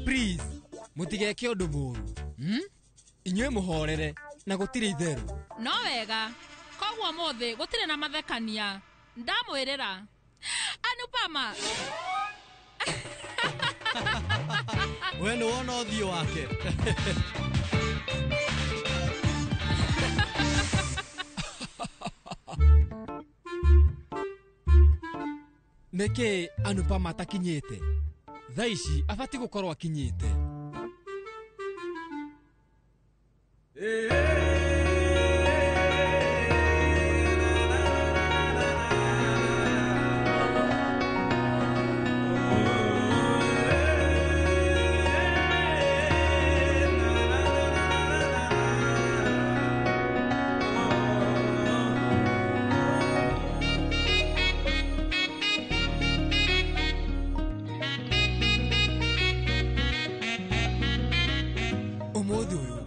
Please, mutigeke undu muru. Inyuĩ mũhorere na gũtirĩ itheru. No wega. Koguo mũthĩ gũtirĩ na mathekania. Ndamwĩrĩra. Anupama. We nĩ wona ũthiũ wake. Nĩkĩ Anupama atakinyĩte? Thaa ici abatiĩ gũkorwo akinyĩte. Ũmũthĩ ũyũ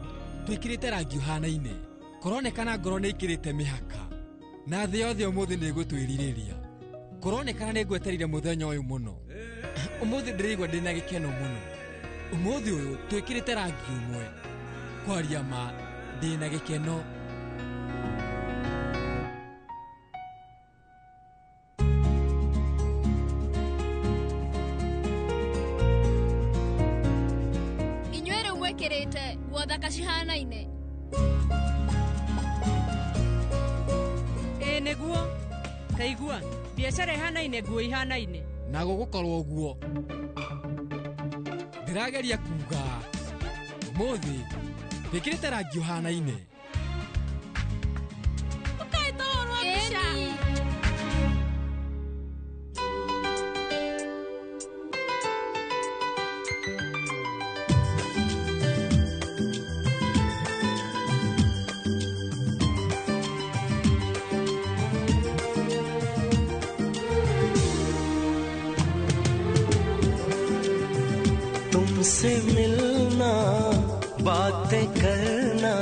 twĩkĩrĩte rangi ũhanaine. Kũronekana ngoro nĩ ikĩrĩte mĩhaka. Na thĩ yothe ũmũthĩ nĩ ĩgũtwĩrirĩria. Kũronekana nĩ ngweterire mũthenya ũyũ mũno. Ũmũthĩ ndĩraigua ndĩna gĩkeno mũno. Ũmũthĩ ũyũ twĩkĩrĩte rangi ũmwe. Kwaria ma ndĩna gĩkeno. Inyuĩ rĩu mwĩkĩrĩte nguo thaka cihanaine. Ĩĩ nĩguo. Taigua, biacara ĩhanaine nguo ihanaine. Na gũgũkorwo ũguo. Ndĩrageria kuga ũmũthĩ twĩkĩrĩte rangi ũhanaine. Ũkaĩ tũhũrwo mbica. Ĩni. तुमसे मिलना बातें करना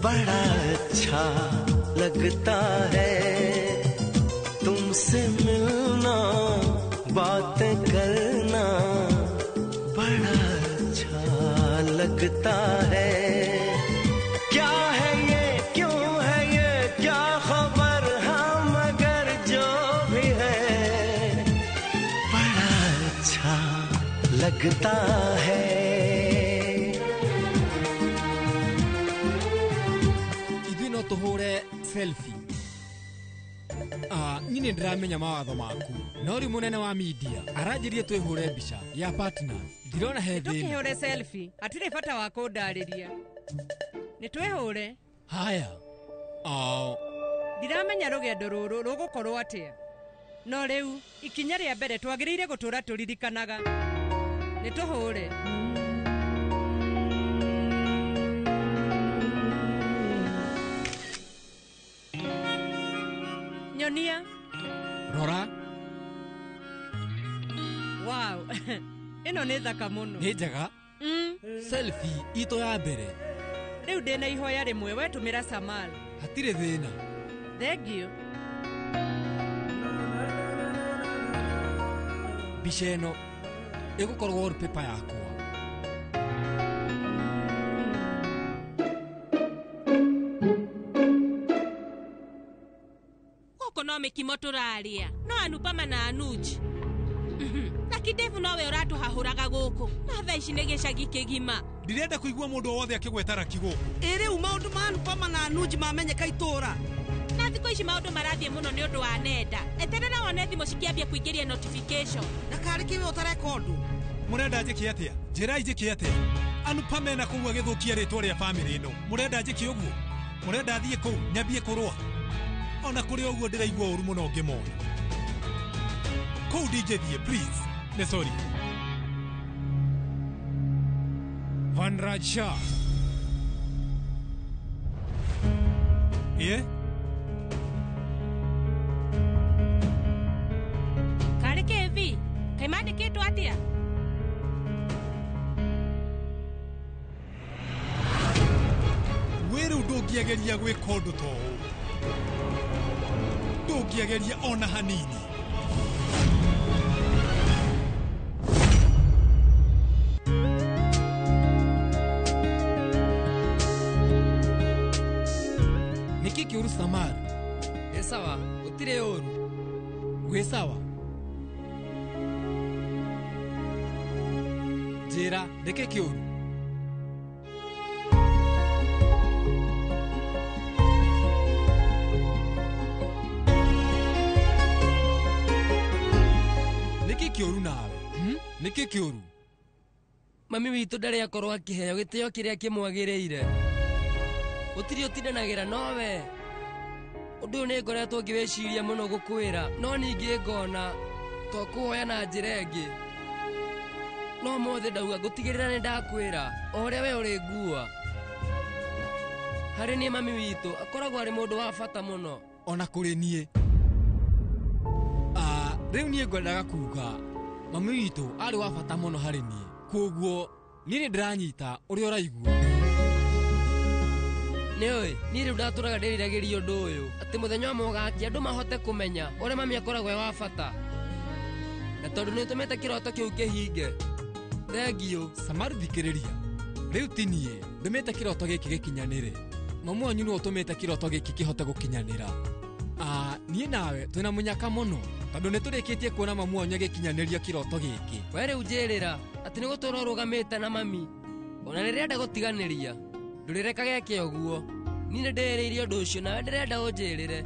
बड़ा अच्छा लगता है। तुमसे मिलना बातें करना बड़ा अच्छा लगता है। क्या है ये, क्यों है ये, क्या खबर, हाँ मगर जो भी है बड़ा अच्छा लगता है। Ithuĩ no tũhũre selfie. Niĩ nĩ ndĩramenya mawatho maku. No rĩu mũnene wa media aranjĩrie twĩhũre mbica ya partners. Ndirona he thĩna. Tũkĩhũre selfie, hatirĩ bata wa kũndarĩria. Nĩ twĩhũre. Haya. Ndiramenya rũgendo rũrũ rũgũkorwo atĩa. No rĩu ikinya rĩa mbere twagĩrĩire gũtũra tũririkanaga. Nĩ tũhũre. Nyonia. Rora. Wow. Ĩno nĩ thaka mũno. Nĩ njega. Selfie itũ ya mbere. Rĩu ndĩna ihoya rĩmwe wetũmĩra Samal. Hatirĩ thĩna. Thank you. Mbica ĩno ĩgũkorwo wallpaper yakwa. Gũkũ no mĩkimo tũraria. No Anupama na Anuj. Na Kidevu nowe ũratũhahũraga gũkũ. Na thaa ici nĩ gĩcagi kĩgima. Ndirenda kũigua mũndũ o wothe akĩgweta Raki gũkũ. Ĩ rĩu maũndũ ma Anupama na Anuj mamenyeka itũũra. Na thikũ ici maũndũ marathiĩ mũno nĩ ũndũ wa nenda. Eterera wone thimũ cikĩambia kũingĩria notification. Na karĩ kĩ we ũtareka ũndũ? Mũrenda njĩke atĩa? Njĩrai njĩke atĩa? Anupama ena kũu agĩthũkia rĩtwa rĩa bamĩrĩ ĩno. Mũrenda njĩke ũguo? Mũrenda thiĩ kũu nyambie kũrũa? Ona kũrĩ ũguo ndĩraigua ũru mũno ngĩmona. Kũu ndingĩthiĩ, please. Nĩ sorry. Vanraj Shah. Ĩĩ? Karĩ kĩvi? Kaĩ mandĩkĩtwo atĩa? Wĩ rĩu ndũngĩageria gwĩka ũndũ ta ũũ. Ndũngĩageria ona hanini. Samaru. Ĩ sawa, gũtirĩ ũru. Gwĩ sawa. Njĩra, nĩkĩ kĩũru? Nĩkĩ kĩũru nawe? Nĩkĩ kĩũru? Mami witũ ndarĩ akorwo akĩheo gĩtĩo kĩrĩa kĩmwagĩrĩire. Gũtirĩ ũtindanagĩra nowe. Ũndũ ũyũ nĩ ngoretwo ngĩwĩciria mũno gũkwĩra, no ningĩ ngona to kũwoya na njĩra ĩngĩ. No ũmũthĩ ndauga ngũtigĩrĩra nĩ ndakwĩra o ũrĩa we ũrĩ ngua. Harĩ niĩ mami witũ akoragwo arĩ mũndũ wa bata mũno. Ona kũrĩ niĩ. Rĩu niĩ ngwendaga kuga mami witũ arĩ wa bata mũno harĩ niĩ. Koguo niĩ nĩ ndĩranyita ũrĩa ũraigua. Nĩũĩ, niĩ rĩu ndatũraga ndĩriragĩria ũndũ ũyũ atĩ mũthenya ũmwe ũgakia andũ mahote kũmenya ũrĩa mami akoragwo e wa bata. Na tondũ nĩ ũtũmĩte kĩroto kĩu kĩhinge. Thengiũ. Samaru thikĩrĩria. Rĩu ti niĩ ndũmĩte kĩroto gĩkĩ gĩkinyanĩre. Mamu wanyu nĩwe ũtũmĩte kĩroto gĩkĩ kĩhote gũkinyanĩra. Niĩ nawe twĩna mũnyaka mũno tondũ nĩ tũrĩkĩtie kuona mamu wanyu agĩkinyanĩria kĩroto gĩkĩ. We rĩu njĩrĩra atĩ nĩ gũtũra ũrũgamĩte na mami. Ona rĩrĩa ndagũtiganĩria ndũrĩreka geke ũguo. Niĩ nĩ ndĩrĩirie ũndũ ũcio nawe ndĩrenda ũnjĩrĩre.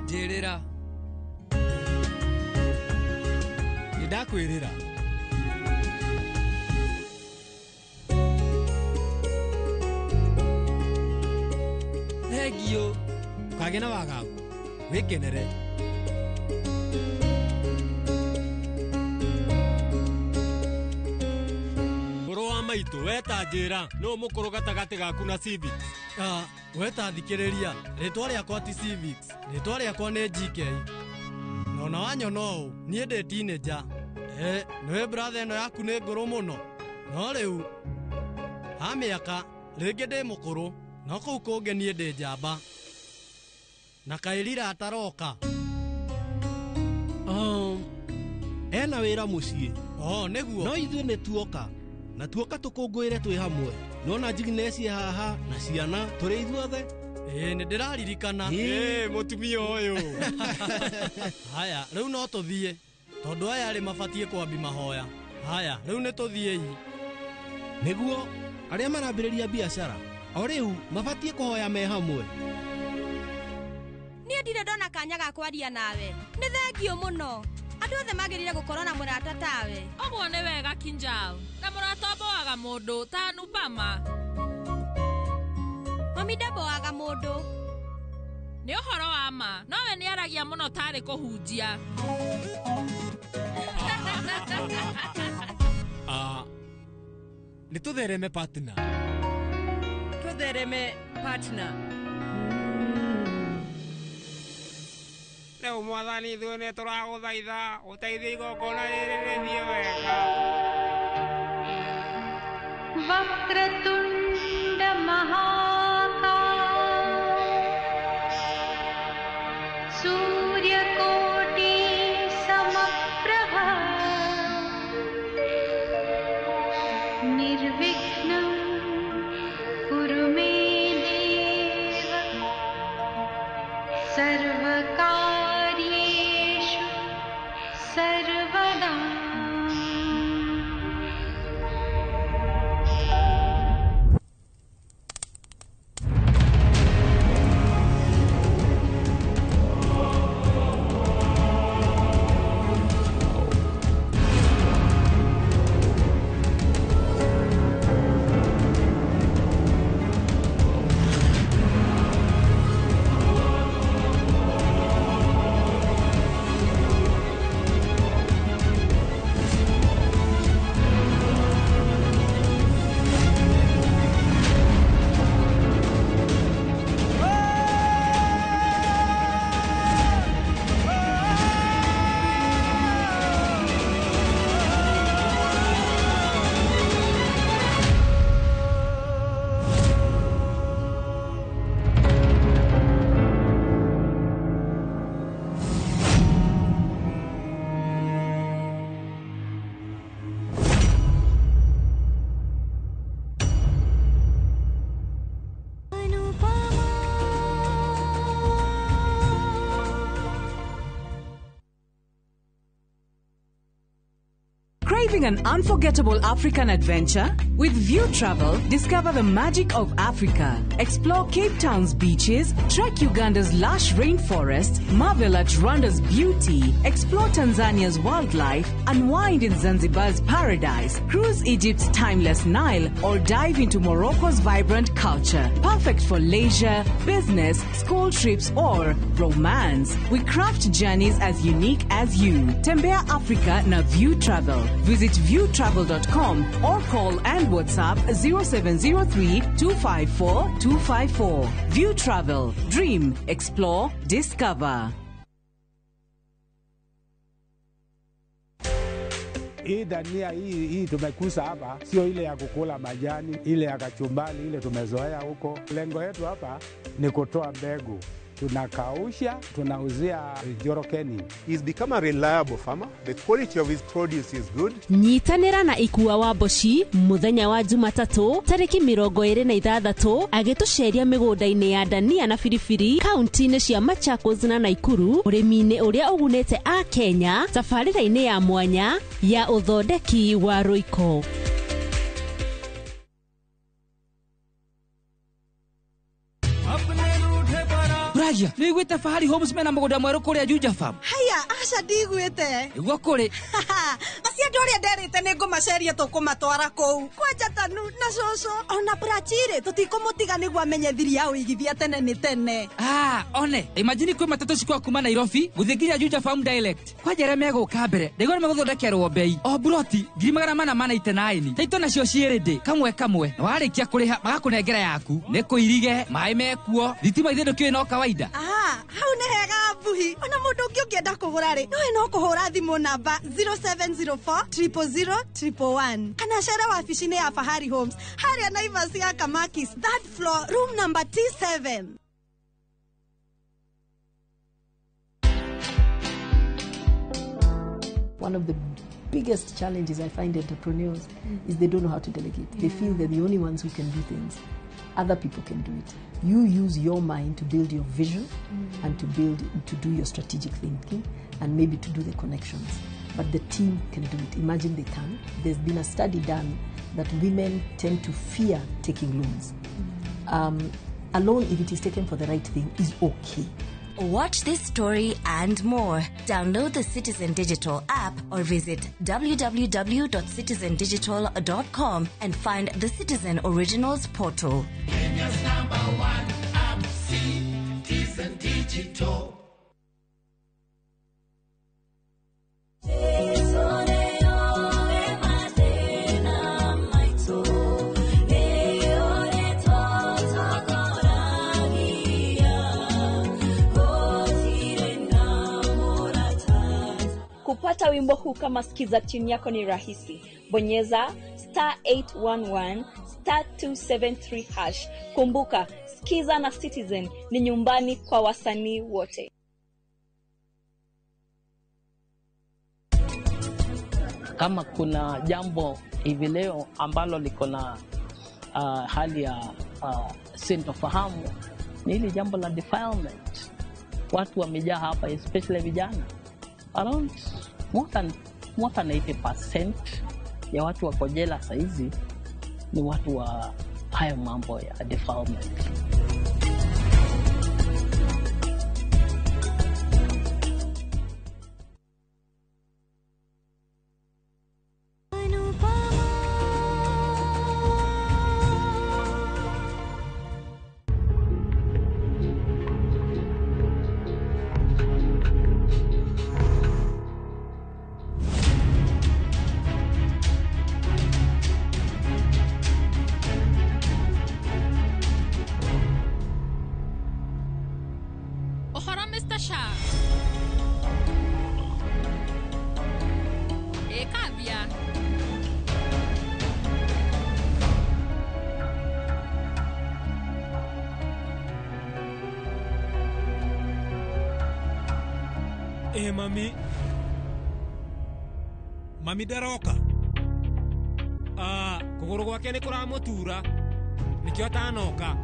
Njĩrĩra. Nĩ ndakwĩrĩra. Thengiũ. Ndũkagĩe na wagagu. Wĩkenere. Mũrũ wa maitũ, weta njĩra, nũ mũkũrũ gatagatĩ gaku na Civics? Weta thikĩrĩria, rĩtwa rĩakwa ti Civics, rĩtwa rĩakwa nĩ GK. Na ona wanyona ũũ, niĩ ndĩ teenager. Nĩwe brother ĩno yaku nĩ ngũrũ mũno. No rĩu, ha mĩaka, rĩngĩ ndĩ mũkũrũ, no kũu kũngĩ niĩ ndĩ njamba. Na kaĩrira ataroka. Ena wĩra mũciĩ. Nĩguo. No ithuĩ nĩ tuoka. Na tuoka tũkũngũĩre twĩ hamwe. Nona Jignesh haha na ciana tũrĩ ithuothe. Nĩ ndĩraririkana. Mũtumia ũyũ. Haya, rĩu no tũthiĩ. Tondũ aya arĩ mabatiĩ kwambi mahoya. Haya, rĩu nĩ tũthiĩi. Nĩguo arĩa marambĩrĩria biacara o rĩu mabatiĩ kũhoya me hamwe. Niĩ ndirĩ ndona kanya ga kwaria nawe. Nĩ thengiũ mũno. Andũ othe magĩrĩire gũkorwo na mũrata tawe. Ũguo nĩ wega Kinjal. Na mũrata ũmboaga mũndũ ta Anupama. Mami ndamboaga mũndũ. Nĩ ũhoro wa ma, nowe nĩ aragia mũno tarĩ kũhunjia. Nĩ tũthereme partner. Tũthereme partner. Rĩu mwathani ithuĩ nĩ tũragũthaitha ũteithie igongona rĩrĩ rĩthiĩ wega. Vakratunda Mahakaya Suryakoti Samaprabha Nirvignam Kuru me Deva Sarvakaryeshu Sarvada. Craving an unforgettable African adventure? With View Travel, discover the magic of Africa. Explore Cape Town's beaches, trek Uganda's lush rainforests, marvel at Rwanda's beauty, explore Tanzania's wildlife, unwind in Zanzibar's paradise, cruise Egypt's timeless Nile, or dive into Morocco's vibrant culture. Perfect for leisure, business, school trips, or romance. We craft journeys as unique as you. Tembea Africa na View Travel. Visit viewtravel.com or call and WhatsApp 0703 254 254. View Travel. Dream, explore, discover. Hii dania hii tumekusa hapa sio ile ya kukula majani, ile ya kachumbali ile tumezoea huko. Lengo yetu hapa ni kutoa mbegu, tunakausha, tunauzia Jorokeni. He's become a reliable farmer. The quality of his produce is good. Nyitanĩra na Ikua wa Mboci mũthenya wa Jumatatũ tarĩki 26 agĩtũceria mĩgũnda-inĩ ya dania na biribiri kaunti-inĩ cia Machakos na Naikuru ũrĩmi-inĩ ũrĩa ũgunĩte a Kenya tabarĩra-inĩ ya mwanya ya ũthondeki wa rũiko. Ragia, nĩ wiguĩte Fahari Homes mena mũgũnda mwerũ kũrĩa Juja Farm? Haya, aca ndiguĩte. Nĩguo kũrĩ. Acio andũ arĩa nderĩte nĩ ngũmaceria tũkũmatwara kũu. Kwanja Tanu na cũcũ ona Prachire tũtikũmũtiga nĩguo amenye thiri ya ũigithia tene nĩ tene. Ah, one, imagine kwĩ matatũ cikwa kuma Nairobi gũthiĩ nginya Juja Farm direct. Kwanja arĩa megũka mbere, ndaigua nĩ megũthondekerwo bei. O buroti 499. Taito nacio ciĩ kamwe kamwe. Na warĩkia kũrĩha magakũnengera yaku. Nĩ kũirige, maĩ mekuo, thitima ithe ndũkĩũĩ no kawaida. Ah, hau nĩ hega mbuhi. Ona mũndũ ũngĩ ũngĩenda kũgũra rĩ, nowe no kũhũra thimũ namba 0704 000 111 kana cere wabici-inĩ ya Fahari Homes harĩa Naivas ya Kamakis, third floor, room number T7. One of the biggest challenges I find entrepreneurs is they don't know how to delegate. They feel they're the only ones who can do things. Other people can do it. You use your mind to build your vision and to do your strategic thinking and maybe to do the connections. But the team can do it. Imagine they can. There's been a study done that women tend to fear taking loans. A loan, if it is taken for the right thing, is okay. Watch this story and more. Download the Citizen Digital app or visit www.citizendigital.com and find the Citizen Originals portal. Kenya's number one app, Citizen Digital. Kupata wimbo huu kama skiza tune yako ni rahisi. Bonyeza star 811 star 273 hash. Kumbuka, Skiza na Citizen ni nyumbani kwa wasanii wote. Kama kuna jambo hivi leo ambalo liko na hali ya sintofahamu ni hili jambo la defilement. Watu wamejaa hapa, especially vijana. Around more than 80% ya watu wako jela saizi ni watu wa hayo mambo ya defilement. Mami. Mami ndaroka. Ah, kũgũrũ gwake nĩ kũramũtura. Nĩkĩo atanoka.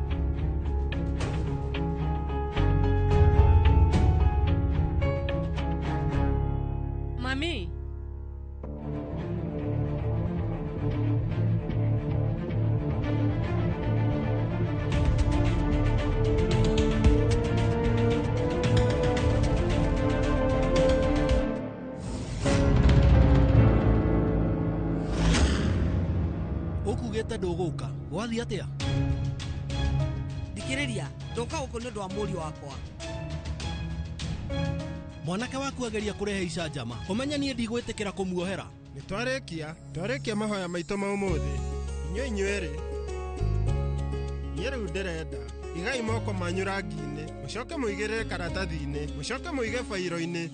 Mami. Ũkugĩte ndũgũka. Gwathiĩ atĩa? Thikĩrĩria, ndoka gũkũ nĩ ũndũ wa mũriũ wakwa. Mwanake waku ageria kũrehe icanjama. Ũmenye niĩ ndigwĩtĩkĩra kũmuohera. Nĩ twarĩkia mahoya maitũ ma ũmũthĩ. Inyuĩ inyuerĩ. Niĩ rĩu ndĩrenda igai moko manyu rangi-inĩ, mũcoke mũigĩrĩre karatathi-inĩ, mũcoke mũige bairo-inĩ.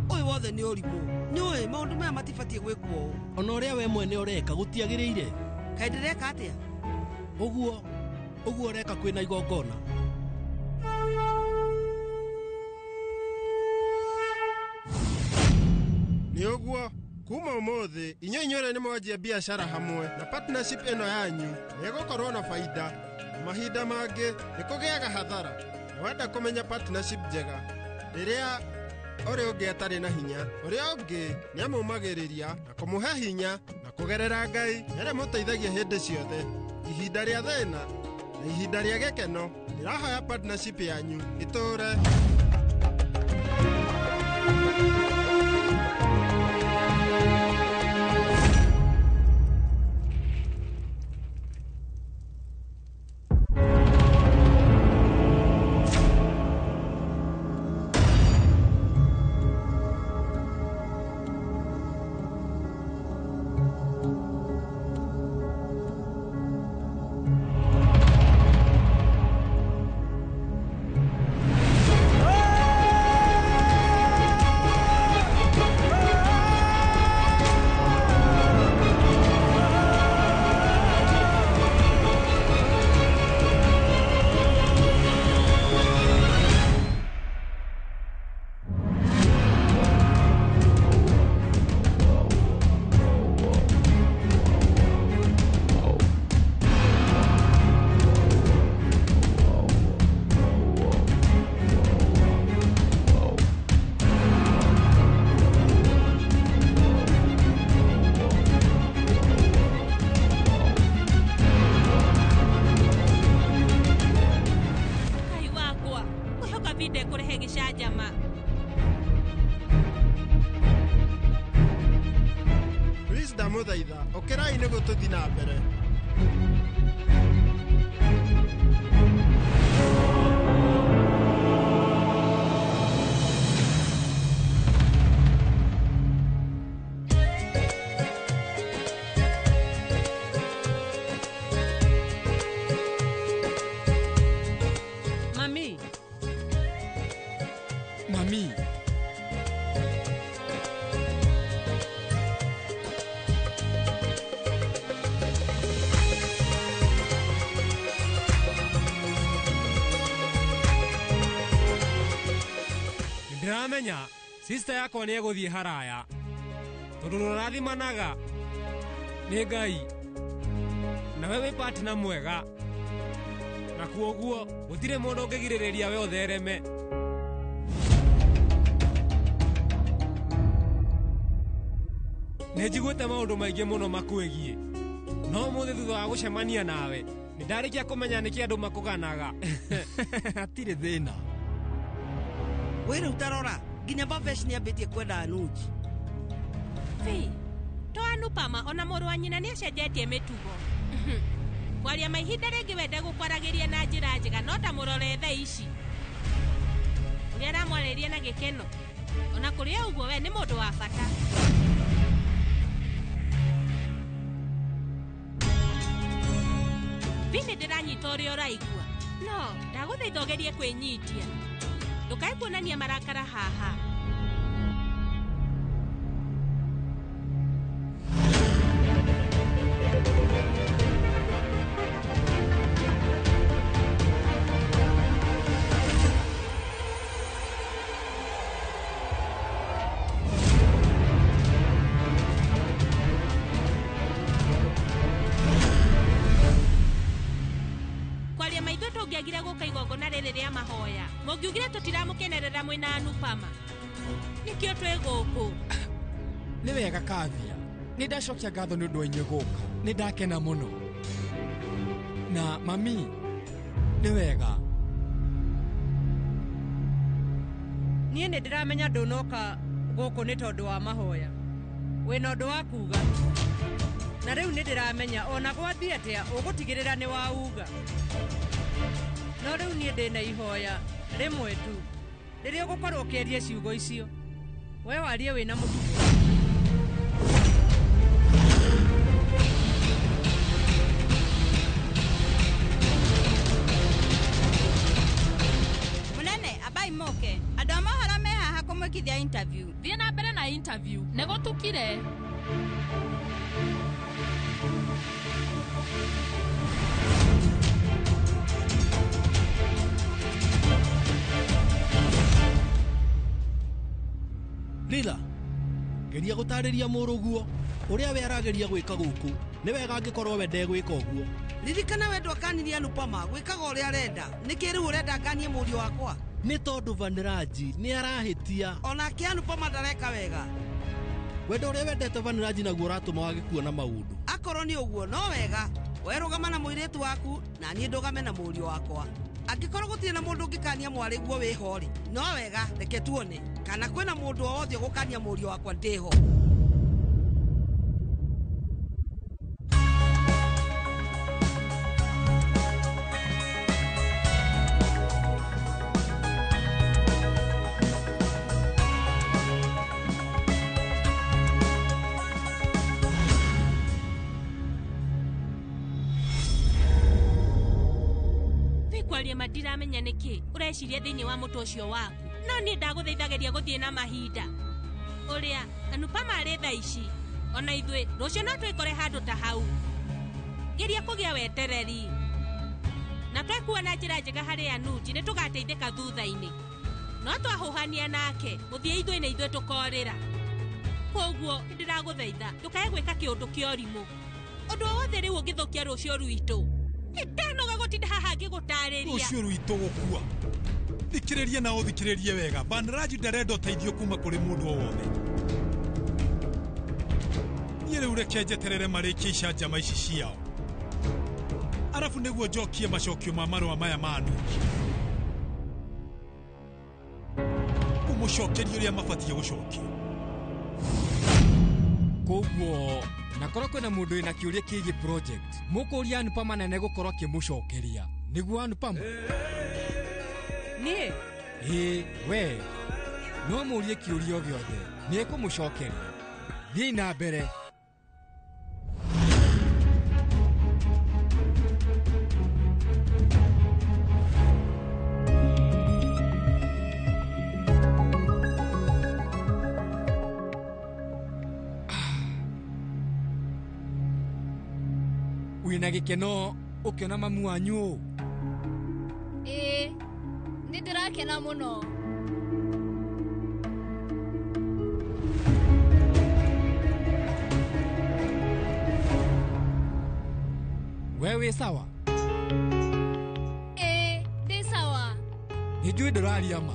Ũyũ wothe nĩ ũrimũ. Nĩũĩ maũndũ maya matibatiĩ gwĩkwo ũũ. Ona ũrĩa we mwene ũreka gũtiagĩrĩire. Kaĩ ndĩreka atĩa? Ũguo ũreka kwĩna igongona. Nĩ ũguo kuma ũmũthĩ inyuĩ inyuerĩ nĩ mwanjia biacara hamwe na partnership ĩno yanyu nĩ ĩgũkorwo na baida. Na mahinda mangĩ nĩ kũgĩaga hathara. Na wenda kũmenya partnership njega rĩrĩa ũrĩa ũngĩ atarĩ na hinya, ũrĩa ũngĩ nĩ amũmagĩrĩria na kũmũhe hinya na kũgerera Ngai nĩarĩmũteithagia hĩndĩ ciothe. Ihinda rĩa thĩna na ihinda rĩa gĩkeno, ndĩrahoya partnership yanyu ĩtũũre. Ngai wakwa, ngwĩhoka Vinde kũrehe gĩcanjama. Please ndamũthaitha, ũkĩrai nĩguo tũthiĩ na mbere. Mami, Mami, Ndĩramenya sister yakwa nĩ egũthiĩ haraya tondũ rũrathimanaga nĩ Ngai nawe wĩ partner mwega na kuoguo gũtirĩ mũndũ ũngĩgirĩrĩria we ũthereme. Nĩ njiguĩte maũndũ maingĩ mũno makwĩgiĩ no ũmũthĩ thutha wa gũcemania nawe nĩ ndarĩkia kũmenya nĩkĩ andũ makũganaga. Hatirĩ thĩna. Wĩ rĩu tarora, nginya Bavesh nĩ ambĩtie kwenda Anuj. Fi, to Anupama ona mũrũ wa nyina nĩ acenjetie mĩtugo. Kwaria ma ihinda rĩngĩ wende gũkwaragĩria na njĩra njega no ndamũrore thaa ici. Ũrĩa aramwarĩria na gĩkeno. Ona kũrĩ o ũguo we nĩ mũndũ wa bata. Vi nĩ ndĩranyita ũrĩa ũraigua. No, ndagũthaitha ũgerie kwĩnyitia. Ndũkae kuonania marakara haha. Kwaria maitho tũngĩagire gũka igongona rĩrĩ rĩa mahoya. Mũngiugire tũtiramũkenerera mwĩna Anupama. Nĩkĩo twĩ gũkũ. Nĩ wega Kavya. Nĩ ndacokia ngatho nĩ ũndũ wa inyuĩ gũka. Nĩ ndakena mũno. Na mami, nĩ wega. Niĩ nĩ ndĩramenya ndũnoka gũkũ nĩ tondũ wa mahoya. Wĩna ũndũ wa kuuga. Na rĩu nĩ ndĩramenya ona gwathiĩ atĩa ũgũtigĩrĩra nĩ wauga. No rĩu niĩ ndĩna ihoya rĩmwe tu rĩrĩa ũgũkorwo ũkĩaria ciugo icio. We warie wĩna mũtugo. Munene abai moke andũ a mohoro me haha kũmwĩkithia interview. Thiĩ na mbere na interview nĩ gũtukire. Lila, geria gũtarĩria mũrũguo ũrĩa we arageria gwĩka gũkũ. Nĩ wega angĩkorwo we ndegwĩka ũguo. Ririkana we ndwakanirie Anupama gwĩkaga ũrĩa arenda. Nĩkĩ rĩu ũrenda nganie mũriũ wakwa? Nĩ tondũ Vaniraji nĩ arahĩtia. Onake Anupama ndareka wega. Wendo ũrĩa wendete Vaniraji naguo ũratũma wage kuona maũndũ. Akorwo nĩ ũguo no wega. We rũgama na mũirĩtu waku na niĩ ndũgame na mũriũ wakwa. Angĩkorwo gũtirĩ na mũndũ ũngĩkania mwarĩguo wĩho rĩ, no wega reke tuone kana kwĩna mũndũ o wothe ũgũkania mũriũ wakwa ndĩho. Kwaria mandiramenya nĩkĩ ũreciria thĩinĩ wa mũtwe ũcio waku. No niĩ ndagũthaithageria gũthiĩ na mahinda. Ũrĩa Anupama arĩ thaa ici, ona ithuĩ rũciũ no twĩkore handũ ta hau. Geria kũgĩa wetereri. Na twekuwa na njĩra njega harĩ Anuji nĩ tũgateithĩka thutha-inĩ. No twahũhania nake, mũthia ithuĩ nĩ ithuĩ tũkorĩra. Koguo ndĩragũthaitha ndũkae gwĩka kĩũndũ kĩa ũrimũ. Ũndũ o wothe rĩu ũngĩthũkia rũciũ rwitũ. Ndanoga gũtinda haha ngĩgũtarĩria. Rũciũ rwitũ gũkua. Thikĩrĩria na ũthikĩrĩrie wega. Vaniraji ndarenda ũteithio kuma kũrĩ mũndũ o wothe. Niĩ rĩu reke njeterere marĩkie icanjama ici ciao. Arabu nĩguo njokie macokio ma marũa maya ma Anuji. Ũmũcokerie ũrĩa mabatiĩ gũcokia. Koguo na korwo kwĩna mũndũ wĩna kĩũria kĩgiĩ project, mũkũria Anupama na nĩegũkorwo akĩmũcokeria. Nĩguo Anupama? Niĩ? Ĩĩ, we. No mũũrie kĩũria o gĩothe, nĩekũmũcokeria. Thiĩi na mbere. Wĩna gĩkeno ũkĩona mamu wanyu ũũ? Ĩĩ, nĩ ndĩrakena mũno. We wĩ sawa? Ĩĩ, ndĩ sawa. Nĩ njũĩ ndũraria ma.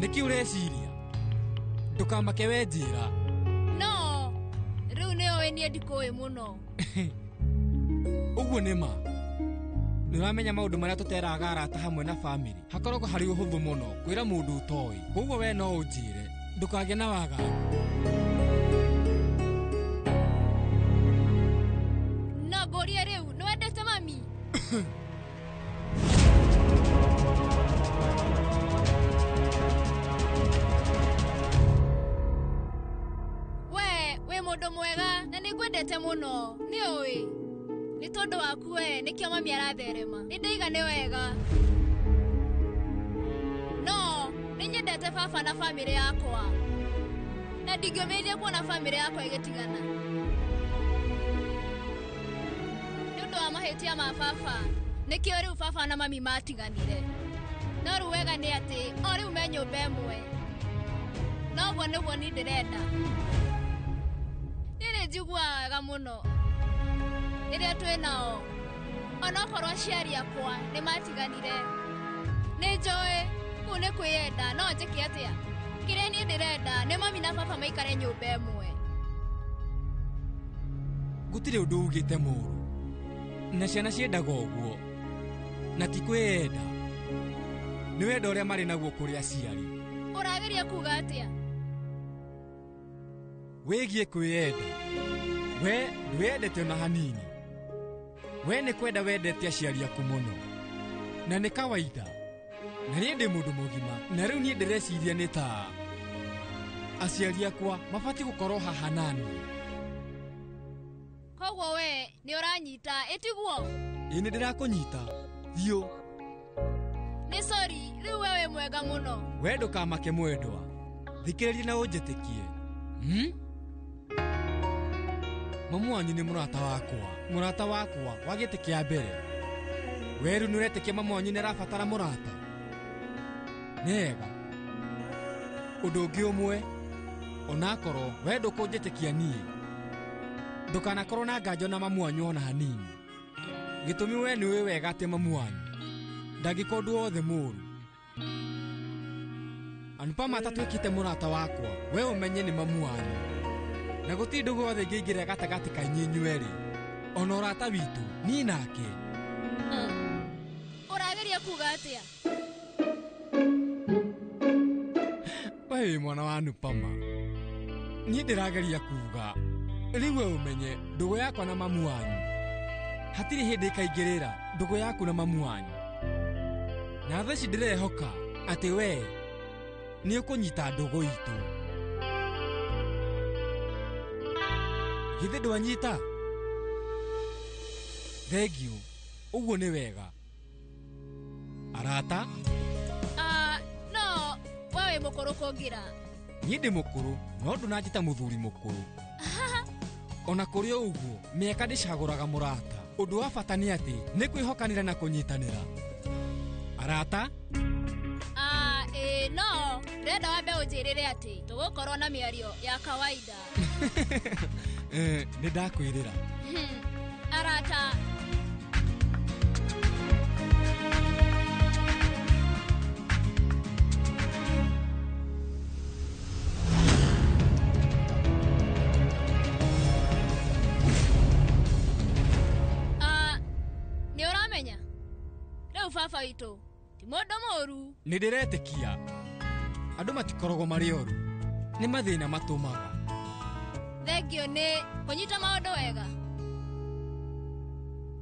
Nĩkĩ ũreciria? Ndũkamake we njĩra. No, rĩu nĩũĩ niĩ ndikũĩ mũno. Ũguo nĩ ma. Nĩ ũramenya maũndũ marĩa tũteraga arata hamwe na bamĩrĩ. Hakoragwo harĩ ũhũthũ mũno kwĩra mũndũ ũtoĩ. Koguo we no ũnjĩre, ndũkagĩe na wagagu. No ngũrie rĩu, nĩ wendete mami? We, wĩ mũndũ mwega na nĩ ngwendete mũno, nĩ ũĩ. Nĩ tondũ waku we, nĩkĩo mami aratherema. Nĩ ndaiga nĩ wega. No, nĩ nyendete baba na bamĩrĩ yakwa. Na ndingĩũmĩrĩria kuona bamĩrĩ yakwa ĩgĩtigana. Nĩ ũndũ wa mahĩtia ma baba, nĩkĩo rĩu baba na mami matiganire. No rĩu wega nĩ atĩ, o rĩu me nyũmba ĩmwe. No ũguo nĩguo niĩ ndĩrenda. Niĩ nĩ njiguaga wega mũno rĩrĩa twĩ nao. Onokorwo aciari akwa nĩ matiganire. Nĩ njũĩ kũu nĩ kwĩyenda, no njĩke atĩa? Kĩrĩa niĩ ndĩrenda nĩ mami na baba maikare nyũmba ĩmwe. Gũtirĩ ũndũ ugĩte mũũru. Na ciana ciendaga ũguo. Na ti kwĩyenda. Nĩ wendo ũrĩa marĩ naguo kũrĩ aciari. Ũrageria kuga atĩa? Wĩgiĩ kwĩyenda. We ndwĩyendete ona hanini. We nĩ kwenda wendete aciari aku mũno. Na nĩ kawaida. Na niĩ ndĩ mũndũ mũgima. Na rĩu niĩ ndĩreciria nĩ ta aciari akwa mabatiĩ gũkorwo haha naniĩ. Koguo we nĩ ũranyita ĩtiguo? Ĩ nĩ ndĩrakũnyita. Biũ. Nĩ sorry, rĩu we wĩ mwega mũno. We ndũkamake mwendwa. Thikĩrĩria na ũnjĩtĩkie. Mamu wanyu nĩ mũrata wakwa. Mũrata wakwa wa gĩtĩ kĩa mbere. We rĩu nĩũretĩkia mamu wanyu nĩarabatara mũrata? Nĩwega. Ũndũ ũngĩ ũmwe, onakorwo we ndũkũnjĩtĩkia niĩ, ndũkanakorwo na nganjo na mamu wanyu ona hanini. Gĩtũmi we nĩũĩ wega atĩ mamu wanyu ndangĩka ũndũ wothe mũũru. Anupama atatuĩkĩte mũrata wakwa, we ũmenye nĩ mamu wanyu. Na gũtirĩ ndũgũ yothe ingĩingĩra gatagatĩ ka inyuĩ inyuerĩ. Ona ũrata witũ, niĩ nake. Ũrageria kuga atĩa? We wĩ mwana wa Anupama. Niĩ ndĩrageria kuga, rĩu we ũmenye ndũgũ yakwa na mamu wanyu. Hatirĩ hĩndĩ ĩkaingĩrĩra ndũgũ yaku na mamu wanyu. Na thaa ici ndĩrehoka atĩ we nĩ ũkũnyita ndũgũ itũ. Githĩ ndwanyita? Thengiũ, ũguo nĩ wega. Arata? No, we wĩ mũkũrũ kũngĩra. Niĩ ndĩ mũkũrũ, no ndũnanjĩta mũthuri mũkũrũ. Ona kũrĩ o ũguo, mĩaka ndĩcagũraga mũrata. Ũndũ wa bata nĩ atĩ nĩ kwĩhokanĩra na kũnyitanĩra. Arata? No, ndĩrenda wambe ũnjĩrĩre atĩ tũgũkorwo na mĩario ya kawaida. Nĩ ndakwĩrĩra. Arata. Nĩ ũramenya? Rĩu baba witũ ti mũndũ mũũru. Nĩ ndĩretĩkia. Andũ matikoragwo marĩ oru. Nĩ mathĩna matũmaga. Thengiũ nĩ kũnyita maũndũ wega.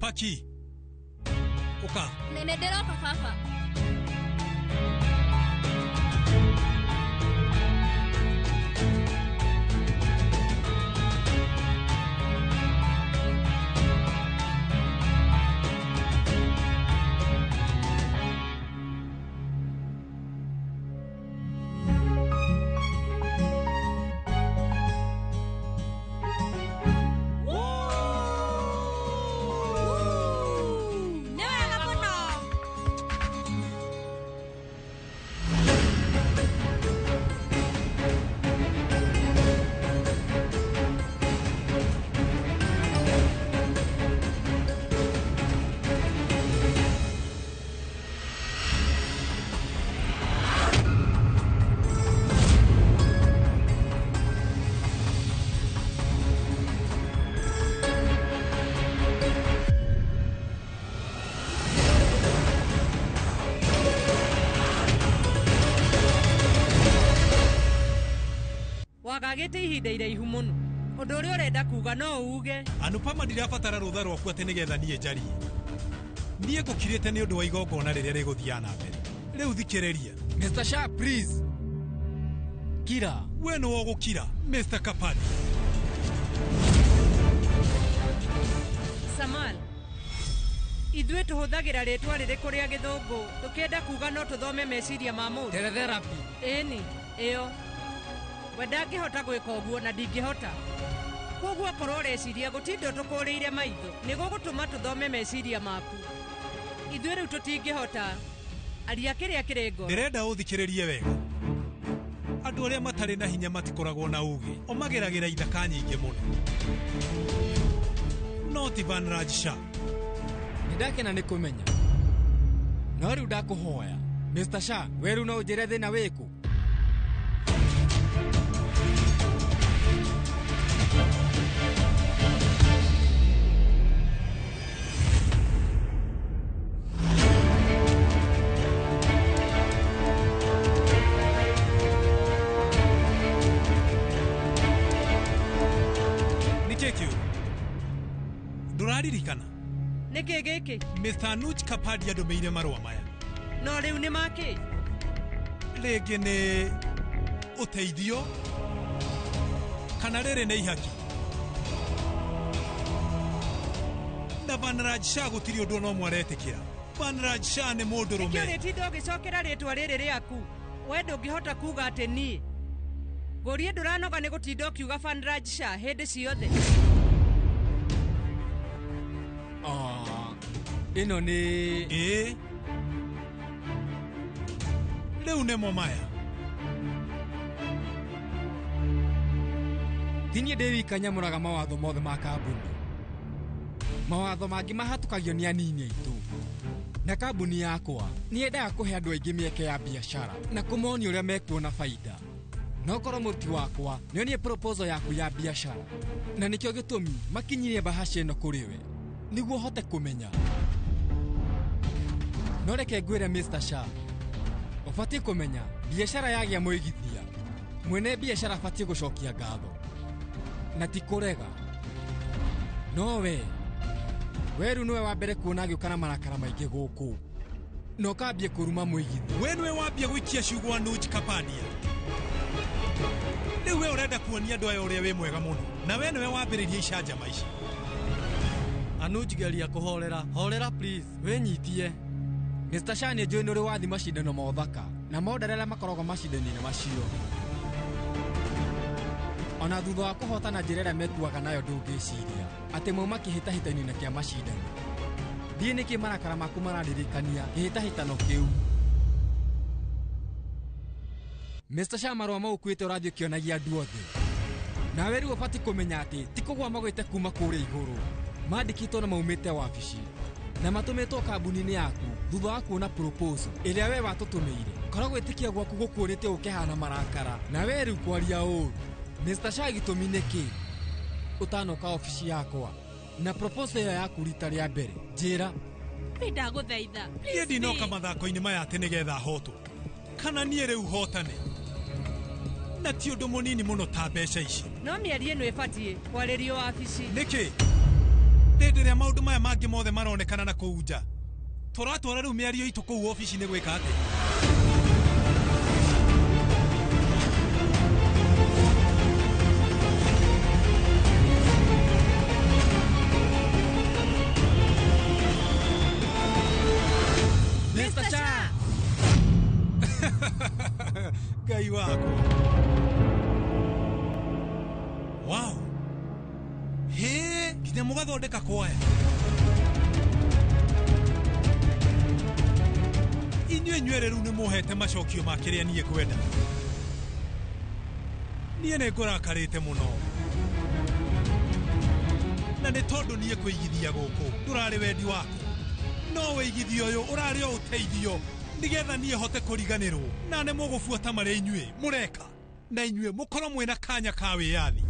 Paki. Ũka. Nĩ ndĩroka baba. Nĩ wega mũno. Wagagĩte ihinda iraihu mũno. Ũndũ ũrĩa ũrenda kuga no uge. Anupama ndirabatara rũtha rwaku atĩ nĩgetha niĩ njarie. Niĩ ngũkirĩte nĩ ũndũ wa igongona rĩrĩa rĩgũthiaga na mbere. Rĩu thikĩrĩria. Mr. Shah, please. Kira. We nĩwe ũgũkira, Mr. Kapani. Samal. Ithuĩ tũhũthagĩra rĩtwa rĩrĩkũ rĩa gĩthũngũ tũkĩenda kuga no tũthome meciria ma mũndũ? Teletherapy. Ĩni, ĩyo. We ndangĩhota gwĩka ũguo na ndingĩhota. Koguo korwo ũreciria gũtinda tũkũrĩire maitho nĩ gũgũtũma tũthome meciria maku. Ithuĩ rĩu tũtingĩhota. Aria kĩrĩa kĩrĩ ngoro. Ndĩrenda ũthikĩrĩrie wega. Andũ arĩa matarĩ na hinya matikoragwo na ũũgĩ. O mageragĩra ithaka nyingĩ mũno. No ti Vanraj Shah. Nĩ ndakena nĩ kũmenya. No rĩu ndakũhoya. Mr. Shah, we rĩu no ũnjĩre thĩna wĩkũ? Ũraririkana? Nĩkĩ gĩkĩ? Mr. Anuj Kapadia ndũmĩire marũa maya. No rĩu nĩ makĩ? Rĩngĩ nĩ ũteithio kana rĩrĩ nĩ ihaki. Na Vanraj Shah gũtirĩ ũndũ ona ũmwe aretĩkĩra. Vanraj Shah nĩ mũndũrũme. Nĩkĩ ũrĩtinda ũgĩcokera rĩtwa rĩrĩ rĩaku? We ndũngĩhota kuga atĩ niĩ. Ngũrie ndũranoga nĩ gũtinda ũkiuga Vanraj Shah hĩndĩ ciothe. Ĩno nĩ ĩĩ. Rĩu nĩmo maya. Ti niĩ ndĩ wika nyamũraga mawatho mothe ma kambuni. Mawatho mangĩ mahatũkagio nĩ anini aitũ. Na kambuni yakwa nĩ yendaga kũhe andũ aingĩ mĩeke ya biacara na kũmonia ũrĩa mekuona baida. No korwo mũruti wakwa nĩonie proposal yaku ya biacara, na nĩkĩo gĩtũmi makinyirie bahasha ĩno kũrĩ we nĩguo hote kũmenya. No reke ngwĩre Mr. Shah, ũbatiĩ kũmenya biacara yagĩa mũigithia, mwene biacara abatiĩ gũcokia ngatho na ti kũrega. No we rĩu nĩwe wa mbere kuona agĩũka na marakara maingĩ gũkũ na ũkambie kũruma mũigithia. We nĩwe wambia gũikia ciugo Anuj Kapadia. Rĩu we ũrenda kuonia andũ aya ũrĩa wĩ mwega mũno, na we nĩwe wambĩrĩria icanjama ici. Anuj, geria kũhorera, horera please, wĩnyitie. Mr. Shah nĩ njũĩ nĩ ũrĩ wathi macindano ma ũthaka na model arĩa makoragwo macindano-inĩ macio. Ona thutha wa kũhotana njĩra ĩrĩa mekuaga nayo ndũngĩciria atĩ mauma kĩhĩtahĩtano-inĩ kĩa macindano. Thiĩ nĩkĩ marakara maku mararirikania kĩhĩtahĩtano kĩu. Mr. Shah, marũa mau ũkuĩte ũrathiĩ ũkĩonagia andũ othe. Nawe rĩu ũbatiĩ kũmenya atĩ ti kũgũa magwĩte kuma kũrĩa igũrũ. Mandĩkĩtwo na maumĩte wabici na matũmĩtwo kambuni-inĩ yaku thutha wa kuona proposal ĩrĩa we watũtũmĩire. Korwo gwĩtĩkia gwaku gũkuonĩte ũkĩhana marakara na we rĩu kwaria ũru. Mr. Shah, gĩtũmi nĩ kĩ ũtanoka obici yakwa na proposal ĩyo yaku rita rĩa mbere? Njĩra. Nĩ ndagũthaitha. Niĩ ndinoka mathako-inĩ maya atĩ nĩgetha hotwo kana niĩ rĩu hotane, na ti ũndũ mũnini mũno ta mbeca ici. No mĩario ĩno ĩbatiĩ kwarĩrio wabici. Nĩkĩ? Hĩndĩ ĩrĩa maũndũ maya mangĩ mothe maronekana na kũu nja, tũratwara rĩu mĩario itũ kũu obici-inĩ gwĩka atĩa? Mr. Shah! Ngai wakwa. Wow. Hĩ, nginya mũgathondeka kwaya. Inyuĩ inyuerĩ rĩu nĩ mũhete macokio ma kĩrĩa niĩ ngwenda. Niĩ nĩ ngũrakarĩte mũno. Na nĩ tondũ niĩ kwĩigithia gũkũ ndũrarĩ wendi waku. No wĩigithio ũyũ ũrarĩ o ũteithio nĩgetha niĩ hote kũriganĩrwo na nĩ mũgũbuata marĩa inyuĩ mũreka, na inyuĩ mũkorwo mwĩna kanya ka wĩyathi.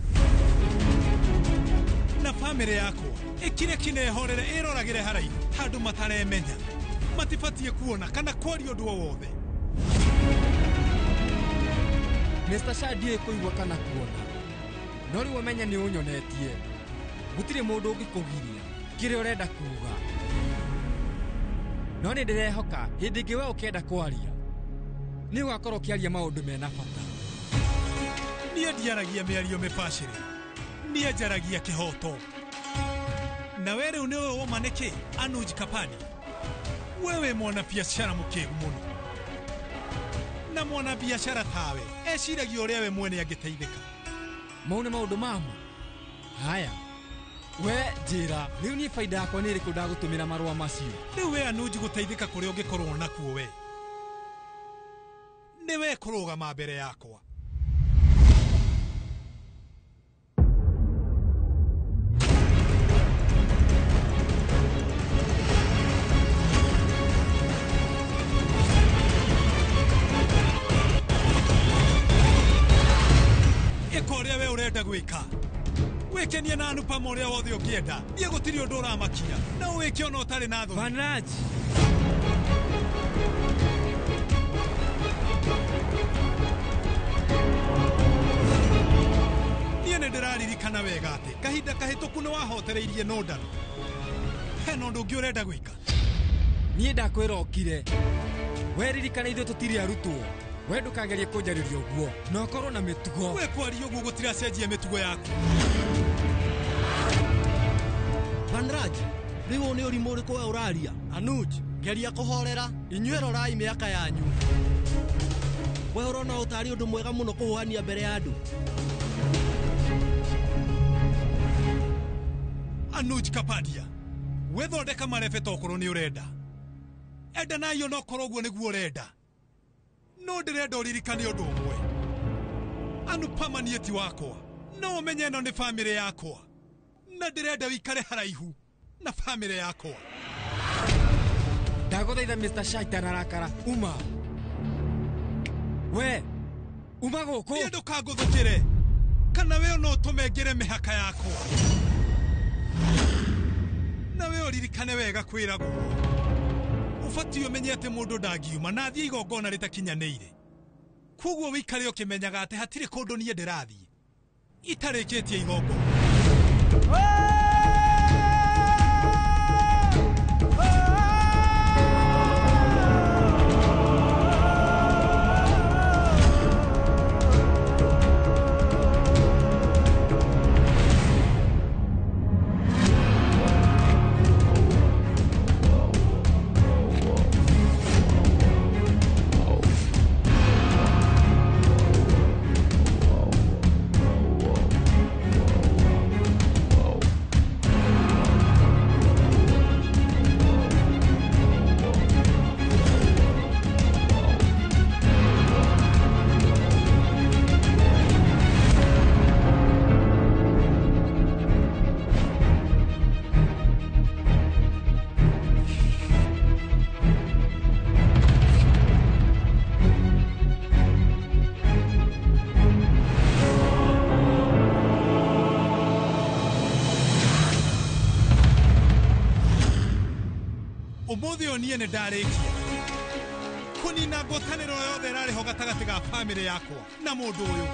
Na bamĩrĩ yakwa ĩkire kinehorere ĩroragĩre haraihu handũ mataremenya, matibatiĩ kuona kana kwaria ũndũ o wothe. Mr. Shah, ndiũĩ kũigua kana kuona, no rĩu ũmenye nĩ ũnyonetie. Gũtirĩ mũndũ ũngĩkũgiria kĩrĩa ũrenda kuga. No nĩ ndĩrehoka hĩndĩ ĩngĩ we ũkĩenda kwaria nĩ ũgakorwo ũkĩaria maũndũ mena bata. Niĩ ndiaragia mĩario mĩbacĩrĩre, niĩ njaragia kĩhoto. Na we rĩu nĩũĩ woma nĩkĩ, Anuj Kapadia? We wĩ mwanabiacara mũkĩgu mũno, na mwanabiacara tawe eciragia ũrĩa we mwene angĩteithĩka. Mau nĩ maũndũ mama. Haya, we njĩra rĩu niĩ baida yakwa nĩ ĩrĩkũ ndagũtũmĩra marũa macio? Rĩu we Anuj gũteithĩka kũrĩa ũngĩkorwo nakuo we nĩ we kũrũgama mbere yakwa. Ĩka ũrĩa we ũrenda gwĩka, wĩkenie na Anupama ũrĩa wothe ũngĩenda. Niĩ gũtirĩ ũndũ ũramakia, na ũwĩke ona ũtarĩ na thoni. Vanraj! Niĩ nĩ ndĩraririkana wega atĩ kahinda kahĩtũku nĩ wahotereirie Nondano. Hena ũndũ ũngĩ ũrenda gwĩka? Niĩ ndakwĩra ũkire. We ririkana ithuĩ tũtirĩ arutwo. We ndũkagerie kũnjarĩria ũguo na ũkorwo na mĩtugo. We kwaria ũguo gũtiracenjia mĩtugo yaku. Vanraj, rĩu ũyũ nĩ ũrimũ ũrĩkũ we ũraria? Anuj, geria kũhorera. Inyuĩ rorai mĩaka yanyu. We ũrona ũtarĩ ũndũ mwega mũno kũhũhania mbere ya andũ. Anuj Kapadia, we thondeka marebe tokorwo nĩ ũrenda. Enda nayo no korwo ũguo nĩguo ũrenda. No ndĩrenda ũririkane ũndũ ũmwe. Anupama niĩ ti wakwa. No ũmenye ĩno nĩ bamĩrĩ yakwa. Na ndĩrenda wĩikare haraihu na bamĩrĩ yakwa. Ndagũthaitha Mr. Shah anarakara. Uma. We, uma gũkũ. Niĩ ndũkangũthũkĩre. Kana we no ũtũme ngĩre mĩhaka yakwa. Na we ũririkane wega kwĩragwo. Ũbatiĩ ũmenye atĩ mũndũ ndangiuma na athiĩ igongona rĩtakinyanĩire. Koguo wĩikare ũkĩmenyaga atĩ hatirĩ kũndũ niĩ ndĩrathiĩ itarĩkĩtie igongona. Ũmũthĩ ũyũ niĩ nĩ ndarĩkia kũnina ngwatanĩro yothe ĩrarĩ ho gatagatĩ ga bamĩrĩ yakwa na mũndũ ũyũ.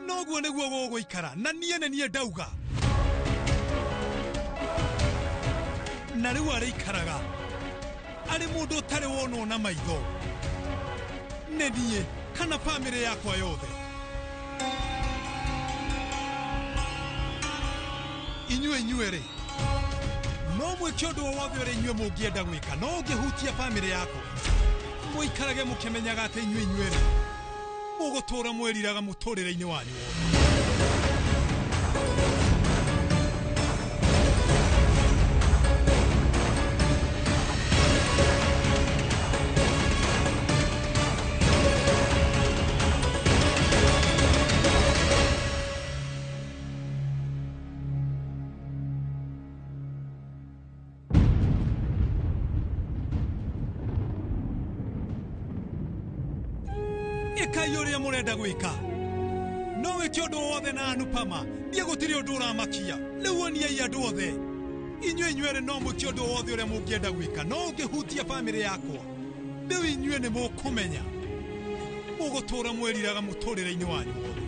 Noguo nĩguo gũgũikara na niĩ nĩ niĩ ndauga. Na rĩu arĩikaraga arĩ mũndũ ũtarĩ wonwo na maitho nĩ niĩ kana bamĩrĩ yakwa yothe. Inyuĩ inyuerĩ no mwĩke ũndũ o wothe ũrĩa inyuĩ mũngĩenda gwĩka, no ũngĩhutia bamĩrĩ yakwa mũikarage mũkĩmenyaga atĩ inyuĩ inyuerĩ mũgũtũũra mwĩriraga mũtũrĩre-inĩ wanyu wothe. Ĩkai ũrĩa mũrenda gwĩka. No wĩke ũndũ wothe na Anupama, niĩ gũtirĩ ũndũ ũramakia. Rĩu oniai andũ othe. Inyuĩ inyuerĩ no mwĩke ũndũ wothe ũrĩa mũngĩenda gwĩka, no ũngĩhutia bamĩrĩ yakwa rĩu inyuĩ nĩ mũkũmenya mũgũtũũra mwĩriraga mũtũrĩre-inĩ wanyu wothe.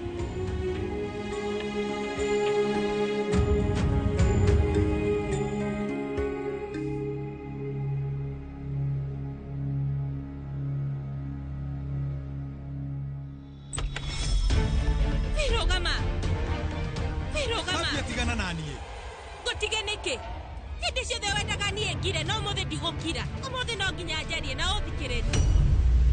Rũgama. Rũgama. Ambia tigana na niĩ. Ngũtige nĩkĩ? Hĩndĩ ciothe wendaga niĩ ngire no ũmũthĩ ndigũkira. Ũmũthĩ no nginya njarie na ũthikĩrĩrie.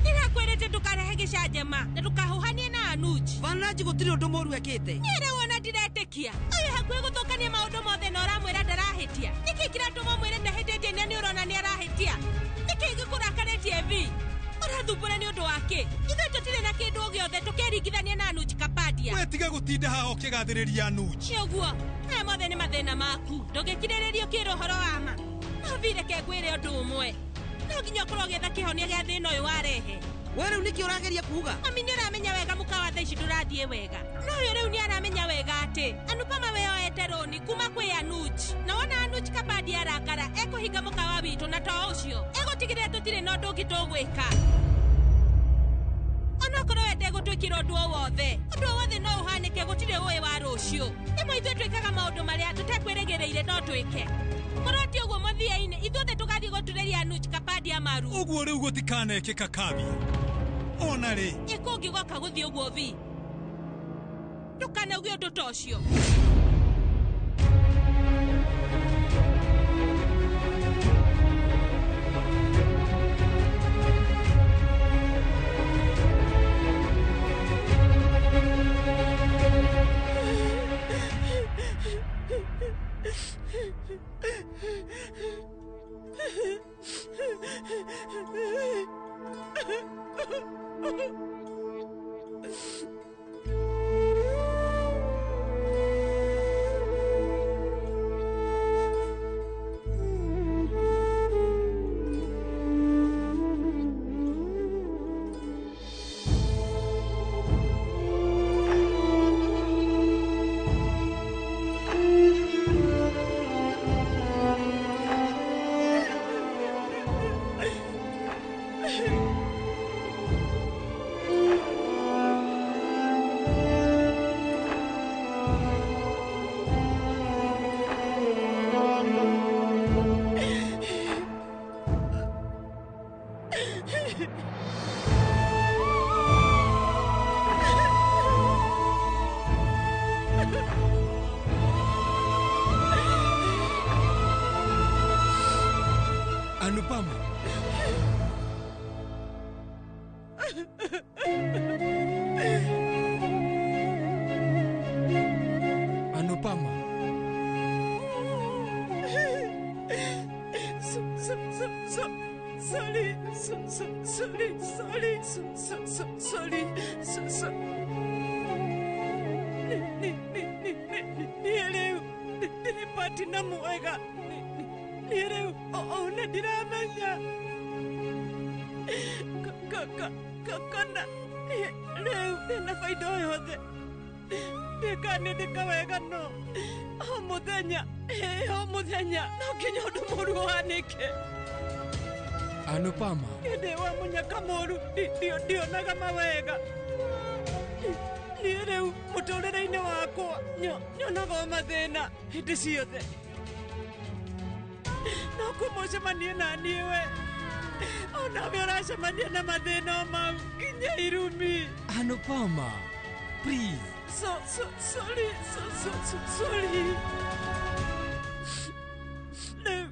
Ndĩrakwĩrĩte ndũkarehe gĩcanjama na ndũkahuhanie na Anuj. Vanraj gũtirĩ ũndũ mũũru ekĩte. Niĩ rĩu ona ndiretĩkia. Ũyũ hakuhĩ gũthũkania maũndũ mothe na ũramwĩra ndarahĩtia. Nĩkĩ kĩratũma ũmwĩre ndahĩtĩtie na nĩ ũrona nĩ arahĩtia? Nĩkĩ gĩkũrakarĩtie Vi? Ũrathumbũra nĩ ũndũ wa kĩ? Ithuĩ tũtirĩ na kĩndũ o gĩothe tũkĩringithania na Anuj Kapadia. We tiga gũtinda haha ũkĩgathĩrĩria Anuj. Nĩ ũguo. Maya mothe nĩ mathĩna maku. Ndũngĩkirĩrĩria ũkĩĩra ũhoro wa ma. No Vi, reke ngwĩre ũndũ ũmwe. No nginya ũkorwo ũgĩetha kĩhonia gĩa thĩna ũyũ warehe. We rĩu nĩkĩ ũrageria kuuga? Mami nĩ ũramenya wega mũkawa thaa ici ndũrathiĩ wega. No ũyũ rĩu nĩ aramenya wega atĩ Anupama we oete rũni kuma kwĩ Anuj. Na wona Anuj Kapadia arakara ekũhinga mũkawa witũ na to ũcio egũtigĩrĩra tũtirĩ na ũndũ ũngĩ tũgwĩka. Onokorwo we ndegũtwĩkĩra ũndũ o wothe, ũndũ o wothe no ũhanĩke, gũtirĩ ũĩ wa rũciũ. Rĩmwe ithuĩ twĩkaga maũndũ marĩa tũtekwĩrĩgĩrĩire no twĩke. Korwo ti ũguo mũthia-inĩ ithuothe tũgathiĩ gũturĩria Anuj kabandi ya maru. Ũguo rĩu gũtikanekĩka Kavya. Ona rĩ. Ĩ kũngĩgoka gũthiĩ ũguo Vi. Ndũkanauge ũndũ ta ũcio. Anupama. Anupama. Sorry, sorry, sorry, sorry, sorry. Niĩ rĩu ndirĩ partner mwega. Niĩ rĩu ona ndiramenya kana rĩu ndĩna baida o yothe ndĩka nĩ ndĩka wega no o mũthenya o mũthenya no nginya ũndũ mũru ũhanĩke. Anupama. Ndĩ wa mũnyaka mũru ndionaga mawega. Niĩ rĩu mũtũrĩre-inĩ wakwa nyonaga o mathĩna hĩndĩ ciothe. No kũmũcemanie na niĩ we onawe ũracemania na mathĩna o mau nginya irumi. Anupama, please. Sorry, sorry. Rĩu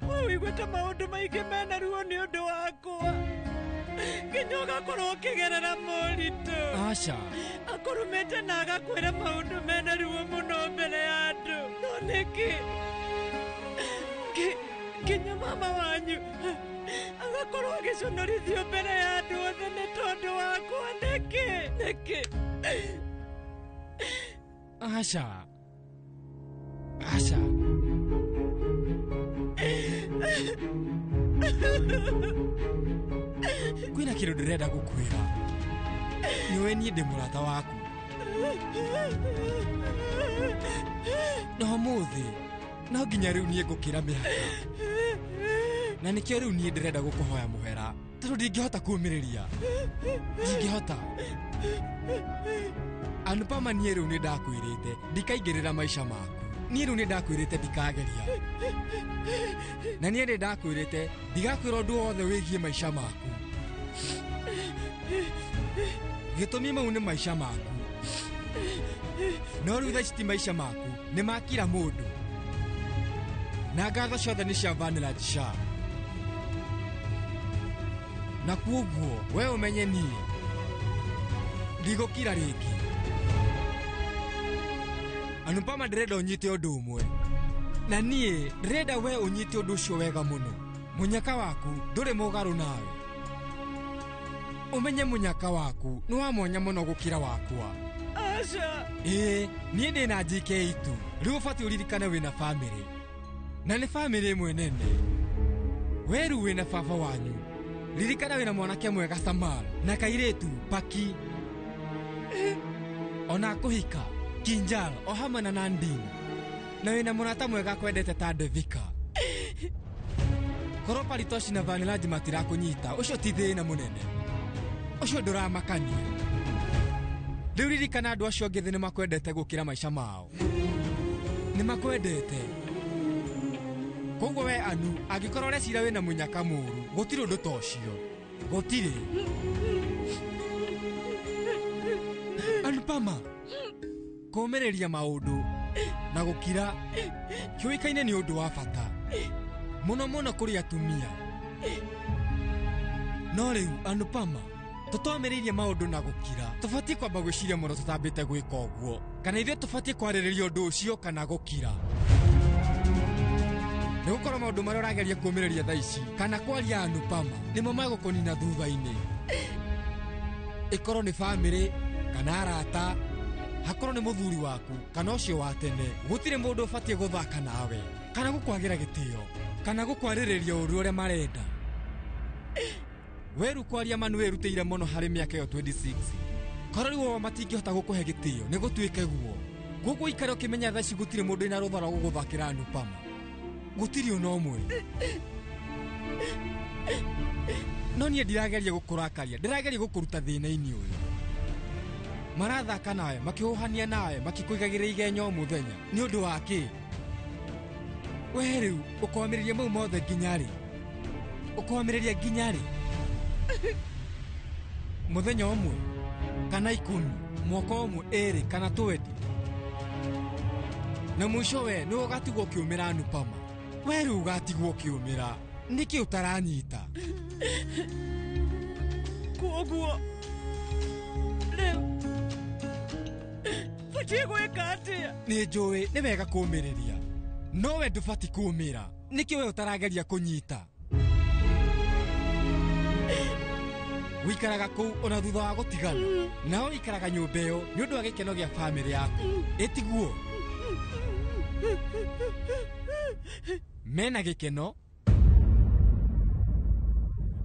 we ũiguĩte maũndũ maingĩ mena ruo nĩ ũndũ wakwa nginya ũgakorwo ũkĩgerera moritũ. Aca. Akũrumĩte na agakwĩra maũndũ mena ruo mũno mbere ya andũ. No nĩkĩ nginya mama wanyu agakorwo agĩconorithio mbere ya andũ othe nĩ tondũ wakwa? Nĩkĩ? Nĩkĩ? Aca. Aca. Kwĩna kĩndũ ndĩrenda gũkwĩra. Nĩũĩ niĩ ndĩ mũrata waku. Na ũmũthĩ no nginya rĩu niĩ ngũkĩra mĩhaka. Na nĩkĩo rĩu niĩ ndĩrenda gũkũhoya mũhera tondũ ndingĩhota kũũmĩrĩria. Ndingĩhota. Anupama, niĩ rĩu nĩ ndakwĩrĩte ndikaingĩrĩra maica maku. Niĩ rĩu nĩ ndakwĩrĩte ndikageria. Na niĩ nĩ ndakwĩrĩte ndigakwĩra ũndũ wothe wĩgiĩ maica maku. Gĩtũmi mau nĩ maica maku. No rĩu thaa ici ti maica maku, nĩ ma kila mũndũ. Na ngatho ciothe nĩ cia Vanilla Shah. Na kuoguo we ũmenye niĩ ndigũkira rĩngĩ. Anupama, ndĩrenda ũnyite ũndũ ũmwe. Na niĩ ndĩrenda we ũnyite ũndũ ũcio wega mũno. Mũnyaka waku ndũrĩ mũgarũ nawe. Ũmenye mũnyaka waku nĩ wa mwanya mũno gũkĩra wakwa. Aca. Ĩĩ, niĩ ndĩ na JK tu. Rĩu ũbatiĩ ũririkane wĩna bamĩrĩ. Na nĩ bamĩrĩ ĩmwe nene. We rĩu wĩna baba wanyu. Ririkana wĩna mwanake mwega Samal na kairĩtu Paki. Ona kũhika Kinjal o hamwe na Nandini. Na wĩna mũrata mwega akwendete ta Devika. Korwo Paritoshi na Vanilaji matirakũnyita, ũcio ti thĩna mũnene. Ũcio ndũramakania. Rĩu ririkana andũ acio angĩ thĩ nĩ makwendete gũkĩra maica mao. Nĩ makwendete. Koguo we Anu angĩkorwo ũreciria wĩna mũnyaka mũũru, gũtirĩ ũndũ ta ũcio. Gũtirĩ. Anupama, kũũmĩrĩria maũndũ na gũkira kĩũĩkaine nĩ ũndũ wa bata mũno mũno kũrĩ atumia. No rĩu Anupama, tũtomĩrĩirie maũndũ na gũkira, tũbatiĩ kwamba gwĩciria mũno tũtambĩte gwĩka ũguo, kana ithuĩ tũbatiĩ kwarĩrĩria ũndũ ũcio kana gũkira. Nĩ gũkorwo maũndũ marĩa ũrageria kũũmĩrĩria thaa ici kana kwaria Anupama nĩmo magũkũnina thutha-inĩ. Ĩkorwo nĩ bamĩrĩ kana arata, hakorwo nĩ mũthuri waku kana ũcio wa tene, gũtirĩ mũndũ ũbatiĩ gũthaka nawe kana gũkwagĩra gĩtĩo kana gũkwarĩrĩria ũru ũrĩa marenda. Weru kwaria ma nĩ wĩrutĩire mũno harĩ mĩaka ĩyo 26. Korwo rĩu o matingĩhota gũkũhe gĩtĩo nĩ gũtuĩke guo. Gũkũ ikare ũkĩmenya thaa ici gũtirĩ mũndũ wĩna rũtha rwa gũgũthakĩra Anupama. Gũtirĩ ona ũmwe. No niĩ ndirageria gũkũrakaria, ndĩrageria gũkũruta thĩna-inĩ ũyũ. Marathaka nawe, makĩhũhania nawe, makĩkũigagĩra igenyo o mũthenya. Nĩ ũndũ wa kĩ? We rĩu ũkomĩrĩria mau mothe nginya rĩ? Ũkomĩrĩria nginya rĩ? Mũthenya ũmwe kana 10, mwaka ũmwe, 2 kana 20. Na mũico we nĩwe ũgatigwo ũkĩũmĩra Anupama. We rĩu ũgatigwo ũkĩũmĩra. Nĩkĩ ũtaranyita? Koguo rĩu batiĩ gwĩka atĩa? Nĩ njũĩ nĩ wega kũũmĩrĩria, no we ndũbatiĩ kũũmĩra. Nĩkĩ we ũtarageria kũnyita? Wĩikaraga kũu ona thutha wa gũtigana, nao wĩikaraga nyũmba ĩyo nĩ ũndũ wa gĩkeno gĩa bamĩrĩ yaku. Ĩtiguo? Mena gĩkeno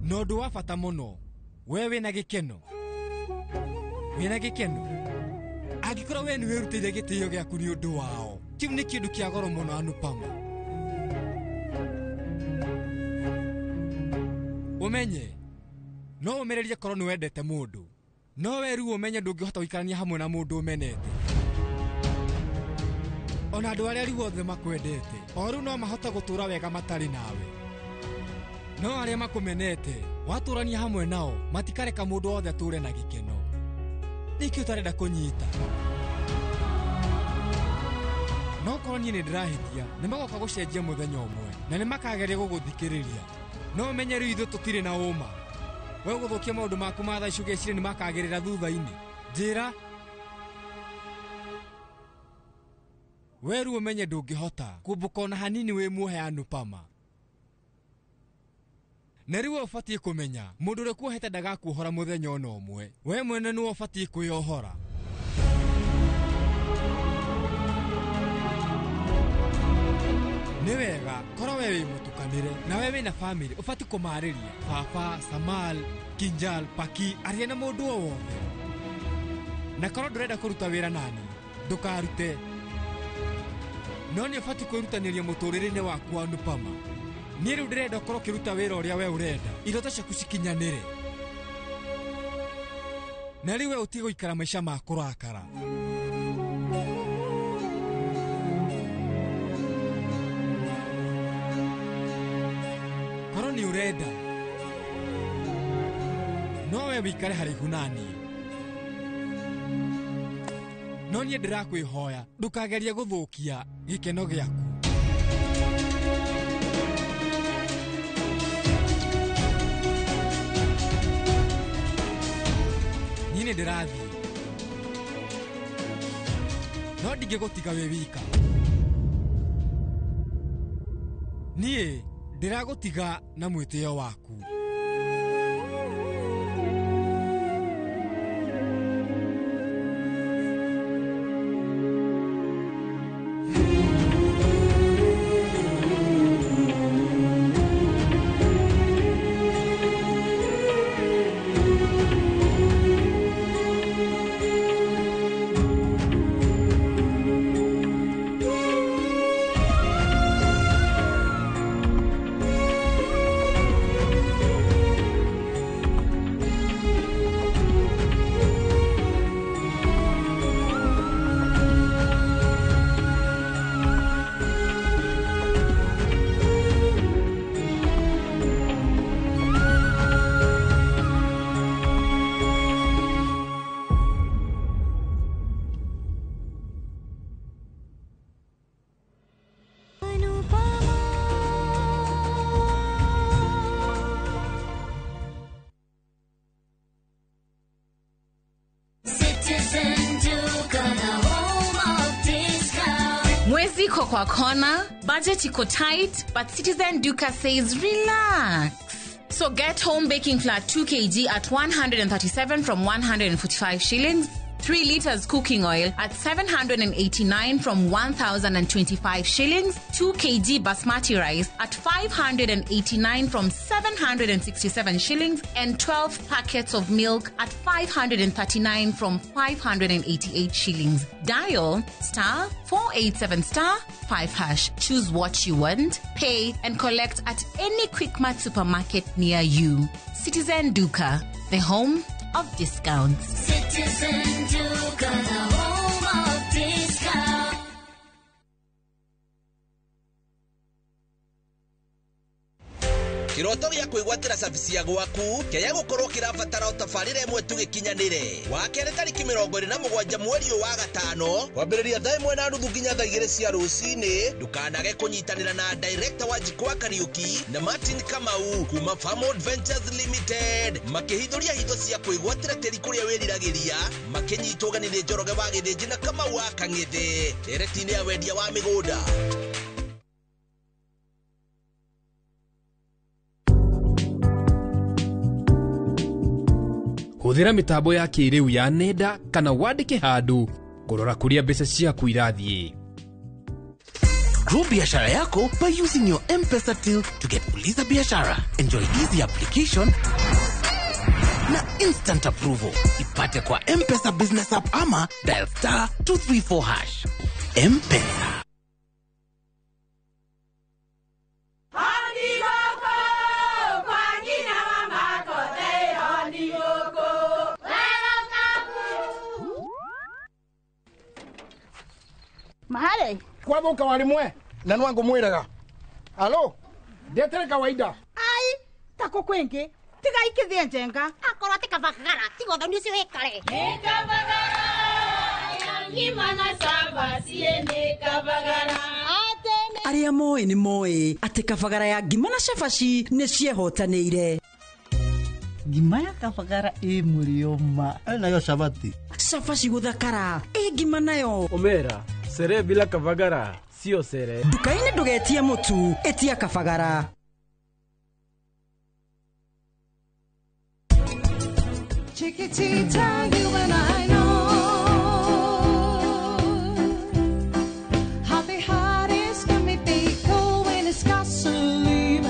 na ũndũ wa bata mũno, we wĩna gĩkeno. Wĩna gĩkeno. Angĩkorwo we nĩ wĩrutĩire gĩtĩo gĩaku nĩ ũndũ wao, kĩu nĩ kĩndũ kĩa goro mũno Anupama. Ũmenye no ũmĩrĩrie korwo nĩ wendete mũndũ, no we rĩu ũmenye ndũngĩhota gũikarania hamwe na mũndũ ũmenete. Ona andũ arĩa rĩu othe makwendete o rĩu no mahote gũtũũra wega matarĩ nawe. No arĩa makũmenete watũrania hamwe nao matikareka mũndũ wothe atũũre na gĩkeno. Nĩkĩ ũtarenda kũnyita? No korwo niĩ nĩ ndĩrahĩtia, nĩ magoka gũcenjia mũthenya ũmwe na nĩ makageria gũgũthikĩrĩria. No ũmenye rĩu ithuĩ tũtirĩ na ũma. We ũgũthũkia maũndũ maku ma thaa ici ũgeciria nĩ makagĩrĩra thutha-inĩ. Njĩra. We rĩu ũmenye ndũngĩhota kũmbũka ona hanini wĩ muohe Anupama. Na rĩu ũbatiĩ kũmenya mũndũ ũrĩa kuohete ndagakuohora mũthenya ona ũmwe. We mwene nĩwe ũbatiĩ kwĩyohora. Nĩ wega korwo we wĩ mũtukanĩre na we wĩna bamĩrĩ ũbatiĩ kũmarĩria baba, Samal, Kinjal, Paki, aria na mũndũ o wothe. Na korwo ndũrenda kũruta wĩra nani, ndũkarute. No nĩ ũbatiĩ kwĩrutanĩria mũtũrĩre-inĩ waku Anupama. Niĩ rĩu ndĩrenda ũkorwo ũkĩruta wĩra ũrĩa we ũrenda, iroto ciaku cikinyanĩre. Na rĩu we ũtige gũikara maica ma kũrakara. Korwo nĩ ũrenda, no we wĩikare haraihu na niĩ. No niĩ ndĩrakwĩhoya ndũkagerie gũthũkia gĩkeno gĩaku. Niĩ nĩ ndĩrathiĩ, no ndingĩgũtiga wĩ wika. Niĩ ndĩragũtiga na mwĩtĩo waku. Mwezi iko kwa kona, budget iko tight, but Citizen Duka says relax. So get home baking flour 2 kg at 137 from 145 shillings, 3 liters cooking oil at 789 from 1,025 shillings, 2 kg basmati rice at 589 from 767 shillings, and 12 packets of milk at 539 from 588 shillings. Dial star 487 star 5 hash. Choose what you want, pay, and collect at any Quickmart supermarket near you. Citizen Duka, the home of discounts. Citizen Duka, the home of discounts. Kiroto gĩa kwĩgwatĩra cabici ya gwaku kĩrĩa gũkorwo kĩrabatara ũtabarĩre ĩmwe tu gĩkinyanĩre. Wa kerĩ tarĩki 27 mweri ũyũ wa gatano kwambĩrĩria thaa 1:30 nginya thaa 2 cia rũcinĩ. Ndũkanage kũnyitanĩra na director wa Jikwa Kariuki na Martin Kamau kuma Farmwood Ventures Limited makĩhithũria hitho cia kwĩgwatĩra tĩri kũrĩa wĩriragĩria, makĩnyitwo ũgeni nĩ Njoroge wa Gĩthĩnji na Kamau wa Kang'ethe ndereti-inĩ ya wendia wa mĩgũnda. Hũthĩra mĩtambo ya kĩrĩu ya nenda kana wandĩke handũ kũrora kũrĩa mbeca ciaku irathiĩ. Grow biashara yako by using your M-Pesa till to get Fuliza Biashara. Enjoy easy application na instant approval. Ipate kwa M-Pesa Business App ama dial star 234 hash. M-Pesa. Mahare kwathuka warimwe na nwangu mwiraga alo ndetere kawaida ai tako kwingi tiga ikithie njenga akorwo ti kabagara tiga uthoni ucio wikare ni kabagara ngima na cabaci ni kabagara. Arĩa moĩ nĩ moĩ atĩ kabagara ya ngima na cabaci nĩ ciehotanĩire. Ngima ya kabagara ĩ mũrĩo ma nayo cabaci cabaci gũthakara ĩ ngima nayo omera sere bila kabagara sio sere. Nduka-inĩ ndũgetie mũtu, ĩtia kabagara. Chiquitita, you and I know how the heart is can be fickle when it's gasoline.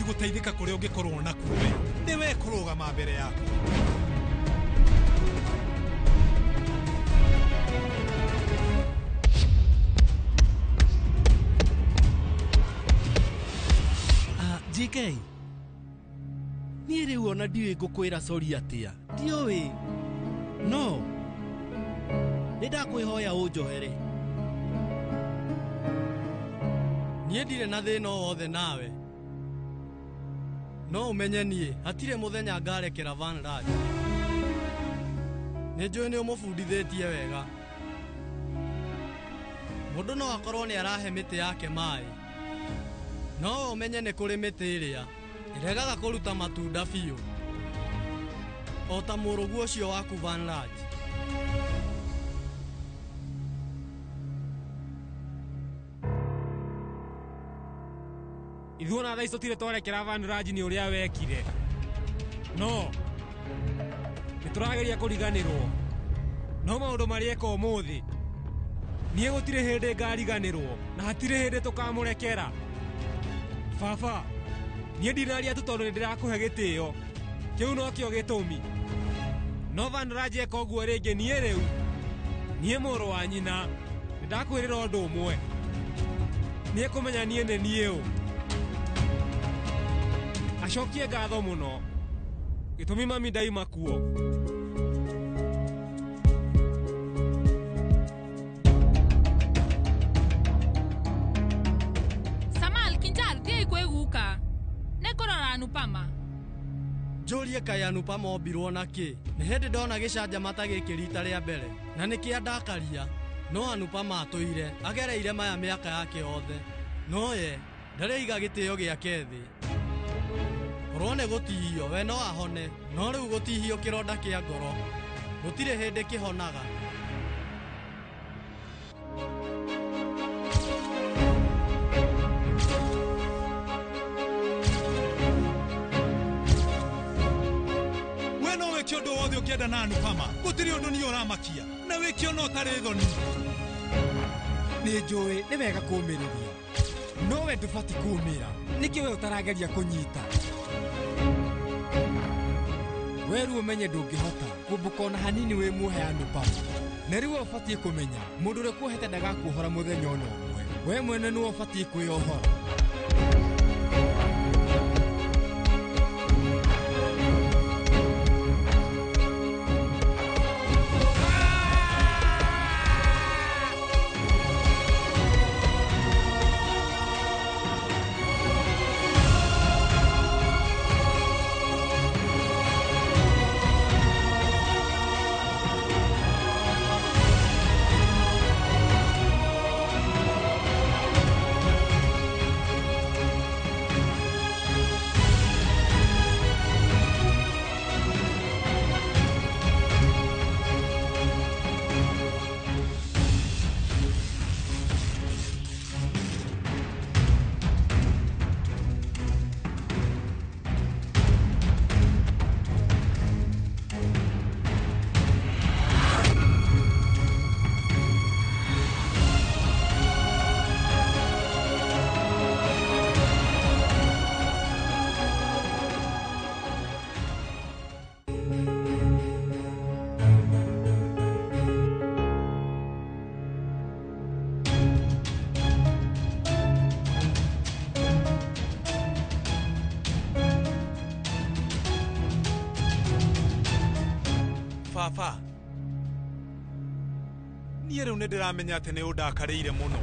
Gũteithĩka kũrĩa ũngĩkorwo nakuo we nĩ we kũrũgama mbere yaku. JK niĩ rĩu ona ndiũĩ ngũkwĩra sori atĩa, ndiũĩ, no nĩ ndakwĩhoya ũnjohere. Niĩ ndirĩ na thĩna o wothe nawe, no ũmenye niĩ hatirĩ mũthenya ngarekera Vanraj. Nĩ njũĩ nĩ ũmũbundithĩtie wega. Mũndũ no akorwo nĩ arahe mĩtĩ yake maĩ, no ũmenye nĩ kũrĩ mĩtĩ ĩrĩa ĩregaga kũruta matunda biũ, o ta mũrũguo ũcio waku Vanraj. Ithuĩ ona thaa ici tũtirĩ twarekera Vanraj nĩ ũrĩa wekire, no nĩ tũrageria kũriganĩrwo, no maũndũ marĩa eka ũmũthĩ niĩ gũtirĩ hĩndĩ ngariganĩrwo na hatirĩ hĩndĩ tũkamũrekera. Baba, niĩ ndinaria tu tondũ nĩ ndĩrakũhe gĩtĩo, kĩu nokĩo gĩtũmi. No Vanraj eka ũguo rĩngĩ, niĩ rĩu niĩ mũrũ wa nyina nĩ ndakwĩrĩra ũndũ ũmwe, nĩ ekũmenya niĩ nĩ niĩ ũ. Acokie ngatho mũno gĩtũmi mami ndaima kuo. Samal kinjar thiĩ kwĩ guka nĩ kũrora Anupama. Njũrie kaĩ Anupama ombirwo na kĩ. Nĩ hĩndĩ ndona gĩcanjama ta gĩkĩ rita rĩa mbere na nĩkĩ andakaria. No Anupama atũire agereire maya mĩaka yake yothe. No ye ndarĩiga gĩtĩo gĩake thĩ. Korwo nĩ gũtihio we no ahone, no rĩu gũtihio kĩronda kĩa ngoro gũtirĩ hĩndĩ kĩhonaga. We no wĩke ũndũ wothe ũngĩenda na Anupama, gũtirĩ ũndũ niĩ ũramakia, na wĩke ona ũtarĩ thoni. Nĩ njũĩ nĩ wega kũũmĩrĩria, no we ndũbatiĩ kũũmĩra. Nĩkĩ we ũtarageria kũnyita? We rĩu ũmenye ndũngĩhota kũmbũka ona hanini wĩ muohe Anupama. Na rĩu we ũbatiĩ kũmenya mũndũ ũrĩa ũkuohete ndagakuohora mũthenya ona ũmwe. We mwene nĩwe ũbatiĩ kwĩyohora. Baba, niĩ rĩu nĩ ndĩramenya atĩ nĩ ũndakarĩire mũno.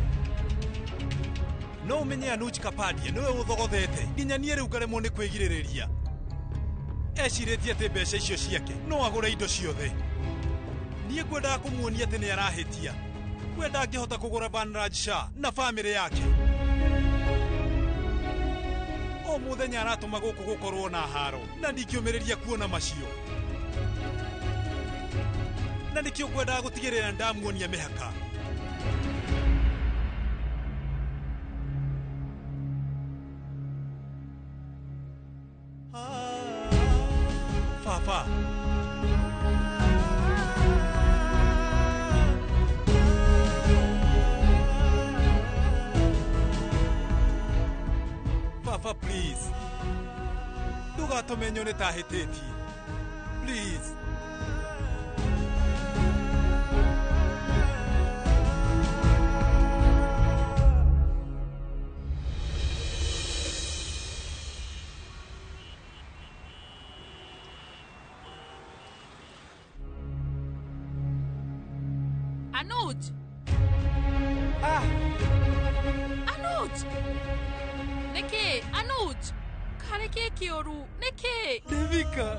No ũmenye Anuj Kapadia nĩwe ũthogothete nginya niĩ rĩu ngaremwo nĩ kwĩgirĩrĩria. Ecirĩtie atĩ mbeca icio ciake no agũre indo ciothe. Niĩ ngwendaga kũmuonia atĩ nĩ arahĩtia. We ndangĩhota kũgũra Vanraj Shah na bamĩrĩ yake. O mũthenya aratũma gũkũ gũkorwo na haro na ndingĩũmĩrĩria kuona macio. Na nĩkĩo ngwendaga gũtigĩrĩra ndamuonia mĩhaka. Baba, Baba, please. Ndũgatũme nyone ta hĩtĩtie. Please. Anuj! Ah! Anuj! Nĩkĩ? Anuj! Karĩ kĩ kĩũru? Nĩkĩ? Devika!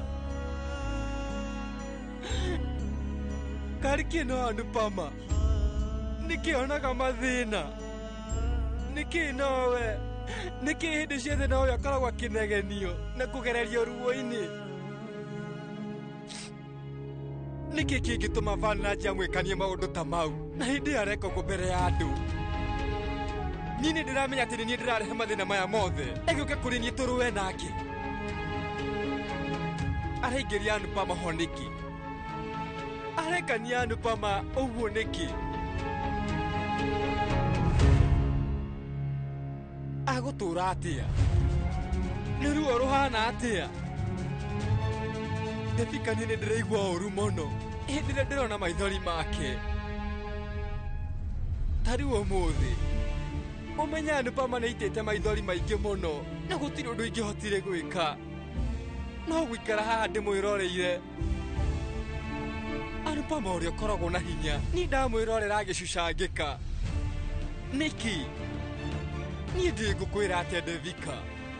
Karĩ kĩ no Anupama? Nĩkĩ onaga mathĩna? Nĩkĩ nowe? Nĩkĩ hĩndĩ ciothe nowe akoragwo akĩnegenio na kũgererio ruo-inĩ? Nĩkĩ kĩngĩtũma Vanraj amwĩkanie maũndũ ta mau na hĩndĩ ĩyo areka ũguo mbere ya andũ? Niĩ nĩ ndĩramenya atĩ nĩ niĩ ndĩrarehe mathĩna maya mothe. Egĩũke kũrĩ niĩ tũrũe nake. Araingĩria Anupama ho nĩkĩ? Arekania Anupama ũguo nĩkĩ? Agũtũra atĩa? Nĩ ruo rũhana atĩa? Devika, niĩ nĩ ndĩraigua ũru mũno hĩndĩ ĩrĩa ndĩrona maithori make. Ta rĩu ũmũthĩ ũmenye Anupama nĩ aitĩte maithori maingĩ mũno na gũtirĩ ũndũ ingĩhotire gwĩka. No gũikara haha ndĩmwĩroreire. Anupama ũrĩa ũkoragwo na hinya, niĩ ndamwĩrorera agĩcucangĩka. Nĩkĩ? Niĩ ndĩngũkwĩra atĩa Devika?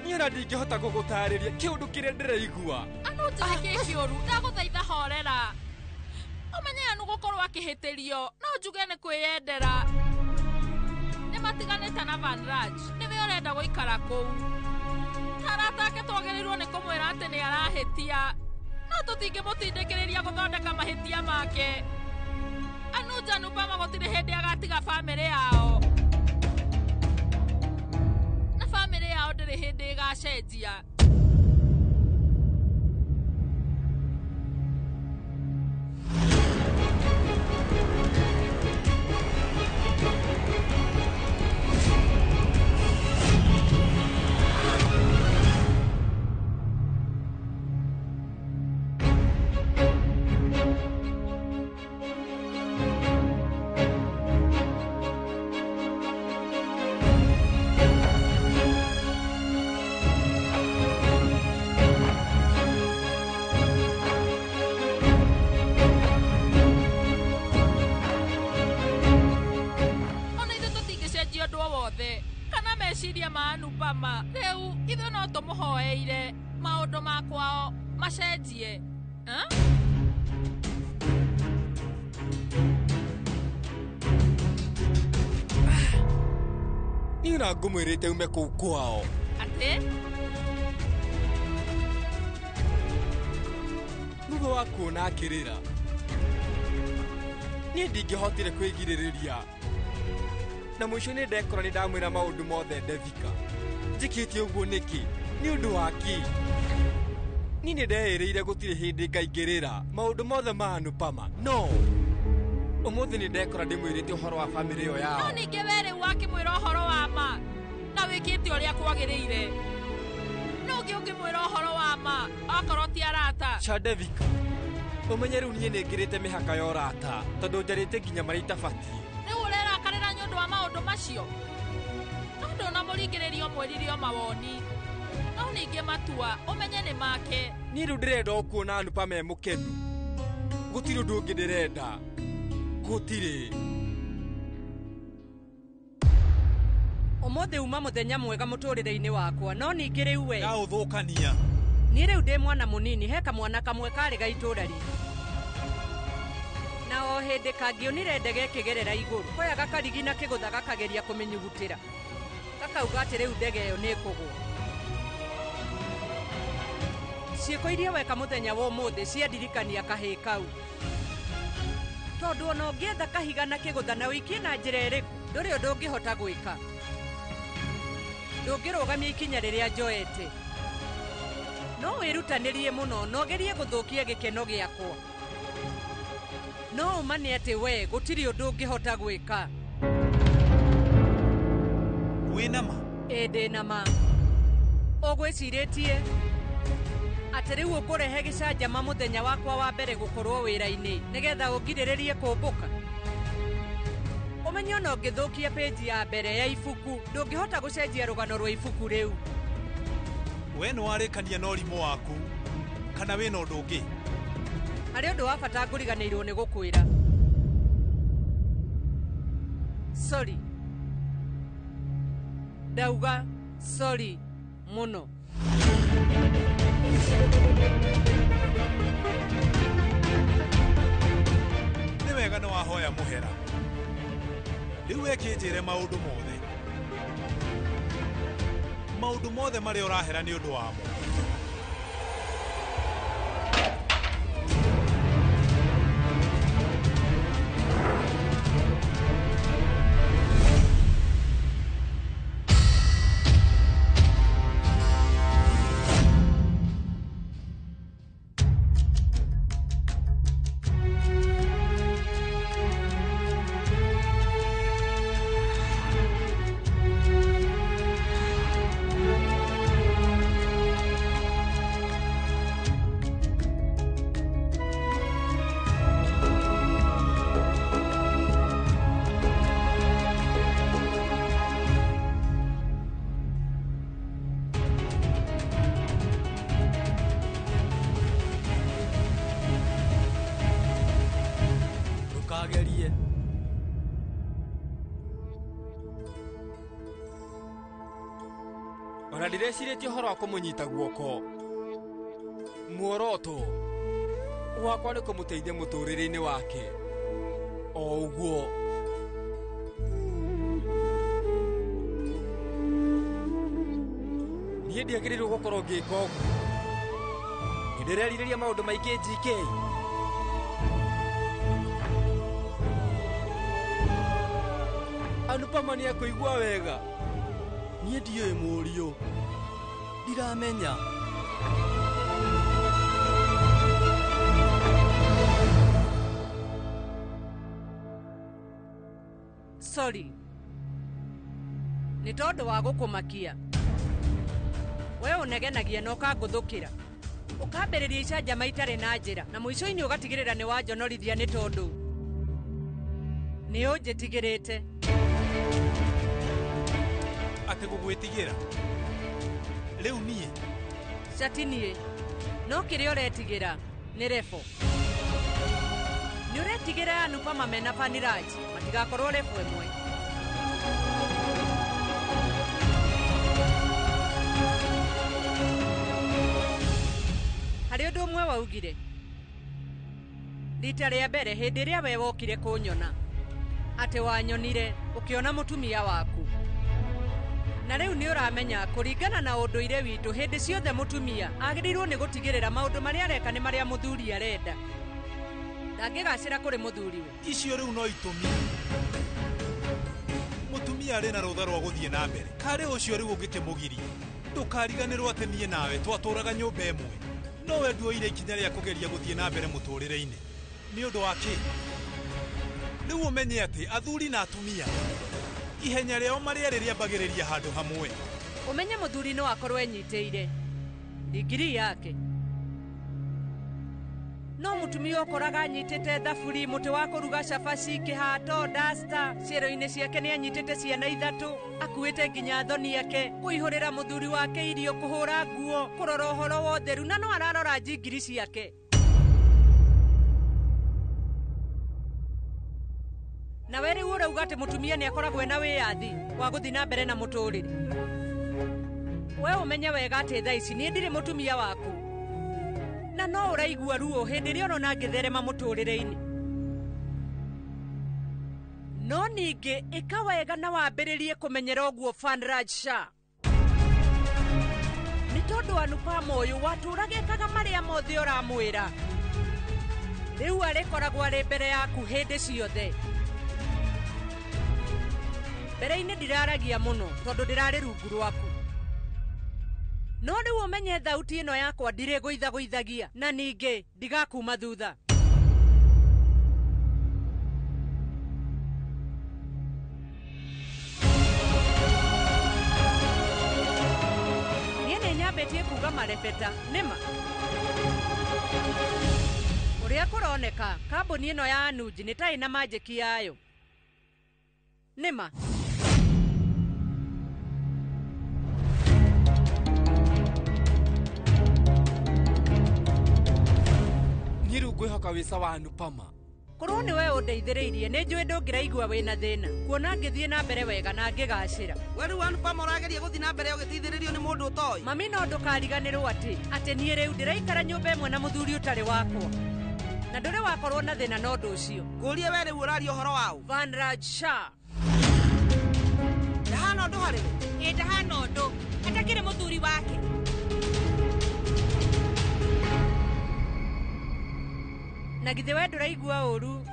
Niĩ ona ndingĩhota gũgũtarĩria kĩũndũ kĩrĩa ndĩraigua. Anuj nĩ kĩ kĩũru? Ndagũthaitha horera. Ũmenye Anu gũkorwo akĩhĩtĩrio no njuge nĩ kwĩyendera. Nĩ matiganĩte na Vanraj, nĩwe ũrenda gũikara kũu. Arata ake twagĩrĩirwo nĩ kũmwĩra atĩ nĩ arahĩtia, no tũtingĩmũtindĩkĩrĩria gũthondeka mahĩtia make. Anuj Anupama gũtirĩ hĩndĩ agatiga bamĩrĩ yao, na bamĩrĩ yao ndĩrĩ hĩndĩ ĩgacenjia. Ona ithuĩ tũtingĩcenjia ũndũ o wothe kana meciria ma Anupama. Rĩu ithuĩ no tũmũhoeire maũndũ ma kwao macenjie. Niĩ ona ngũmwĩrĩte ume kũu kwao. Atĩ? Thutha wa kuona akĩrĩra, niĩ ndingĩhotire kwĩgirĩrĩria, na mũico nĩ ndekora nĩ ndamwĩra maũndũ mothe Devika. Njĩkĩte ũguo nĩkĩ? Nĩ ũndũ wa kĩ? Niĩ nĩ ndeĩrĩire gũtirĩ hĩndĩ ngaingĩrĩra maũndũ mothe ma Anupama, no ũmũthĩ nĩ ndekora ndĩmwĩrĩte ũhoro wa bamĩrĩ ĩyo No yao. ningĩ we rĩu wakĩmwĩra ũhoro wa ma na wĩkĩte ũrĩa kwagĩrĩire. No ũngĩ ũngĩmwĩra ũhoro wa ma okorwo ti arata. Cha Devika, ũmenye rĩu niĩ nĩ ngĩrĩte mĩhaka ya ũrata tondũ njarĩte nginya marĩa itabatiĩ. Rĩu ũrerakarĩra nĩ ũndũ wa maũndũ macio? No ndũnamũringĩrĩria ũmwĩrire o mawoni. No ningĩ matua ũmenye nĩ make. Niĩ rĩu ndĩrenda o kuona Anupama e mũkenu. Gũtirĩ ũndũ ũngĩ ndĩrenda. Gũtirĩ. Ũmũthĩ uma mũthenya mwega mũtũrĩre-inĩ wakwa, no ningĩ rĩu we Ndaũthũkania. Niĩ rĩu ndĩ mwana mũnini, he kamwana kamwe karĩ ga itũũra ritũ. Na o hĩndĩ kangĩonire ndege ĩkĩgerera igũrũ, koya gakarigi na kĩgũtha gakageria kũmĩnyugutĩra. Gakauga atĩ rĩu ndege ĩyo nĩ ĩkũgũa. Ciĩko iria weka mũthenya wa ũmũthĩ ciandirikania kahĩĩ kau. Tondũ ona ũngĩetha kahiga na kĩgũtha na ũikie na njĩra ĩrĩkũ, ndũrĩ ũndũ ũngĩhota gwĩka. Ndũngĩrũgamia ikinya rĩrĩa njoete. No wĩrutanĩrie mũno na ũgerie gũthũkia gĩkeno gĩakwa. No ũma nĩ atĩ we gũtirĩ ũndũ ũngĩhota gwĩka. Wĩna ma? Ĩ ndĩ na ma. Ũgwĩcirĩtie atĩ rĩu ũkũrehe gĩcanjama mũthenya wakwa wa mbere gũkorwo wĩra-inĩ nĩgetha ũngirĩrĩrie kũmbũka. Ũmenye ona ũngĩthũkia pĩnji ya mbere ya ibuku, ndũngĩhota gũcenjia rũgano rwa ibuku rĩu. We nĩ warĩkania na ũrimũ waku kana wĩna ũndũ ũngĩ? Harĩ ũndũ wa bata ngũriganĩirwo nĩ gũkwĩra. Sorry. Ndauga sorry mũno. Nĩ wega nĩ wahoya mũhera. Rĩu wekĩnjĩre maũndũ mothe. Maũndũ mothe marĩa ũrahera nĩ ũndũ wamo. Ona ndirecirĩtie ũhoro wa kũmũnyita guoko. Muoroto wakwa nĩ kũmũteithia mũtũrĩre-inĩ wake. O ũguo. Niĩ ndiagĩrĩirwo gũkorwo ngĩka ũguo. Nĩ ndĩrerirĩria maũndũ maingĩ GK. Anupama nĩ ekũigua wega. Niĩ ndiũĩ mũriũ. Ndiramenya. Sorry. Nĩ tondũ wa gũkũmakia. We ũnegenagia na ũkangũthũkĩra. Ũkambĩrĩria icanjama itarĩ na njĩra na mũico-inĩ ũgatigĩrĩra nĩ wanjonorithia nĩ tondũ nĩ ũnjĩtigĩrĩte. Atĩ gũgwĩtigĩra? Rĩu niĩ? Cati niĩ. No kĩrĩa ũretigĩra nĩ refo. Nĩ ũretigĩra Anupama mena Vaniraj matigakorwo refo ĩmwe. Harĩ ũndũ ũmwe waugire. Rita rĩa mbere hĩndĩ ĩrĩa we wokire kũnyona, atĩ wanyonire ũkĩona mũtumia waku. Na rĩu nĩ ũramenya kũringana na ũndũire witũ hĩndĩ ciothe mũtumia agĩrĩirwo nĩ gũtigĩrĩra maũndũ marĩa areka nĩ marĩa mũthuri arenda. Ndangĩgacĩra kũrĩ mũthuriwe. Icio rĩu no itũmi. Mũtumia arĩ na rũtha rwa gũthiĩ na mbere. Karĩ ũcio rĩu ũngĩkĩmũgiria. Ndũkariganĩrwo atĩ niĩ nawe twatũraga nyũmba ĩmwe. No we nduoire ikinya rĩa kũgeria gũthiĩ na mbere mũtũrĩre-inĩ. Nĩ ũndũ wa kĩ? Rĩu ũmenye atĩ athuri na atumia ihenya rĩao marĩa rĩrĩambagĩrĩria handũ hamwe. Ũmenye mũthuri no akorwo enyitĩire ndigiri yake. No mũtumia ũkoraga anyitĩte thaburi, mũtĩ wa kũruga cabaci, kĩhato, dasta, ciero-inĩ ciake nĩ anyitĩte ciana ithatũ, akuĩte nginya thoni yake, kũihũrĩra mũthuri wake irio, kũhũra nguo, kũrora ũhoro wa ũtheru, na no ararora njingiri ciake. Na we rĩu ũrauga atĩ mũtumia nĩ akoragwo ena wĩyathi wa gũthiĩ na mbere na mũtũrĩre. We ũmenye wega atĩ thaa ici niĩ ndirĩ mũtumia waku. Na no ũraigua ruo hĩndĩ ĩrĩa ũrona ngĩtherema mũtũrĩre-inĩ. No ningĩ ĩka wega na wambĩrĩrie kũmenyera ũguo Vanraj Shah. Nĩ tondũ Anupama ũyũ watũraga ekaga marĩa mothe ũramwĩra. Rĩu arĩkoragwo arĩ mbere yaku hĩndĩ ciothe. Mbere-inĩ ndiraragia mũno tondũ ndĩrarĩ rungu rwaku. No rĩu ũmenye thauti ĩno yakwa ndirĩgũithagũithagia na ningĩ ndigakuma thutha. Niĩ nĩ nyambĩtie kuga marebeta nĩma. Ũrĩa kũroneka kambuni ĩno ya Anuj nĩ ta ĩna manjĩki yayo. Nĩma. Niĩ rĩu ngwĩhoka wĩ sawa Anupama. Korwo nĩ we ũndeithĩrĩirie nĩ njũĩ ndũngĩraigua wĩna thĩna kuona ngĩthiĩ na mbere wega na ngĩgacĩra. We rĩu Anupama ũrageria gũthiĩ na mbere ũgĩteithĩrĩrio nĩ mũndũ ũtoĩ. Mami no ndũkariganĩrwo atĩ niĩ rĩu ndĩraikara nyũmba ĩmwe na mũthuri ũtarĩ wakwa. Na ndũrĩ wakorwo na thĩna na ũndũ ũcio. Ngũrie we rĩu ũraria ũhoro waũ? Vanraj Shah. Ndahana ũndũ harĩ we? Ĩ ndahana ũndũ. Atakĩrĩ mũthuri wake. Na githĩ we ndũraigua ũru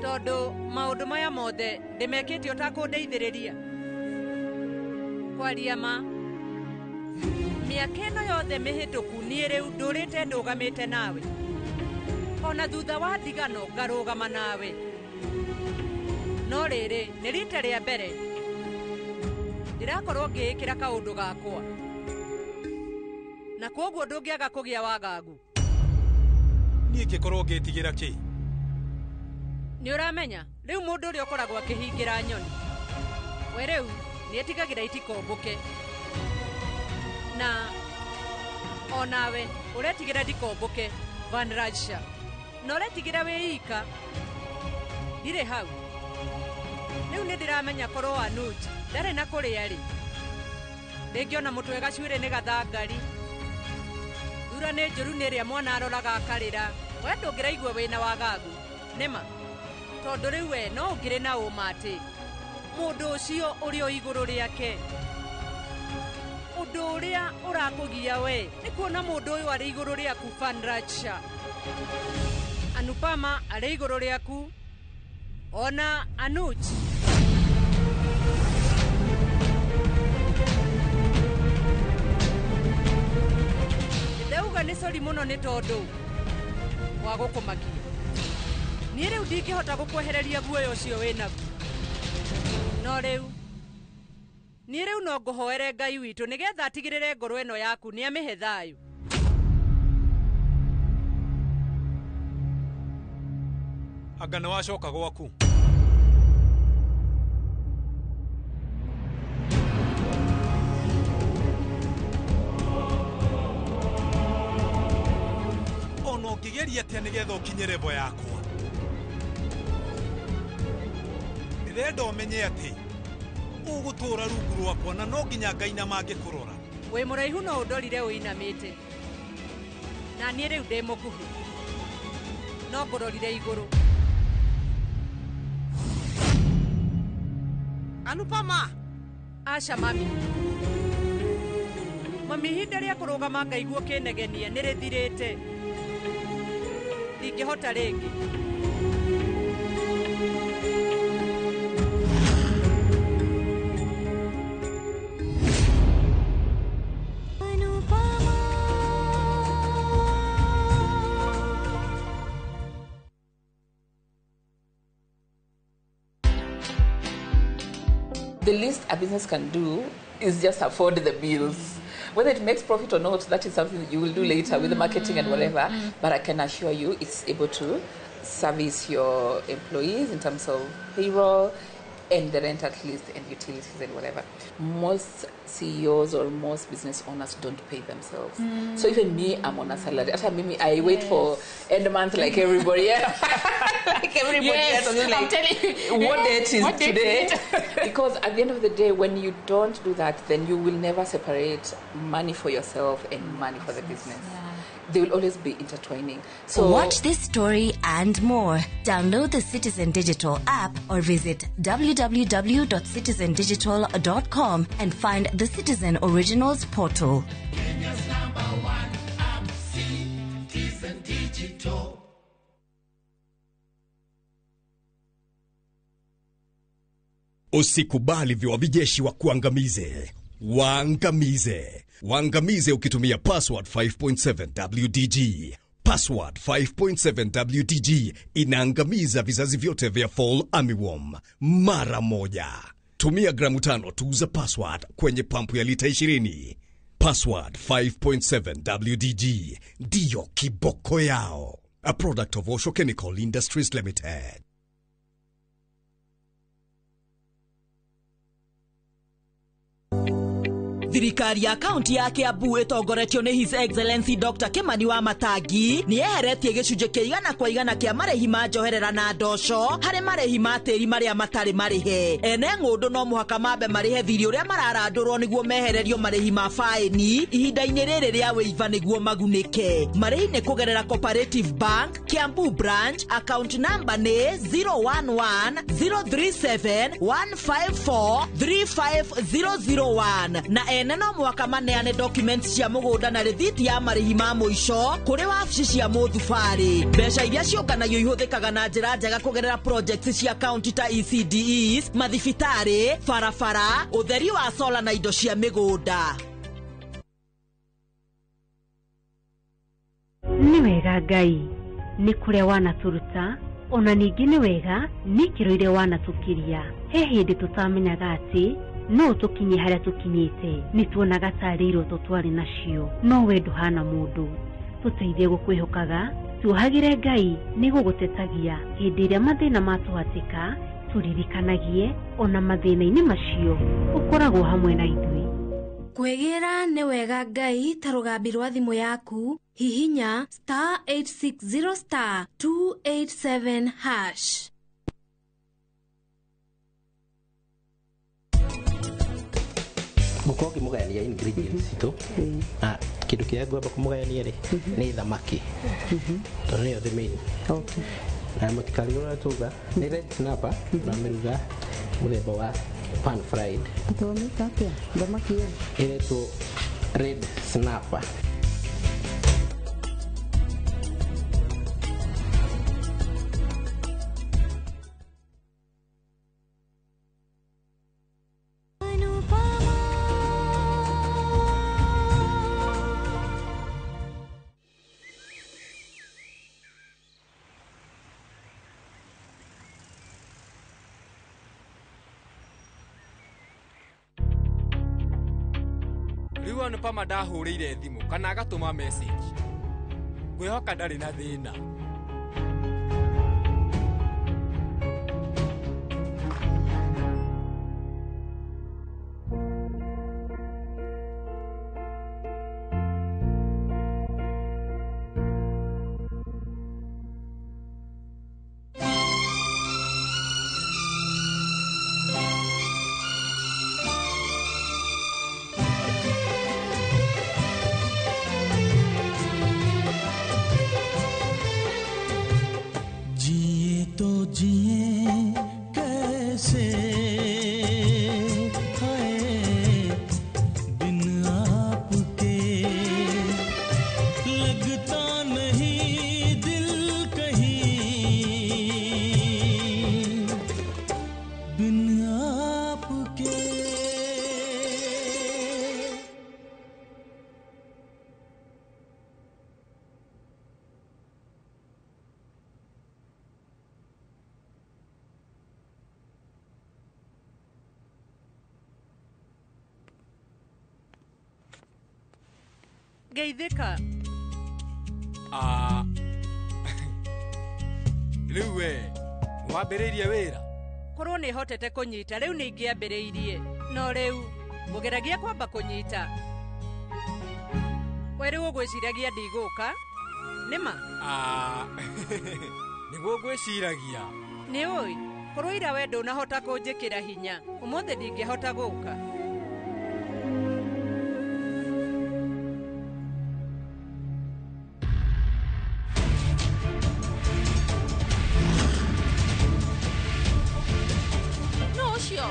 tondũ maũndũ maya mothe ndĩmekĩte ũtakũndeithĩrĩria. Kwaria ma mĩaka ĩno yothe mĩhĩtũku niĩ rĩu ndũrĩte ndũgamĩte nawe. Ona thutha wa ndigano ngarũgama nawe. No rĩrĩ nĩ rita rĩa mbere ndĩrakorwo ngĩĩkĩra kaũndũ gakwa. Na kwoguo ndũngĩaga kũgĩa wagagu. Niĩ ngĩkorwo ngĩtigĩra kĩ? Nĩ ũramenya rĩu mũndũ ũrĩa ũkoragwo akĩhingĩra nyoni. We rĩu nĩ etigagĩra itikombũke. Na onawe ũretigĩra ndikombũke Vanraj Shah. Na ũretigĩra wĩ ika. Ndirĩ hau. Rĩu nĩ ndĩramenya korwo Anuj ndarĩ na kũrĩa rĩ. Rĩngĩ ona mũtwe gacuĩrĩ nĩ gathangari. Thura nĩ njũru nĩ ĩrĩa mwana aroraga akarĩra. We ndũngĩraigua wĩna wagagu. Nĩma. Tondũ rĩu we no ũngĩrĩ na ũma atĩ mũndũ ũcio ũrĩ o igũrũ rĩake. Ũndũ ũrĩa ũrakũgia we nĩ kuona mũndũ ũyũ arĩ igũrũ rĩaku Vanraj Shah. Anupama arĩ igũrũ rĩaku ona Anuj. Ndauga nĩ sori mũno nĩ tondũ wa gũkũmakia. Niĩ rĩu ndingĩhota gũkwehereria guoya ũcio wĩnaguo. No rĩu niĩ rĩu no ngũhoere Ngai witũ nĩgetha atigĩrĩre ngoro ĩno yaku nĩ amĩhe thayũ. Anga nĩ wacoka gwaku. Ona ũngĩgeria atĩa nĩgetha ũkinye level yakwa. Ndĩrenda ũmenye atĩ ũgũtũra rungu rwakwa na no nginya Ngai na mangĩkũrora. Wĩ mũraihu no ũndorire ũinamĩte. Na niĩ rĩu ndĩ mũkuhĩ. No ngũrorire igũrũ. Anupama. Aca mami. Mami ihinda rĩa kũrũgama ngaigua ũkĩnegenia nĩ rĩthirĩte. Ndingĩhota rĩngĩ. The least a business can do is just afford the bills. Whether it makes profit or not, that is something that you will do later with the marketing and whatever. But I can assure you it's able to service your employees in terms of payroll and the rent at least and utilities and whatever. Most CEOs or most business owners don't pay themselves. So even me, I'm on a salary. After me, I wait for end month like everybody else. Like everybody else. I'm like, I'm telling you. What date is What date today? is it? Because at the end of the day, when you don't do that, then you will never separate money for yourself and money for the business. They will always be intertwining. So watch this story and more. Download the Citizen Digital app or visit www.citizendigital.com and find the Citizen Originals portal. Kenya's number one app, Citizen Digital. Usikubali viwavijeshi wa kuangamize. Waangamize. Waangamize ukitumia password 5.7 WDG. Password 5.7 WDG inaangamiza vizazi vyote vya fall armyworm mara moja. Tumia gramu 5 tu za password kwenye pampu ya lita 20. Password 5.7 WDG ndiyo kiboko yao. A product of Osho Chemical Industries Limited. Thirikari ya kaunti ya Kiambu ĩtongoretio nĩ His Excellency Dr. Kimani wa Matangi nĩ yeheretie gĩcunjĩ kĩa 100% kĩa marĩhi ma njoherera na ndoco harĩ marĩhi ma tĩri marĩa matarĩ marĩhe. Ene ng'ũndũ no mũhaka mambe marĩhe thirĩ ũrĩa mararandũrwo nĩguo mehererio marĩhi ma faĩni ihinda-inĩ rĩrĩ rĩa wĩiva nĩguo magunĩke. Marĩhi nĩ kũgerera Cooperative Bank, Kiambu Branch, account number nĩ 011 037 154 35001 na ene no mũhaka maneane documents cia mũgũnda na rĩthiti ya marĩhi ma mũico kũrĩ wabici cia mũthubarĩ. Mbeca iria ciũnganagio ihũthĩkaga na njĩra njega kũgerera projects cia county ta ECDEs, mathibitarĩ, barabara, ũtheri wa sola na indo cia mĩgũnda. Nĩ wega Ngai nĩ kũrĩa wanatũruta ona ningĩ nĩ wega nĩ ikĩro iria wanatũkiria. He hĩndĩ tũtamenyaga atĩ no tũkinye harĩa tũkinyĩte, nĩ tuonaga tarĩ iroto twarĩ nacio, no we ndũhana mũndũ. Tũteithie gũkwĩhokaga, tuohagĩre Ngai nĩ gũgũtetagia hĩndĩ ĩrĩa mathĩna matũhatĩka, tũririkanagie ona mathĩna-inĩ macio ũkoragwo hamwe na ithuĩ. Kwĩgĩra nĩ wega Ngai ta rũgambi rwa thimũ yaku, hihinya star 860 star 287 hash. Ngũkorwo ngĩmũgayania ingredients citũ na kĩndũ kĩrĩa ngwamba kũmũgayania rĩ nĩ thamaki, tondũ nĩyo the main. Na mũtikarigwo ũrĩa tuga nĩ red snapper, tũramĩruga mũthemba wa pan fried. Tũmĩta atĩa thamaki ĩyo? Ĩretwo red snapper. Rĩu Anupama ndahũrĩire thimũ kana agatũma message. Ngwĩhoka ndarĩ na thĩna. जिए तो जिए कैसे हाय बिन आपके, लगता नहीं दिल कहीं बिन आपके। Geithĩka. Ah. Rĩu we nĩwambĩrĩirie wĩra? Korwo nĩ hotete kũnyita rĩu nĩ ingĩambĩrĩirie, no rĩu ngũgeragia kwamba kũnyita. We rĩu ũgwĩciragia ndigũka nĩ ma? Ah. Nĩguo ngwĩciragia. Nĩ ũĩ korwo ira we ndũnahota kũnjĩkĩra hinya, ũmũthĩ ndingĩhota gũka. No ũcio.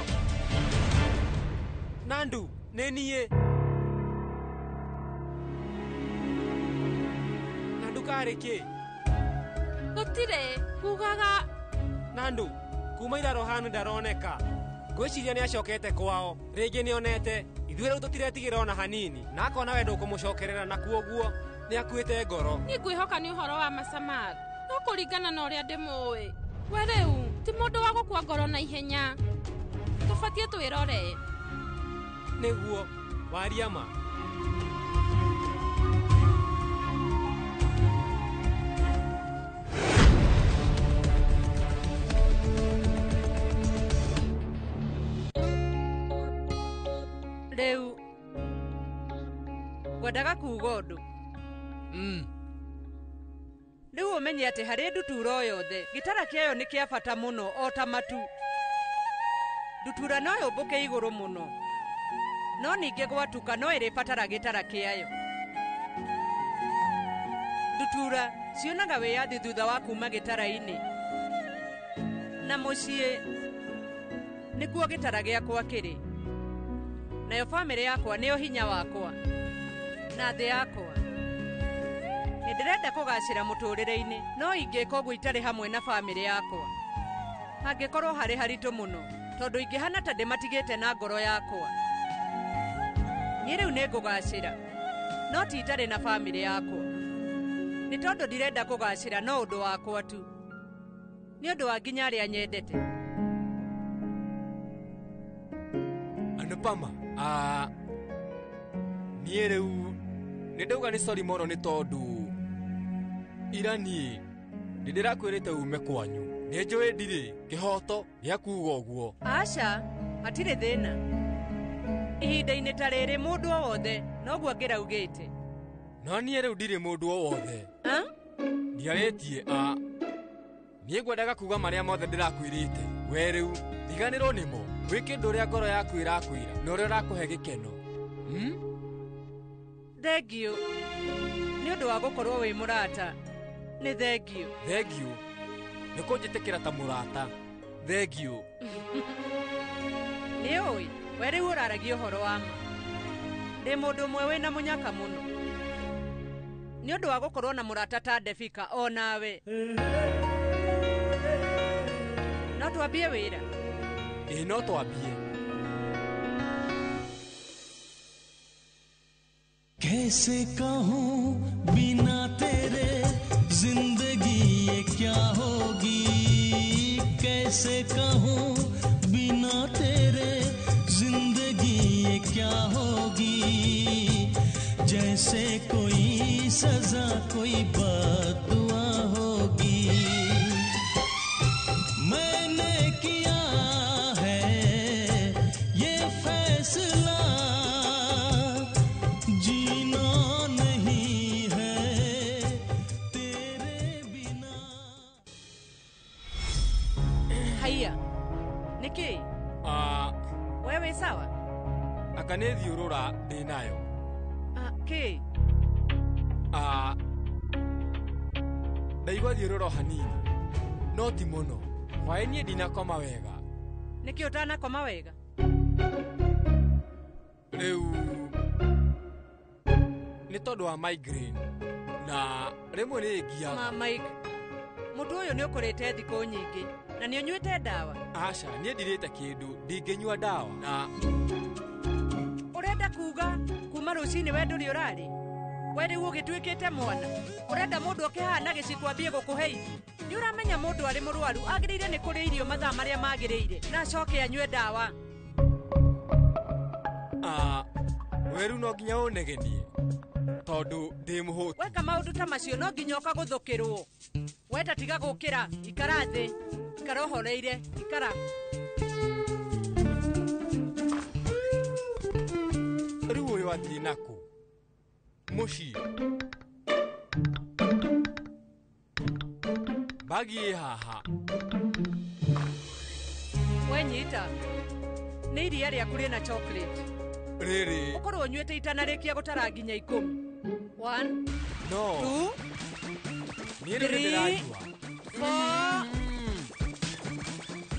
Nandu, nĩ niĩ. Nandu karĩ kĩ? Gũtirĩ, kugaga. Nandu, kuma ira Rohan ndaroneka. Ngwĩciria nĩ acokete kwao, rĩngĩ nĩonete ithuĩ rĩu tũtiretigĩra ona hanini, na akona we ndũkũmũcokerera na kuoguo nĩ akuĩte ngoro. Niĩ ngwĩhoka nĩ ũhoro wa Masamar, no kũringana na ũrĩa ndĩmũĩ, we rĩu ti mũndũ wa gũkua ngoro na ihenya. Tũbatiĩ twĩrore. Nĩguo, waria ma. Rĩu ngwendaga kuuga ũndũ. Rĩu ũmenye atĩ harĩ ndutura o yothe gĩtara kĩayo nĩ kĩa bata mũno o ta matu. Ndutura no yũmbũke igũrũ mũno, no ningĩ gwatuka no ĩrĩbatara gĩtara kĩayo. Ndutura cionaga wĩyathi thutha wa kuma gĩtara-inĩ, na mũciĩ nĩkuo gĩtara gĩakwa kĩrĩ, nayo bamĩrĩ yakwa nĩyo hinya wakwa na thĩ yakwa. Nĩ ndĩrenda kũgacĩra mũtũrĩre-inĩ, no ingĩka ũguo itarĩ hamwe na bamĩrĩ yakwa, hangĩkorwo harĩ haritũ mũno, tondũ ingĩhana ta ndĩmatigĩte na ngoro yakwa. Niĩ rĩu nĩ ngũgacĩra, no ti itarĩ na bamĩrĩ yakwa. Nĩ tondũ ndirenda kũgacĩra no ũndũ wakwa tu, nĩ ũndũ wa nginya arĩa nyendete. Anupama, niĩ rĩu nĩ ndauga nĩ sorry mũno nĩ tondũ ira niĩ nĩ ndĩrakwĩrĩte ume kwanyu. Nĩ njũĩ ndirĩ kĩhoto gĩa kuuga ũguo. Aca, hatirĩ thĩna. Ihinda-inĩ ta rĩrĩ mũndũ o wothe noguo angĩraugĩte. No niĩ rĩu ndirĩ mũndũ o wothe. Ndiarĩtie a niĩ ngwendaga kuuga marĩa mothe ndĩrakwĩrĩte. We rĩu riganĩrwo nĩmo, wĩke ũndũ ũrĩa ngoro yaku ĩrakwĩra na ũrĩa ũrakũhe gĩkeno. Thengio nĩ ũndũ wa gũkorwo wĩ mũrata. Nĩ thengio. Thengio nĩ kũnjĩtĩkĩra ta mũrata. Thengio. Nĩ ũĩ we rĩu ũraragia ũhoro wa ma. Ndĩ mũndũ ũmwe wĩna mũnyaka mũno nĩ ũndũ wa gũkorwo na mũrata ta Devika o nawe. No twambie wĩra? Ĩĩ no twambie. कैसे कहूँ बिना तेरे जिंदगी ये क्या होगी, कैसे कहूँ बिना तेरे जिंदगी ये क्या होगी, जैसे कोई सजा कोई बददुआ होगी। मैंने किया है ये फैसला, जीना नहीं है तेरे बिना। Haiya, nĩkĩ? We wĩ sawa? Anga nĩ thiũrũra ndĩ nayo. Kĩ? Ndaigua thiũrũra o hanini no ti mũno. Hwaĩ niĩ ndinakoma wega. Nĩkĩ ũtanakoma wega? Rĩu nĩ tondũ wa migraine na rĩmwe nĩ ĩngiaga. Ma Mike, mũndũ ũyũ nĩ ũkũrĩte thikũ nyingĩ na nĩ ũnyuĩte ndawa? Aca, niĩ ndirĩte kĩndũ, ndingĩnyua ndawa. Na ũrenda kuga kuma rũcinĩ we ndũrĩ ũrarĩ? We rĩu ũgĩtuĩkĩte mwana, ũrenda mũndũ oke haha na gĩciko ambie gũkũhe irio? Nĩ ũramenya mũndũ arĩ mũrwaru agĩrĩire nĩ kũrĩa irio mathaa marĩa magĩrĩire na acoke anyue ndawa. We rĩu no nginya ũnegenie tondũ ndĩ mũhũtu. Weka maũndũ ta macio no nginya ũkagũthũkĩrwo. Weta tiga gũkĩra, ikara thĩ, ikara ũhoreire, ikara. Rĩu ũyũ athiĩ nakũ? Mũciĩ. Mbagi ĩ haha. We nyita, nĩ iria rĩaku rĩna chocolate. Rĩrĩ. Ũkorwo ũnyuĩte itanarĩkia gũtara nginya 10. 1, No. 2, Niĩ rĩu 3, nĩndĩranyua. 4,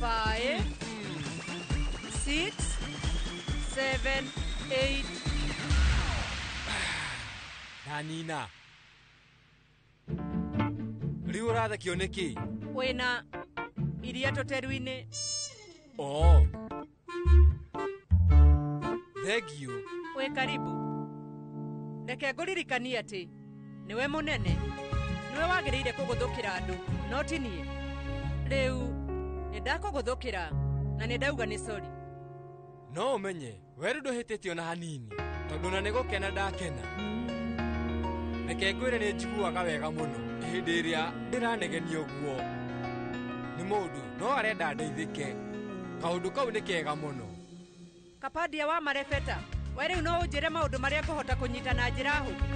5, 6, 7, 8. Ndanina. Rĩu ũrathekio nĩkĩ? Wĩna iria tũteru-inĩ. Oo. Thengio. Wĩ karibu. Reke ngũririkanie atĩ nĩwe mũnene, nĩwe wagĩrĩire kũgũthũkĩra andũ, no ti niĩ. Rĩu nĩ ndakũgũthũkĩra na nĩ ndauga nĩ sorry. No ũmenye we rĩu ndũhĩtĩtie ona hanini tondũ na nĩ gũkena ndakena. Reke ngwĩre nĩ njiguaga wega mũno hĩndĩ ĩrĩa ndĩranegenia ũguo. Nĩ mũndũ no arenda ndeithĩke. Kaũndũ kau nĩ kega mũno. Kapandia wa marebeta, we rĩu no ũnjĩre maũndũ marĩa ngũhota kũnyita na njĩra hũthũ.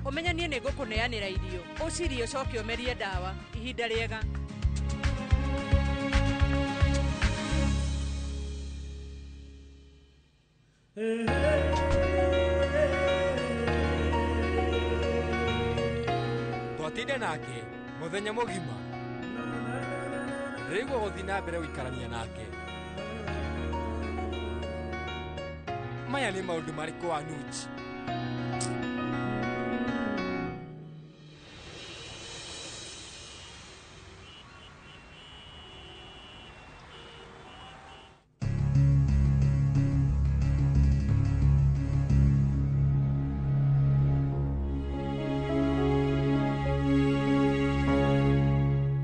Ũmenye niĩ nĩ ngũkũneanĩra irio, ũcirie ũcoke ũmerie ndawa. Ihinda rĩega. Twatinda nake mũthenya mũgima. Ndĩraigua gũthiĩ na mbere gũikarania nake. Maya nĩ maũndũ marĩkũ Anuj?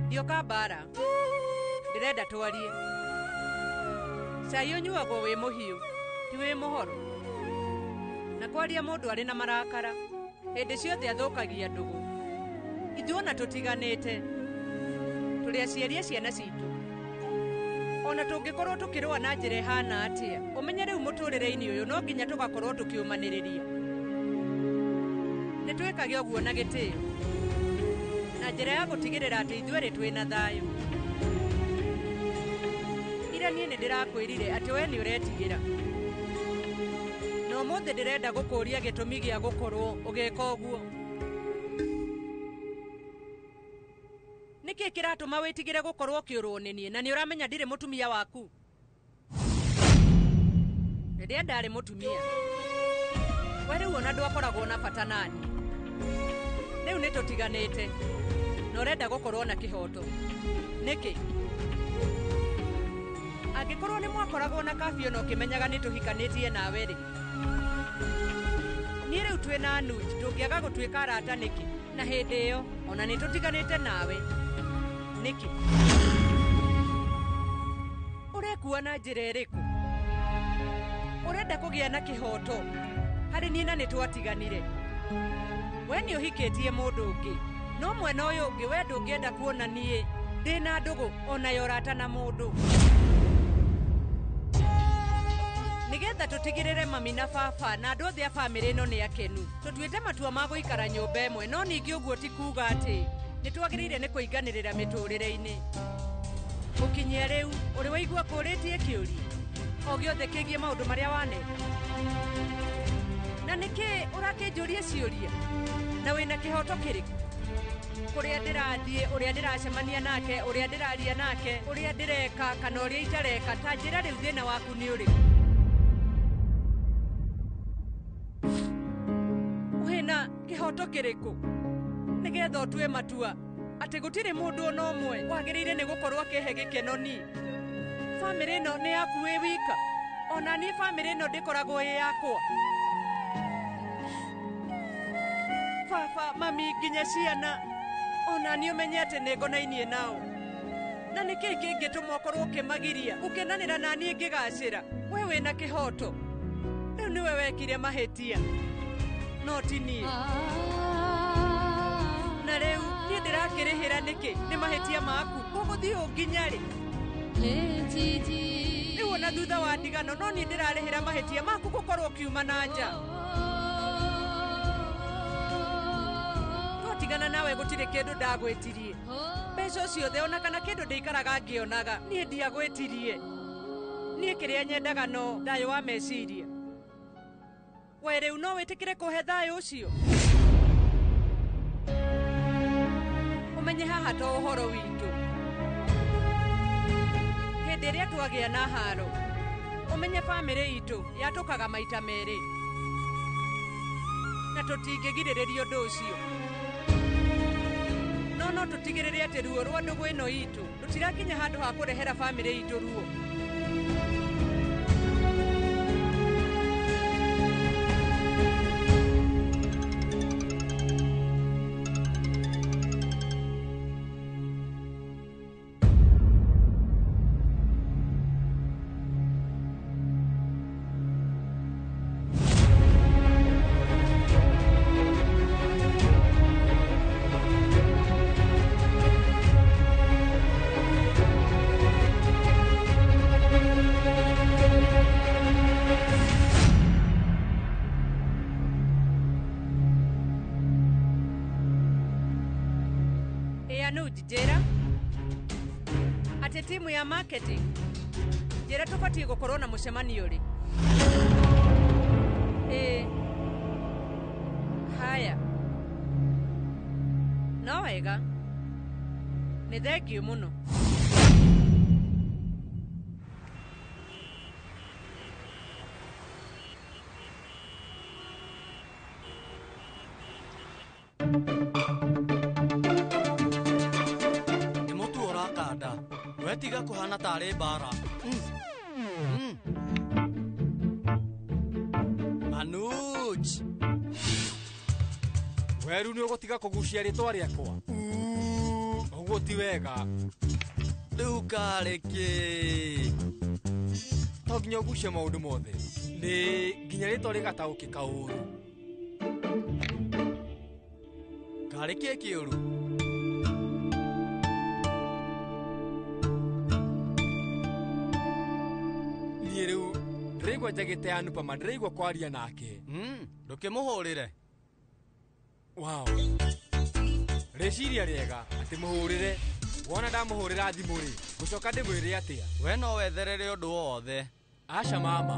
Ndioka mbara, ndĩrenda twarie. Cai ũnyuagwo wĩ mũhiũ, ti wĩ mũhoro. Na kwaria mũndũ arĩ na marakara, hĩndĩ ciothe athũkagia ndũgũ. Ithuĩ ona tũtiganĩte, tũrĩ aciari a ciana citũ. Ona tũngĩkorwo tũkĩrũa na njĩra ĩhana atĩa, ũmenye rĩu mũtũrĩre-inĩ ũyũ no nginya tũgakorwo tũkĩũmanĩrĩria. Nĩ twĩkage ũguo na gĩtĩo, na njĩra ya gũtigĩrĩra atĩ ithuerĩ twĩna thayũ. Ira niĩ nĩ ndĩrakwĩrire atĩ we nĩ ũretigĩra. Ũmũthĩ ndĩrenda gũkũria gĩtũmi gĩa gũkorwo ũgĩka ũguo. Nĩkĩ kĩratũma wĩtigĩre gũkorwo ũkĩũrwo nĩ niĩ na nĩ ũramenya ndirĩ mũtumia waku? Rĩrĩa ndarĩ mũtumia, we rĩu ona ndwakoragwo na bata nani. Rĩu nĩ tũtiganĩte na ũrenda gũkorwo na kĩhoto. Nĩkĩ? Angĩkorwo nĩ mwakoragwo na kafio na ũkĩmenyaga nĩ tũhikanĩtie nawe rĩ, niĩ rĩu twĩ na Anuj ndũngĩaga gũtuĩka arata nĩkĩ? Na hĩndĩ ĩyo ona nĩ tũtiganĩte nawe nĩkĩ? Ũrekua na njĩra ĩrĩkũ? Ũrenda kũgĩa na kĩhoto harĩ niĩ na nĩ twatiganire. We nĩ ũhikĩtie mũndũ ũngĩ, no mwena ũyũ ũngĩ we ndũngĩenda kuona niĩ ndĩ na ndũgũ ona ya ũrata na mũndũ. Nĩgetha tũtigĩrĩre mami na baba na andũ othe a bamĩrĩ ĩno nĩ akenu, tũtuĩte matua ma gũikara nyũmba ĩmwe, no ningĩ ũguo ti kuuga atĩ nĩ twagĩrĩire nĩ kũinganĩrĩra mĩtũrĩre-inĩ. Gũkinyia rĩu ũrĩ waigua kũũrĩtie kĩũria o gĩothe kĩgiĩ maũndũ marĩa waneka? Na nĩkĩ ũrakĩnjũria ciũria na wĩna kĩhoto kĩrĩkũ? Kũrĩa ndĩrathiĩ, ũrĩa ndĩracemania nake, ũrĩa ndĩraria nake, ũrĩa ndĩreka kana ũrĩa itareka, ta njĩra rĩu thĩna waku nĩ ũrĩkũ? Wĩna kĩhoto kĩrĩkũ nĩgetha ũtue matua atĩ gũtirĩ mũndũ ona ũmwe wagĩrĩire nĩ gũkorwo akĩhe gĩkeno niĩ? Bamĩrĩ ĩno nĩ yaku wĩ wika, ona niĩ bamĩrĩ ĩno ndĩkoragwo ĩ yakwa. Baba, mami, nginya ciana, ona niĩ ũmenye atĩ nĩ ngonainie nao. Na nĩkĩ kĩngĩtũma ũkorwo ũkĩmagiria gũkenanĩra na niĩ ngĩgacĩra? We wĩna kĩhoto. Rĩu nĩwe wekire mahĩtia, no ti niĩ. Na rĩu niĩ ndĩrakĩrĩhĩra nĩkĩ nĩ mahĩtia maku? Gũgũthiĩ ũũ nginya rĩ? Rĩu ona thutha wa ndigano no niĩ ndĩrarĩhĩra mahĩtia maku gũkorwo ũkiuma na nja. Twatigana nawe gũtirĩ kĩndũ ndagwĩtirie. Mbeca ciothe ona kana kĩndũ ndĩikaraga ngĩonaga niĩ ndiagwĩtirie. Niĩ kĩrĩa nyendaga no thayũ wa meciria. We rĩu no wĩtĩkĩre kũhe thayũ ũcio? Ũmenye haha to ũhoro witũ. Hĩndĩ ĩrĩa twagĩa na haro, ũmenye bamĩrĩ itũ yatũkaga maita merĩ, na tũtingĩgirĩrĩria ũndũ ũcio. No tũtigĩrĩre atĩ ruo rwa ndũgũ ĩno itũ rũtirakinya handũ ha kũrehera bamĩrĩ itũ ruo. Njĩra atĩ timu ya marketing, njĩra tũbatiĩ gũkorwo na mũcemanio rĩ? Ĩĩ, haya, no wega, nĩ thengiũ mũno. Wetiga kuhana tarĩ mbara. Anuj, weru nĩ ũgũtiga kũgucia rĩtwa rĩakwa? Ũguo ti wega. Rĩu karĩ kĩ? To nginya ũgucie maũndũ mothe, nĩ nginya rĩtwa rĩgataũkĩka ũru. Karĩ kĩ kĩũru? Rĩu ndĩraigua njagĩte Anupama, ndĩraigua kwaria nake. Ndũkĩmũhũrĩre? Wow, rĩciria rĩega atĩ mũhũrĩre. Wona ndamũhũrĩra thimũ rĩ, ngũcoka ndĩmwĩre atĩa? We no wetherere ũndũ wothe. Aca mama,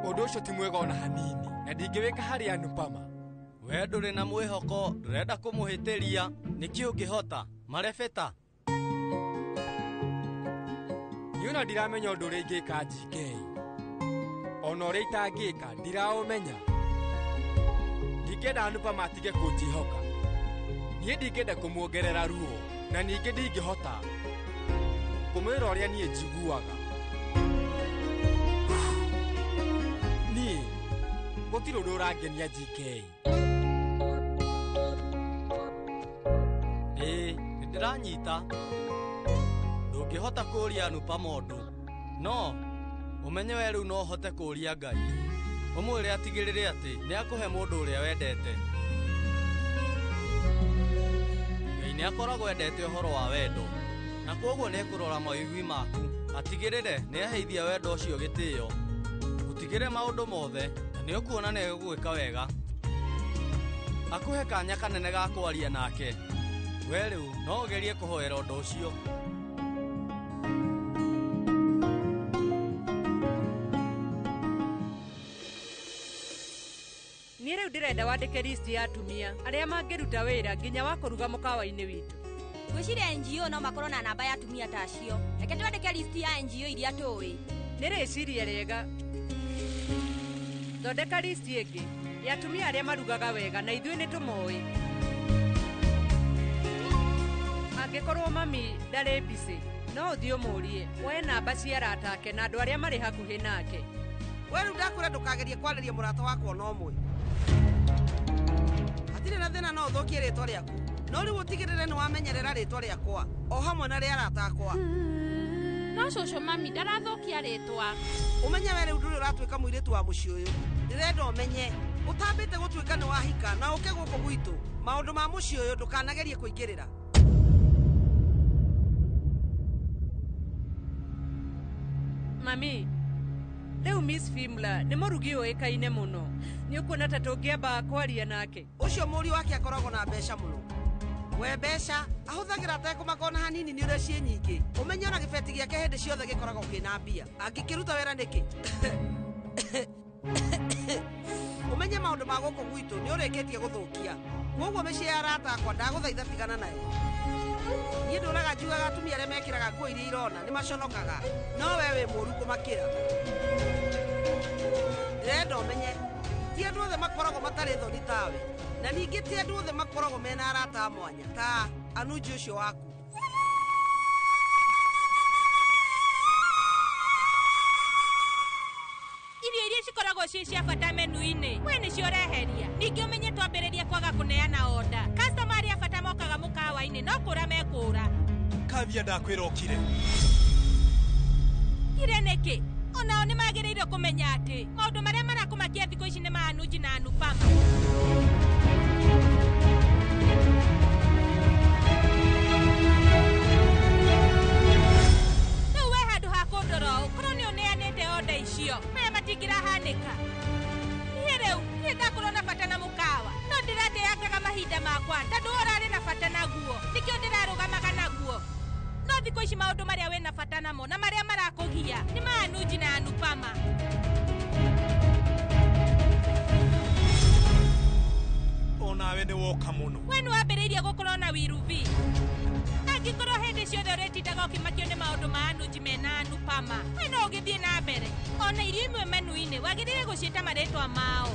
Ũndũ ũcio ti mwega ona hanini na ndingĩwĩka harĩ Anupama. We ndũrĩ na mwĩhoko, ndũrenda kũmũhĩtĩria, nĩkĩ ũngĩhota? Marebeta. Niĩ ona ndiramenya ũndũ ũrĩa ingĩka GK. Ona ũrĩa itangĩka ndiraũmenya. Ndingĩenda Anupama atige kũnjĩhoka. Niĩ ndingĩenda kũmuongerera ruo na ningĩ ndingĩhota kũmwĩra ũrĩa niĩ njiguaga. Niĩ gũtirĩ ũndũ ũrangenia GK. Ĩĩ, nĩndĩranyita. Ndũngĩhota kũũria Anupama ũndũ. No ũmenye we rĩu no ũhote kũũria Ngai. Ũmwĩre atigĩrĩre atĩ nĩakũhe mũndũ ũrĩa wendete. Ngai nĩakoragwo endete ũhoro wa wendo, na kwoguo nĩekũrora mawĩgwi maku, atigĩrĩre nĩaheithia wendo ũcio gĩtĩo. Ũtigĩre maũndũ mothe, na nĩũkuona nĩegũgwĩka wega. Akũhe kanya kanene ga kwaria nake. We rĩu no ũgerie kũhoera ũndũ ũcio. Niĩ rĩu ndĩrenda wandĩke list ya atumia arĩa mangĩruta wĩra nginya wa kũruga mũkawa-inĩ witũ. Ngwĩciria NGO no makorwo na namba ya atumia ta acio. Reke twandĩke list ya NGO iria tũĩ. Nĩ rĩciria rĩega. Thondeka list ĩngĩ ya atumia arĩa marugaga wega na ithuĩ nĩ tũmoĩ. Angĩkorwo mami ndarĩ busy, no ũthiĩ ũmũrie woe namba cia arata ake na andũ arĩa marĩ hakuhĩ nake. We rĩu ndakwĩra ndũkagerie kwarĩria mũrata wakwa ona ũmwe. Hatirĩ na thĩna no ũthũkie rĩtwa rĩaku, no rĩu ũtigĩrĩre nĩ wamenyerera rĩtwa rĩakwa o hamwe na rĩa arata akwa. No cũcũ mami ndarathũkia rĩtwa. Ũmenye we rĩu ndũrĩ ũratuĩka mũirĩtu wa mũciĩ ũyũ. Ndĩrenda ũmenye ũtambĩte gũtuĩka nĩ wahika na ũke gũkũ gwitũ. Maũndũ ma mũciĩ ũyũ ndũkanagerie kũingĩrĩra. Mami, rĩu Miss Fimla nĩ mũrugi ũĩkaine mũno. Nĩ ũkuona ta tũngĩamba kwaria nake? Ũcio mũriũ wake akoragwo na mbeca mũno. We mbeca ahũthagĩra atekũmaka ona hanini nĩ ũrĩa ciĩ nyingĩ. Ũmenye ona gĩbeti gĩake hĩndĩ ciothe gĩkoragwo kĩna mbia. Angĩkĩruta wĩra nĩkĩ? Ũmenye maũndũ ma gũkũ gwitũ nĩ ũrĩkĩtie gũthũkia. Kwoguo mĩciĩ ya arata akwa ndagũthaitha tigana nayo. Niĩ ndũraga njugaga atumia arĩa mekĩraga nguo iria irona nĩ maconokaga, no we wĩ mũũru kũmakĩra. Ndĩrenda ũmenye ti andũ othe makoragwo matarĩ thoni tawe, na ningĩ ti andũ othe makoragwo mena arata a mwanya ta Anuji ũcio waku. Irio iria cikoragwo ciĩ cia bata menu-inĩ, we nĩcio ũreheria. Ningĩ ũmenye twambĩrĩria kwaga kũneana order. Customer arĩa a bata mokaga mũkawa-inĩ no kũra mekũra. Kavia ndakwĩra ũkire. Kire nĩkĩ? Onao nĩ magĩrĩire kũmenya atĩ maũndũ marĩa marakũmakia thikũ ici nĩ ma Anuji na Anupama. Rĩu we handũ ha kũndora ũũ, korwo nĩ ũneanĩte order icio, maya matingĩrahanĩka. Niĩ rĩu niĩ ndakorwo na bata na mũkawa, no ndĩrateangaga mahinda makwa tondũ we ũrarĩ na bata naguo, nĩkĩo ndĩrarũgamaga naguo. No thikũ ici maũndũ marĩa wĩna bata namo na marĩa marakũgia nĩ ma Anuji na Anupama. Onawe nĩ woka mũno. We nĩ wambĩrĩirie gũkorwo na wiru vi. Angĩkorwo hĩndĩ ciothe ũrĩtindaga ũkĩmakio nĩ maũndũ ma Anuji mena Anupama, we no ũgĩthiĩ na mbere. Ona irio imwe menu-inĩ wagĩrĩire gũciĩta marĩtwa mao.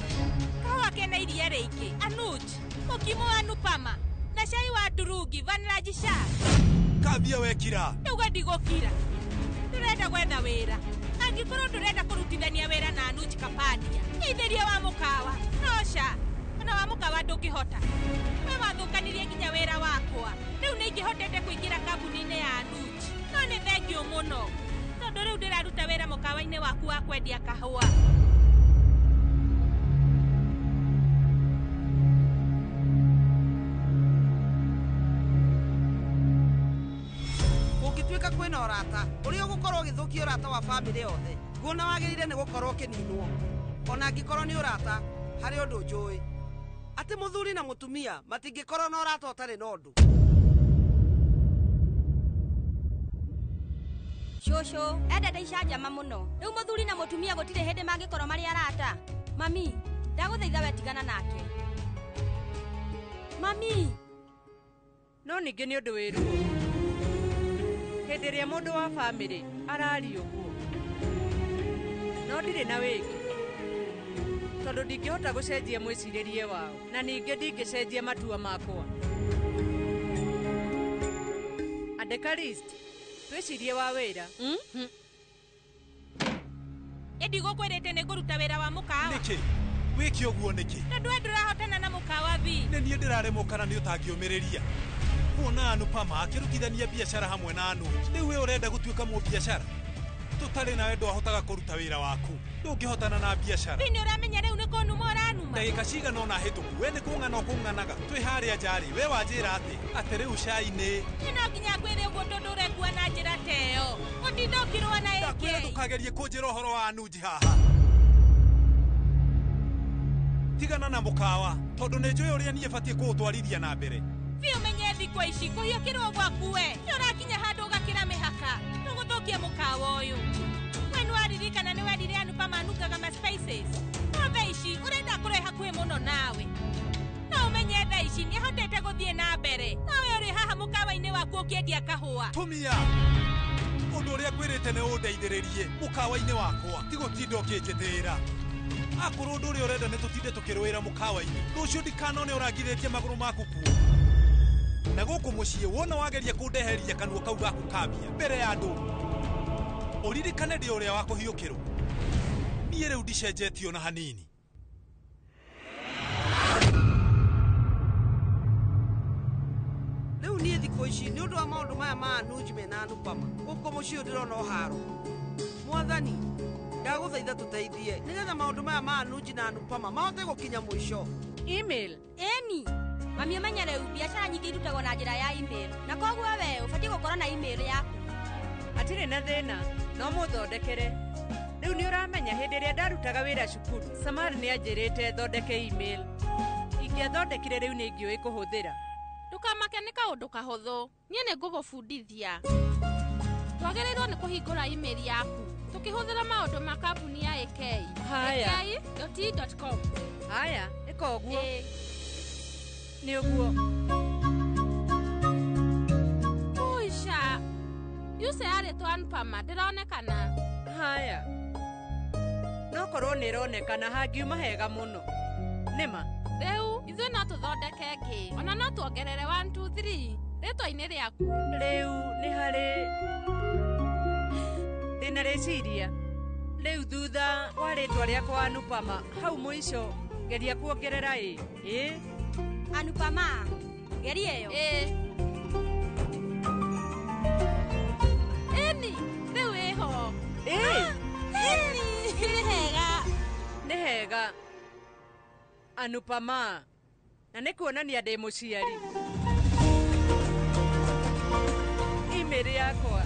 Kahũa kena iria rĩingĩ, Anuj, mũkimo wa Anupama, na cai wa turungi, Vanraj Shah. Kavia wekira. Ndauga ndigũkira. Ndũrenda gwetha wĩra. Angĩkorwo ndũrenda kũrutithania wĩra na Anuj Kapadia, geithĩria wa mũkawa. No ca, ona wa mũkawa ndũngĩhota. We wathũkanirie nginya wĩra wakwa. Rĩu nĩ ingĩhotete kũingĩra kambuni-inĩ ya Anuj. No nĩ thengiũ mũno, tondũ rĩu ndĩraruta wĩra mũkawa-inĩ waku wa kwendia kahũa. Kũngĩtuĩka kwĩna ũrata ũrĩa ũgũkorwo ũgĩthũkia ũrata wa bamĩrĩ yothe, nguona wagĩrĩire nĩ gũkorwo ũkĩninwo. Ona angĩkorwo nĩ ũrata, harĩ ũndũ njũĩ atĩ mũthuri na mũtumia matingĩkorwo na ũrata ũtarĩ na ũndũ. Cũcũ endete icanjama mũno. Rĩu mũthuri na mũtumia gũtirĩ hĩndĩ mangĩkorwo marĩ arata. Mami, ndagũthaitha we tigana nake. Mami. No ningĩ nĩ ũndũ wĩ ruo hĩndĩ ĩrĩa mũndũ wa bamĩrĩ araria ũguo. No ndirĩ na wĩki tondũ ndingĩhota gũcenjia mwĩcirĩrie wao na ningĩ ndingĩcenjia matua makwa. Andĩka list twĩcirie wa wĩra. Ĩndi gũkwĩrĩte nĩ ngũruta wĩra wa mũkawa. Nĩkĩ wĩke ũguo nĩkĩ? Tondũ we ndũrahotana na mũkawa vi. Nĩ niĩ ndĩraremwo kana nĩ ũtangĩũmĩrĩria kuona Anupama akĩrutithania biacara hamwe na Anuj. Rĩu we ũrenda gũtuĩka mũbiacara tũtarĩ nawe ndwahotaga kũruta wĩra waku, ndũngĩhotana na biacara. Vi nĩ ũramenya rĩu nĩ kũnuma ũranuma. Ndagĩka cigana ũna hĩtũku we nĩ kũng'ana ũkũng'anaga twĩ harĩa nja-rĩ we wanjĩra atĩ atĩ rĩu cai nĩ Nĩ no nginya ngwĩre ũguo tondũ ũrekua na njĩra ta ĩyo. Ũtinda ũkĩrũa na Ndakwĩra AK. ndũkagerie kũnjĩra ũhoro wa Anuj haha. Tigana na mũkawa tondũ nĩ njũĩ ũrĩa niĩ batiĩ kũũtwarithia na mbere. Vi ũmenye thikũ ici kũhiũkĩrwo gwaku we nĩ ũrakinya handũ ũgakĩra mĩhaka. Tũgũthũkia mũkawa ũyũ. We nĩ waririkana nĩ wendire Anupama anungaga ma spices. No thaa ici ũrenda kũrehe hakuhĩ mũno nawe. No ũmenye thaa ici nĩ ahotete gũthiĩ na mbere. No we ũrĩ haha mũkawa-inĩ waku ũkĩendia kahũa. Tumia ũndũ ũrĩa ngwĩrĩte nĩ ũndeithĩrĩrie mũkawa-inĩ wakwa ti gũtinda ũkĩnjĩtĩĩra. Akorwo ũndũ ũrĩa ũrenda nĩ tũtinde tũkĩrũĩra mũkawa-inĩ rũciũ ndikanone ũrangithĩtie magũrũ maku kuo. Na gũkũ mũciĩ wona wageria kũndeheria kanua kau gaku kambia mbere ya andũ ũririkane ndĩ ũrĩa wa kũhiũkĩrwo. Niĩ rĩu ndicenjetio na hanini. Rĩu niĩ thikũ ici nĩ ũndũ wa maũndũ maya ma Anuj mena Anupama gũkũ mũciĩ ũyũ ndĩrona ũharo. Mwathani, ndagũthaitha tũteithie nĩgetha maũndũ maya ma Anuj na Anupama mahote gũkinya mũico. Email? Ĩni. Mami ũmenye rĩu biacara nyingĩ irutagwo na njĩra ya email na koguo we ũbatiĩ gũkorwo na email yaku. Hatirĩ na thĩna no mũthondekere. Rĩu nĩ ũramenya hĩndĩ ĩrĩa ndarutaga wĩra cukuru Samar nĩ anjĩrĩte thondeke email. Ingĩathondekire rĩu nĩ ingĩũĩ kũhũthĩra. Ndũkamake nĩ kaũndũ kahũthũ. Niĩ nĩ ngũgũbundithia. Twagĩrĩirwo nĩ kũhingũra email yaku tũkĩhũthĩra maũndũ ma kambuni ya AK. Haya. AK.com. Haya, ĩka ũguo. Nĩ ũguo. Uisha. Yuse yarĩtwo Anupama ndĩronekana. Haya. No korwo nĩ ĩronekana hangiuma hega mũno. Nĩma. Rĩu ithuĩ no tũthondeke ĩngĩ ona no tuongerere 1 2 3 rĩtwa-inĩ rĩaku. Rĩu nĩ harĩ ndĩna rĩciria. Rĩu thutha wa rĩtwa rĩakwa Anupama hau mũico geria kuongerera ĩ. Ĩ? Anupama. Geria ĩyo. Ĩ. Ĩni, rĩu ĩho. Ĩ. Ĩni, nĩ hega. Nĩ hega. Anupama. Na nĩ kuonania ndĩ mũciari. Email yakwa.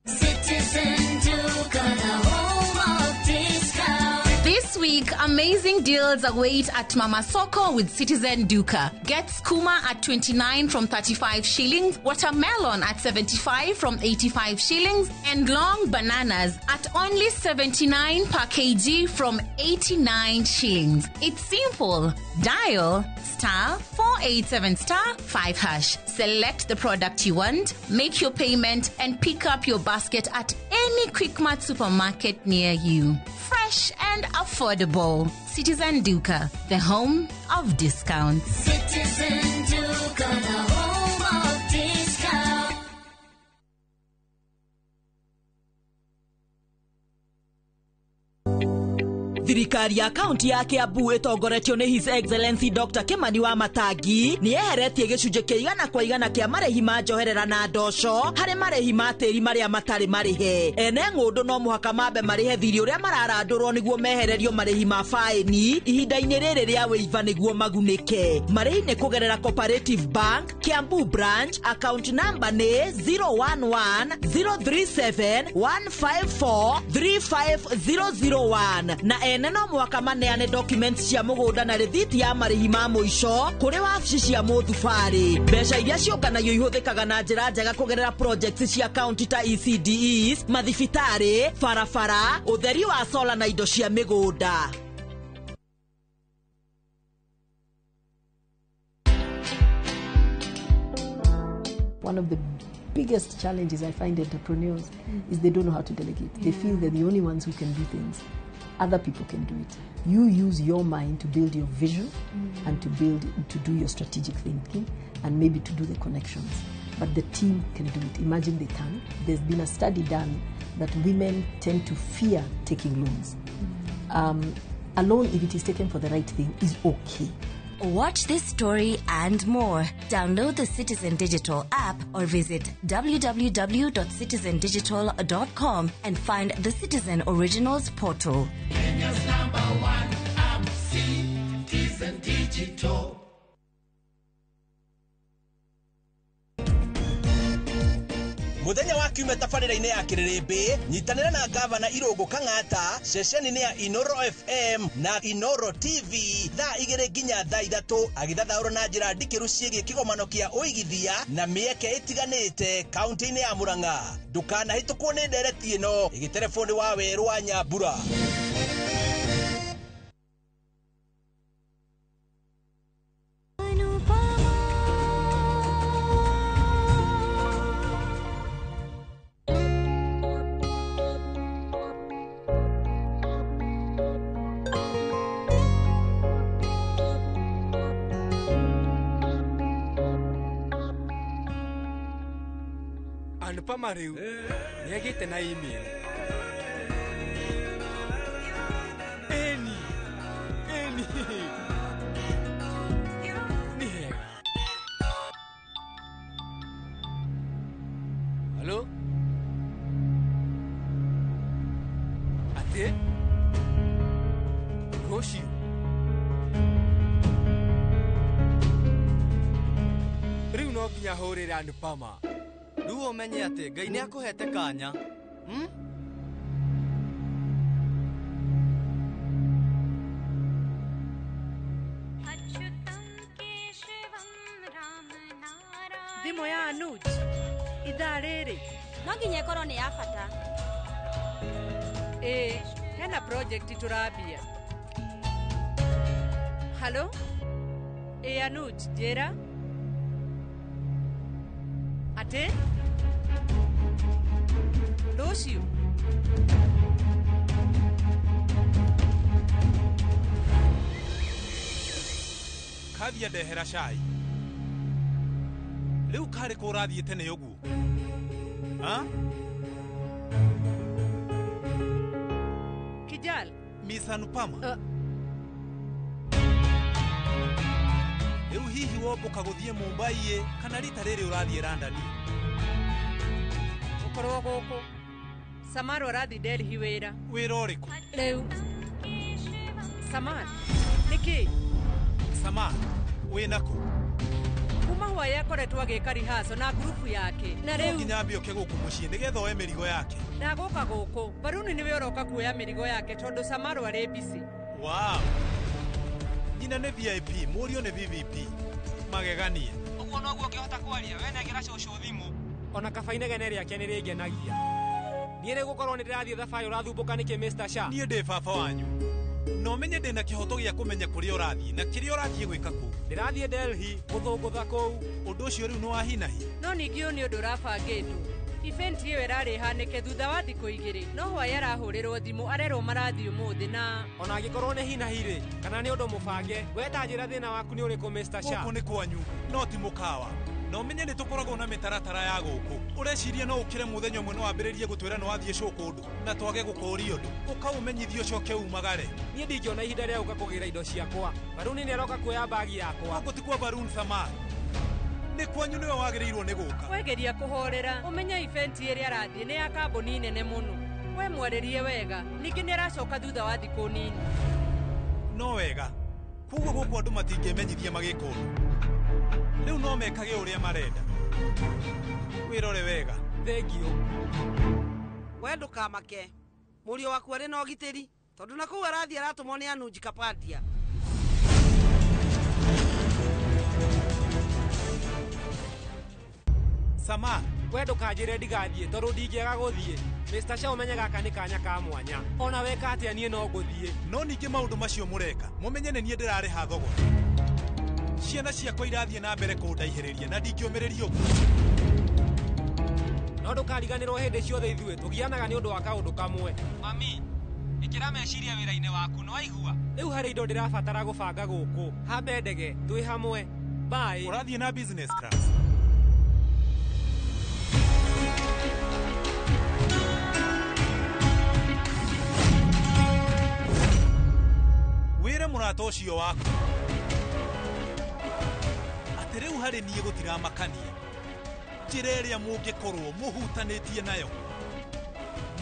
Citizen Duka, the home of discount. This week, amazing deals await at Mama Soko with Citizen Duka. Get skuma at 29 from 35 shillings, watermelon at 75 from 85 shillings, and long bananas at only 79 per kg from 89 shillings. It's simple. Dial star 487 star 5 hash. Select the product you want, make your payment, and pick up your basket at any Quickmart supermarket near you. Fresh and affordable. Citizen Duka, the home of discounts. Citizen Duka, the home of discount. Thirikari ya kaunti ya Kiambu ĩtongoretio nĩ His Excellency Dr. Kimani wa Matangi nĩ yeheretie gĩcunjĩ kĩa 100% kĩa marĩhi ma njoherera na ndoco harĩ marĩhi ma tĩri marĩa matarĩ marĩhe. Ene ng'ũndũ no mũhaka mambe marĩhe thirĩ ũrĩa mararandũrwo nĩguo mehererio marĩhi ma faĩni ihinda-inĩ rĩrĩ rĩa wĩiva nĩguo magunĩke. Marĩhi nĩ kũgerera Cooperative Bank, Kiambu Branch, account number nĩ 011 037 154 35001 na ene Ene no mũhaka maneane documents cia mũgũnda na rĩthiti ya marĩhi ma mũico kũrĩ wabici cia mũthubarĩ. Mbeca iria ciũnganagio ihũthĩkaga na njĩra njega kũgerera projects cia county ta ECDEs, mathibitarĩ, barabara, ũtheri wa sola na indo cia mĩgũnda. One of the biggest challenges I find entrepreneurs is they don't know how to delegate. They feel they're the only ones who can do things. Other people can do it. You use your mind to build your vision and to do your strategic thinking and maybe to do the connections. But the team can do it. Imagine they can. There's been a study done that women tend to fear taking loans. A loan, if it is taken for the right thing, is okay. Watch this story and more. Download the Citizen Digital app or visit www.citizendigital.com and find the Citizen Originals portal. Kenya's number one app, Citizen Digital. Muthenya wa kiumia tabarĩra-inĩ ya Kĩrĩrĩmbĩ nyitanĩra na gavana Irũngũ Kang'ata ceceni-inĩ ya Inoro FM na Inoro TV thaa 2 nginya thaa 3 agĩthathaũra na njĩra ndikĩru ciĩgiĩ kĩgomano kĩa ũigithia na mĩeke ĩtiganĩte kaunti-inĩ ya Murang'a. Ndũkanahĩtũkwo nĩ ndereti ĩno ĩgĩterebwo wa Werũ wa Nyambura. Anupama rĩu nĩagĩte na email. Eni eni nĩ hega. Halo, atĩ rũciũ rĩu no nginya hũrĩre Anupama. Rĩu ũmenye atĩ Ngai nĩ akũhete kanya. Thimũ ya Anuj ithaa rĩrĩ no nginya ĩkorwo nĩ ya bata. Ĩĩ, hena project tũrambia. Halo, ĩĩ Anuj, njĩra atĩ rũciũ. Kathia ndehera cai. Rĩu karĩ kũ ũrathiĩ tene ũguo? Kijal. Miss Anupama. Rĩu hihi wombũka gũthiĩ Mumbai kana rita rĩrĩ ũrathiĩ London? Gũkorwo gũkũ. Samar ũrathiĩ Delhi wĩra. Wĩra ũrĩkũ? Rĩu. Samar, nĩkĩ? Samar, wĩna kũ? Kuma hwaĩ akoretwo agĩka rehearsal na ngurubu yake. Na rĩu nginya ambe oke gũkũ mũciĩ nĩgetha oe mĩrigo yake. Ndagũka gũkũ. Baruni nĩwe ũroka kuoya mĩrigo yake tondũ Samar arĩ busy. Wow. Nyina nĩ VIP, mũriũ nĩ VVP. Mageganie. Ũguo noguo ũngĩhota kwaria, we nengera cũcũ thimũ. Ona kaba inegene rĩake nĩ rĩngenagia. Niĩ rĩ gũkorwo nĩ ndĩrathiĩ thabarĩ ũrathumbũka nĩkĩ Mr. Shah? Niĩ ndĩ baba wanyu. Na ũmenye ndĩna kĩhoto gĩa kũmenya kũrĩa ũrathiĩ na kĩrĩa ũrathiĩ gwĩka kũu. Ndĩrathiĩ Delhi gũthũngũtha kũu. Ũndũ ũcio rĩu nĩ wa hinahi. No ningĩ ũyũ nĩ ũndũ ũrabangĩtwo. Event ĩyo ĩrarĩ ĩhanĩke thutha wa thikũ 2 no hwaĩ arahũrĩrwo thimũ arerwo marathiĩ ũmũthĩ na ona angĩkorwo nĩ hinahi rĩ kana nĩ ũndũ mũbange we ta njĩra thĩna waku nĩ ũrĩkũ Mr. Shah? Gũkũ nĩ kwanyu no ti mũkawa. Na ũmenye nĩ tũkoragwo na mĩtaratara ya gũkũ. Ũreciria no ũkĩre mũthenya ũmwe no wambĩrĩrie gũtwĩra nĩ wathiĩ show kũndũ na twage gũkũũria ũndũ. Ũkaũmenyithia ũcoke umagare. Niĩ ndingĩona ihinda rĩa gũka kũgĩra indo ciakwa. Baruni nĩ aroka kuoya mbagi yakwa. Gũkũ ti kwa Baruni Samar. Nĩ kwanyu nĩwe wagĩrĩirwo nĩ gũka. Wegeria kũhorera ũmenye event ĩrĩa arathiĩ nĩ ya kambuni nene mũno. We mwarĩrie wega ningĩ nĩ aracoka thutha wa thikũ nini. No wega. Koguo gũkũ andũ matingĩmenyithia magĩka ũndũ. Rĩu no mekage ũrĩa marenda. Wĩrore wega. Thengiũ. We ndũkamake. Mũriũ waku arĩ na ũgitĩri. Tondũ na kũu arathiĩ aratũmwo nĩ Anuj Kapadia. Sama, we ndũkanjĩre ndigathiĩ tondũ ndingĩaga gũthiĩ. Mr. Shaw menye gaka nĩ kanya ka mwanya. Ona weka atĩa niĩ no ngũthiĩ. No ningĩ maũndũ macio mũreka, mũmenye nĩ niĩ ndĩrarĩha thogora. Ciana ciakwa irathiĩ na mbere kũndaihĩrĩria na ndingĩũmĩrĩria ũguo. No ndũkariganĩrwo hĩndĩ ciothe ithuĩ tũgianaga nĩ ũndũ wa kaũndũ kamwe. Mami, ĩkĩra meciria wĩra-inĩ waku no waigua. Rĩu harĩ indo ndĩrabatara gũbanga gũkũ. Hambe ndege, twĩ hamwe. Bye. Ũrathiĩ na business class. Wĩre mũrata ũcio waku atĩ rĩu harĩ niĩ gũtiramakania njĩra ĩrĩa mũngĩkorwo mũhutanĩtie nayo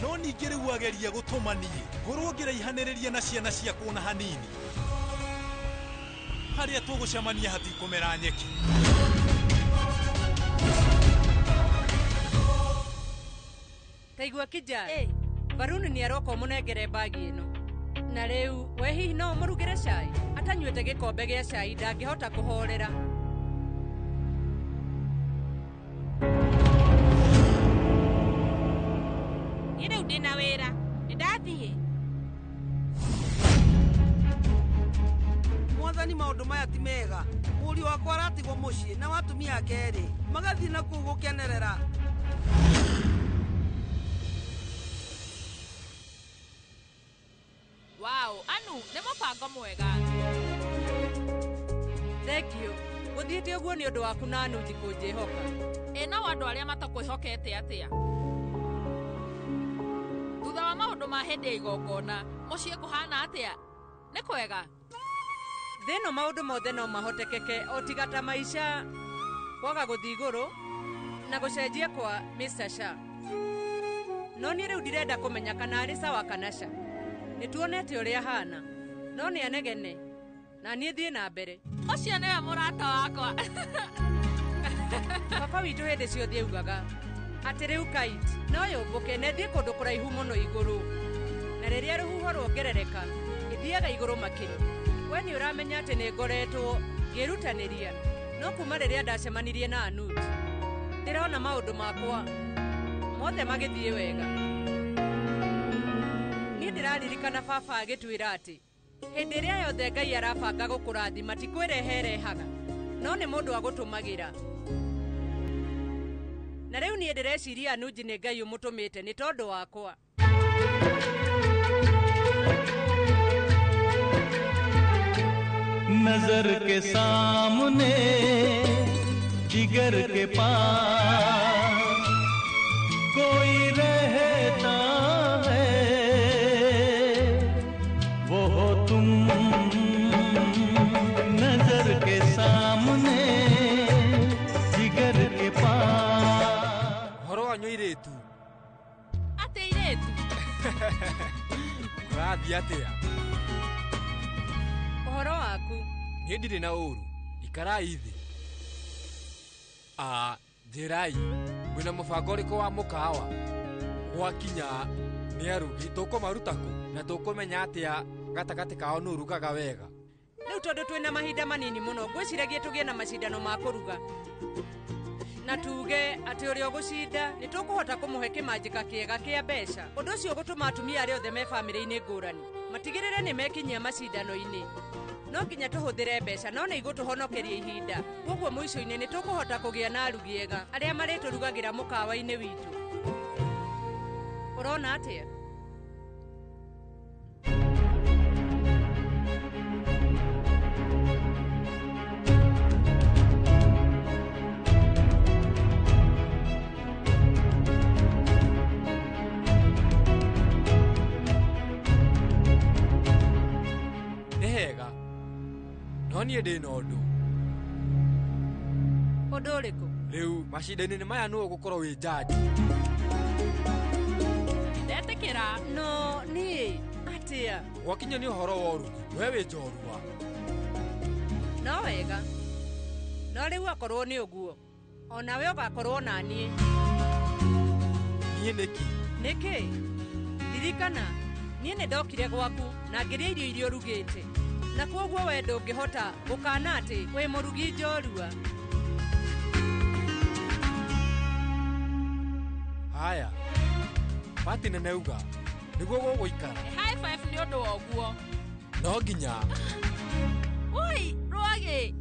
no ningĩ rĩu agerie gũtũma niĩ ngorwo ngĩraihanĩrĩria na ciana ciakwa ona hanini harĩa tũgũcemania hatikũmera nyeki. Taigua kijana, Varuni nĩ aroka ũmũnengere mbagi ĩno. Na rĩu we hihi no ũmũrugĩre cai? Atanyuĩte gĩkombe gĩa cai ndangĩhota kũhorera. Niĩ rĩu ndĩna wĩra, nĩndathiĩ. Mwathani maũndũ maya ti mega. Mũriũ wakwa aratigwo mũciĩ na watumia ake erĩ magathiĩ na kũu gũkenerera. Wow, Anu, nĩ mũbango mwega. Thank you. Gũthiĩte ũguo nĩ ũndũ waku na Anuj kũnjĩhoka. Ĩ nao andũ arĩa matakwĩhokete atĩa? Thutha wa maũndũ ma hĩndĩ ya igongona, mũciĩ kũhana atĩa? Nĩ kwega? Thĩ ĩno maũndũ mothe no mahotekeke o tiga ta maica kwaga gũthiĩ igũrũ na gũcenjia kwa Mr. Shah. No niĩ rĩu ndirenda kũmenya kana arĩ sawa kana ca. Nĩ tuonete ũrĩa ahana, no nĩ anegene na niĩ thiĩ na mbere. Ũcio nĩwe mũrata wakwa. Baba witũ hĩndĩ ciothe augaga atĩ rĩu kite no yũmbũke na ĩthiĩ kũndũ kũraihu mũno igũrũ, na rĩrĩa rũhuho ruongerereka ĩthiaga igũrũ makĩria. We nĩ ũramenya atĩ nĩ ngoretwo ngĩrutanĩria, no kuma rĩrĩa ndacemanirie na Anuj ndĩrona maũndũ makwa mothe magĩthiĩ wega. Niĩ ndĩraririkana baba agĩtwĩra atĩ hĩndĩ ĩrĩa yothe Ngai arabanga gũkũrathima ti kwĩrehe erehaga, no nĩ mũndũ agũtũmagĩra. Na rĩu niĩ ndĩreciria Anuj nĩ Ngai ũmũtũmĩte nĩ tondũ wakwa. नजर के सामने जिगर के पास कोई रहता है वो हो तुम। नजर के सामने जिगर के पास। Ũhoro wanyu airĩtu? Atĩ airĩtu? Kũrathiĩ atĩa? Ũhoro waku? Niĩ ndirĩ na ũru, ikarai thĩ. Njĩrai, mwĩna mũbango ũrĩkũ wa mũkawa? Gwakinya nĩ arugi tũkũmaruta kũ na tũkũmenya atĩa gatagatĩ kao nũ ũrugaga wega? Rĩu tondũ twĩna mahinda manini mũno, ngwĩciragia tũgĩe na macindano ma kũruga. Na tuge atĩ ũrĩa ũgũcinda nĩ tũkũhota kũmũhe kĩmanjĩka kĩega kĩa mbeca. Ũndũ ũcio ũgũtũma atumia arĩa othe me bamĩrĩ-inĩ ngũrani matigĩrĩre nĩ mekinyia macindano-inĩ. No nginya tũhũthĩre mbeca no nĩ igũtũhonokeria ihinda. Koguo mũico-inĩ nĩ tũkũhota kũgĩa na arugi ega arĩa marĩtũrugagĩra mũkawa-inĩ witũ. Ũrona atĩa? Nĩ hega, no niĩ ndĩ na ũndũ. Ũndũ ũrĩkũ? Rĩu macinda-inĩ maya nũ ũgũkorwo wĩ jaji. Ndetĩkĩra. No niĩ atĩa? Gwakinya nĩ ũhoro wa ũrugi, we wĩ njorua. No wega. No rĩu akorwo nĩ ũguo, onawe ũgakorwo na niĩ. Niĩ nĩkĩ? Nĩkĩ? Ririkana, Niĩ nĩ ndokire gwaku na ngĩrĩa irio iria ũrugĩte. Na kwoguo we ndũngĩhota gũkana atĩ wĩ mũrugi njorua. Haya. Pati nene uga nĩguo gũgũikara. High five nĩ ũndũ wa ũguo. No nginya. Oi, rwagĩ.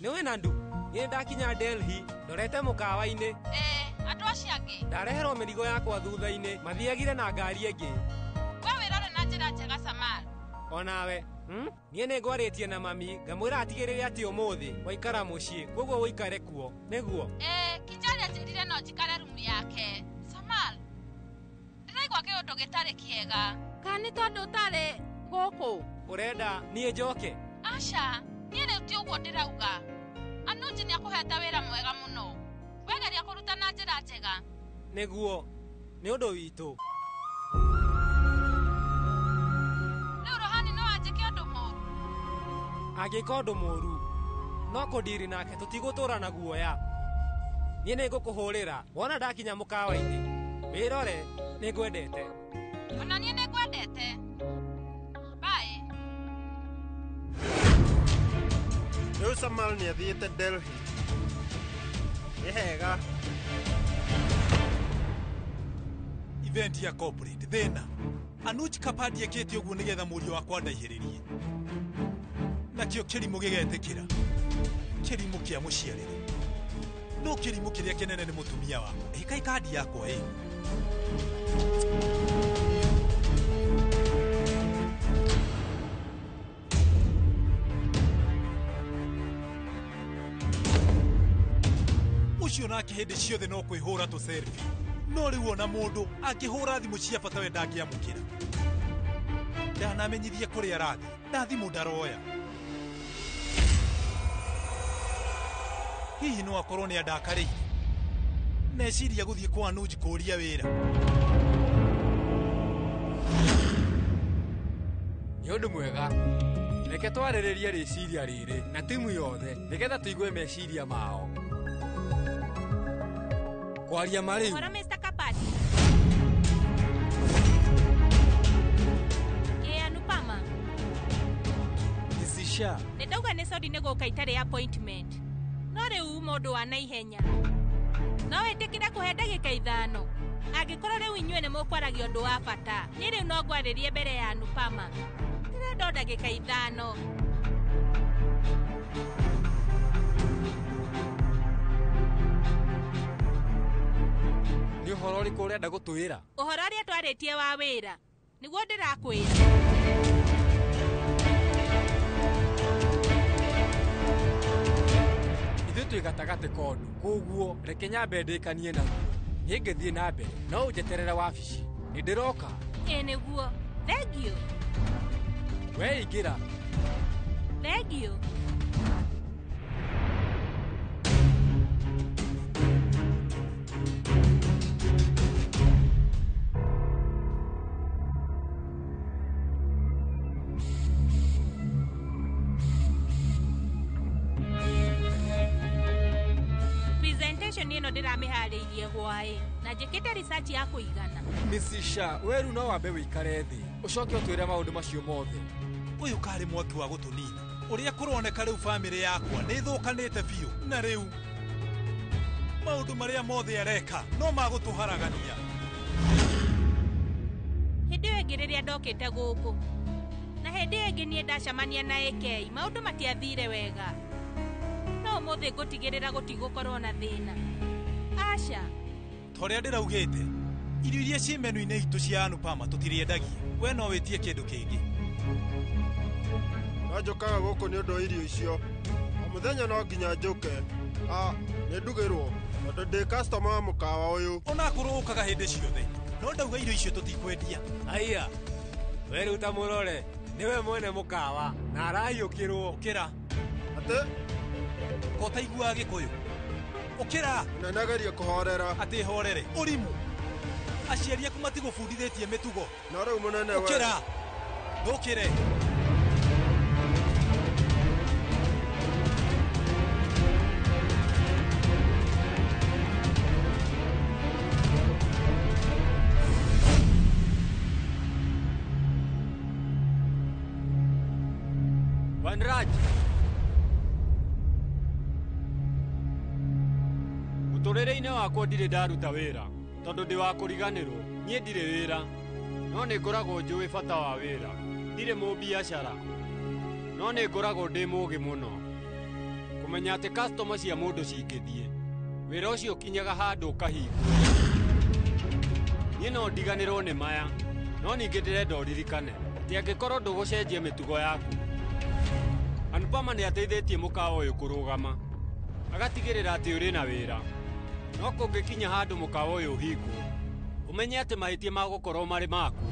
Nĩ wĩna ndu niĩ ndakinya Delhi ndorete mũkawa-inĩ. Andũ acio angĩ ndareherwo mĩrigo yakwa thutha-inĩ mathiagire na ngari ĩngĩ. We wĩrore na njĩra njega Samal. Onawe niĩ nĩ ngwarĩtie na mami ngamwĩra atigĩrĩre atĩ ũmũthĩ waikara mũciĩ koguo ũikare kuo nĩguo. Kinjari anjĩrire no njikare rumu yake. Samal, ndĩraigua kĩũndũ gĩtarĩ kĩega. Kana nĩ tondũ ũtarĩ gũkũ? Ũrenda niĩ njoke? Aca, niĩ rĩu ti ũguo ndĩrauga. Anuji nĩ akũhete wĩra mwega mũno. Wegeria kũruta na njĩra njega. Nĩguo, nĩ ũndũ witũ. Rĩu Rohani no anjĩke ũndũ mũũru. Angĩka ũndũ mũũru, no kũndiri nake tũtigũtũũra na guoya. Niĩ nĩngũkũhũrĩra wona ndakinya mũkawa-inĩ. Wĩrore, nĩngwendete. Ona niĩ nĩngwendete. Bye. Rĩu Samal nĩ athiĩte Delhi. Nĩ hega. Event ya corporate thĩna. Anuj Kapadi ekĩte ũguo nĩgetha mũriũ wakwa ndaihĩrĩrie. Nakĩo kĩrimũ gĩgetĩkĩra. Kĩrimũ kĩa mũciarĩre. No kĩrimũ kĩrĩa kĩnene nĩ mũtumia wakwa. Ĩkai kandi yakwa ĩ. Ũcio nake hĩndĩ ciothe no kwĩhũra tũ selfie. No rĩu ona mũndũ angĩhũra thimũ cia bata we ndangĩamũkĩra. Ndanamenyithie kũrĩa arathiĩ na thimũ ndaroya. Hihi no akorwo nĩ andakarĩire. Meciria gũthiĩ kwa Anuj kũũria wĩra. Nĩ ũndũ mwega. Reke twarĩrĩrie rĩciria rĩrĩ na timu yothe nĩgetha tũigue meciria mao. Kwaria marĩu. Ũhoro Mr. Kapati. Ĩ Anupama. Mrs. Nĩ ndauga nĩ sorry nĩ gũka itarĩ appointment. No rĩu uma ũndũ wa naihenya. No wĩtĩkĩre kũhe ndagĩka 5. Angĩkorwo rĩu inyuĩ nĩ mũkwaragia ũndũ wa bata, niĩ rĩu no ngwarĩrie mbere ya Anupama. Ndĩrenda o ndagĩka 5. Nĩ ũhoro ũrĩkũ ũrenda gũtwĩra? Ũhoro ũrĩa twarĩtie wa wĩra nĩguo ndĩrakwĩra. Ithuĩ twĩ gatagatĩ ka ũndũ koguo reke nyambe ndĩkanie naguo. Niĩ ngĩthiĩ na mbere no ũnjeterere wabici. Nĩ ndĩroka. Ĩ nĩguo. Thengiũ. We ingĩra. Thengiũ. Presentation ĩno ndĩramĩharĩirie hwaĩ na njĩkĩte research ya kũigana. Mrs. Shah, we rĩu no wambe wĩikare thĩ ũcoke ũtwĩre maũndũ macio mothe. Ũyũ karĩ mwaki wa gũtũnina. Ũrĩa kũroneka rĩu bamĩrĩ yakwa nĩ ĩthũkanĩte biũ na rĩu maũndũ marĩa mothe areka no magũtũharagania. Hĩndĩ ĩyo ĩngĩ rĩrĩa ndokĩte gũkũ na hĩndĩ ĩyo ĩngĩ niĩ ndacemania na AK maũndũ matiathire wega. No ũmũthĩ ngũtigĩrĩra gũtigũkorwo na thĩna. Aca. Ta ũrĩa ndĩraugĩte, irio iria ciĩ menu-inĩ itũ cia Anupama tũtirĩendagia. We no wĩtie kĩndũ kĩngĩ. No njũkaga gũkũ nĩ ũndũ wa irio icio. O mũthenya no nginya njũke. Nĩ ndugĩrwo tondũ ndĩ customer wa mũkawa ũyũ. Onakorwo ũkaga hĩndĩ ciothe, no ndauga irio icio tũtikwendia. Aya, we rĩu ta mũrore, nĩwe mwene mũkawa na arahiũkĩrwo. Ũkĩra. Atĩ? Ko ũtaiguaga Gĩkũyũ? Ũkĩra. Nanageria kũhorera. Atĩ horere. Ũrimũ. Aciari aku matigũbundithĩtie mĩtugo. No rĩu mũnene we. Ũkĩra. Ndũkĩre. Vanraj, mũtũrĩre-inĩ wakwa ndirĩ ndaruta wĩra tondũ ndĩ wa kũriganĩrwo. Niĩ ndirĩ wĩra, no nĩ ngoragwo njũĩ bata wa wĩra. Ndirĩ mũbiacara, no nĩ ngoragwo ndĩ mũũgĩ mũno kũmenya atĩ customer cia mũndũ cingĩthiĩ, wĩra ũcio ũkinyaga handũ ũkahingwo. Niĩ no ndiganĩrwo nĩ maya, no ningĩ ndĩrenda ũririkane atĩ angĩkorwo ndũgũcenjia mĩtugo yaku, Anupama nĩ ateithĩtie mũkawa ũyũ kũrũgama, agatigĩrĩra atĩ ũrĩ na wĩra. No kũngĩkinya handũ mũkawa ũyũ ũhingwo, ũmenye atĩ mahĩtia magũkorwo marĩ maku.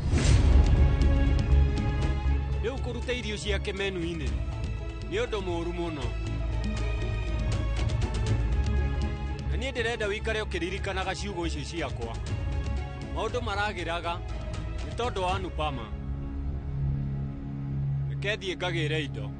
Rĩu kũruta irio ciake menu-inĩ nĩ ũndũ mũũru mũno, na niĩ ndĩrenda wĩikare ũkĩririkanaga ciugo icio ciakwa. Maũndũ maragĩraga nĩ tondũ wa Anupama. Reke thiĩ ngagĩre indo.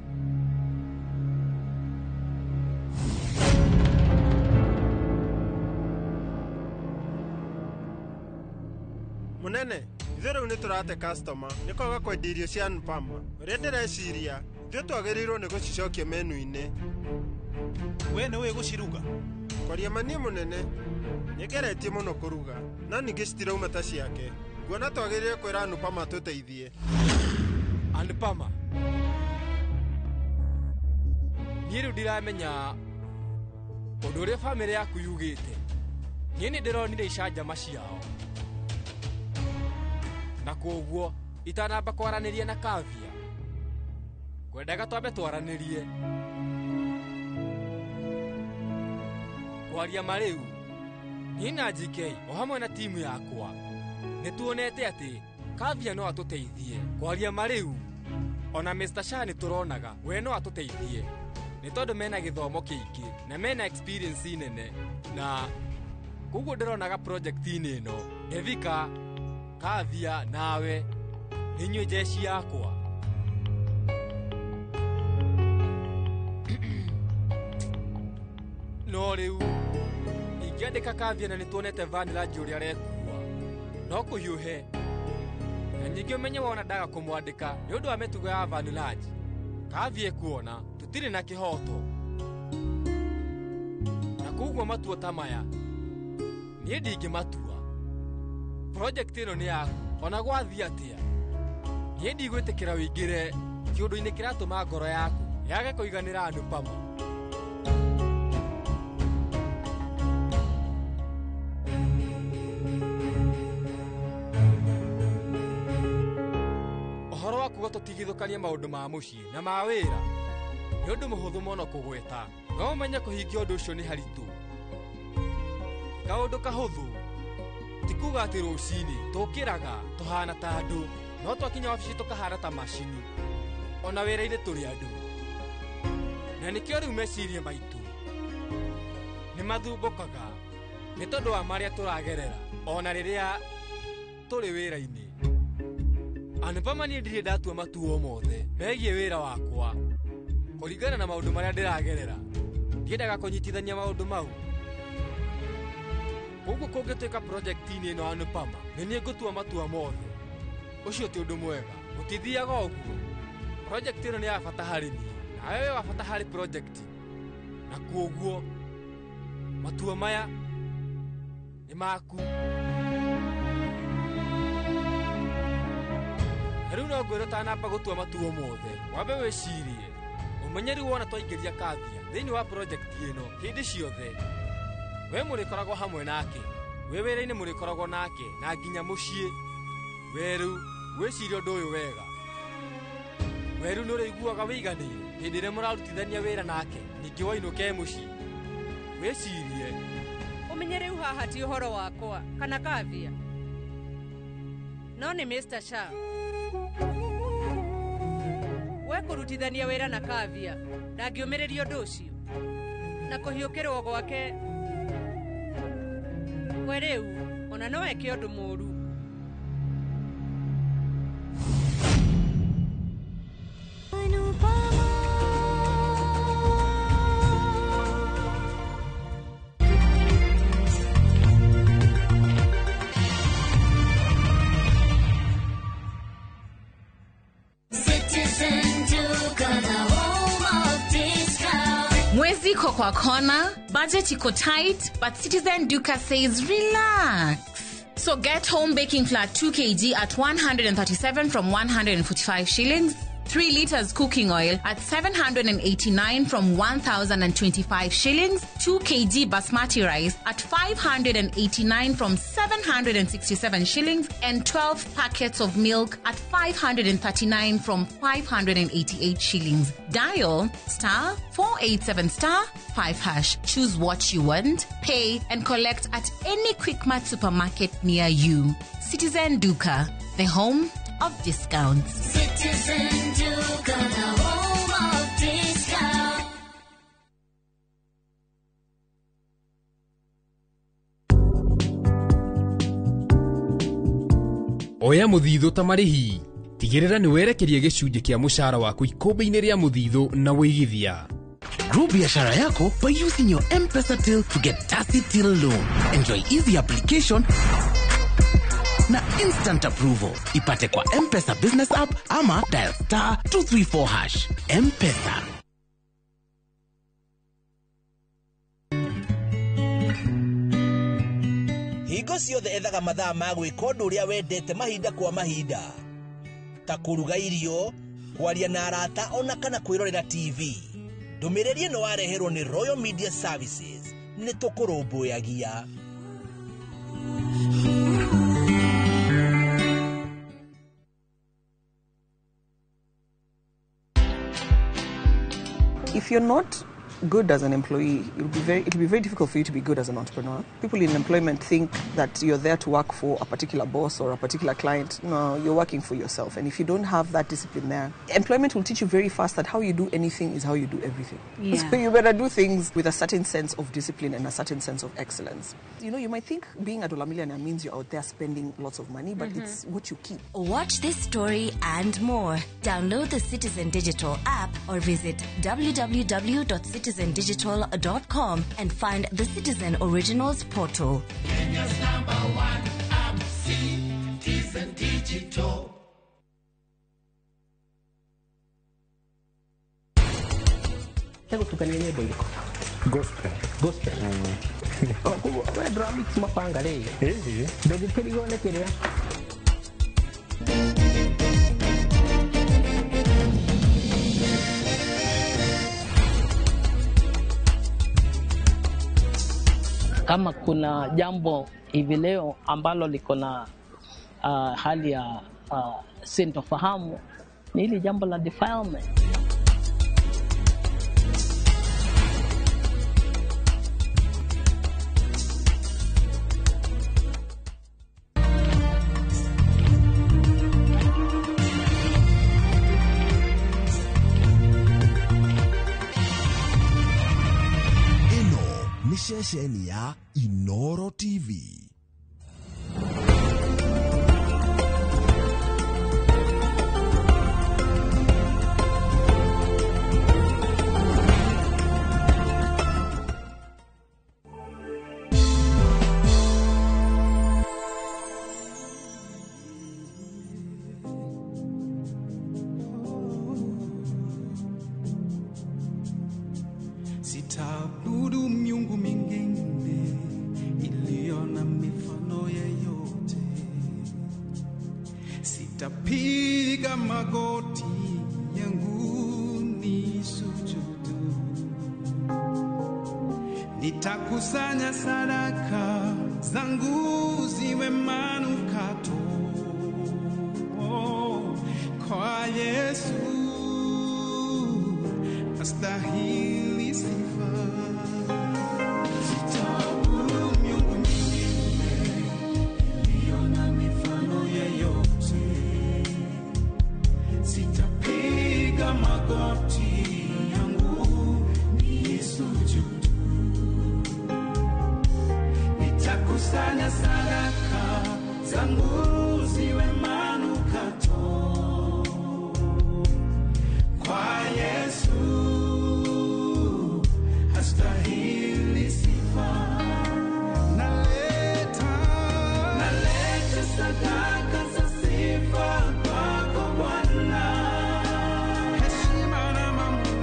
Munene, ithuĩ rĩu nĩ tũrate customer nĩ kwaga kwendia irio cia Anupama. Ũrĩa ndĩreciria, ithuĩ twagĩrĩirwo nĩ gũcicokia menu-inĩ. We nĩ ũĩ gũciruga? Kwaria ma niĩ mũnene, nĩngeretie mũno kũruga, no ningĩ citirauma ta ciake. Nguona twagĩrĩire kwĩra Anupama atũteithie. Anupama, niĩ rĩu ndiramenya ũndũ ũrĩa bamĩrĩ yaku yugĩte. Niĩ nĩ ndĩronire icanjama ciao, na kwoguo itanamba kwaranĩria na Kavya, ngwendaga twambe twaranĩrie. Kwaria ma rĩu, niĩ na GK o hamwe na timu yakwa nĩ tuonete atĩ Kavya no atũteithie. Kwaria ma rĩu, ona Mr. Shah nĩ tũronaga we no atũteithie, nĩ tondũ mena gĩthomo kĩingĩ na mena experience nene, na koguo ndĩronaga project-inĩ ĩno Devika, Kavya nawe nĩ inyuĩ jeshi yakwa. No rĩu ingĩandĩka Kavya na nĩ tuonete Vanraj ũrĩa arekua, no kũhiũhe. Na ningĩ ũmenye wona ndaga kũmwandĩka nĩ ũndũ wa mĩtugo ya Vanraj, Kavya ekuona tũtirĩ na kĩhoto, na koguo matua ta maya niĩ ndingĩmatua. Project ĩno nĩ yaku, ona gwathiĩ atĩa niĩ ndigwĩtĩkĩra wĩingĩre kĩũndũ-inĩ kĩratũma ngoro yaku yage kũiganĩra Anupama. Ũhoro wa kuga tũtigithũkanie maũndũ ma mũciĩ na ma wĩra nĩ ũndũ mũhũthũ mũno kũgweta, no ũmenye kũhingia ũndũ ũcio nĩ haritũ. Kaũndũ kahũthũ ti kuga atĩ rũcinĩ tũkĩraga tũhana ta andũ, no twakinya wabici tũkahana ta macini. Ona wĩra-inĩ tũrĩ andũ, na nĩkĩo rĩu meciria maitũ nĩ mathumbũkaga nĩ tondũ wa marĩa tũragerera ona rĩrĩa tũrĩ wĩra-inĩ. Anupama niĩ ndirĩ ndatua matua mothe megiĩ wĩra wakwa kũringana na maũndũ marĩa ndĩragerera. Ndiendaga kũnyitithania maũndũ mau. Koguo kũngĩtuĩka project-inĩ ĩno Anupama nĩ niĩ ngũtua matua mothe, ũcio ti ũndũ mwega. Gũtithiaga ũguo. Project ĩno nĩ ya bata harĩ niĩ, nawe wĩ wa bata harĩ project, na kwoguo matua maya nĩ maku. Na rĩu no ngwĩre ũtanamba gũtua matua mothe, wambe wĩcirie, ũmenye rĩu wona twaingĩria Kavya thĩinĩ wa project ĩno hĩndĩ ciothe we mũrĩkoragwo hamwe nake, wĩ wĩra-inĩ mũrĩkoragwo nake, na nginya mũciĩ. We rĩu wĩcirie ũndũ ũyũ wega. We rĩu nĩũrĩiguaga wĩiganĩire hĩndĩ ĩrĩa mũrarutithania wĩra nake, ningĩ wainũke mũciĩ. Wĩcirie. Ũmenye rĩu haha ti ũhoro wakwa kana Kavya, no nĩ Mr. Shah. We kũrutithania wĩra na Kavya ndangĩũmĩrĩria ũndũ ũcio na kũhiũkĩrwo gwake. We rĩu ona no eke ũndũ mũũru. Citizen Duka, the home Mwezi iko kwa kona, budget iko tight, but Citizen Duka says relax. So get home baking flour 2 kg at 137 from 145 shillings, 3 liters cooking oil at 789 from 1,025 shillings, 2 kg basmati rice at 589 from 767 shillings, and 12 packets of milk at 539 from 588 shillings. Dial star 487 star 5 hash. Choose what you want, pay, and collect at any Quickmart supermarket near you. Citizen Duka, the home of discounts. Citizen Duka, the home of discount. Oya mũthithũ ta marĩhi tigĩrĩra nĩ werekeria gĩcunjĩ kĩa mũcara waku ikũmbĩ-inĩ rĩa mũthithũ na wĩigithia. Grow biashara yako by using your M-Pesa till to get Tasi Till Loan. Enjoy easy application na instant approval. Ipate kwa M-Pesa business app ama dial star 234 hash. M-Pesa. Hingo ciothe ethaga mathaa ma gwĩka ũndũ ũrĩa wendete mahinda kwa mahinda, ta kũruga irio, kwaria na arata ona kana kwĩrorera TV. Ndũmĩrĩri ĩno wareherwo nĩ Royal Media Services. Nĩ tũkũrũmbũyagia. If you're not good as an employee, it'll be very difficult for you to be good as an entrepreneur. People in employment think that you're there to work for a particular boss or a particular client. No, you're working for yourself. And if you don't have that discipline there, employment will teach you very fast that how you do anything is how you do everything. Yeah. So you better do things with a certain sense of discipline and a certain sense of excellence. You know, you might think being a dollar millionaire means you're out there spending lots of money, but it's what you keep. Watch this story and more. Download the Citizen Digital app or visit www.citizendigital.com and find the Citizen Originals portal. Kenya's number one app, Citizen Digital. Tegũtukania nyĩmbo irĩkũ? Gospel. Gospel. Koguo we ndũramix mabanga rĩ, ndũngĩkĩrigwo nĩ kĩrĩa. Kama kuna jambo hivi leo ambalo liko na hali ya sintofahamu ni hili jambo la defilement. Ceceni ya Inoro TV. Sitaabudu miungu mingine iliyo na mifano yeyote, sitapiga magoti yangu nisujudu, nitakusanya sadaka zangu ziwe manukato kwa Yesu astahili sifa. Sitaabudu miungu mingine iliyo na mifano yeyote, sitapiga magoti yangu nisujudu, nitakusanya sadaka zangu ziwe manukato kwa Yesu astahili sifa. Naleta sadaka za sifa kwako Bwana, heshima na mamlaka.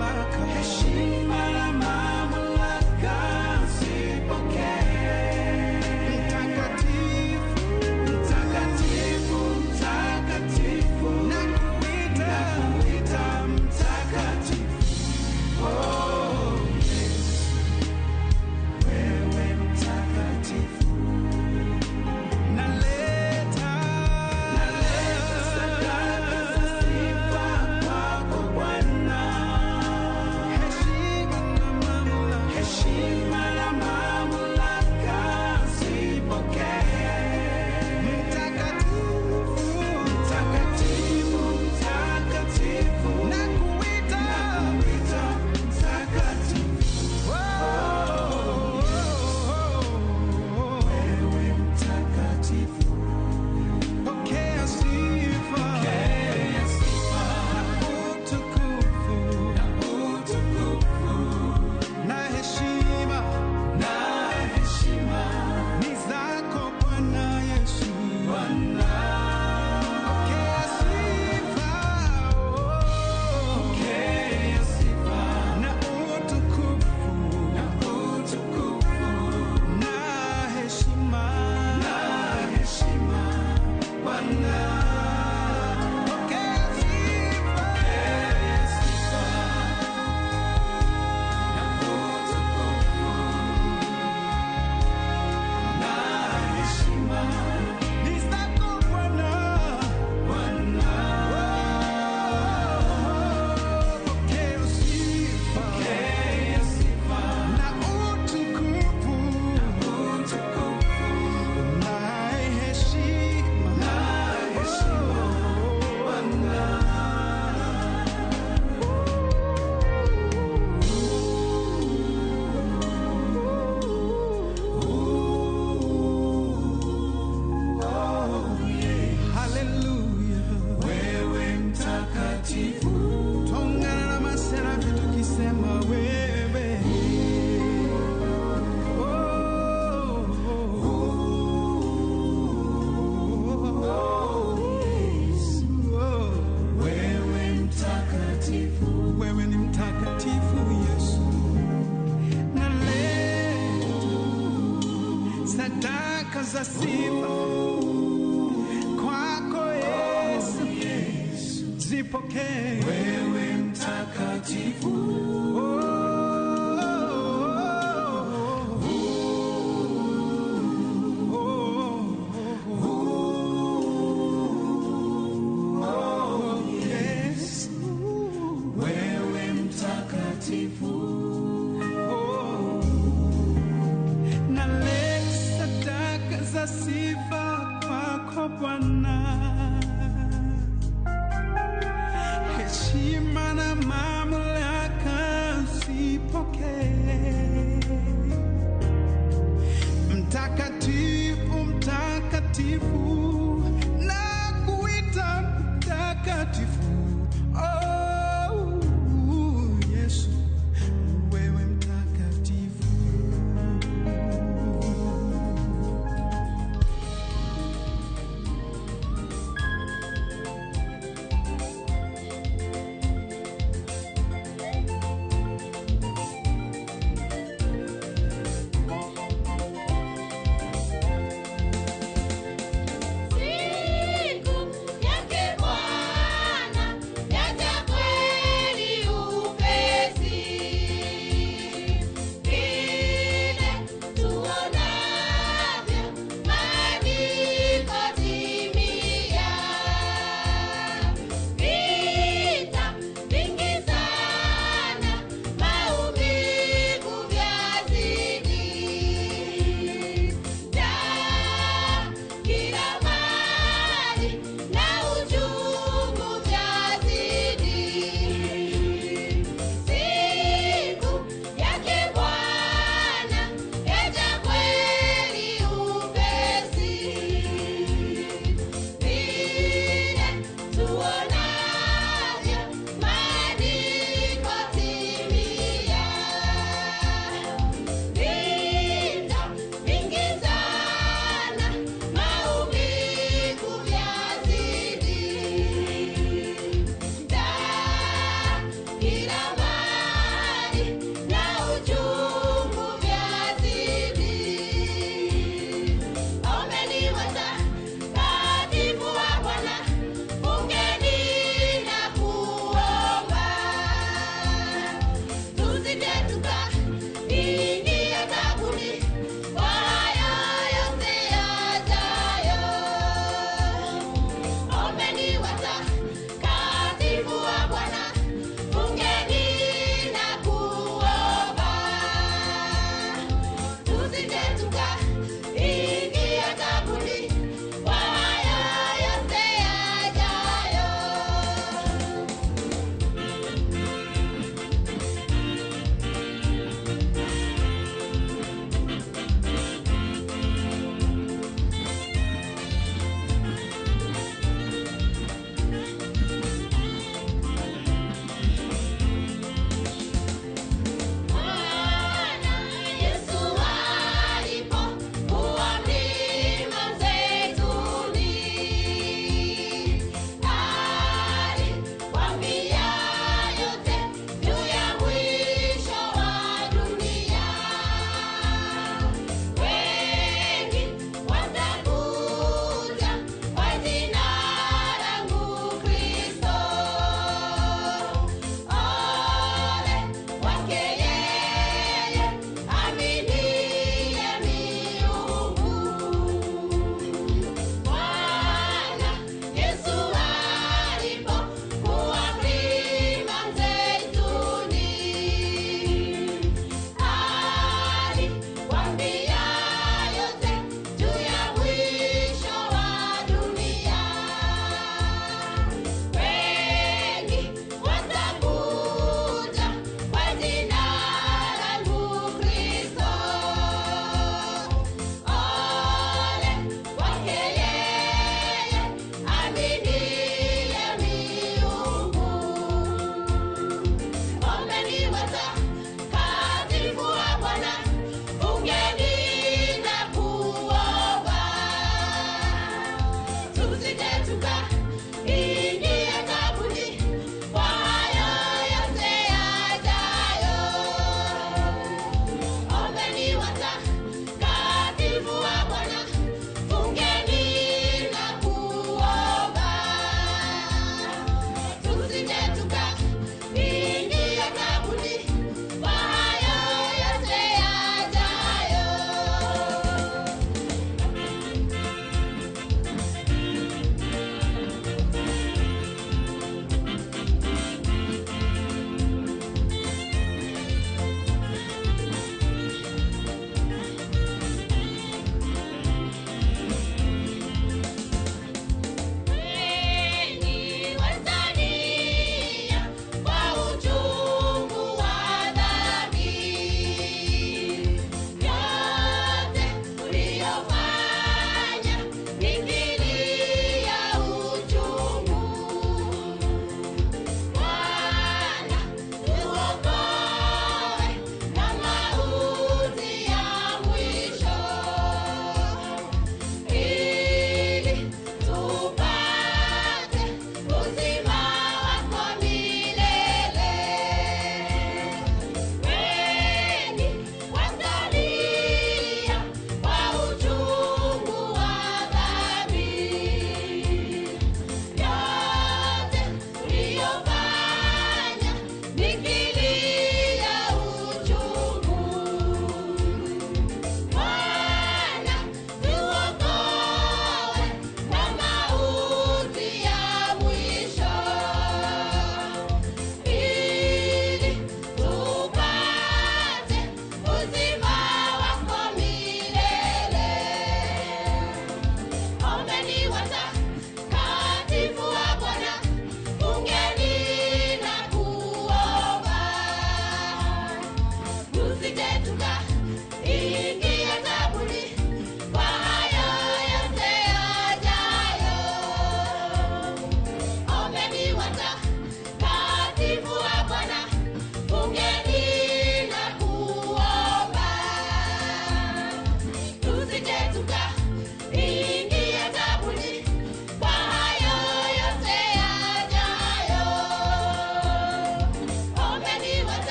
za sifa kwako Yesu, zipokee wewe mtakatifu. Oh, Yesu, Wewe mtakatifu. Oh, naleta sadaka za sifa kwako Bwana, heshima na mamlaka zipokee. Mtakatifu, mtakatifu, na kuita mtakatifu. Oh, Yesu, wewe mtakatifu.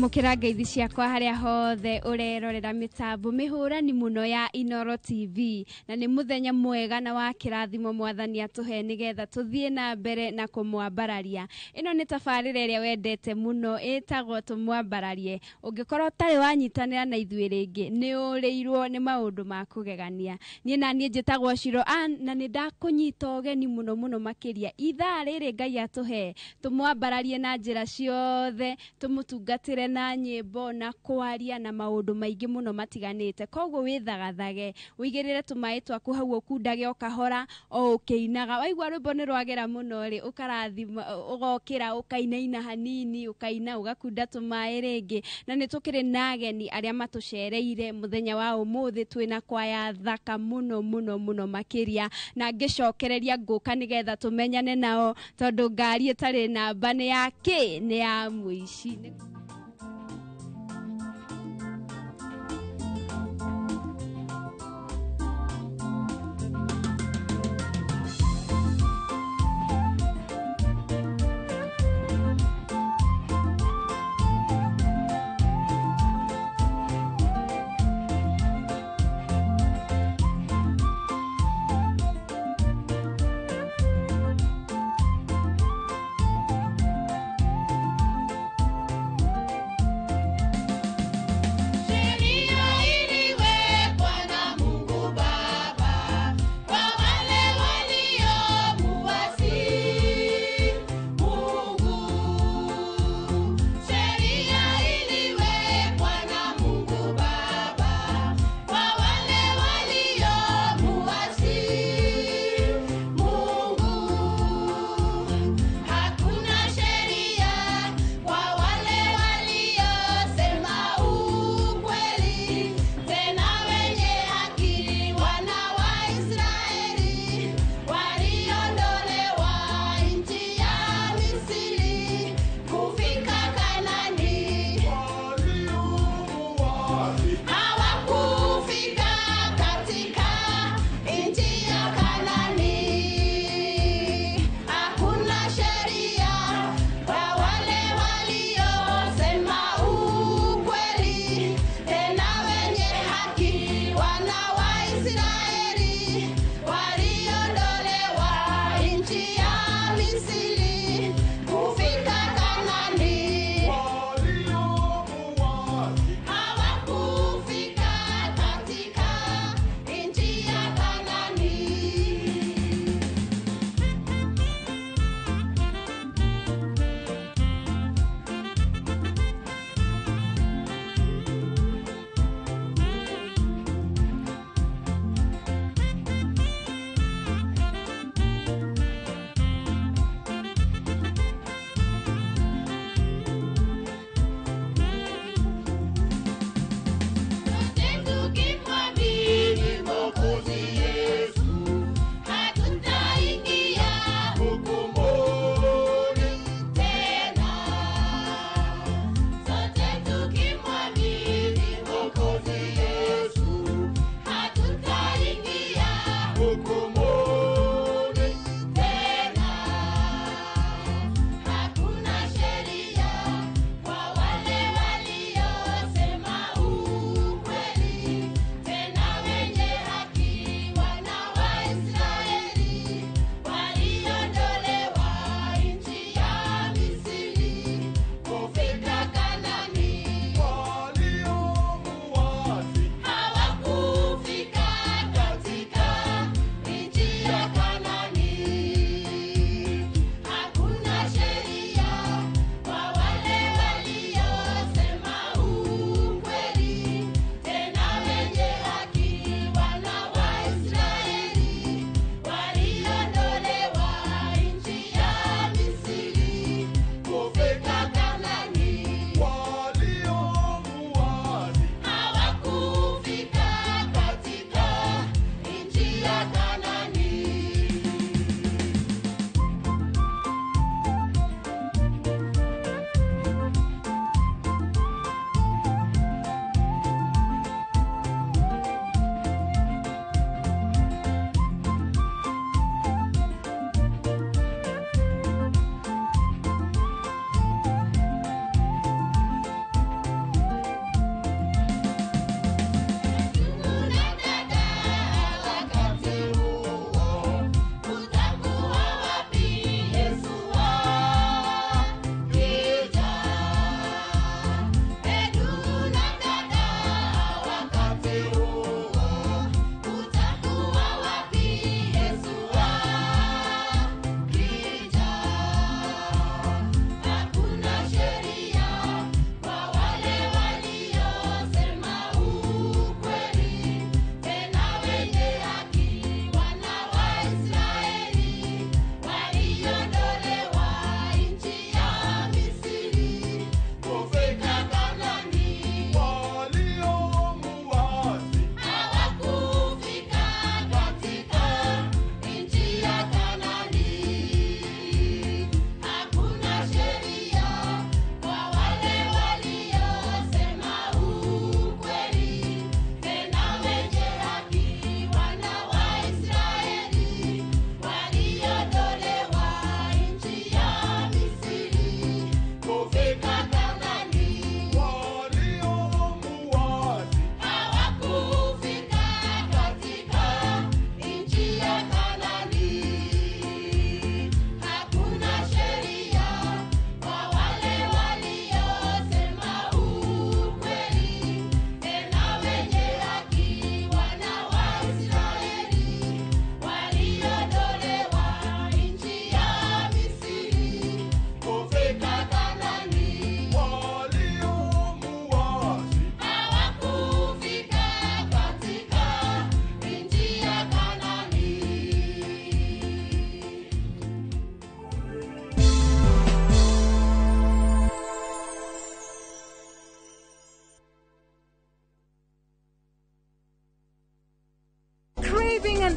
Amũkĩra ngeithi ciakwa harĩa hothe ũrerorera mĩtambo mĩhũrani mũno ya Inoro TV, na nĩ mũthenya mwega na wa kĩrathimo mwathani atũhe nĩgetha tũthiĩ na mbere na kũmwambararia. Ĩno nĩ tabarĩra ĩrĩa wendete mũno ĩtagwo tũmwambararie. Ũngĩkorwo ũtarĩ wanyitanĩra na ithuĩ rĩngĩ, nĩ ũrĩirwo nĩ maũndũ ma kũgegania. Niĩ na niĩ njĩtagwo Shiro Ann, na nĩ ndakũnyita ũgeni mũno mũno makĩria ithaa rĩrĩ Ngai atũhe tũmwambararie na njĩra ciothe, tũmũtungatĩre na nyĩmbo na kwaria na maũndũ maingĩ mũno matiganĩte. Koguo wĩthagathage, ũigĩrĩre tũmaĩ twaku hau ũkundage o kahora o ũkĩinaga. Waigua rwĩmbo nĩ rwagera mũno rĩ, ũkarathima, ũgokĩra ũkainaina hanini, ũkaina ũgakunda tũmaĩ rĩngĩ. Na nĩ tũkĩrĩ na ageni arĩa matũcereire mũthenya wa ũmũthĩ, twĩna kwaya thaka mũno mũno mũno makĩria, na ngĩcokereria ngũka nĩgetha tũmenyane nao, tondũ ngari ĩtarĩ namba nĩ ya kĩ? Nĩ ya mũici.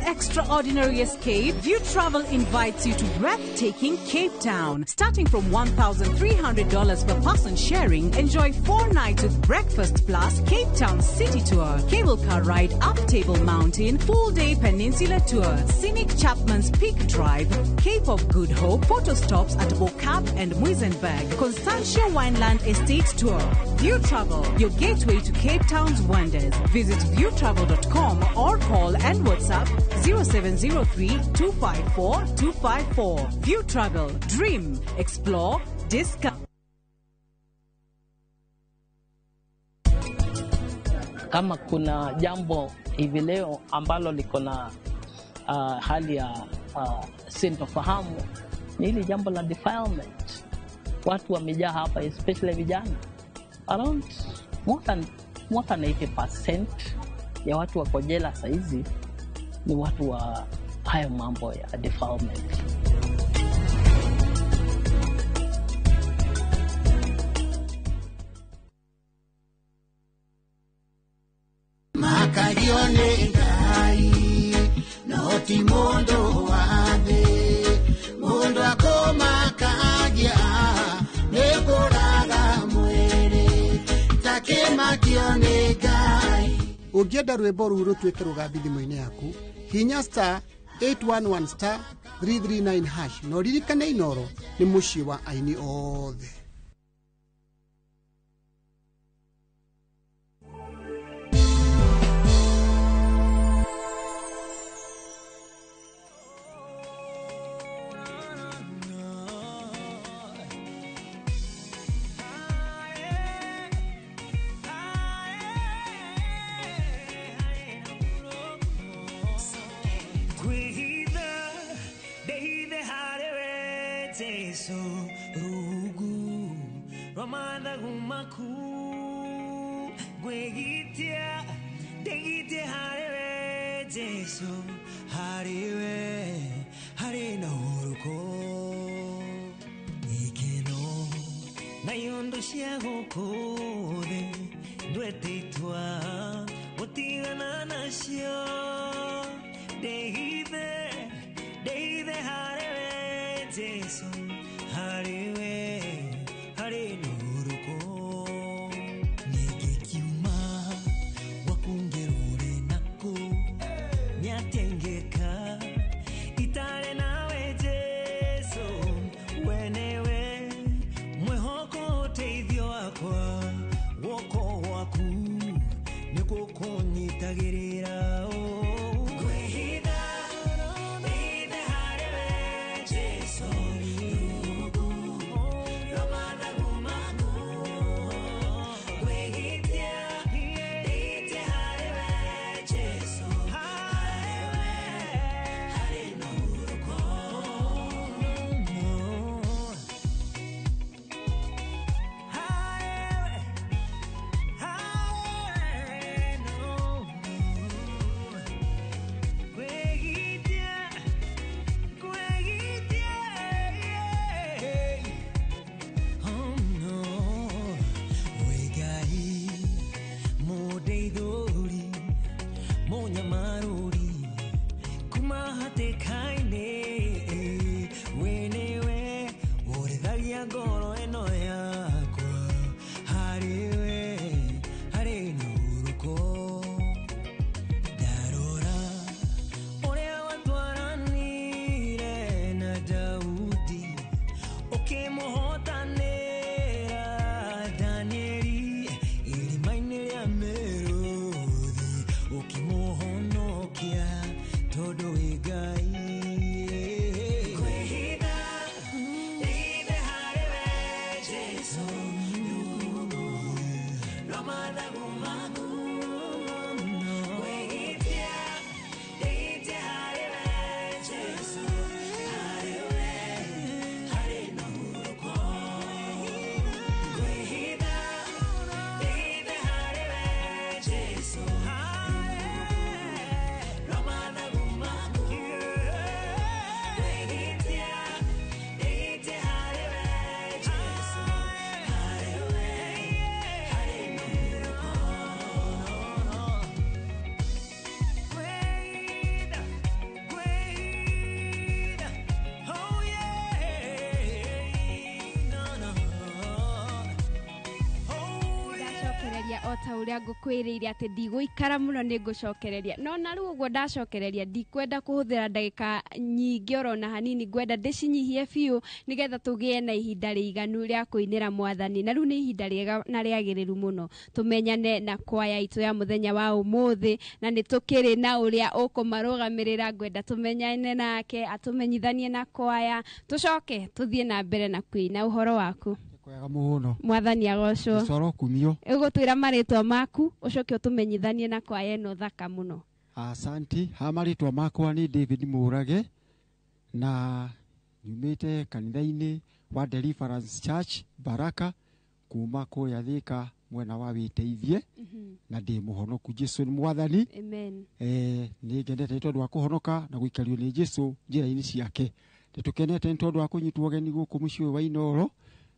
extraordinary escape, View Travel invites you to breathtaking Cape Town. Starting from $1,300 per person sharing, enjoy 4 nights with breakfast plus Cape Town City Tour, cable car ride up Table Mountain, full-day peninsula tour, scenic Chapman's Peak Drive, Cape of Good Hope, photo stops at Bo-Kaap and Muizenberg, Constantia Wineland Estate Tour. View Travel, your gateway to Cape Town's wonders. Visit viewtravel.com or call and WhatsApp 0703 254 254. View Travel, dream, explore, discover. Kama kuna jambo hivi leo ambalo liko na hali ya sintofahamu ni hili jambo la defilement. Watu wamejaa hapa, especially vijana. Around more than 80% ya watu wako jela saizi ni watu wa hayo mambo ya defilement. Makarione ngai noti mundu wa thĩ mundu akũmakagia nĩ kũraga mwĩrĩ takĩmakio nĩ Ngai. Ũngĩenda rwĩmbo rũu rũtuĩke rũgambi thimũ-inĩ yaku, hinya star 811 star 339 hash na ũririkane Inoro nĩ mũciĩ wa aini othe. O ta ũrĩa ngũkwĩrĩire atĩ ndigũikara mũno nĩ ngũcokereria, no na rĩu ũguo ndacokereria ndikwenda kũhũthĩra ndagĩka nyingĩ orona hanini, ngwenda ndĩcinyihie biũ nĩgetha tũgĩe na ihinda rĩiganu rĩa kũinĩra mwathani. Na rĩu nĩ ihinda rĩega na rĩagĩrĩru mũno tũmenyane na kwaya itũ ya mũthenya wa ũmũthĩ, na nĩ tũkĩrĩ na ũrĩa ũkũmarũgamĩrĩra. Ngwenda tũmenyane nake, atũmenyithanie na kwaya, tũcoke tũthiĩ na mbere na kũina. Ũhoro waku? Kwega mũno. Mwathani agocwo. Gĩcoro kumio. Ũgũtwĩra marĩtwa maku ũcoke ũtũmenyithanie na kwaya ĩno thaka mũno. Asanti. Ha marĩtwa makwa nĩ David Mũrage na nyumĩte kanitha-inĩ wa Deliverance Church Baraka kuma kũrĩa Thika mwena wa Wĩteithie, na ndĩ mũhonoku. Jesu nĩ mwathani. Amen. Nĩ ngenete nĩ tondũ wa kũhonoka na gũikario nĩ Jesu njĩra-inĩ ciake. Nĩ tũkenete nĩ tondũ wa kũnyitwo ũgeni gũkũ mũciĩ ũyũ wa Inooro.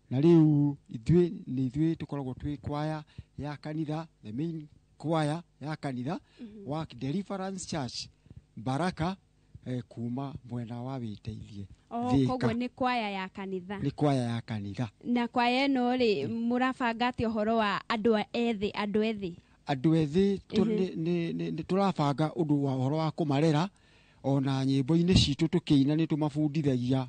Na rĩu ithuĩ nĩ ithuĩ tũkoragwo twĩ kwaya ya kanitha, the main kwaya ya kanitha wa Deliverance Church Baraka, kuma mwena wa Wĩteithie. Koguo nĩ kwaya ya kanitha. Nĩ kwaya ya kanitha. Na kwaya ĩno rĩ, mũrabanga atĩa ũhoro wa andũ ethĩ? Andũ ethĩ, andũ ethĩ nĩ tũrabanga ũndũ wa ũhoro wa kũmarera ona nyĩmbo-inĩ citũ tũkĩina nĩ tũmabundithagia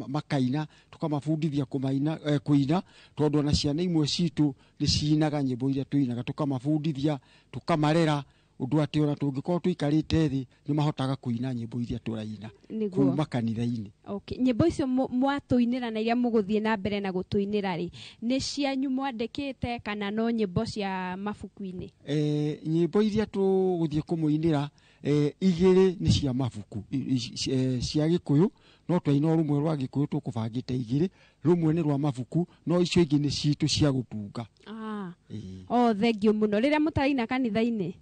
makaina, tũkamabundithia kũmaina, kũina, tondũ ona ciana imwe citũ nĩ cinaga nyĩmbo iria tũinaga, tũkamabundithia tũkamarera ũndũ atĩ ona tũngĩkorwo tũikarĩte thĩ nĩ mahotaga kũina nyĩmbo iria tũraina kuma kanitha-inĩ. Okay. Nyĩmbo icio mwatũinĩra na iria mũgũthiĩ na mbere na gũtũinĩra rĩ, nĩ cianyu mwandĩkĩte kana no nyĩmbo cia mabuku-inĩ? Nyĩmbo iria tũgũthiĩ kũmũinĩra igĩrĩ nĩ cia mabuku cia Gĩkũyũ, no twaina rũmwe rwa Gĩkũyũ tũkũbangĩte igĩrĩ, rũmwe nĩ rwa mabuku, no icio ingĩ nĩ citũ cia gũtunga. Oh, thengiũ mũno. Rĩrĩa mũtaraina kanitha-inĩ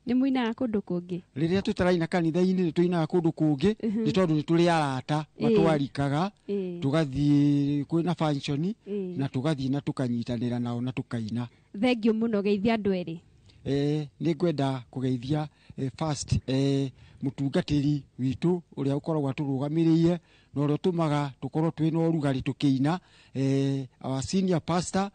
nĩ mũinaga kũndũ kũngĩ? Rĩrĩa tũtaraina kanitha-inĩ nĩ tũinaga kũndũ kũngĩ, nĩ tondũ nĩ tũrĩ arata matwarikaga, tũgathiĩ kwĩna function na tũgathiĩ na tũkanyitanĩra nao na tũkaina. Thengiũ mũno. Geithia andũ erĩ. Nĩ ngwenda kũgeithia first mũtungatĩri witũ ũrĩa ũkoragwo atũrũgamĩrĩire na ũrĩa ũtũmaga tũkorwo twĩna ũrugarĩ tũkĩina, our senior pastor,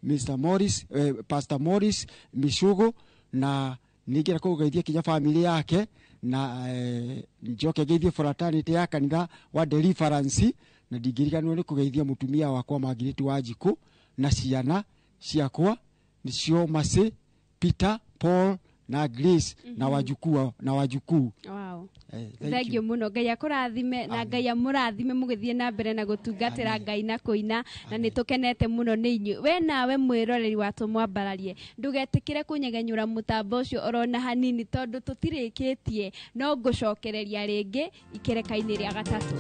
Mr. Morris, Pastor Morris Micugo, na ningĩenda kũgeithia kinya family yake, na njoke ngeithie fraternity ya kanitha wa Deliverance, na ndingĩriganĩrwo nĩ kũgeithia mũtumia wakwa Margaret Wanjikũ na ciana ciakwa nĩcio Mercy, Peter, Paul na Grace na wajukuu na wajukuu. Wow. Thank you mũno. Ngai akũrathime na Ngai amũrathime mũgĩthiĩ na mbere na gũtungatĩra Ngai na kũina, na nĩ tũkenete mũno nĩ inyuĩ. We nawe mwĩroreri wa Tũmwambararie, ndũgetĩkĩre kũnyegenyũra mũtambo ũcio orona hanini, tondũ tũtirĩkĩtie, no ngũcokereria rĩngĩ ikereka-inĩ rĩa gatatũ.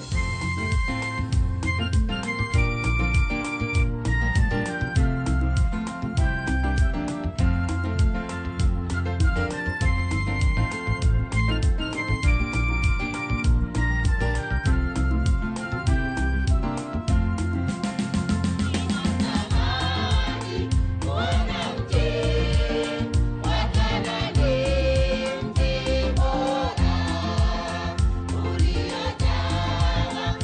Uriyo jana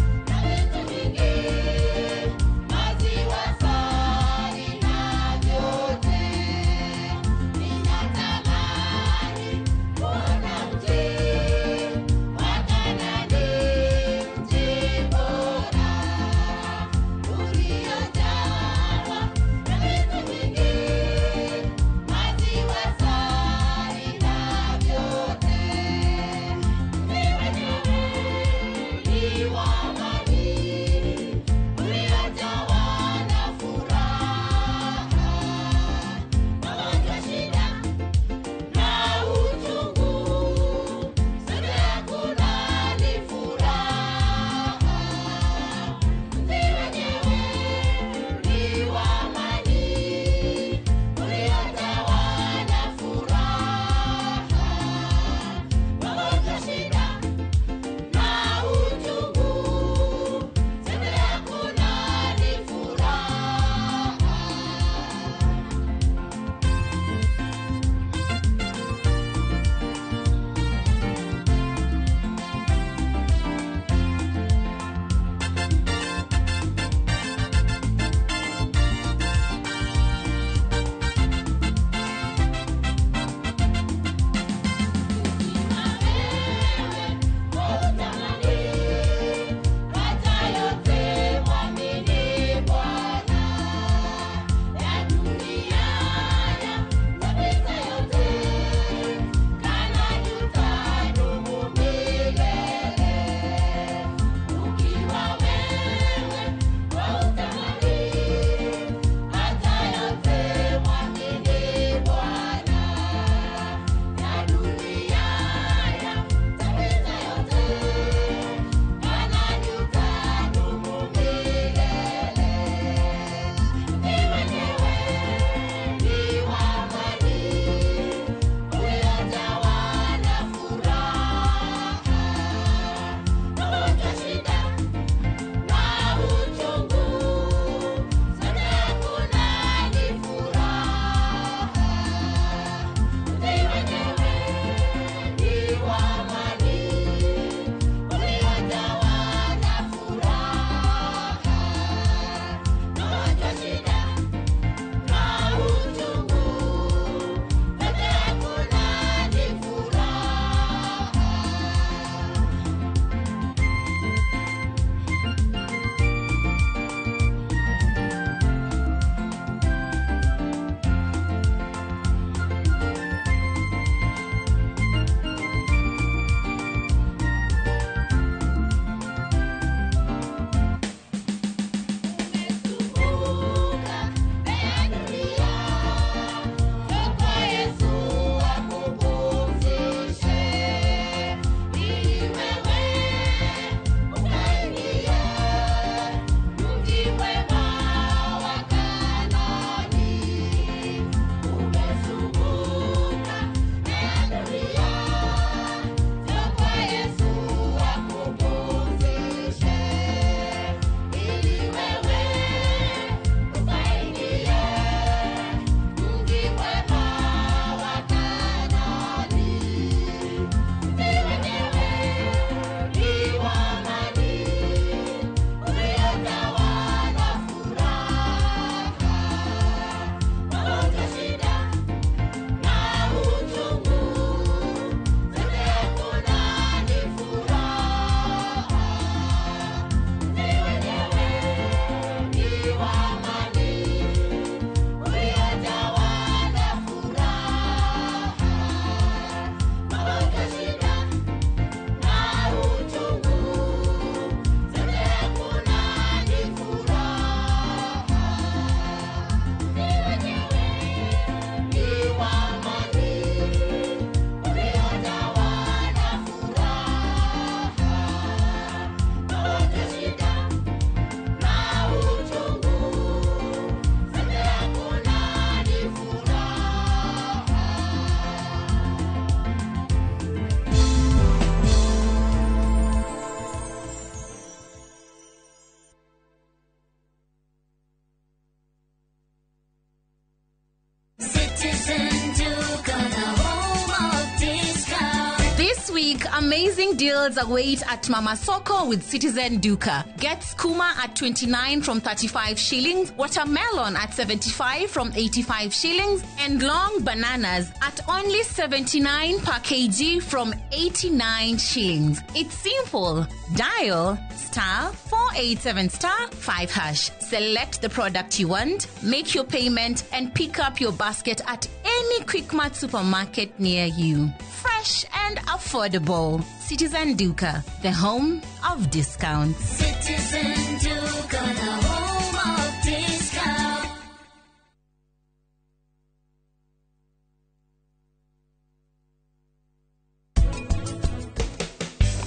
This week, amazing deals await at Mama Soko with Citizen Duka. Get skuma at 29 from 35 shillings, watermelon at 75 from 85 shillings, and long bananas at only 79 per kg from 89 shillings. It's simple. Dial star 487 star 5 hash. Select the product you want, make your payment, and pick up your basket at any Quickmart supermarket near you. Fresh and affordable. Citizen Duka, the home of discounts. Citizen Duka, the home of discount.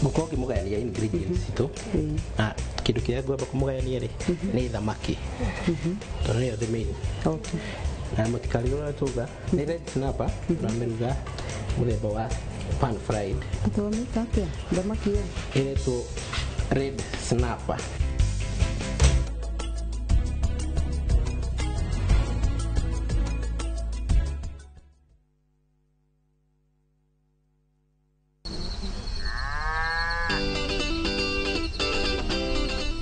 Ngũkorwo ngĩmũgayania ingredients citũ na kĩndũ kĩrĩa ngwamba kũmũgayania rĩ nĩ thamaki, tondũ nĩyo the main. Na mũtikarigwo ũrĩa tuga nĩ red snapper, tũramĩruga mũthemba wa pan fried. Atwamĩta atĩa thamaki ĩyo? Ĩretwo red snapper.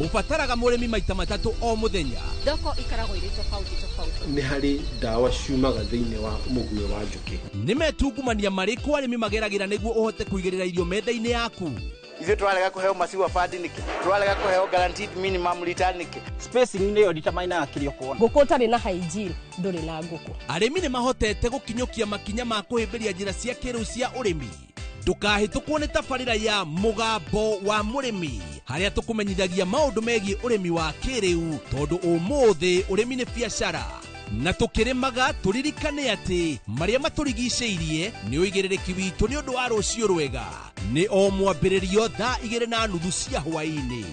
Ũbataraga mũrĩmi maita matatũ o mũthenya. Thoko ikoragwo irĩ tofauti tofauti. Nĩ harĩ ndawa ciumaga thĩinĩ wa mũguĩ wa njũkĩ. Nĩ metungumania marĩkũ arĩmi mageragĩra nĩguo ũhote kũigĩrĩra irio metha-inĩ yaku? Ithuĩ tũrarega kũheo maciwa bandi nĩkĩ? Tũrarega kũheo guaranteed minimum return nĩkĩ? Spacing nĩyo determinaga kĩrĩa ũkuona. Ngũkũ ũtarĩ na hygiene ndũrĩ na ngũkũ. Arĩmi nĩ mahotete gũkinyũkia makinya ma kũhĩmbĩria njĩra cia kĩrĩu cia ũrĩmi. Ndũkahĩtũkwo nĩ tabarĩra ya Mũgambo wa Mũrĩmi, harĩa tũkũmenyithagia maũndũ megiĩ ũrĩmi wa kĩrĩu, tondũ ũmũthĩ ũrĩmi nĩ biacara. Na tũkĩrĩmaga tũririkane atĩ marĩa matũrigicĩirie nĩ ũigĩrĩrĩki witũ nĩ ũndũ wa rũciũ rwega. Nĩ o mwambĩrĩrio thaa 2:30 cia hwaĩ-inĩ.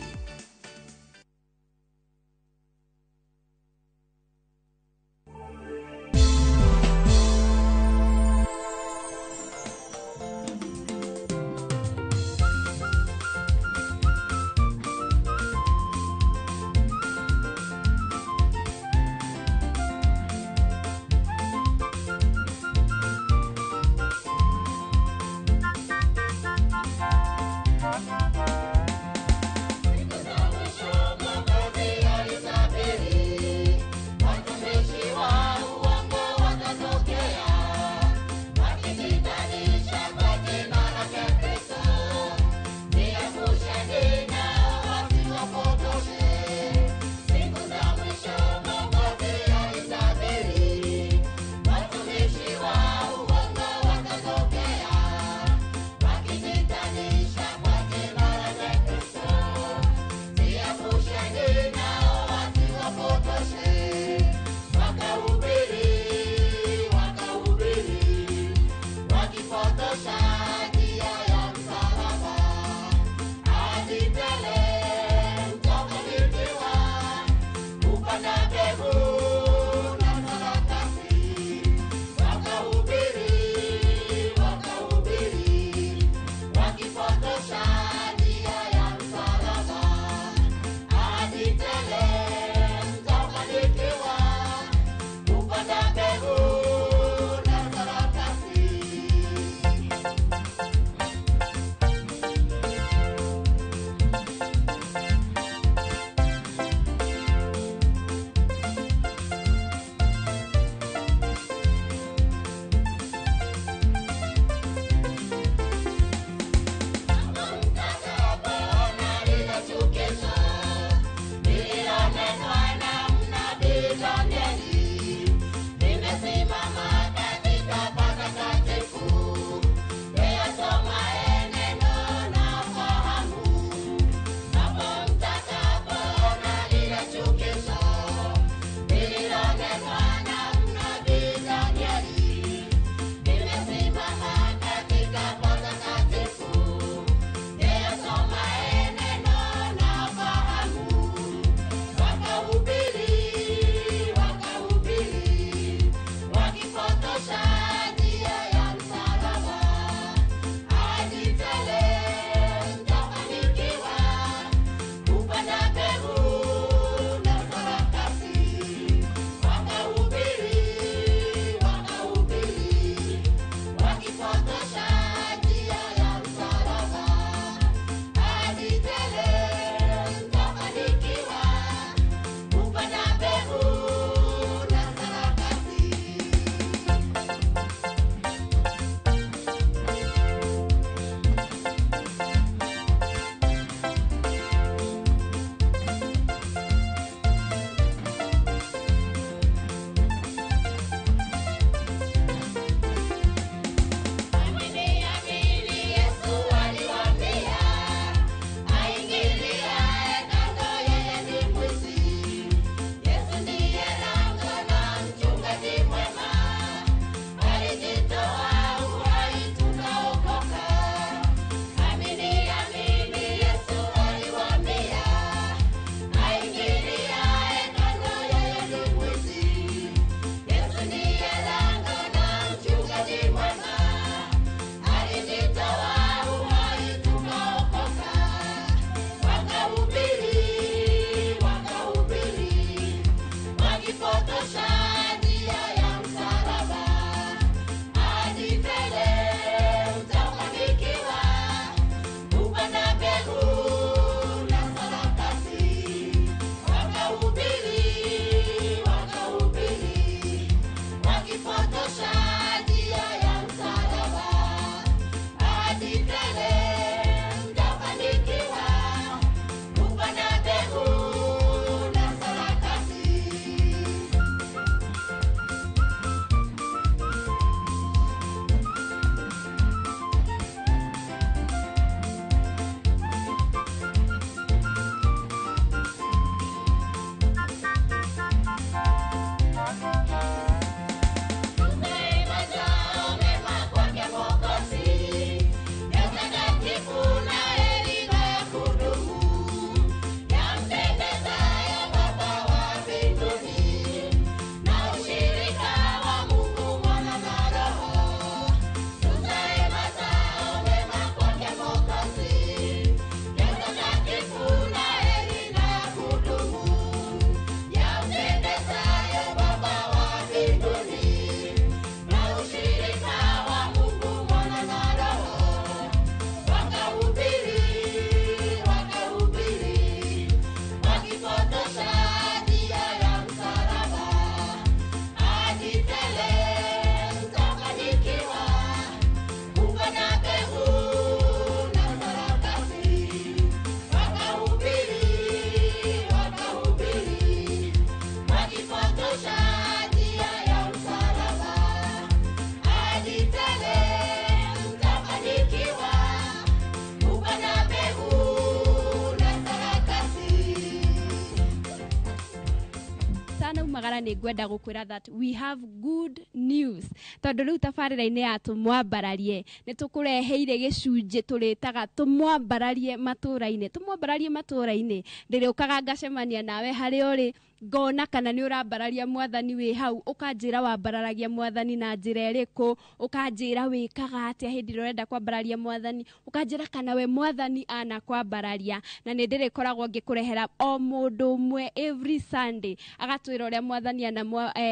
Tũkĩumagara nĩ ngwenda gũkwĩra that we have good news, tondũ rĩu tabarĩra-inĩ ya Tũmwambararie nĩ tũkũreheire gĩcunjĩ tũrĩtaga Tũmwambararie matũũra-inĩ. Tũmwambararie matũũra-inĩ, ndĩrĩũkaga ngacemania nawe harĩa ũrĩ, ngona kana nĩ ũrambararia mwathani wĩ hau, ũkanjĩra wambararagia mwathani na njĩra ĩrĩkũ, ũkanjĩra wĩkaga atĩa hĩndĩ ĩrĩa ũrenda kwambararia mwathani, ũkanjĩra kana we mwathani anakwambararia. Na nĩ ndĩrĩkoragwo ngĩkũrehera o mũndũ ũmwe every Sunday agatwĩra ũrĩa mwathani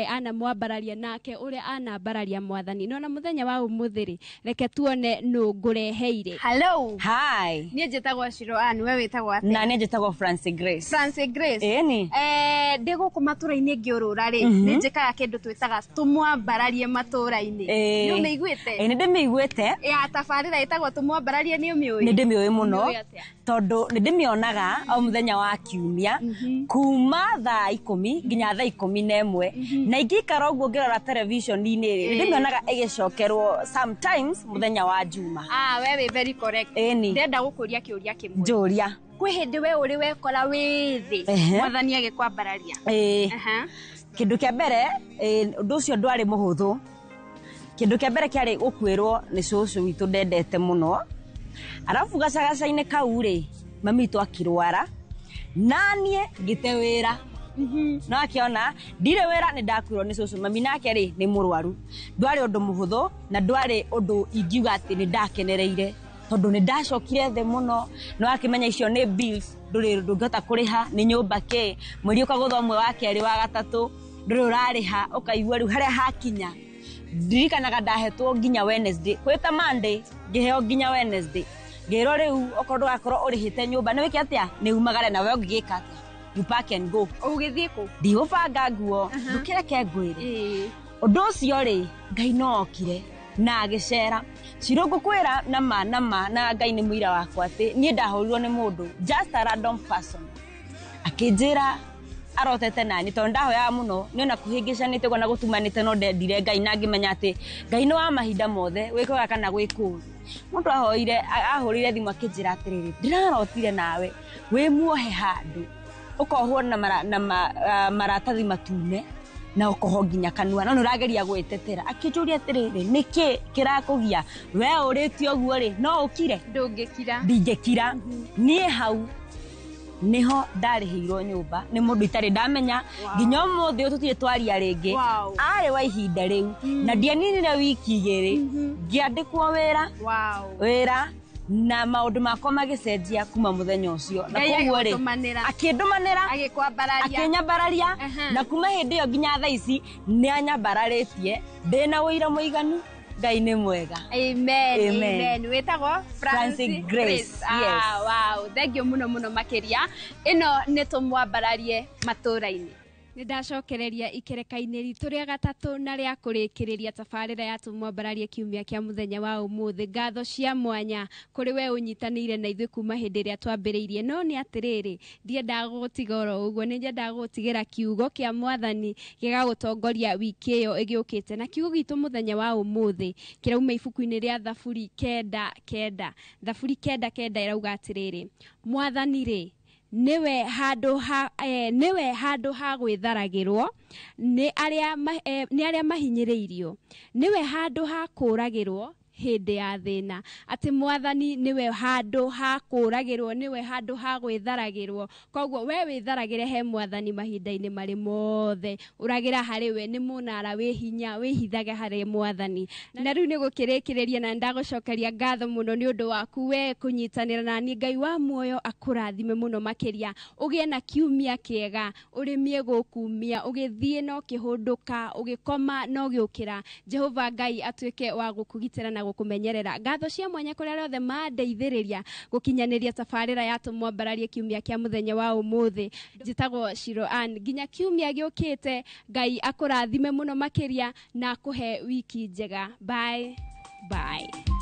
anamwambararia nake ũrĩa anambararia mwathani. No na mũthenya wa ũmũthĩ rĩ, reke tuone nũ ngũreheire. Hello. Hi. Niĩ njĩtagwo Shiro Ann, we wĩtagwo atĩa? Na niĩ njĩtagwo Francis Grace. Francis Grace. Ĩni. Ndĩ gũkũ matũra-inĩ ngĩũrũra rĩ, nĩ njĩkaga kĩndũ twĩtaga Tũmwambararie matũra-inĩ. Nĩ ũmĩiguĩte? Ĩ, nĩ ndĩmĩiguĩte. Ya tabarĩra ĩtagwo Tũmwambararie nĩ ũmĩũĩ? Nĩ ndĩmĩũĩ mũno. Ũmĩũĩ atĩa? Tondũ nĩ ndĩmĩonaga o mũthenya wa kiumia kuma thaa 10 nginya thaa 11, na ingĩikara ũguo ngĩrora television-inĩ rĩ, nĩ ndĩmĩonaga ĩgĩcokerwo sometimes mũthenya wa Juma. Ah, we wĩ very correct. Ĩni. Ndĩrenda gũkũria kĩũria kĩmwe. Njũria. Kwĩ hĩndĩ we ũrĩ wekora wĩ thĩ, mwathani agĩkwambararia? Ĩĩ. Kĩndũ kĩa mbere, ũndũ ũcio ndwarĩ mũhũthũ. Kĩndũ kĩa mbere kĩarĩ gũkuĩrwo nĩ cũcũ witũ ndendete mũno. Arabu gacagaca-inĩ kau rĩ, mami witũ akĩrwara, na niĩ ngĩte wĩra. No akĩona ndirĩ wĩra, nĩ ndakuĩrwo nĩ cũcũ, mami nake rĩ nĩ mũrwaru. Ndwarĩ ũndũ mũhũthũ na ndwarĩ ũndũ ingiuga atĩ nĩ ndakenereire, tondũ nĩ ndacokire thĩ mũno. No akĩmenya icio nĩ bills, ndũrĩ ndũngĩhota kũrĩha, nĩ nyũmba kĩ, mweri ũkagũtha ũmwe, wa kerĩ, wa gatatũ, ndũrĩ ũrarĩha, ũkaigua rĩu harĩa hakinya. Ndirikanaga ndahetwo nginya Wednesday, kwĩta Monday ngĩheo nginya Wednesday, ngĩrwo rĩu okorwo ndũgakorwo ũrĩhĩte nyũmba nĩ wĩke atĩa, nĩ umagare. Na we ũngĩgĩka atĩa? You pack and go. Ũgĩthiĩ kũ? Ndigũbanga nguo, ndũkĩreke ngwĩre ũndũ ũcio rĩ, Ngai no okire na agĩcera. Ciro ngũkwĩra na ma na ma, na Ngai nĩ mũira wakwa atĩ niĩ ndahũrirwo nĩ mũndũ, just a random person, akĩnjĩra arotete nani, tondũ ndahoyaga mũno nĩona kũhĩngĩcanĩte ũguo na gũtumanĩte, no ndendire Ngai na ngĩmenya atĩ Ngai nĩ wa mahinda mothe, gwĩ kwega kana gwĩ kũũru. Mũndũ ahoire, ahũrire thimũ akĩnjĩra atĩrĩrĩ, ndĩrarotire nawe wĩ muohe handũ, ũkohwo na maratathi matune na ũkohwo nginya kanua, no nĩ ũrageria gwĩtetera. Akĩnjũria atĩrĩrĩ, nĩkĩ kĩrakũgia we ũrĩtie ũguo rĩ, no ũkire? Ndũngĩkira. Ndingĩkira. Niĩ hau niho ndarĩhĩirwo nyũmba nĩ mũndũ itarĩ ndamenya nginya ũmũthĩ ũyũ tũtirĩ twaria rĩngĩ. Arĩ wa ihinda rĩu, na ndianinire wiki 2 ngĩandĩkwo wĩra. Wĩra na maũndũ makwa magĩcenjia kuma mũthenya ũcio. Na Ngai koguo rĩ, agĩgũtũmanĩra. Akĩndũmanĩra, Agĩkwambararia. Akĩnyambararia. Na kuma hĩndĩ ĩyo nginya thaa ici nĩ anyambararĩtie, ndĩna ũira mũiganu. Ngai nĩ mwega. Amen. Amen. Amen. Wĩtagwo Francis Grace. Ah, Yes. wow. Thank you mũno mũno makĩria. Ĩno nĩ Tũmwambararie matũũra-inĩ. Nĩ ndacokereria ikereka-inĩ ritũ rĩa gatatũ na rĩa kũrĩkĩrĩria tabarĩra ya Tũmwambararie kiumia kĩa mũthenya wa ũmũthĩ. Ngatho cia mwanya kũrĩ we ũnyitanĩire na ithuĩ kuma hĩndĩ ĩrĩa twambĩrĩirie. No nĩ atĩrĩrĩ, ndiendaga gũgũtiga oro ũguo, nĩ nyendaga gũgũtigĩra kiugo kĩa mwathani gĩgagũtongoria wiki ĩyo ĩgĩũkĩte. Na kiugo gitũ mũthenya wa ũmũthĩ kĩrauma ibuku-inĩ rĩa Thaburi 9:9. Thaburi 9:9 ĩrauga atĩrĩrĩ, mwathani rĩ, nĩwe handũ ha nĩwe handũ ha gwĩtharagĩrwo nĩ arĩa nĩ arĩa mahinyĩrĩirio, nĩwe handũ ha kũragĩrwo hĩndĩ ya thĩna. Atĩ mwathani nĩwe handũ ha kũragĩrwo, nĩwe handũ ha gwĩtharagĩrwo. Koguo we wĩtharagĩre he mwathani mahinda-inĩ marĩ mothe, ũragĩra harĩ we, nĩ mũnara wĩ hinya, wĩhithage harĩ mwathani. Na rĩu nĩ gũkĩrĩkĩrĩria, na ndagũcokeria ngatho mũno nĩ ũndũ waku we kũnyitanĩra na niĩ. Ngai wa muoyo akũrathime mũno makĩria, ũgĩe na kiumia kĩega, ũrĩmie gũkumia, ũgĩthiĩ no kĩhũndũka, ũgĩkoma no gĩũkĩra. Jehova Ngai atuĩke wa gũkũgitĩra na gũkũmenyerera. Ngatho cia mwanya kũrĩ arĩa othe mandeithĩrĩria gũkinyanĩria tabarĩra ya Tũmwambararie kiumia kĩa mũthenya wa ũmũthĩ. Njĩtagwo Shiro Ann. Nginya kiumia gĩũkĩte, Ngai akũrathime mũno makĩria na akũhe wiki njega. Bye bye. Thank you.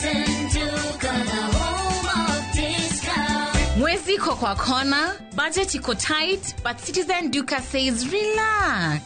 Citizen Duka, the home of discount. Mwezi iko kwa kona, budget iko tight, but Citizen Duka says relax.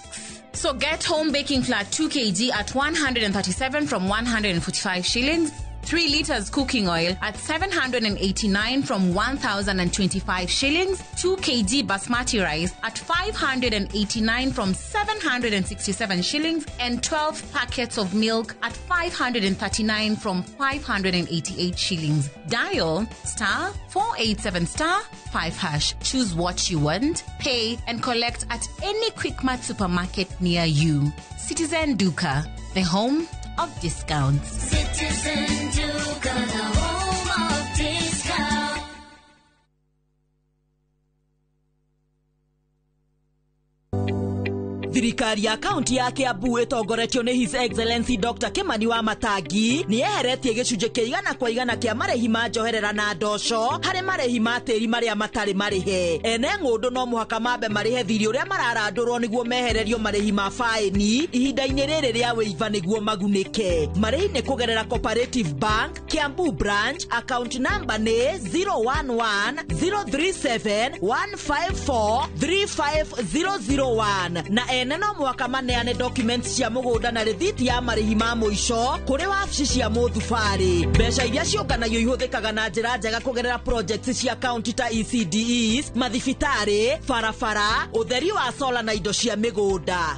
So get home baking flour 2 kg at 137 from 145 shillings, 3 liters cooking oil at 789 from 1,025 shillings, 2 kg basmati rice at 589 from 767 shillings, and 12 packets of milk at 539 from 588 shillings. Dial star 487 star 5 hash. Choose what you want, pay, and collect at any Quickmart supermarket near you. Citizen Duka, the home of discounts. Citizen Duka, the home of discount. Thirikari ya kaunti ya Kiambu ĩtongoretio nĩ His Excellency Dr. Kimani wa Matangi nĩ yeheretie gĩcunjĩ kĩa 100% kĩa marĩhi ma njoherera na ndoco harĩ marĩhi ma tĩri marĩa matarĩ marĩhe. Ene ng'ũndũ no mũhaka mambe marĩhe thirĩ ũrĩa mararandũrwo nĩguo mehererio marĩhi ma faĩni ihinda-inĩ rĩrĩ rĩa wĩiva nĩguo magunĩke. Marĩhi nĩ kũgerera Cooperative Bank, Kiambu Branch, account number nĩ 011 037 154 35001 na ene no mwaka maneane documents cia mũgũnda na rĩthiti ya marĩhi ma mũico kũrĩ wabici cia mũthubarĩ. Mbeca iria ciũnganagio ihũthĩkaga na njĩra njega kũgerera projects cia county ta ECDEs, mathibitarĩ, barabara, ũtheri wa sola na indo cia mĩgũnda.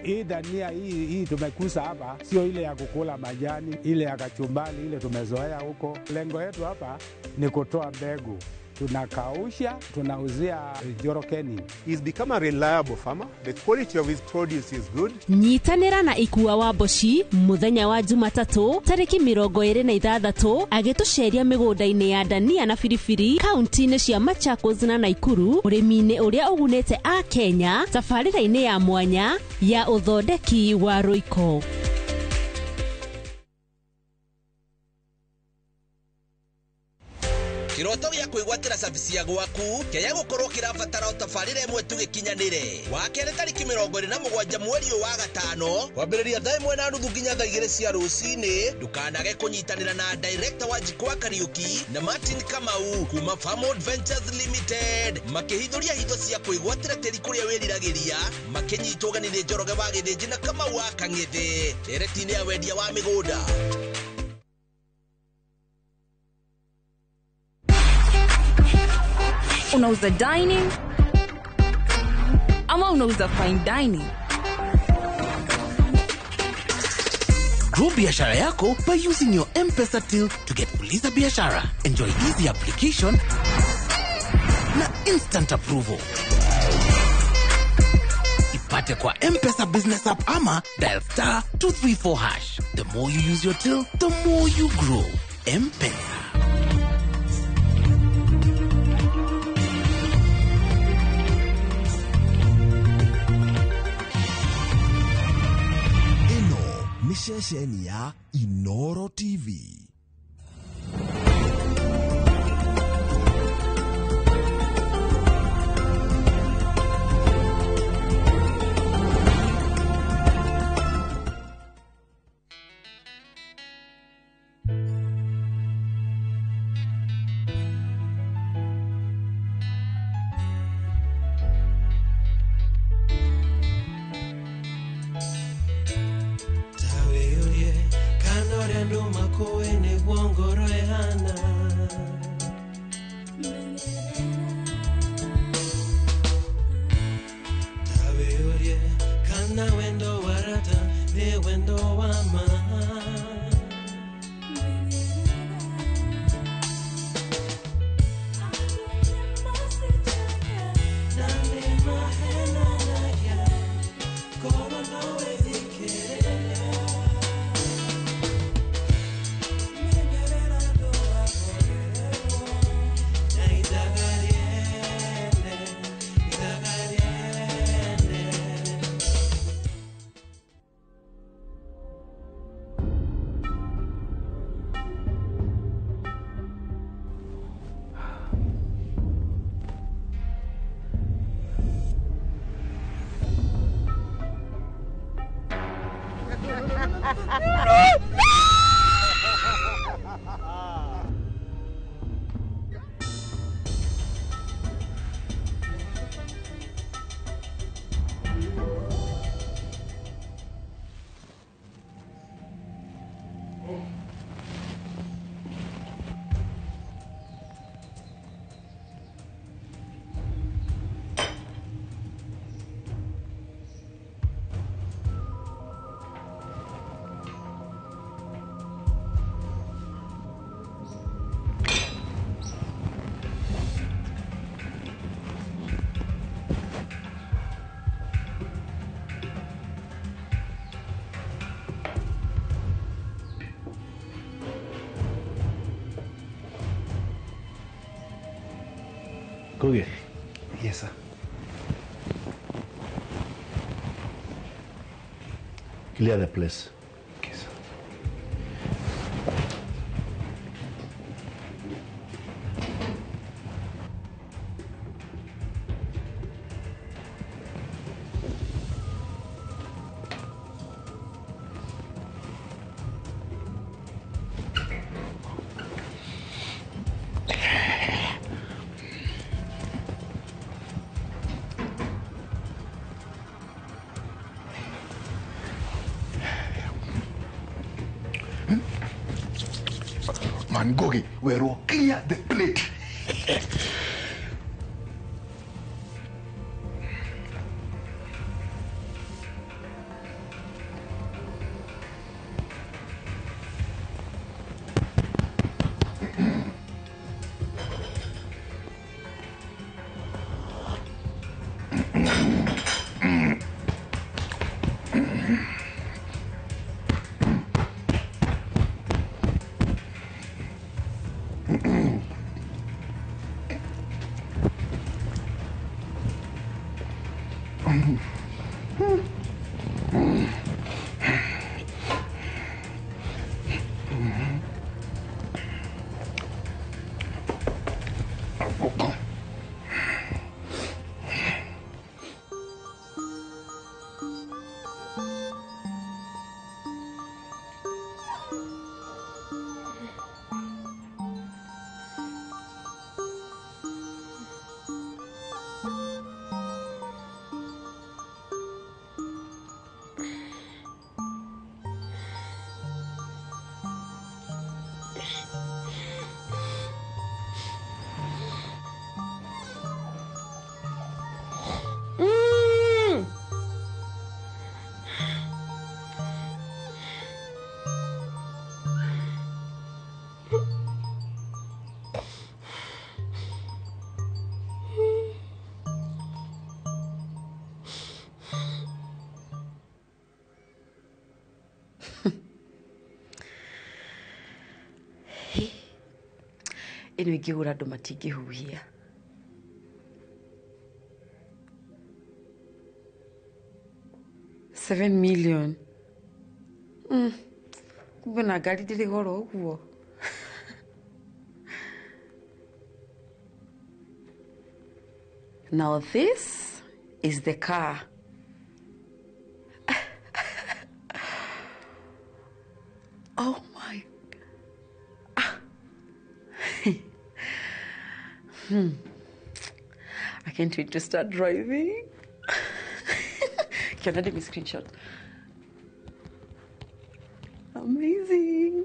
Hii dania hii tumekusa hapa sio ile ya kukula majani, ile ya kachumbali ile tumezoea huko. Lengo yetu hapa ni kutoa mbegu. Tunakausha, tunauzia Jorokeni. He's become a reliable farmer. The quality of his produce is good. Nyitanĩra na Ikua wa Mboci mũthenya wa Jumatatũ tarĩki 26 agĩtũceria mĩgũnda-inĩ ya dania na biribiri kaunti-inĩ cia Machakos na Naikuru ũrĩmi-inĩ ũrĩa ũgunĩte a Kenya tabarĩra-inĩ ya mwanya ya ũthondeki wa rũiko. Kiroto gĩa kwĩgwatĩra service ya gwaku kĩrĩa gũkorwo kĩrabatara tabarĩra ĩmwe tu gĩkinyanĩre. Wa kerĩ tarĩki 27 mweri ũyũ wa gatano kwambĩrĩria thaa 1:30 nginya thaa 2 cia rũcinĩ. Ndũkanage kũnyitanĩra na director wa Jikwa Kariuki na Martin Kamau kuma Farmwood Ventures Limited makĩhithũria hitho cia kwĩgwatĩra tĩri kũrĩa wĩriragĩria, makĩnyitwo ũgeni nĩ Njoroge wa Gĩthĩnji na Kamau wa Kang'ethe ndereti-inĩ ya wendia wa mĩgũnda. Unauza dining ama unauza fine dining? Grow biashara yako by using your M-Pesa till to get Uliza Biashara. Enjoy easy application na instant approval. Ipate kwa M-Pesa Business App ama dial star 234 hash. The more you use your till, the more you grow. M-Pesa. Ceceni ya Inoro TV. Go in. Ngugi. Yes, sir. Clear the place. Okay, sir. Ngugi, we're clear the plate. Ĩno ĩngĩgũra andũ matingĩhuhia. $7 million. Kumbe na ngari ndĩrĩ goro ũguo. Now this is the car. Oh my. I can't wait to start driving. Can I take a screenshot? Amazing.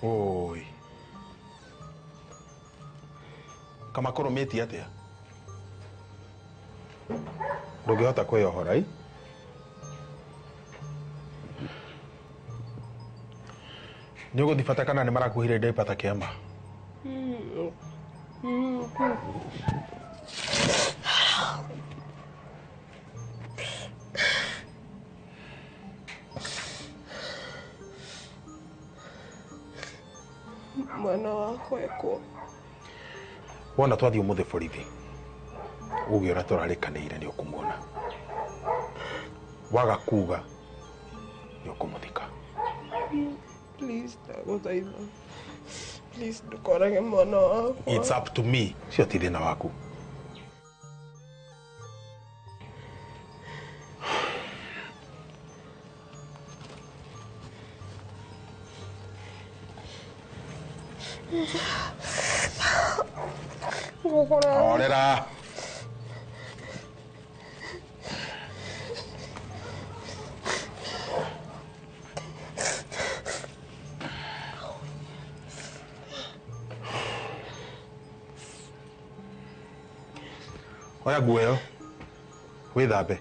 Oi. Kamakoromĩtie atĩa? Ndũngĩhota kwĩyohora ĩ? Nĩ ũgũthiĩ bata kana nĩ marakuheire diaper ta kĩama? Mwana wakwa ekwo. Wona twathi umuthi borithi. Uge uria turarikanire ni ukumuona. Waga kuga ni ukumuthika. Please ndaguthaitha. Please ndukorage mwana wakwa. It's up to me. Cio ti thina waku. Horera. Oya nguo ĩyo wĩthambe.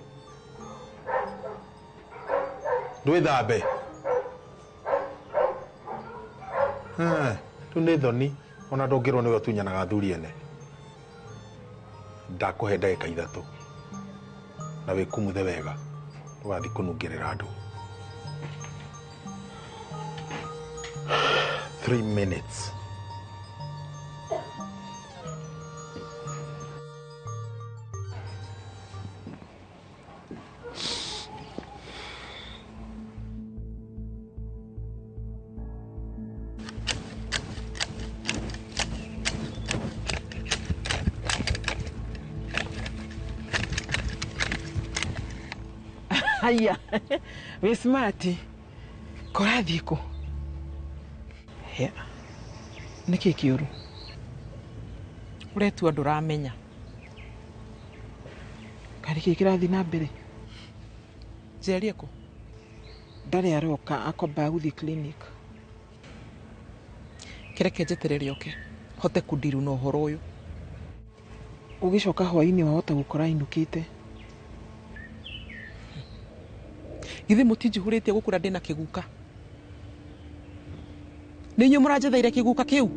Ndwĩthambe. Rĩu nĩ thoni ona ndũngĩrwo nĩwe ũtunyanaga athuri ene. Ndakũhe ndagĩka 3 na wĩkumuthe wega ndũgathiĩ kũnungĩrĩra andũ. 3 minutes. Haya, wĩ smart. Kũrathiĩ kũ? Hea, nĩkĩ kĩũru? Ũretua ndũramenya. Karĩ kĩ kĩrathiĩ na mbere? Njeri ekũ? Ndarĩ aroka, akombaga gũthiĩ clinic. Kĩreke njeterere oke, hote kũndiru na ũhoro ũyũ. Ũgĩcoka hwaĩ-inĩ wahota gũkora ainũkĩte. Githĩ mũtinjihũrĩtie gũkũra ndĩna kĩguka? Nĩ inyuĩ mũranjetheire kĩguka kĩu?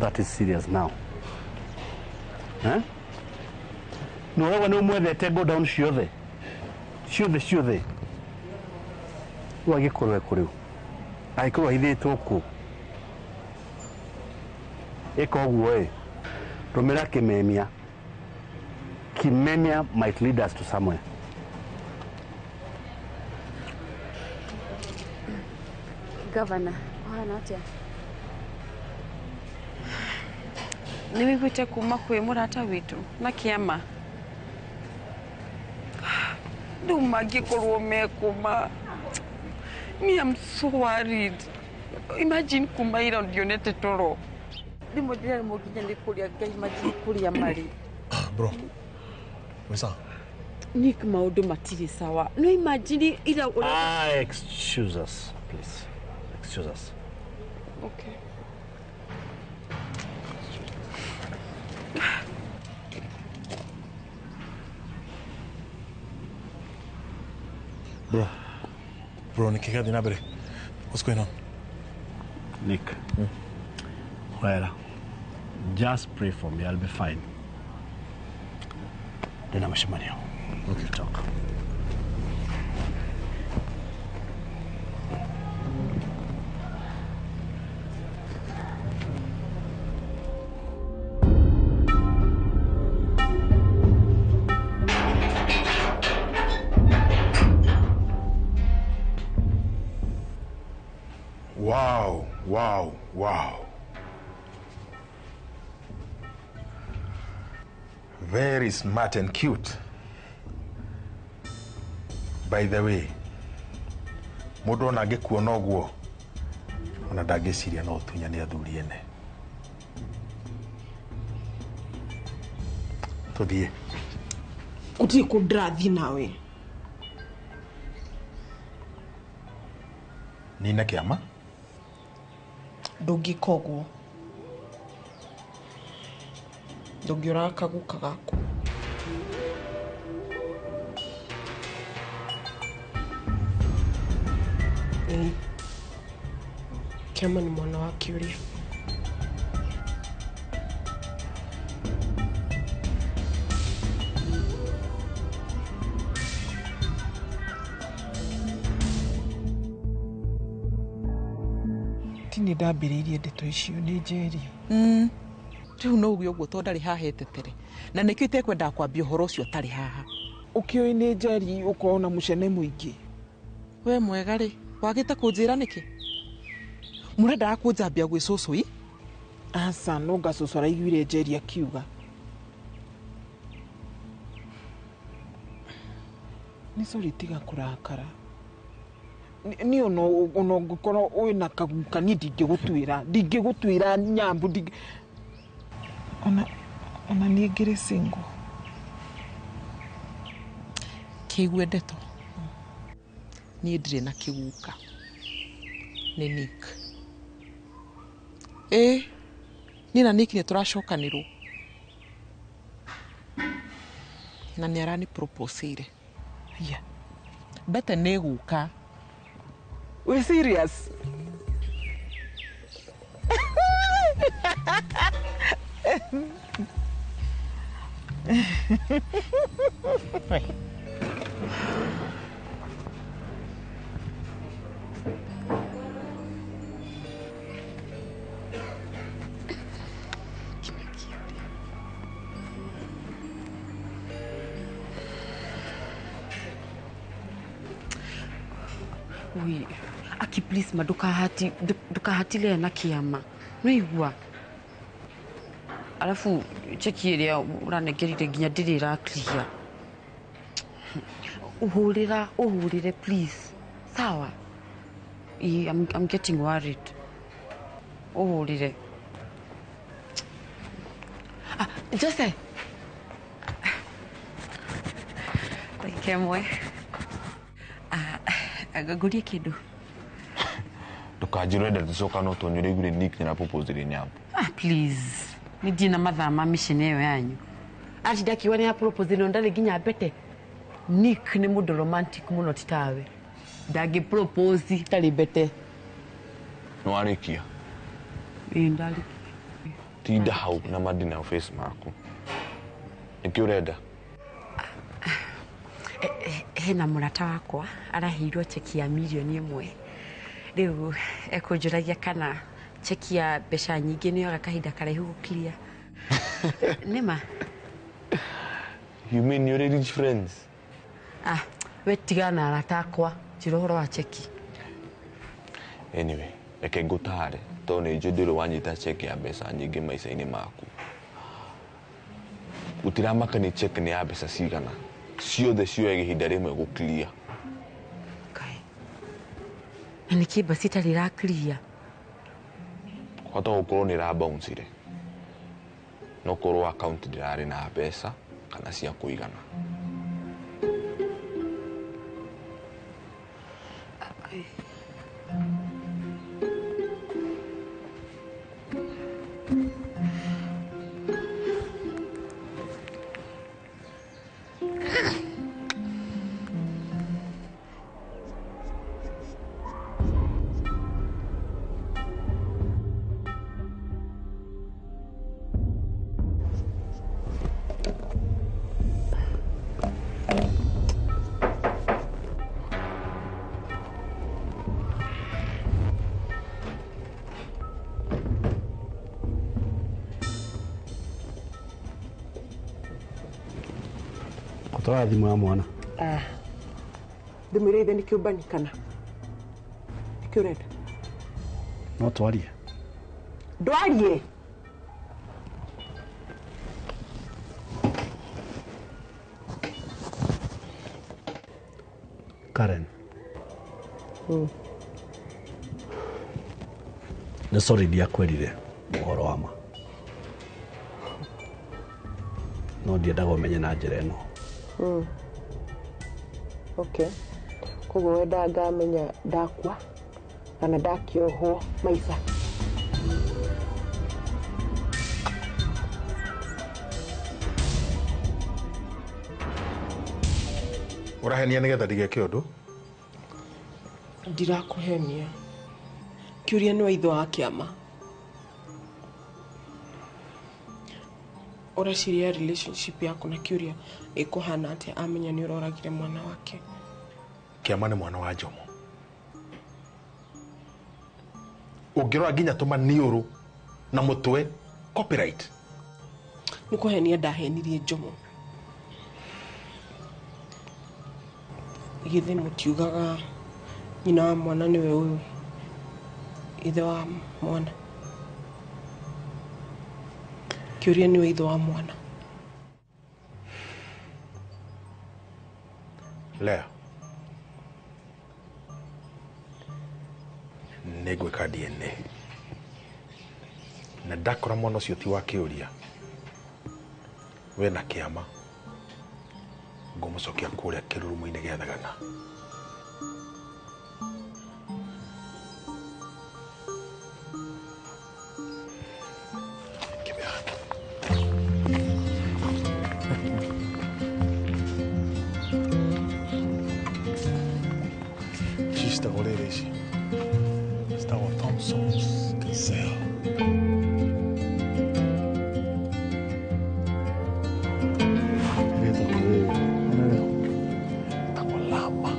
That is serious now. Eh? No ũrauga nĩ ũmwendete go down ciothe. Ciothe ciothe. Rĩu agĩkorwo ekũ rĩu? Angĩkorwo ahithĩtwo kũ? Ĩka ũguo ĩ, rũmĩra kĩmemia. Kimemia might lead us to somewhere. Governor, ũhana atĩa? Nĩ wĩiguĩte kuma kwĩ mũrata witũ na kĩama? Rĩu mangĩkorwo mekũma. Me, I'm so worried. Imagine kuma ira ndionete toro. Rĩmwe ndĩraremwo nginya nĩ kũrĩa Ngai imagine kũrĩa marĩ. Bro, wĩ sawa? Nick, maũndũ matirĩ sawa. No imagine ira ũrĩa. Excuse us, please. Excuse us. Okay. Bro. Bro, nĩ kĩ kĩrathiĩ na mbere? What's going on? Nick. Well, just pray for me. I'll be fine. Ndĩna mũcemanio. Okay. Talk. Wow, wow, wow. Very smart and cute. By the way, mũndũ ona angĩkuona ũguo, ona ndangĩciria no ũtunyane athuri ene. Tũthiĩ. Gũtirĩ kũ ndĩrathiĩ nawe. Nina kĩama? Ndũngĩka ũguo. Ndũngĩũraga kaguka gaku. Kĩama nĩ mwana wa kĩũria. Ti nĩ ndambĩrĩirie ndeto icio nĩ Njeri. Rĩu no uge ũguo tondũ ndarĩ haha etetere na nĩkĩo itekwendaga kwambia ũhoro ũcio ũtarĩ haha. Ũkĩũĩ nĩ Njeri ũkorwo na mũcene mũingĩ. We mwega rĩ, wagĩte kũnjĩra nĩkĩ? Mũrendaga kũnjambia gwĩ cũcũ i? Aca, no nga cũcũ araiguire Njeri akiuga. Nĩ sorry tiga kũrakara. Niĩ ona ũngĩkorwo wĩna kaguka niĩ ndingĩgũtuĩra. Ndingĩgũtuĩra nyambu Ona niĩ ngĩrĩ single. Kĩigue ndeto. Niĩ ndirĩ na kĩguka. Nĩ Nick. Ĩĩ, niĩ na Nick nĩ tũracokanĩrwo. Na nĩ arani proposeire. Haiya. Mbete nĩ gũka. We serious? Ui, aki please ma ndukahati ndukahatile na kiama nĩigua alafu cheki ĩrĩa ũranengerire nginya ndĩrĩ ĩra clear. Ũhũrĩra ũhũrĩre please sawa. I'm getting worried. Ũhũrĩre. Ah, Jose ndagĩka ĩmwe. Ngũrie kĩndũ. Ndũkanjĩre ũrenda tũcoka no tondũ nĩũraiguire Nick nĩaraproposire Nyambo. Ah, please. Nĩ ndirĩ na mathaa ma mission ĩyo yanyu. Atinda akiuga nĩaproposire no ndarĩ nginya mbete. Nick nĩ mũndũ romantic mũno ti tawe. Ndangĩ propose itarĩ mbete. Nĩwarĩkia? Ĩĩ ndarĩkia. Tinda hau na madina face maku. Nĩkĩ ũrenda? Hena mũrata wakwa araheirwo cheki ya mirioni 1. Rĩu ekũnjũragia kana cheki ya mbeca nyingĩ nĩyoga kahinda karaihu gũclear. Nĩma? You mean you're rich friends? Ah, we tigana na arata akwa, njĩra ũhoro wa cheki. Anyway, reke ngũtare tondũ nĩ njũĩ ndũrĩ wanyita cheki ya mbeca nyingĩ maica-inĩ maku. Gũtiramaka nĩ cheki nĩ ya mbeca cigana. Ciothe cioyaga ihinda rĩmwe gũclear. Na nĩkĩ basi itarĩ ĩra clear? Kwahota gũkorwo nĩ ĩrabouncire. No korwo account ndĩrarĩ na mbeca kana cia kũigana. Twara thimũ ya mwana. Ah. Ndĩmwĩre ithe nĩkĩo mbanikana. Nĩkĩo ũrenda? No twarie. Ndwarie. Karen. Nĩ sorry ndiakwĩrire ũhoro wa ma. No ndiendaga ũmenye na njĩra ĩno. Okay. Koguo wendaga ngamenya ndakua kana ndakĩohwo maica. Ũrahenia nĩgetha ndigeke ũndũ? Ndirakũhenia. Kĩũria nĩ wa ithe wa kĩama. Ũreciria relationship yaku na Kĩũria ĩkũhana atĩa amenya nĩ ũroragire mwana wake? Kĩama nĩ mwana wa Njomo. Ũngĩrora nginya tũmaniũrũ na mũtwe copyright. Nĩ kũhenia ndahenirie Njomo. Githĩ mũtiugaga nyina wa mwana nĩwe ũyũ ithe wa mwana? Kĩũria nĩwe ithe wa mwana. Lea, nĩngwĩka DNA na ndakora mwana ũcio ti wa Kĩũria, we na Kĩama ngũmũcokia kũrĩa kĩrurumo-inĩ gĩa Thagana. Ici citagwo rĩrĩ ici citagwo Thompson's Gazelle. Ĩtagwo rĩrĩ, ĩtagwo Lama.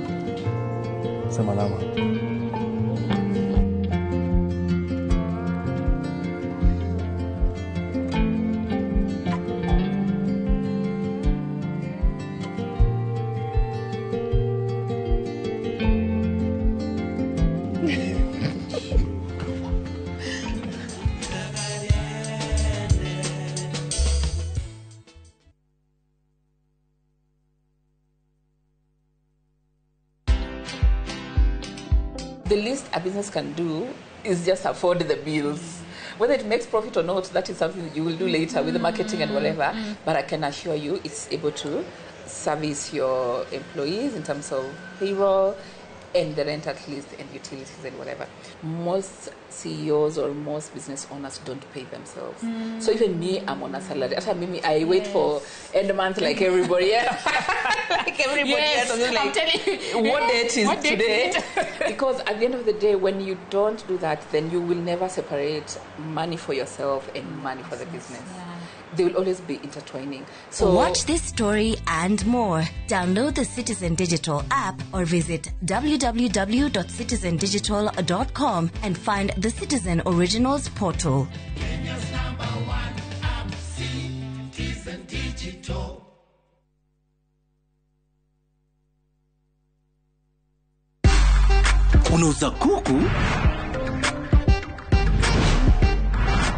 Sema Lama. The least a business can do is just afford the bills. Whether it makes profit or not, that is something that you will do later with the marketing and whatever. But I can assure you it's able to service your employees in terms of payroll and the rent at least and utilities and whatever. Most CEOs or most business owners don't pay themselves. So even me, I'm on a salary. After me, I wait for end month like everybody else. Like everybody else. I'm like, I'm telling you, what date is what today? Because at the end of the day, when you don't do that, then you will never separate money for yourself and money for the business. Yeah. They will always be intertwining. So watch this story and more. Download the Citizen Digital app or visit www.citizendigital.com and find the Citizen Originals portal. Kenya's number one app, Citizen Digital. Unauza kuku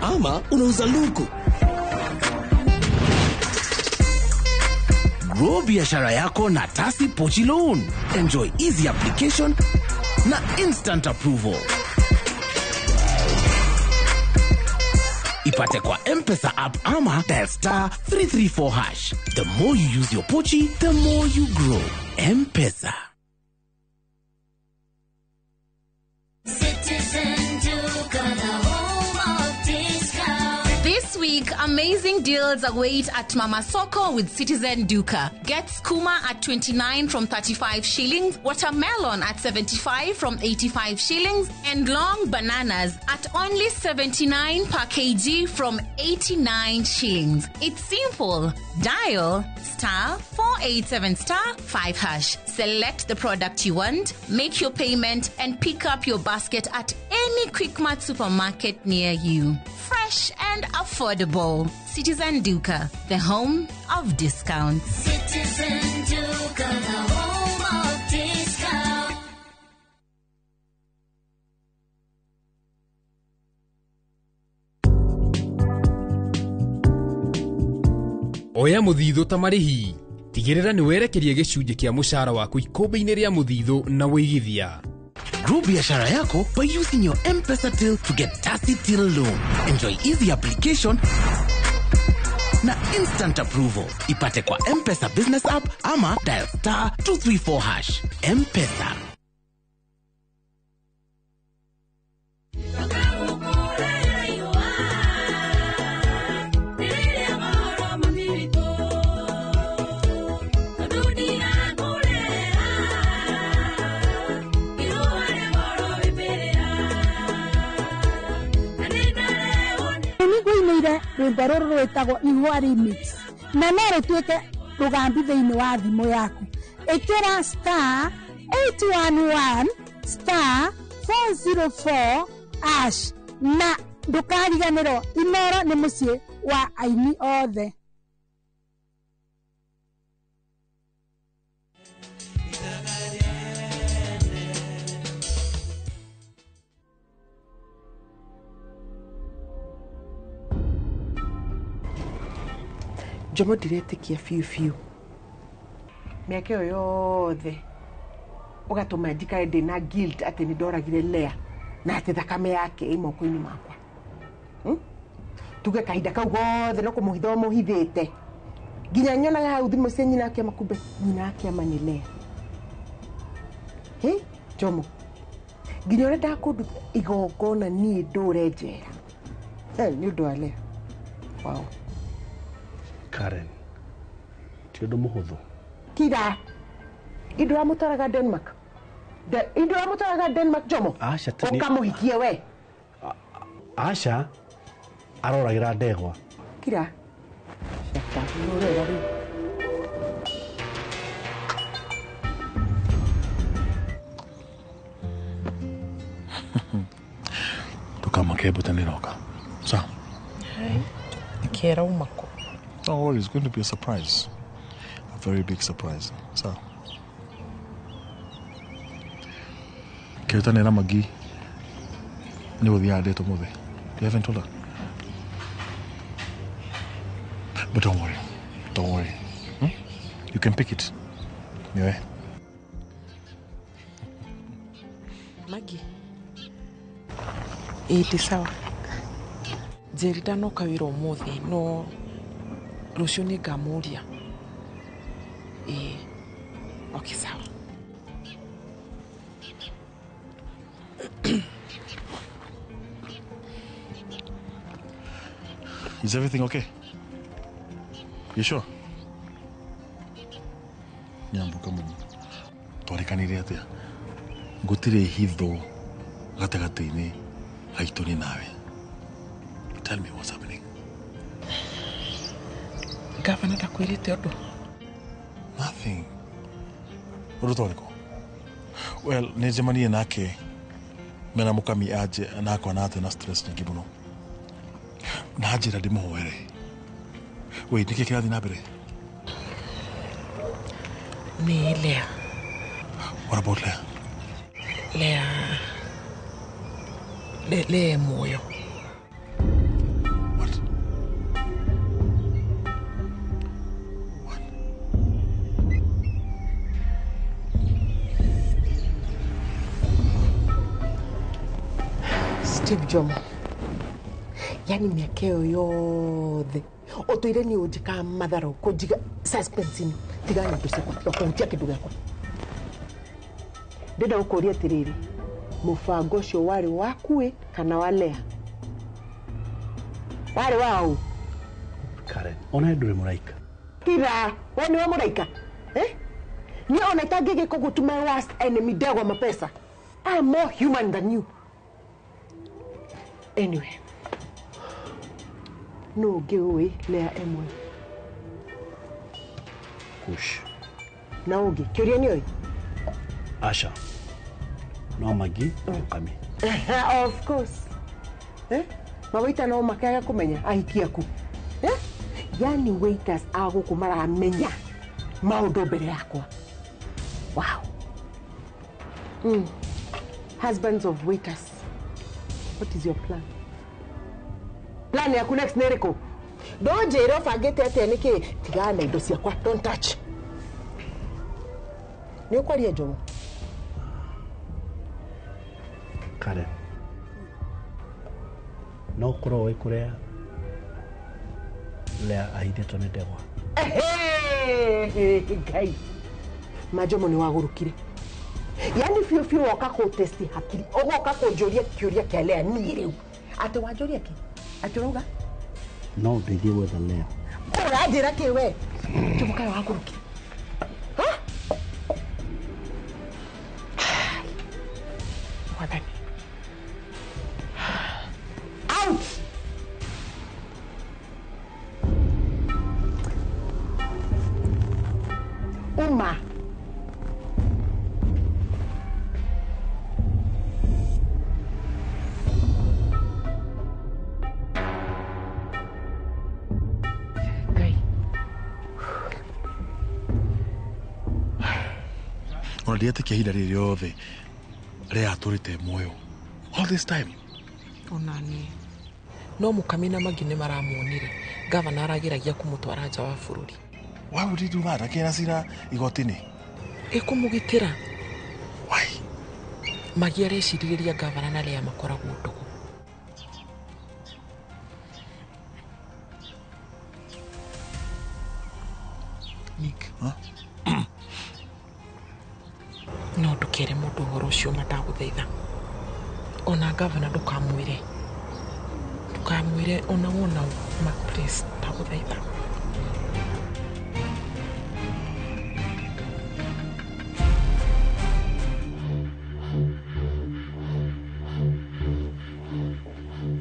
ama unauza luku? Grow biashara yako na Tasi Pochi Loan. Enjoy easy application na instant approval. Ipate kwa M-Pesa app ama dial star 334 hash. The more you use your Pochi, the more you grow. M-Pesa. Citizen Duka, the home of discount. This week, amazing deals await at Mama Soko with Citizen Duka. Get skuma at 29 from 35 shillings, watermelon at 75 from 85 shillings, and long bananas at only 79 per kg from 89 shillings. It's simple. Dial star 487 star 5 hash. Select the product you want, make your payment, and pick up your basket at any Quickmart supermarket near you. Fresh and affordable. Citizen Duka, the home of discounts. Citizen Duka, the home of discounts. Oya muthithu ta marihi tigirira ni werekerie gicunjĩ kĩa mũcara waku ikũmbĩ-inĩ rĩa muthithu na wĩigithia. Grow biashara yako by using your M-Pesa till to get Tasi Till Loan. Enjoy easy application na instant approval. Ipate kwa M-Pesa business app ama dial star 234 hash. M-Pesa. Rwĩmbo rũrũ rwĩtagwo Ihũa Remix na no rũtuĩke rũgambi thĩinĩ wa thimũ yaku. Ĩkĩra star 811 star 404 ash na ndũkariganĩrwo Inoro nĩ mũciĩ wa aini othe. Njomo ndiretĩkia biũ biũ mĩaka ĩyo yothe ũgatũma njikare ndĩna guilt atĩ nĩ ndoragire Lea na atĩ thakame yake ĩ moko-inĩ makwa. Tuge kahinda kau gothe no kũmũhitha ũmũhithĩte nginya nyonaga hau thimũ cia nyina akĩama kumbe nyina akĩama nĩ Lea. Hĩ Njomo nginya ũrĩa ndakũnduta igongona niĩ ndũre njera nĩ ũndũ wa Lea. Wow. Karen, ti ũndũ mũhũthũ. Kira, indo amũtwaraga Denmark. Indo amũtwaraga Denmark Jomo. Aca ũkamũhikie we. Aca aroragĩra ndegwa. Kira. Shaka, nĩ rĩu. Tukamake mbũte nĩroka. Sawa. Kera umako. Don't worry, it's going to be a surprise. A very big surprise. So, Keruta Magi, you haven't told her. But don't worry. Don't worry. You can pick it. Yeah. Maggie. Ĩĩ sawa. Njeri ndanoka wĩra ũmũthĩ no rũciũ nĩ ngamũria. Ĩĩ. Okay, sawa. Is everything okay? You sure? Nyambuka mũno. Twarikanire atĩa? Gũtirĩ hitho gatagatĩ-inĩ gaitũ nĩ nawe. Tell me what's happening. Gavana ndakwĩrĩte ũndũ? Nothing. Ũndũ ta ũrĩkũ? Well, nĩ njemanie nake mena mũkami anje nakwa na atĩ na stress nyingĩ mũno. Na njĩra ndĩmũhoere. Wait, nĩkĩ kĩrathiĩ na mbere? Nĩ Lea. What about Lea? Lea. Lea muoyo. What? What? Steve Jomo. Yani mĩaka ĩyo yothe ũtũire nĩ ũnjĩkaga matharũ kũnjiga suspense-inĩ tigana na indo ciakwa tiga kũhutia kĩndũ gĩakwa. Ndĩrenda gũkũria atĩrĩrĩ, mũbango ũcio warĩ waku ĩ kana wa Lea? Warĩ wa ũ? Karen, ona ndũrĩ mũraika. Kira, we nĩwe mũraika? Eh? Niĩ ona itangĩgĩka ũguo to my worst enemy ndegwa mapesa. I am more human than you. Anyway, no ũngĩ ũĩ Lea emwe? Kush. Na ũngĩ, kĩũria nĩ ũĩ? Asha. No Magi, Mukami. Of course. Eh? Mawaita no makaga kũmenya ahiki aku. Eh? Yani waiters a gũkũ maramenya maũndũ mbere yakwa. Wow. Husbands of waiters. What is your plan? Plan yaku next nĩ ĩrĩkũ? Ndũnjĩre ũbangĩte atĩa nĩkĩ? Tigana na indo ciakwa, don't touch. Nĩ ũkwaria Jomo? Karen. No ũkorwo ũĩ kũrĩa Lea ahithĩtwo nĩ ndegwa. Ngai. Majomo nĩ wagũrũkire. Yani biũ biũ woka kũtesti hakiri. Ũgoka kũnjũria kĩũria kĩa Lea niĩ rĩu. Atĩ wanjũria kĩ? Atĩ ũrauga? No ũndeithie gwetha Lea. Ũranjĩra kĩ we? Jomo kaĩ wagũrũkire? Ha? Mwathani. Out! Uma. Ona ndiretĩkia ihinda rĩrĩ rĩothe rĩa atũrĩte muoyo all this time. Ona niĩ no mũkami na Magi nĩ maramuonire. Gavana arageragia kũmũtwara nja wa bũrũri. Why would he do that? Akĩra cira igoti-inĩ. Ĩkũmũgitĩra. Why? Magi arecirĩrĩria gavana na Lea makoragwo ndũgũ. Nick. Huh? No ndũkere mũndũ ũhoro ũcio matagũthaitha. Ona gavana ndũkamwĩre. Ndũkamwĩre ona wona ma please ndagũthaitha.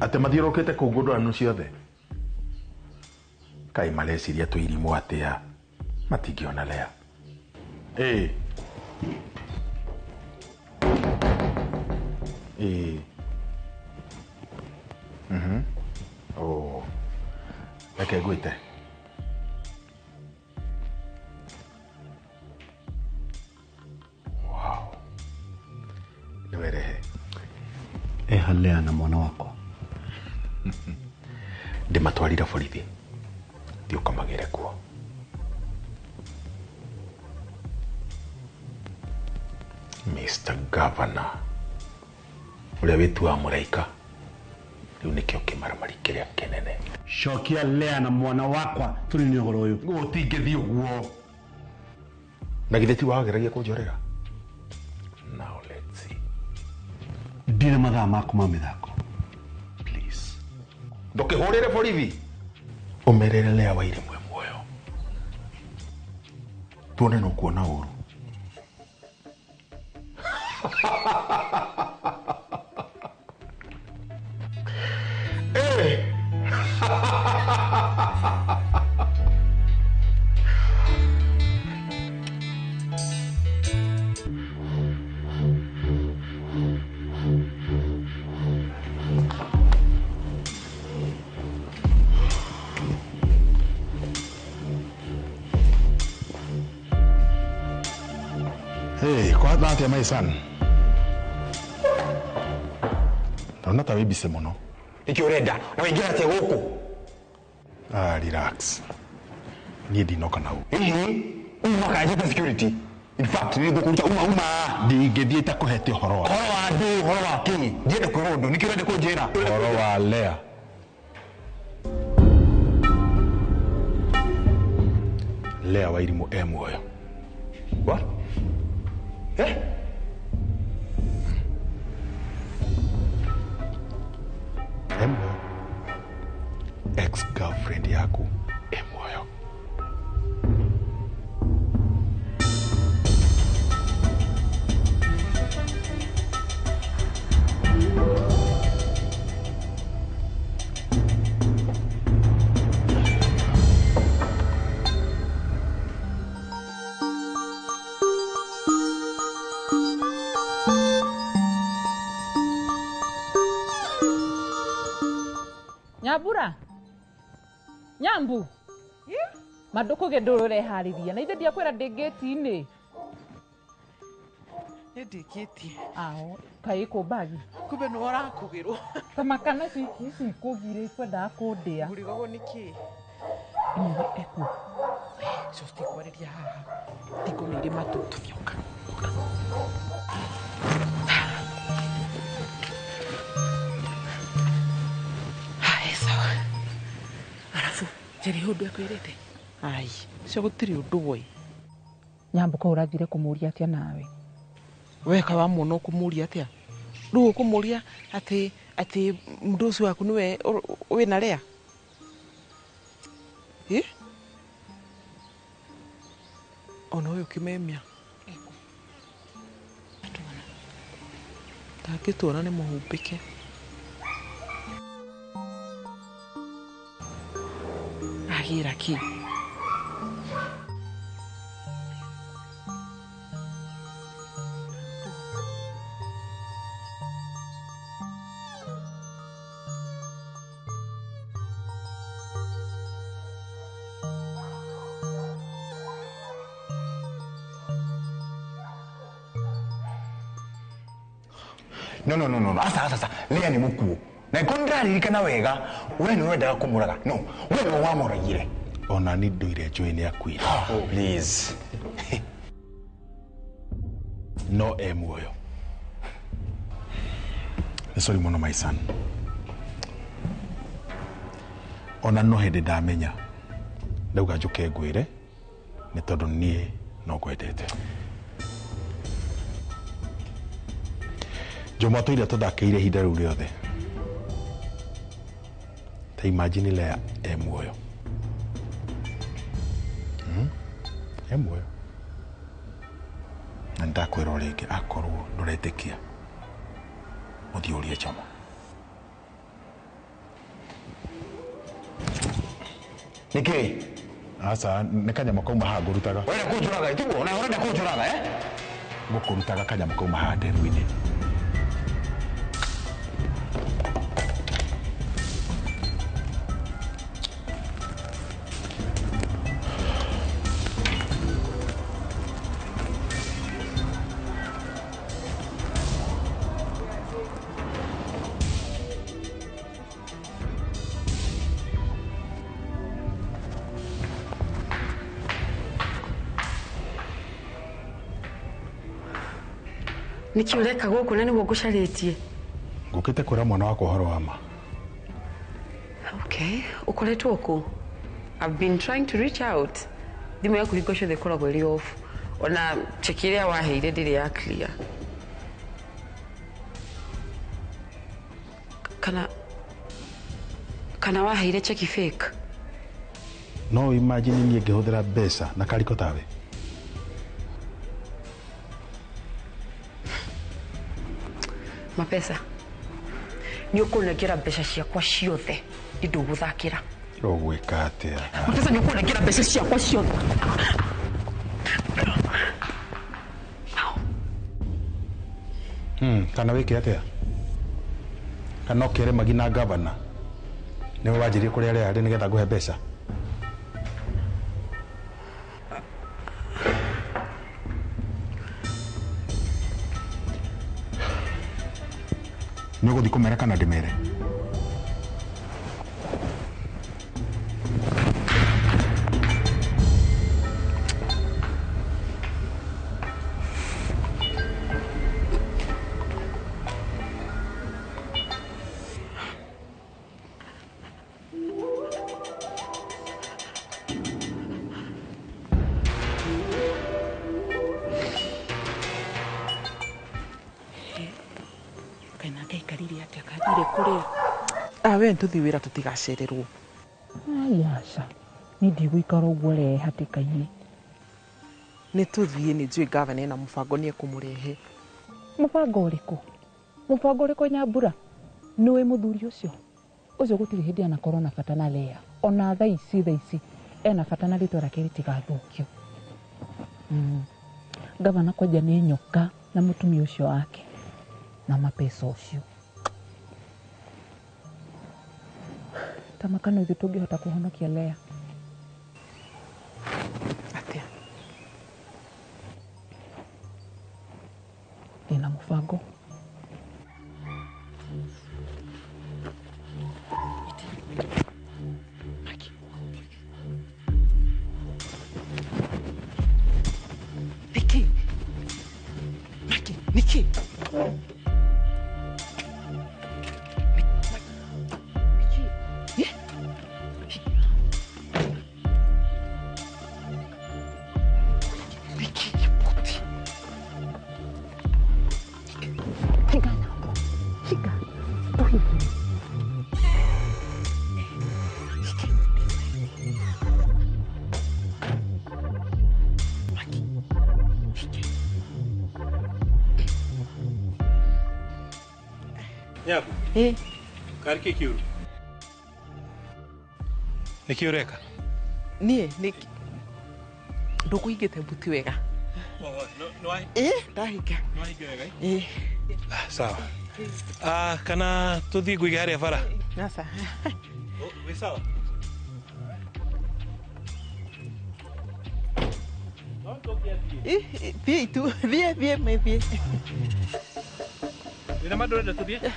Atĩ mathiũrũrũkĩte kũu ngũndũrano ciothe. Kaĩ mareciria twĩ irimũ atĩa? Matingĩona Lea. Ĩĩ. Ĩĩ. Oh. Reke ngwĩte. Wow. Nĩwerehe. Eha Lea na mwana wakwa. Ndĩmatwarire borithi. Thiĩ ũkamagĩre kuo. Mr. Governor ũrĩa wĩtuaga mũraika rĩu nĩkĩo kĩmaramari kĩrĩa kĩnene. Cokia Lea na mwana wakwa tũnine ũhoro ũyũ. Gũtingĩthiĩ ũguo. Na githĩ ti wageragia kũnjorera? Now let's see. Ndirĩ mathaa maku ma mĩthako. Please. Ndũkĩhũrĩre borithi. Ũmerere Lea wa Irimũ muoyo. Tuone no kuona ũru. Hey, kwa atĩa my son? Ndona ta wĩ busy mũno. Nĩkĩ ũrenda? Na waingĩra atĩa gũkũ? Ah, relax. Niĩ ndinoka na ũguo. Hihi, uma kanjĩte security. In fact, nĩ ngũkũruta uma uma. Ndingĩthiĩ itakũhete ũhoro wa. Ũhoro wa ndũ, ũhoro wa kĩ? Ndienda kwĩrwo ũndũ, nĩkĩ ũrenda kũnjĩra? Ũhoro wa Lea. Lea wa Irimũ e muoyo. What? Eh? E muoyo. Ex-girlfriend yaku e muoyo. Nyambura Nyambu mandukuge ndũrũreharĩria na ithe ndiakwĩra ndĩ ngĩti-inĩ. Nĩ ndĩkĩtie. Ao kaĩ kũ mbagi kumbe nĩ ũrakũgĩrwo tamakana ici ikũgirĩ ikwendaga kũndĩa. Ũrigagwo nĩ kĩ? Nĩwe ekuo. Cio citikwarĩria haha thingo nĩ irĩ matũ tũthioka. Haya sawa. Arabu njeri ũndũ ekwĩrĩte? Ai, cio gũtirĩ ũndũ woi. Nyambu ko ũrathire kũmũria atĩa nawe? Weka wa muona ũkũmũria atĩa? Rĩu ũkũmũria atĩ atĩ mũndũ ũcio waku nĩwe wĩna Lea? Ĩ? Ona ũyũ kĩmemia. Ndangĩtuona nĩ mũhumbĩke. Agĩra kĩ? No no no no. Asa asa asa. Lea nĩ mũkuũ. Na iko ndĩraririkana wega, we nĩ wendaga kũmũraga. No, we nĩwe wamũragire. Ona ni nduire njũĩ nĩ akuire. Oh, please. No e muoyo. Nĩ sorry mũno my son. Ona no hĩndĩ ndamenya. Ndauga njũke ngwĩre nĩ tondũ niĩ no ngwendete. Njomo tũiria tũthakĩire ihinda rĩu rĩothe. Ta imagine Lea e muoyo. E muoyo. Na ndakwĩra o rĩngĩ akorwo ndũretĩkia ũthiĩ ũrie Jomo. Nĩkĩ? Aca nĩ kanyamũ kauma haha ngũrutaga. Ũrenda kũnjũraga tiguo? Na ũrenda kũnjũraga eh? Ngũkũrutaga kanyamũ kauma haha nderu-inĩ. Nĩkĩ ũreka gũkũ na nĩguo ngũcarĩtie? Ngũkĩte kwĩra mwana wakwa ũhoro wa ma. Okay, ũkoretwo kũ? I've been trying to reach out. Thimũ yaku hingo ciothe ĩkoragwo ĩrĩ off. Ona cheki ĩrĩa waheire ndĩrĩ ya clear. Kana waheire cheki fake? No imagine niĩ ngĩhũthĩra mbeca na kariko tawe. Mapesa nĩ ũkũnengera mbeca ciakwa ciothe ndũgũthakĩra. Ũgwĩka atĩa? Mapesa nĩ ũkũnengera mbeca ciakwa ciothe. Kana wĩke atĩa? Kana ũkĩre Magi na gavana nĩwe wanjĩrie kũrĩa Lea arĩ nĩgetha ngũhe mbeca? Nĩ ũgũthiĩ kũmera kana ndĩmere? Awe ntũthiĩ wĩra tũtigacererwo. Ai aca, niĩ ndigũikara ũguo rehe hatĩka-inĩ. Nĩ tũthiĩ nĩ njũĩ gavana ena mũbango nĩ ekũmũrehe. Mũbango ũrĩkũ? Mũbango ũrĩkũ Nyambura? Nĩũĩ mũthuri ũcio? Ũcio gũtirĩ hĩndĩ anakorwo na bata na Lea. Ona thaa ici ena bata na rĩtwa rĩake rĩtigathũkio. Gavana kwanja nĩ nyoka na mũtumia ũcio wake na mapesa ũcio. Tamakano ithuĩ tũngĩhota kũhonokia Lea. Atĩa? Ndĩna mũbango. Nĩkĩ? Maki, nĩkĩ? Karĩ kĩ kĩũru? Nĩ kĩ ũreka? Niĩ nĩ ndũkũhingĩte mbuti wega. Ĩ ndahinga. Nĩwahinga wega? Ĩ. Sawa. Kana tũthiĩ ngũige harĩa bara? Aca. Wĩ sawa? Thiĩ tu, thiĩ thiĩ thiĩ. Wĩna ma ndũrenda tũthiĩ?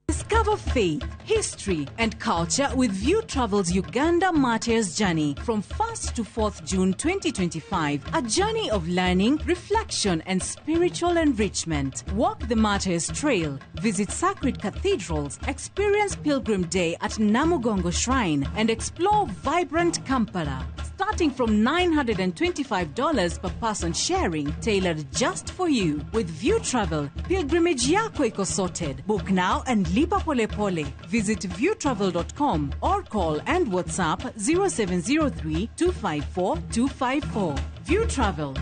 Discover faith, history, and culture with View Travel's Uganda Martyrs Journey from 1st to 4th June 2025. A journey of learning, reflection, and spiritual enrichment. Walk the Martyrs Trail, visit sacred cathedrals, experience Pilgrim Day at Namugongo Shrine, and explore vibrant Kampala. Starting from $925 per person sharing, tailored just for you. With View Travel, pilgrimage yako iko sorted. Book now and lipa pole pole. Visit viewtravel.com or call and WhatsApp 0703 254 254. View Travel.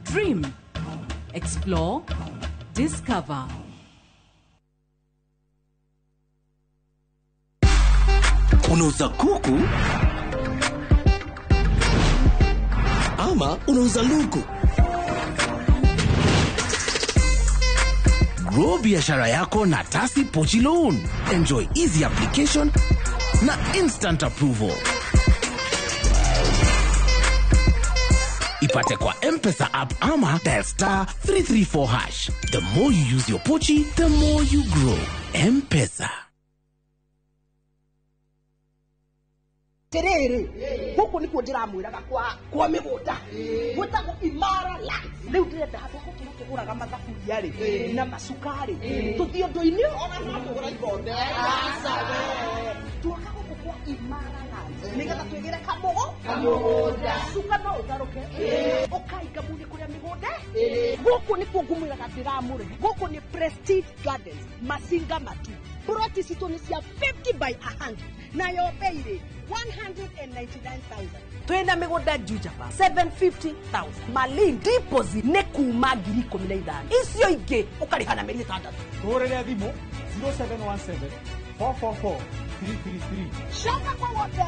Dream. Explore. Discover. Unauza kuku ama unauza luku? Grow biashara yako na Tasi Pochi Loan. Enjoy easy application na instant approval. Ipate kwa M-Pesa app ama dial star 334 hash. The more you use your Pochi, the more you grow. M-Pesa. Terere guku nikuo ndiramwiraga kwa migunda gwitagwo Imara Land. Riu ndirenda handu ha gũtũra tũgũraga mathaburia rĩ na macukari tũthiĩ ũndũ-inĩ ona no tũgũra ikombe tuoka gũkũ kwa Imara Land nĩgetha twĩgĩre kamũgũnda cuka no ũtharũke ũkainga munĩ kũrĩa mĩgũnda. Gũkũ nĩkuo ngũmwĩraga ndĩramũrehe. Gũkũ nĩ Prestige Gardens, Masinga Matu. Ploti citũ nĩ cia 50 by 100 nayo bei rĩ 199,000. Twĩna mĩgũnda Juja Park 750,000. Malin deposit nĩ kuma 15,000. Icio ingĩ ũkarĩha na mĩeri 6. Tũhũrĩre thimũ 0717 444 333. Coka kwa wote.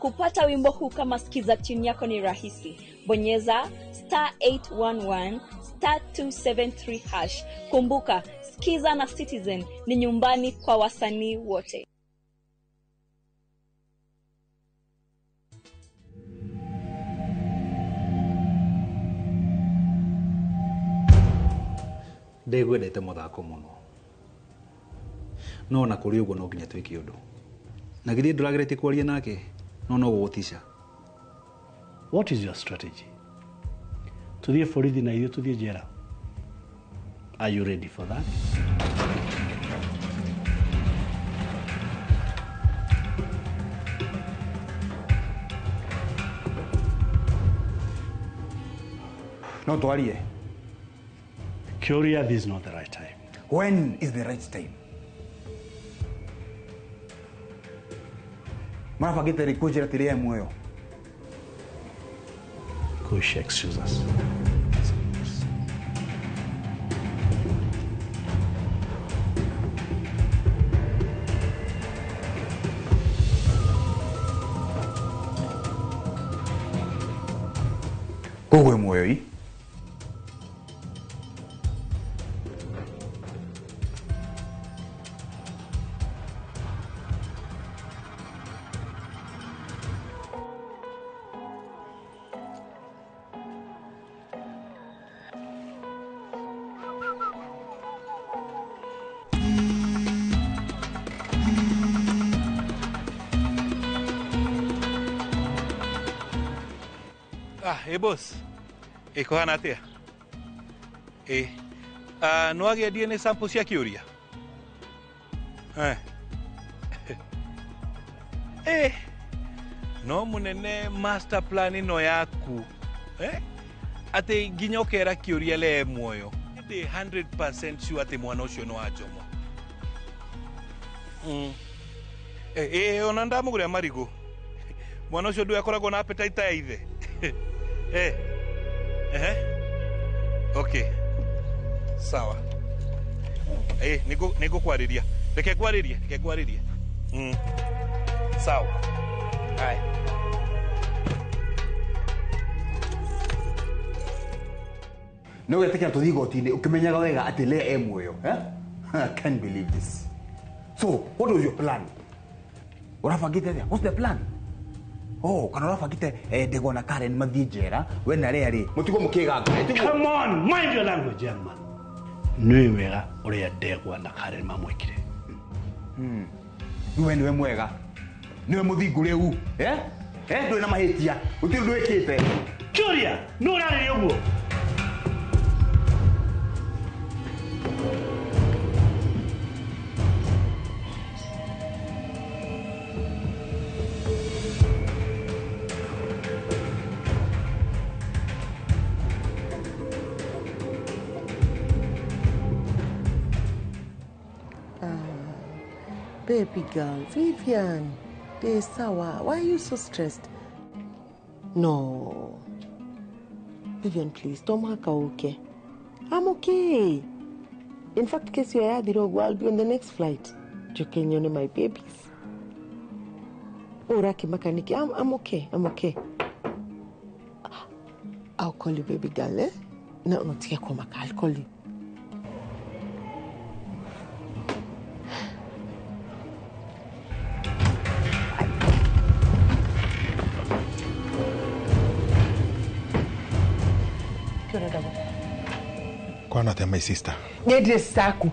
Kupata wimbo huu kama skiza tune yako ni rahisi. Bonyeza star 811 star 273 hash. Kumbuka, Skiza na Citizen ni nyumbani kwa wasanii wote. Ndĩgwendete mũthako mũno. No na kũrĩ ũguo no nginya twĩke ũndũ. Na githĩ ndũrageretie kwaria nake? No no gũgũtica. What is your strategy? Tuthiĩ borithi na ithuĩ tuthiĩ njera. Are you ready for that? No twarie. Kuria, this is not the right time. When is the right time? Marabangĩte rĩ kũnjĩra atĩ rĩe muoyo. Kush, excuse us. Koguo muoyo i? Ĩ boss, ĩ kũhana atĩa? Ĩ nĩ wagĩa DNA sample cia kĩũria? Ĩ no mũnene master plan ĩno yaku atĩ nginya ũkera kĩũria lee muoyo. Ndĩ 100% sure atĩ mwana ũcio nĩ wa Njomo. Ĩ ona ndamũgũrĩra marigũ. Mwana ũcio ndũĩ akoragwo na appetite ta ya ithe. Eh. Ehe. Okay. Sawa. Eh, nĩngũkwarĩria. Reke ngwarĩrie, reke ngwarĩrie. Sawa. Haya. No wetĩkĩra tũthiĩ igoti-inĩ ũkĩmenyaga wega atĩ Lea e muoyo, eh? I can't believe this. So, what was your plan? Ũrabangĩte atĩa? What's the plan? Oh, kana ũrabangĩte Ndegwa na Karen mathiĩ njera, we na Lea rĩ, mũtigwo mũkĩganga. Come on, mind your language, young man. Nĩ wega ũrĩa Ndegwa na Karen mamwĩkire. We nĩwe mwega. Nĩwe mũthingu rĩu, eh? Eh, ndũrĩ na mahĩtia. Gũtirĩ ũndũ wĩkĩte. Kĩũria, nũ ũrarĩria ũguo? Baby girl, Vivian, sawa. Why are you so stressed? No. Vivian, please, don't work okay. I'm okay. In fact, case you are the I'll be on the next flight. Joking, my babies. Oh, Raki Makaniki, I'm okay. I'm okay. I'll call you, baby girl, eh? No, no, I'll call you. Kwana atĩa my sister? Nĩ dress taku.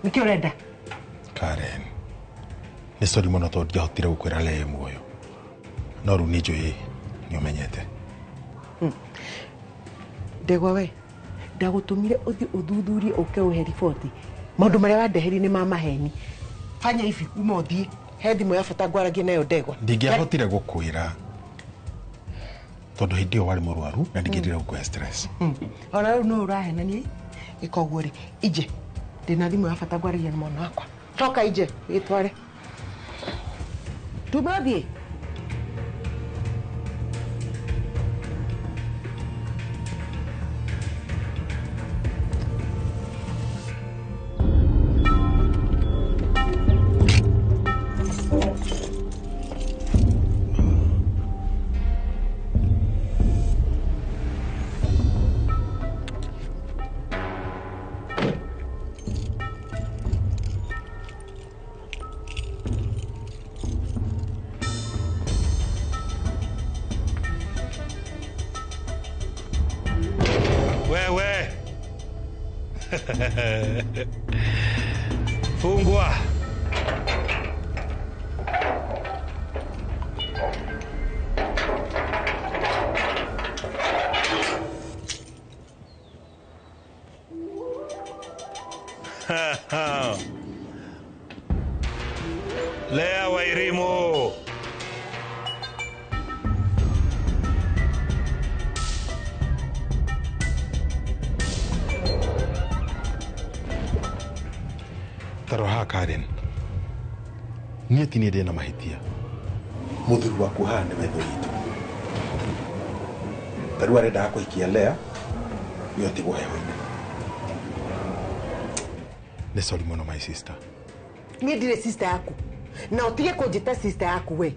Nĩkĩ ũrenda? Karen, nĩ sorry mũno tondũ ndiahotire gũkwĩra Lea e muoyo. No rĩu nĩ njũĩ nĩ ũmenyete. Ndegwa we, ndagũtũmire ũthiĩ ũthuthurie ũke ũhe riboti. Maũndũ marĩa wandeherie nĩ ma maheni. Fanya hivi, uma ũthiĩ. He thimũ ya bata ngwaragie nayo Ndegwa. Ndingĩahotire gũkwĩra tondũ hĩndĩ ĩyo warĩ mũrwaru na ndingĩendire gũkũhe stress. Ona rĩu no ũrahenania ĩka ũguo rĩ, ije ndĩna thimũ ya bata ngwaragia na mwana wakwa. Toka ije wĩtware. Tuma thiĩ. Wewe. Fungua. Lea Wairimu. Taroha Karen, niĩ ti niĩ ndĩna mahĩtia. Mũthuri waku haha nĩwe thũ itũ. Ta rĩu arendaga kũhikia Lea, we ũtigwo heho-inĩ. Nĩ sorry mũno my sister. Niĩ ndirĩ sister yaku. Na ũtige kũnjĩta sister yaku we.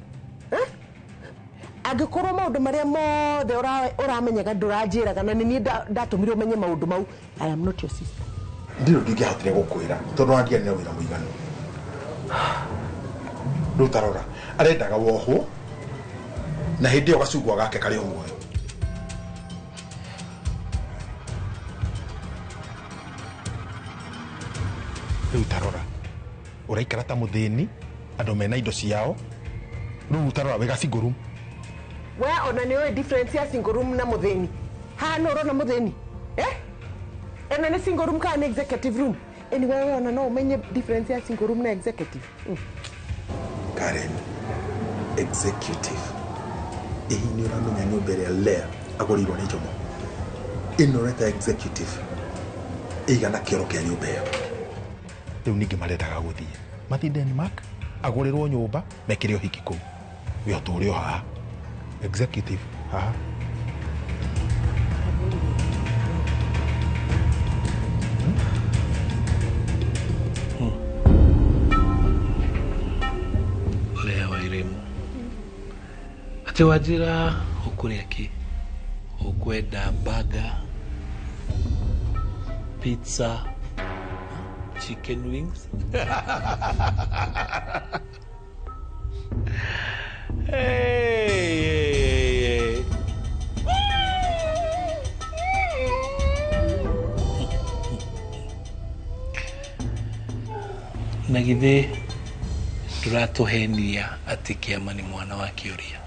Angĩkorwo maũndũ marĩa mothe ũramenyaga ndũranjĩraga na nĩ niĩ ndatũmire ũmenye maũndũ mau, I am not your sister. Ndirĩ ndingĩahotire gũkwĩra tondũ wandiarĩ na wĩra mũiganu. Rĩu tarora, arendaga wohwo na hĩndĩ ĩyo gacungwa gake karĩ o muoyo. Rĩu tarora, ũraikara ta mũthĩni, andũ mena indo ciao, rĩu tarora wĩ ga single room. We ona nĩ ũĩ difference ya single room na mũthĩni. Haha nũ ũrona mũthĩni? Eh? Ena nĩ single room kana nĩ executive room? Anyway, we ona no ũmenye difference ya single room na executive. Karen, executive. Ĩhi nĩ ũramenya nyũmba ĩrĩa Lea agũrĩirwo nĩ Jomo. Ĩno ũreta executive. Ĩigana kĩoro kĩa nyũmba ĩyo. Rĩu ningĩ marendaga gũthiĩ. Mathiĩ Denmark, agũrĩrwo nyũmba, mekĩre ũhiki kũu. We ũtũre o haha. Executive haha. Lea Wairimu atĩ wanjĩra ũkũrĩa kĩ? Ũkwenda burger, pizza, chicken wings? Hey, hey, hey. Na githĩ ndũratũhenia atĩ kĩama nĩ mwana wa kĩũria?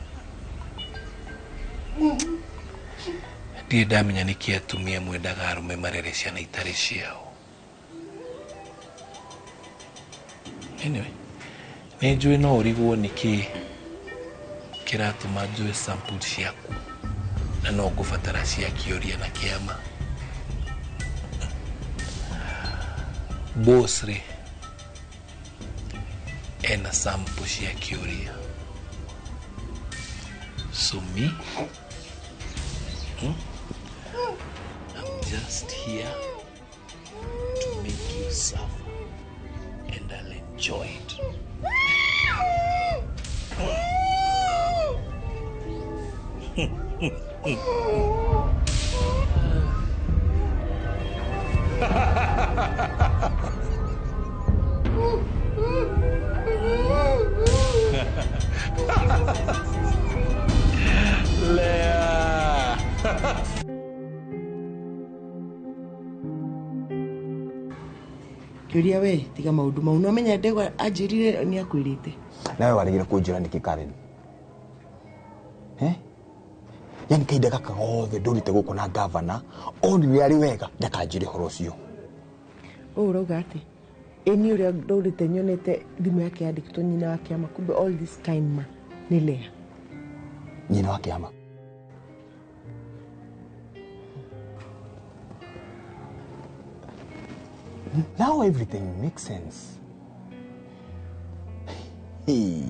Ndirĩ ndamenya nĩkĩ atumia mwendaga arũme marere ciana itarĩ ciao. Anyway, nĩ njũĩ no ũrigwo nĩkĩ kĩratũma njoe sample ciaku na no ngũbatara cia kĩũria na kĩama. Boss rĩ ena sample cia kĩũria. So me, I'm just here to make you suffer, and I'll enjoy it. Lea. Kiuria we tiga maundu mau no menya ndegwa anjirire ni akwirite. Nawe waregire kunjira niki Karen? Eh? Yani kahinda gaka gothe ndũrĩte gũkũ na gavana onire arĩ wega ndakanjĩre ũhoro ũcio. Ũũ ũrauga atĩ ĩ niĩ ũrĩa ndũrĩte nyonete thimũ yake yandĩkĩtwo nyina wa kĩama, kumbe all this time ma nĩ Lea. Nyina wa kĩama? Now everything makes sense. Hey.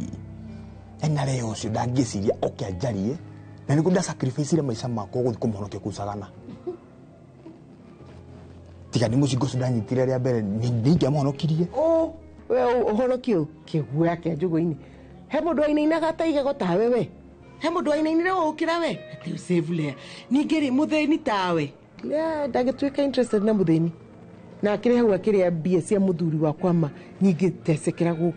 Na leo ũcio ndangĩciria oke anjarie na nĩguo ndasacrifice maica makwa gũthiĩ kũmũhonokia kũu Sagana. Tiga nĩ mũcingo ũcio ndanyitire rĩa mbere nĩingĩamũhonokirie. We ũhonokio kĩguoya kĩa njũgũ-inĩ. He mũndũ wainainaga ta igego tawe we. He mũndũ wainainire ũkĩra we. Atĩ save Lea. Ningĩ rĩ mũthĩni tawe. Lea ndangĩtuĩka interested na mũthĩni. Na akĩrĩ hau akĩrĩa mbia cia mũthuri wakwa ma nyingĩ tecekera gũkũ.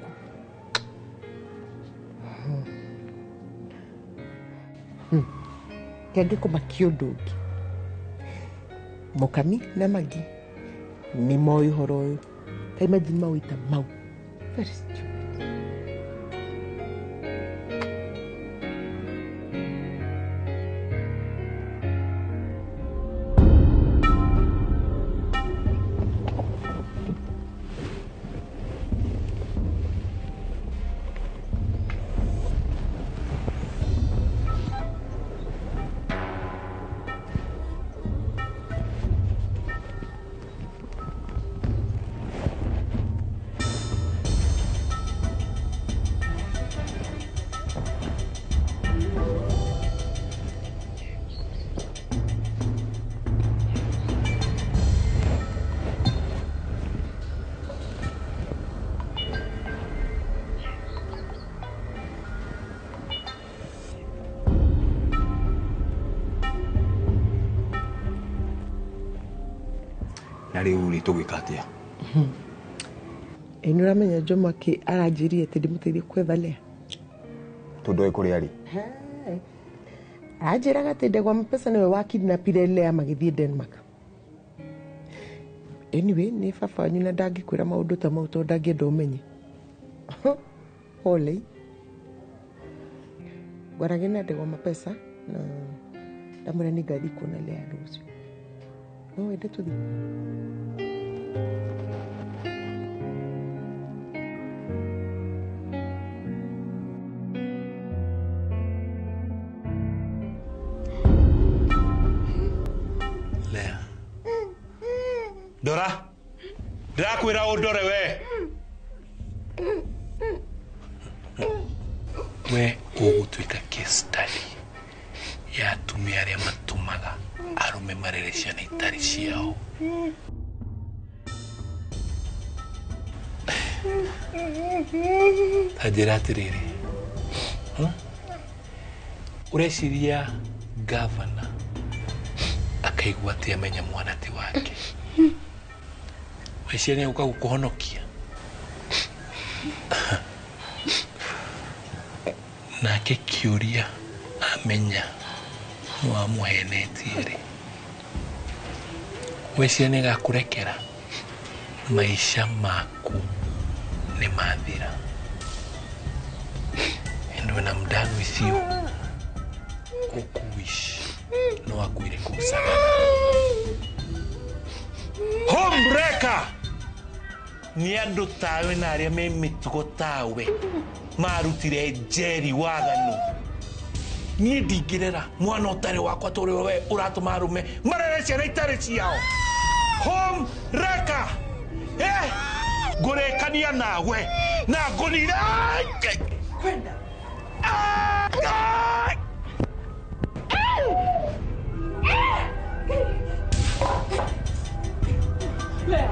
Kĩangĩkũmakia ũndũ ũngĩ, Mũkami na Magi nĩ moĩ ũhoro ũyũ. Ta imagine mawĩta mau. Very stupid. Na rĩu rĩ tũgwĩka atĩa? Ĩ nĩ ũramenya Jomo akĩ aranjĩrire atĩ ndĩmũteithie kwetha Lea. Tondũ oĩ kũrĩa arĩ? Anjĩraga atĩ Ndegwa Mapesa nĩwe wakidnapire Lea magĩthiĩ Denmark. Anyway, nĩ baba wanyu na ndangĩkwĩra maũndũ ta mau tondũ ndangĩenda ũmenye. Pole. Ngwarage na Ndegwa Mapesa na ndamwĩra nĩngathiĩ kuona Lea rũciũ. No wende tũthiĩ? Lea. Ndora. Ndĩrakwĩra ũndore we. We ũgũtuĩka case study. Atumia arĩa matũmaga arũme marere ciana itarĩ ciao. Ta njĩra atĩrĩrĩ, ũreciria gavana akaigua atĩ amenya mwana ti wake? Weciria nĩ egũka gũkũhonokia? Nake kĩũria amenya nĩ wamũhenetie rĩ, weciria nĩ agakũrekera? Maica maku nĩ mathira. And when I'm done with you, ũkũwish no akuire kũu Sagana. Homebreaker! Nĩ andũ tawe na arĩa me mĩtugo tawe marutire Njeri waganu. Niĩ ndingĩrera mwana ũtarĩ wakwa tondũ we ũratũma arũme marere ciana itarĩ ciao. Homebreaker! Eh! Ngũrĩkania nawe na ngũnire. Kwenda. Lea.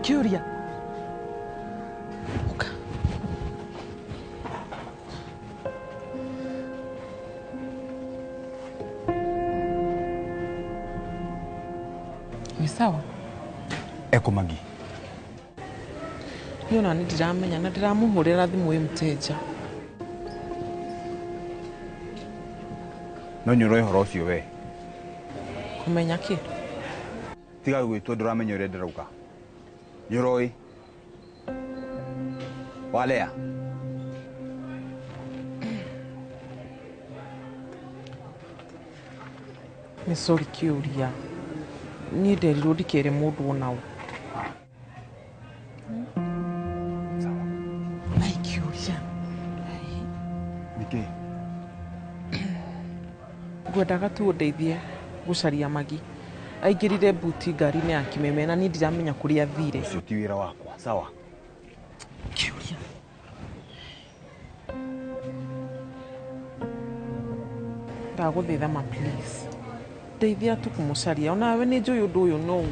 Kiuria. Uka. Ni sawa? Eko Magi. Niĩ ona nĩ ndiramenya na ndĩramũhũrĩra thimũ ĩ mteja. No nĩ ũroĩ ũhoro ũcio we. Kũmenya kĩ? Tiga gwĩtua ndũramenya ũrĩa ndĩrauga. Nĩ ũroĩ. Walea. Nĩ sorry Kĩũria. Niĩ nderirwo ndikere mũndũ ona ũ. Ai Kĩũria. Nĩkĩ? Ngwendaga tu ũndeithie gũcaria Magi. Aingĩrire buti ngari-inĩ ya Kĩmeme na niĩ ndiramenya kũrĩa athire. Ũcio ti wĩra wakwa, sawa? Kĩũria. Ndagũthaitha ma please. Ndeithia tu kũmũcaria. Onawe nĩ njũĩ ũndũ ũyũ no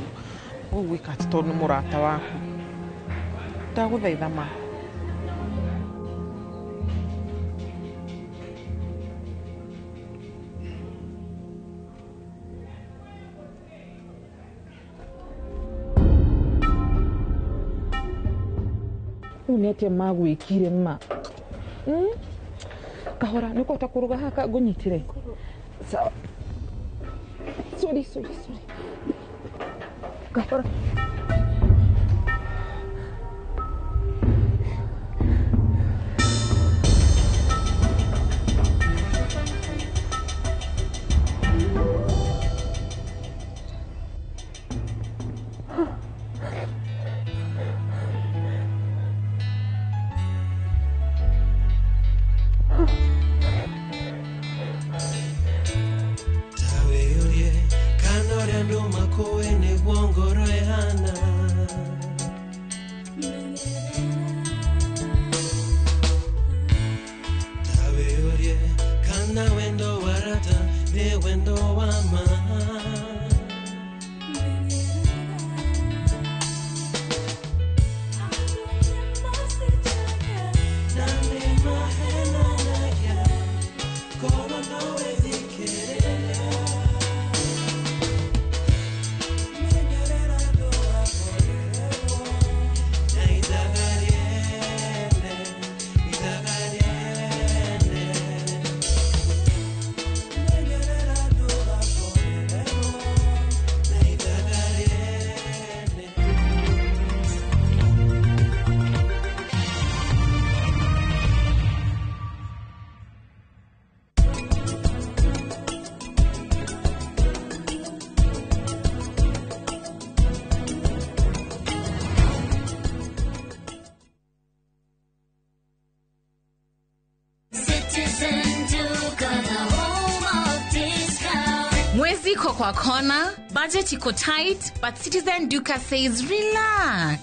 ũgwĩka atĩ tondũ nĩ mũrata waku. Ndagũthaitha ma. Rĩu nĩ atĩa magwĩkire ma? Kahora nĩ ũkũhota kũrũga haha ngũnyitĩre? Sawa. Sorry, sorry, sorry. Kahora. Menyerera ndũgakorerwo. Mwezi iko kwa kona, budget iko tight, but Citizen Duka says relax.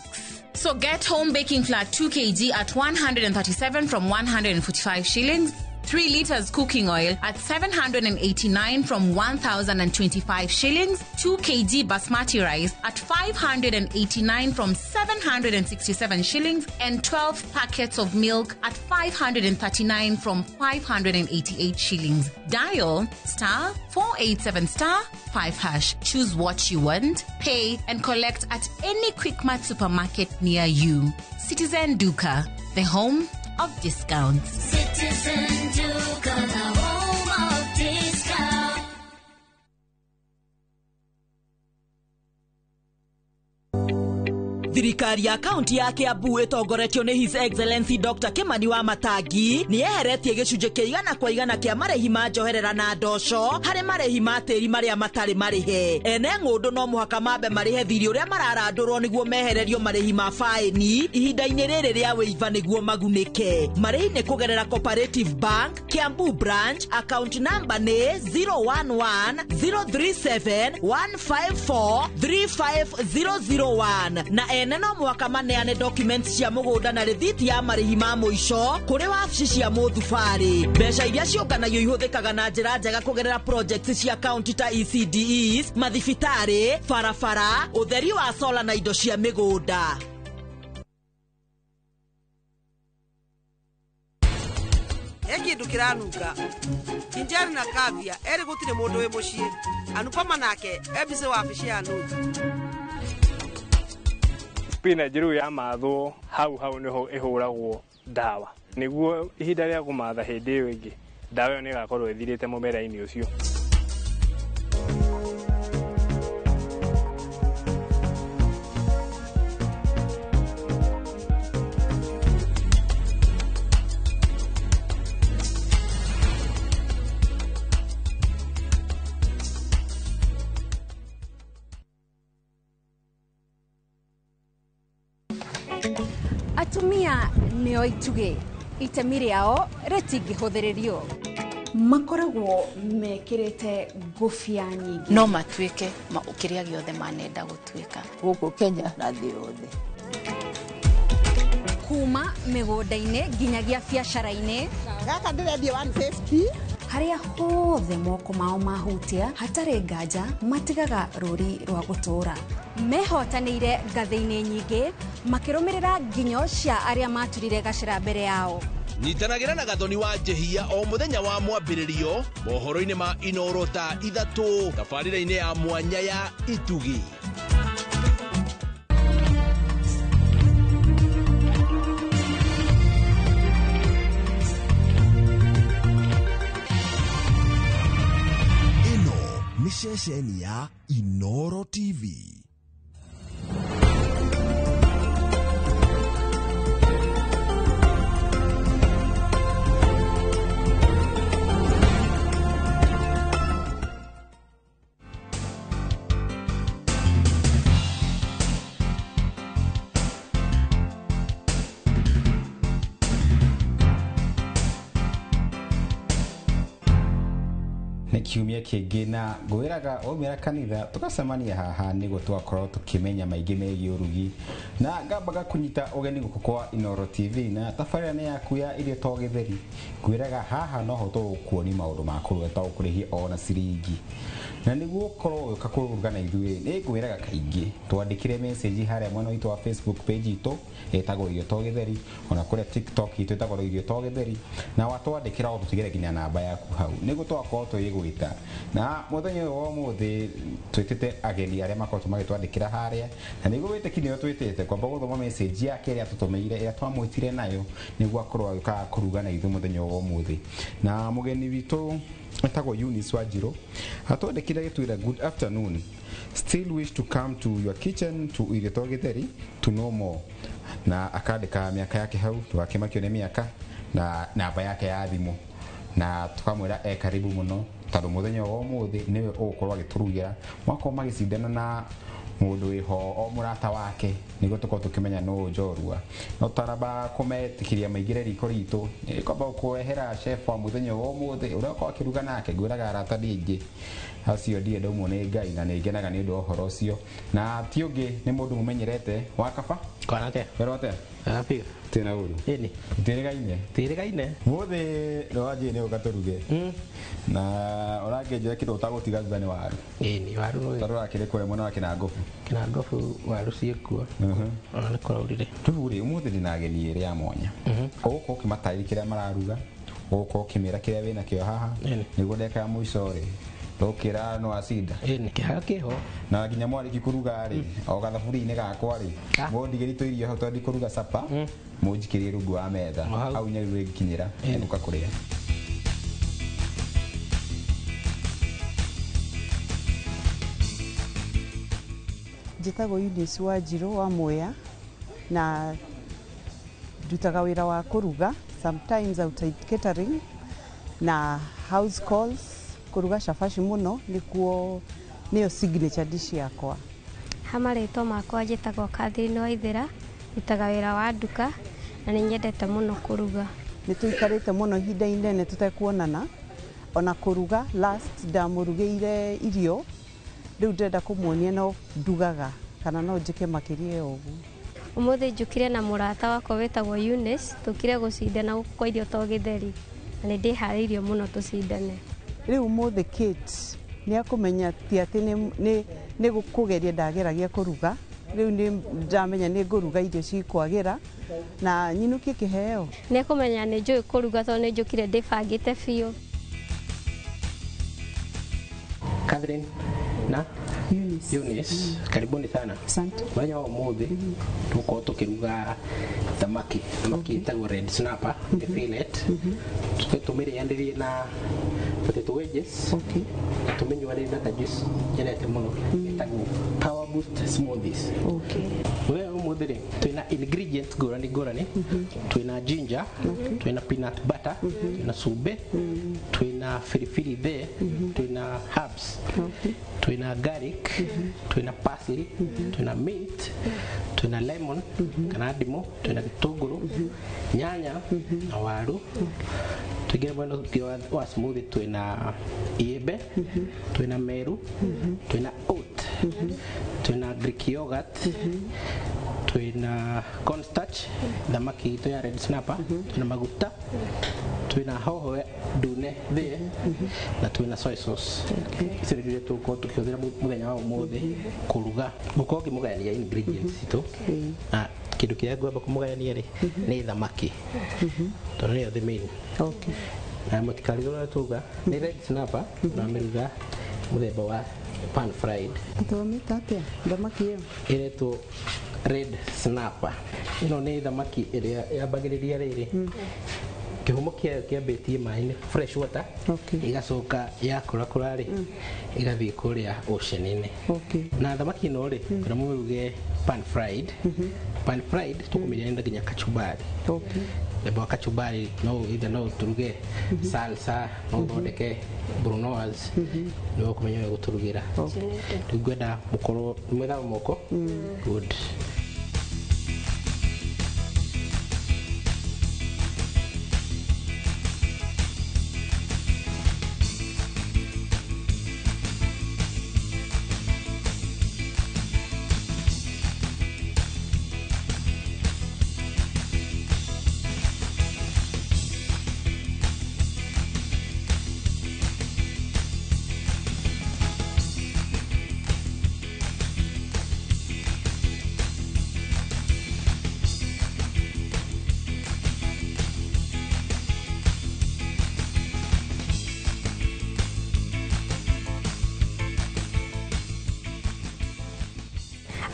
So get home baking flour 2 kg at 137 from 145 shillings, 3 liters cooking oil at 789 from 1,025 shillings, 2 kg basmati rice at 589 from 767 shillings, and 12 packets of milk at 539 from 588 shillings. Dial star 487 star 5 hash. Choose what you want, pay, and collect at any Quickmart supermarket near you. Citizen Duka, the home of discounts. Citizen Duka, the home of discounts. Thirikari ya kaunti ya Kiambu ĩtongoretio nĩ His Excellency Dr. Kimani wa Matangi nĩ yeheretie gĩcunjĩ kĩa 100% kĩa marĩhi ma njoherera na ndoco harĩ marĩhi ma tĩri marĩa matarĩ marĩhe. Ene ng'ũndũ no mũhaka mambe marĩhe thirĩ ũrĩa mararandũrwo nĩguo mehererio marĩhi ma faĩni ihinda-inĩ rĩrĩ rĩa wĩiva nĩguo magunĩke. Marĩhi nĩ kũgerera Cooperative Bank, Kiambu Branch, account number nĩ 011 037 154 35001 na ene no mwaka maneane documents cia mũgũnda na rĩthiti ya marĩhi ma mũico kũrĩ wabici cia mũthubarĩ. Mbeca iria ciũnganagio ihũthĩkaga na njĩra njega kũgerera projects cia county ta ECDEs, mathibitarĩ, barabara, ũtheri wa sola na indo cia mĩgũnda. Kindu kiranunga Kinjari na Kavia eri gutire mundu wi mucii. Anupama nake ebise wabici ya Anuj. Spinach rĩu yamathwo hau hau nĩho ĩhũragwo ndawa nĩguo ihinda rĩa kũmatha hĩndĩ ĩyo ĩngĩ ndawa ĩyo nĩĩgakorwo ĩthirĩte mũmera-inĩ ũcio. Atumia nĩo itugĩ, itemi rĩao rĩtingĩhũthĩrĩrio. Makoragwo mekĩrĩte ngũbia nyingĩ. No matuĩke kĩrĩa gĩothe manenda gũtuĩka. Gũkũ Kenya na thĩ yothe. Kuma mĩgũnda-inĩ nginyagia biacara-inĩ. Gaka ndĩrendia 150. Harĩa hothe moko mao mahutia hatarĩ nganja matigaga rũri rwa gũtũũra. Mehotanĩire ngathĩ-inĩ nyingĩ makĩrũmĩrĩra nginyo cia arĩa maturire gacĩra mbere yao. Nyitanagĩra na Gathoni wa Njehia o mũthenya wa mwambĩrĩrio mohoro-inĩ ma Inoro thaa 3 tabarĩra-inĩ ya mwanya ya Itugi. Ĩno nĩ ceceni ya Inoro TV. Kiumia kĩngĩ na ngwĩraga waumĩra kanitha tũgacemania haha nĩguo tũgakorwo tũkĩmenya maingĩ megiĩ ũrugi na ngambaga kũnyita ũgeni gũkũ kwa Inoro TV na tabarĩra nĩ yaku ya irio to gĩtheri. Ngwĩraga haha noho tũgũkuonia maũndũ ma kũruga tũgũkũrĩhia ona ciringi, na nĩguo ũkorwo ũgĩũka kũruga na ithuĩ nĩ ngwĩraga kaingĩ twandĩkĩre message harĩa mwena witũ wa Facebook page itũ ĩtagwo irio to gĩtheri, ona kũrĩa TikTok itũ ĩtagwo irio to gĩtheri, na watwandĩkĩra ũtũtigĩre nginya namba yaku hau nĩguo tũgakorwo tũgĩgwĩta. Na mũthenya ũyũ wa ũmũthĩ twĩtĩte ageni arĩa makoretwo magĩtwandĩkĩra harĩa, na nĩguo wĩtĩki nĩo twĩtĩte kwamba gũthoma message yake ĩrĩa atũtũmĩire ĩrĩa twamwĩtire nayo nĩguo akorwo agĩũka kũruga na ithuĩ mũthenya ũyũ wa ũmũthĩ. Na mũgeni witũ etagwo Eunice Wanjiru atwandĩkire gĩtwĩra good afternoon, still wish to come to your kitchen to irio to gĩtheri to know more, na akandĩka mĩaka yake hau tũgakĩmakio nĩ mĩaka na namba yake ya thimũ, na tukamwĩra e karibu mũno tondũ mũthenya wa ũmũthĩ nĩwe ũgũkorwo agĩtũrugĩra. Mwakorwo magĩcindana na Mundu wiho o murata wake niguo tukorwo tukimenya no njorua no taraba kumetikiria maigire riko ritu kwamba kwehera chef wa muthenya wa umuthi uria ukorwo akiruga nake ngwiraga arata ndingi acio ndie ndaumwo ni Ngai na ni ngenaga ni undu wa uhoro ucio na ti ungi ni mundu mumenyerete wa kaba kwanake wero atia api tina uru ini tirĩgaine tirĩgaine mũthĩ nĩwanjie nĩ ũka tũruge na ũrakĩnjĩra kĩndũ ũtagũtiga thutha nĩ waru ĩni waru nĩ tondũ ũrakĩrĩ kũrĩa mwena wa Kĩnangobu Kĩnangobu waru ciĩkuo ona nĩ kũraurire rĩu rĩ ũmũthĩ ndĩna ageni erĩ a mwanya ũgũkorwo ũkĩmatarĩria kĩrĩa mararuga ũgũkorwo ũkĩmĩra kĩrĩa wĩnakĩo haha nĩguo ndagĩka ya mũico rĩ ndũkĩra no acinda ĩni kĩheo kĩho na nginya mwarĩki kũruga rĩ o gathaburia-inĩ gakwa rĩ mũndigĩri tũirio hau tondũ ndikũruga capa mũnjikĩrie rungu wa metha hau nyarĩu ĩnginyĩra nĩgũka kũrĩa. Njĩtagwo Eunice Wanjirũ wa Mwea na ndutaga wĩra wa kũruga sometimes outside catering na house calls kũruga cabaci mũno nĩkuo nĩyo signature dish yakwa. Ha marĩtwa makwa njĩtagwo Catherine Waithera ndutaga wĩra wa nduka na nĩ nyendete mũno kũruga. Nĩ tũikarĩte mũno ihinda inene tũtekuonana ona kũruga last ndamũrugĩire irio rĩu ndĩrenda kũmuonia no ndugaga kana no njĩke makĩria ya ũguo. Ũmũthĩ njũkire na mũrata wakwa wĩtagwo Eunice tũkire gũcindana gũkũ kwa irio to gĩtheri na nĩ ndĩharĩirio mũno tũcindane. Rĩu ũmũthĩ Kate nĩ akũmenya ti atĩ nĩ kũgeria ndageragia kũruga rĩu nĩ ndamenya nĩ ngũruga irio cikwagĩra na nyinũkie kĩheo. Nĩ akũmenya nĩ njũĩ kũruga tondũ nĩ njũkire ndĩbangĩte biũ. Catherine na Eunice. Eunice, karibuni sana. Asante. Mũthenya wa ũmũthĩ tũgũkorwo tũkĩruga thamaki thamaki ĩtagwo red snapper nĩ fillet tũmĩrĩanĩrie na potato wedges na tũmĩnyuanĩrie na kajuice nyendete mũno ĩtagwo power boost smoothies. Mũthenya wa ũmũthĩ rĩ twĩna ingredients ngũrani ngũrani twĩna ginger twĩna peanut butter twĩna cumbĩ twĩna biribiri thee twĩna herbs twĩna garlic twĩna parsley twĩna mint twĩna lemon kana ndimũ twĩna gĩtũngũrũ nyanya na waru tũingĩre mwena ũngĩ wa smoothie twĩna iembe twĩna meru twĩna oat twĩna Greek yogurt twĩna cornstarch thamaki itũ ya red snapper twĩna maguta twĩna hoho ndune thĩĩ na twĩna soy sauce. Icio nĩcio iria tũgũkorwo tũkĩhũthĩra mũthenya wa ũmũthĩ kũruga. Mũkorwo ngĩmũgayania ingredients citũ na kĩndũ kĩrĩa ngwamba kũmũgayania rĩ nĩ thamaki tondũ nĩyo the main. Na mũtikarigwo ũrĩa tuga nĩ red snapper na mĩruga mũthemba wa pan fried. Twamĩta atĩa thamaki ĩyo? Ĩretwo red snapper. Ĩno nĩ thamaki ĩrĩa yambagĩrĩria rĩrĩ kĩhumo kĩayo kĩambĩtie maĩ-inĩ fresh water ĩgacoka yakũrakũra rĩ ĩgathiĩ kũrĩa ocean-inĩ. Na thamaki ĩno rĩ kwĩna mũmĩruge pan fried. Pan fried tũkũmĩrĩa nginya kachumbari. Mũthemba wa kachumbari no either no tũruge salsa no ũthondeke brunoise nĩ ũkũmenya ũrĩa gũtũrugĩra. Rĩu ngwenda mũkorwo mwĩthamba moko good.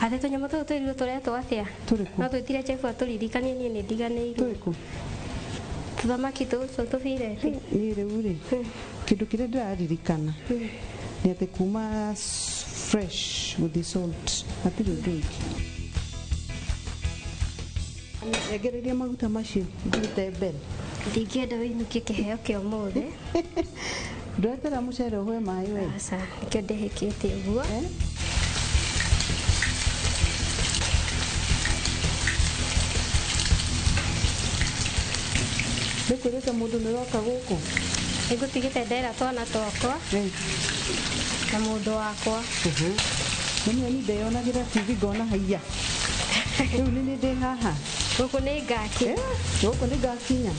Atĩ tũnyamũ tũtũ twĩrirwo tũretwo atĩa? No twĩtire chef atũririkanie niĩ nĩ ndiganĩirwo. Tũthamaki tũcio tũbireti. Niĩ rĩu rĩ kĩndũ kĩrĩa ndĩraririkana nĩ atĩ kuma fresh with the salt hatirĩ ũndũ ũngĩ. Ndengereria maguta macio ndute mbere. Ndingĩenda wĩinũkie kĩheo kĩa ũmũthĩ. Ndwetera mũcere ũhũe maĩ we. Aca, nĩkĩo ndĩhĩkĩte ũguo. Nĩkwĩrĩte mũndũ nĩ ũroka gũkũ? Nĩngũtigĩte ndera twana twakwa na mũndũ wakwa. Nĩ ni ndeyonagĩra TV ngona haiya. Rĩu nĩ ndĩ haha. Gũkũ nĩ ngakinya. Gũkũ nĩ ngakinya.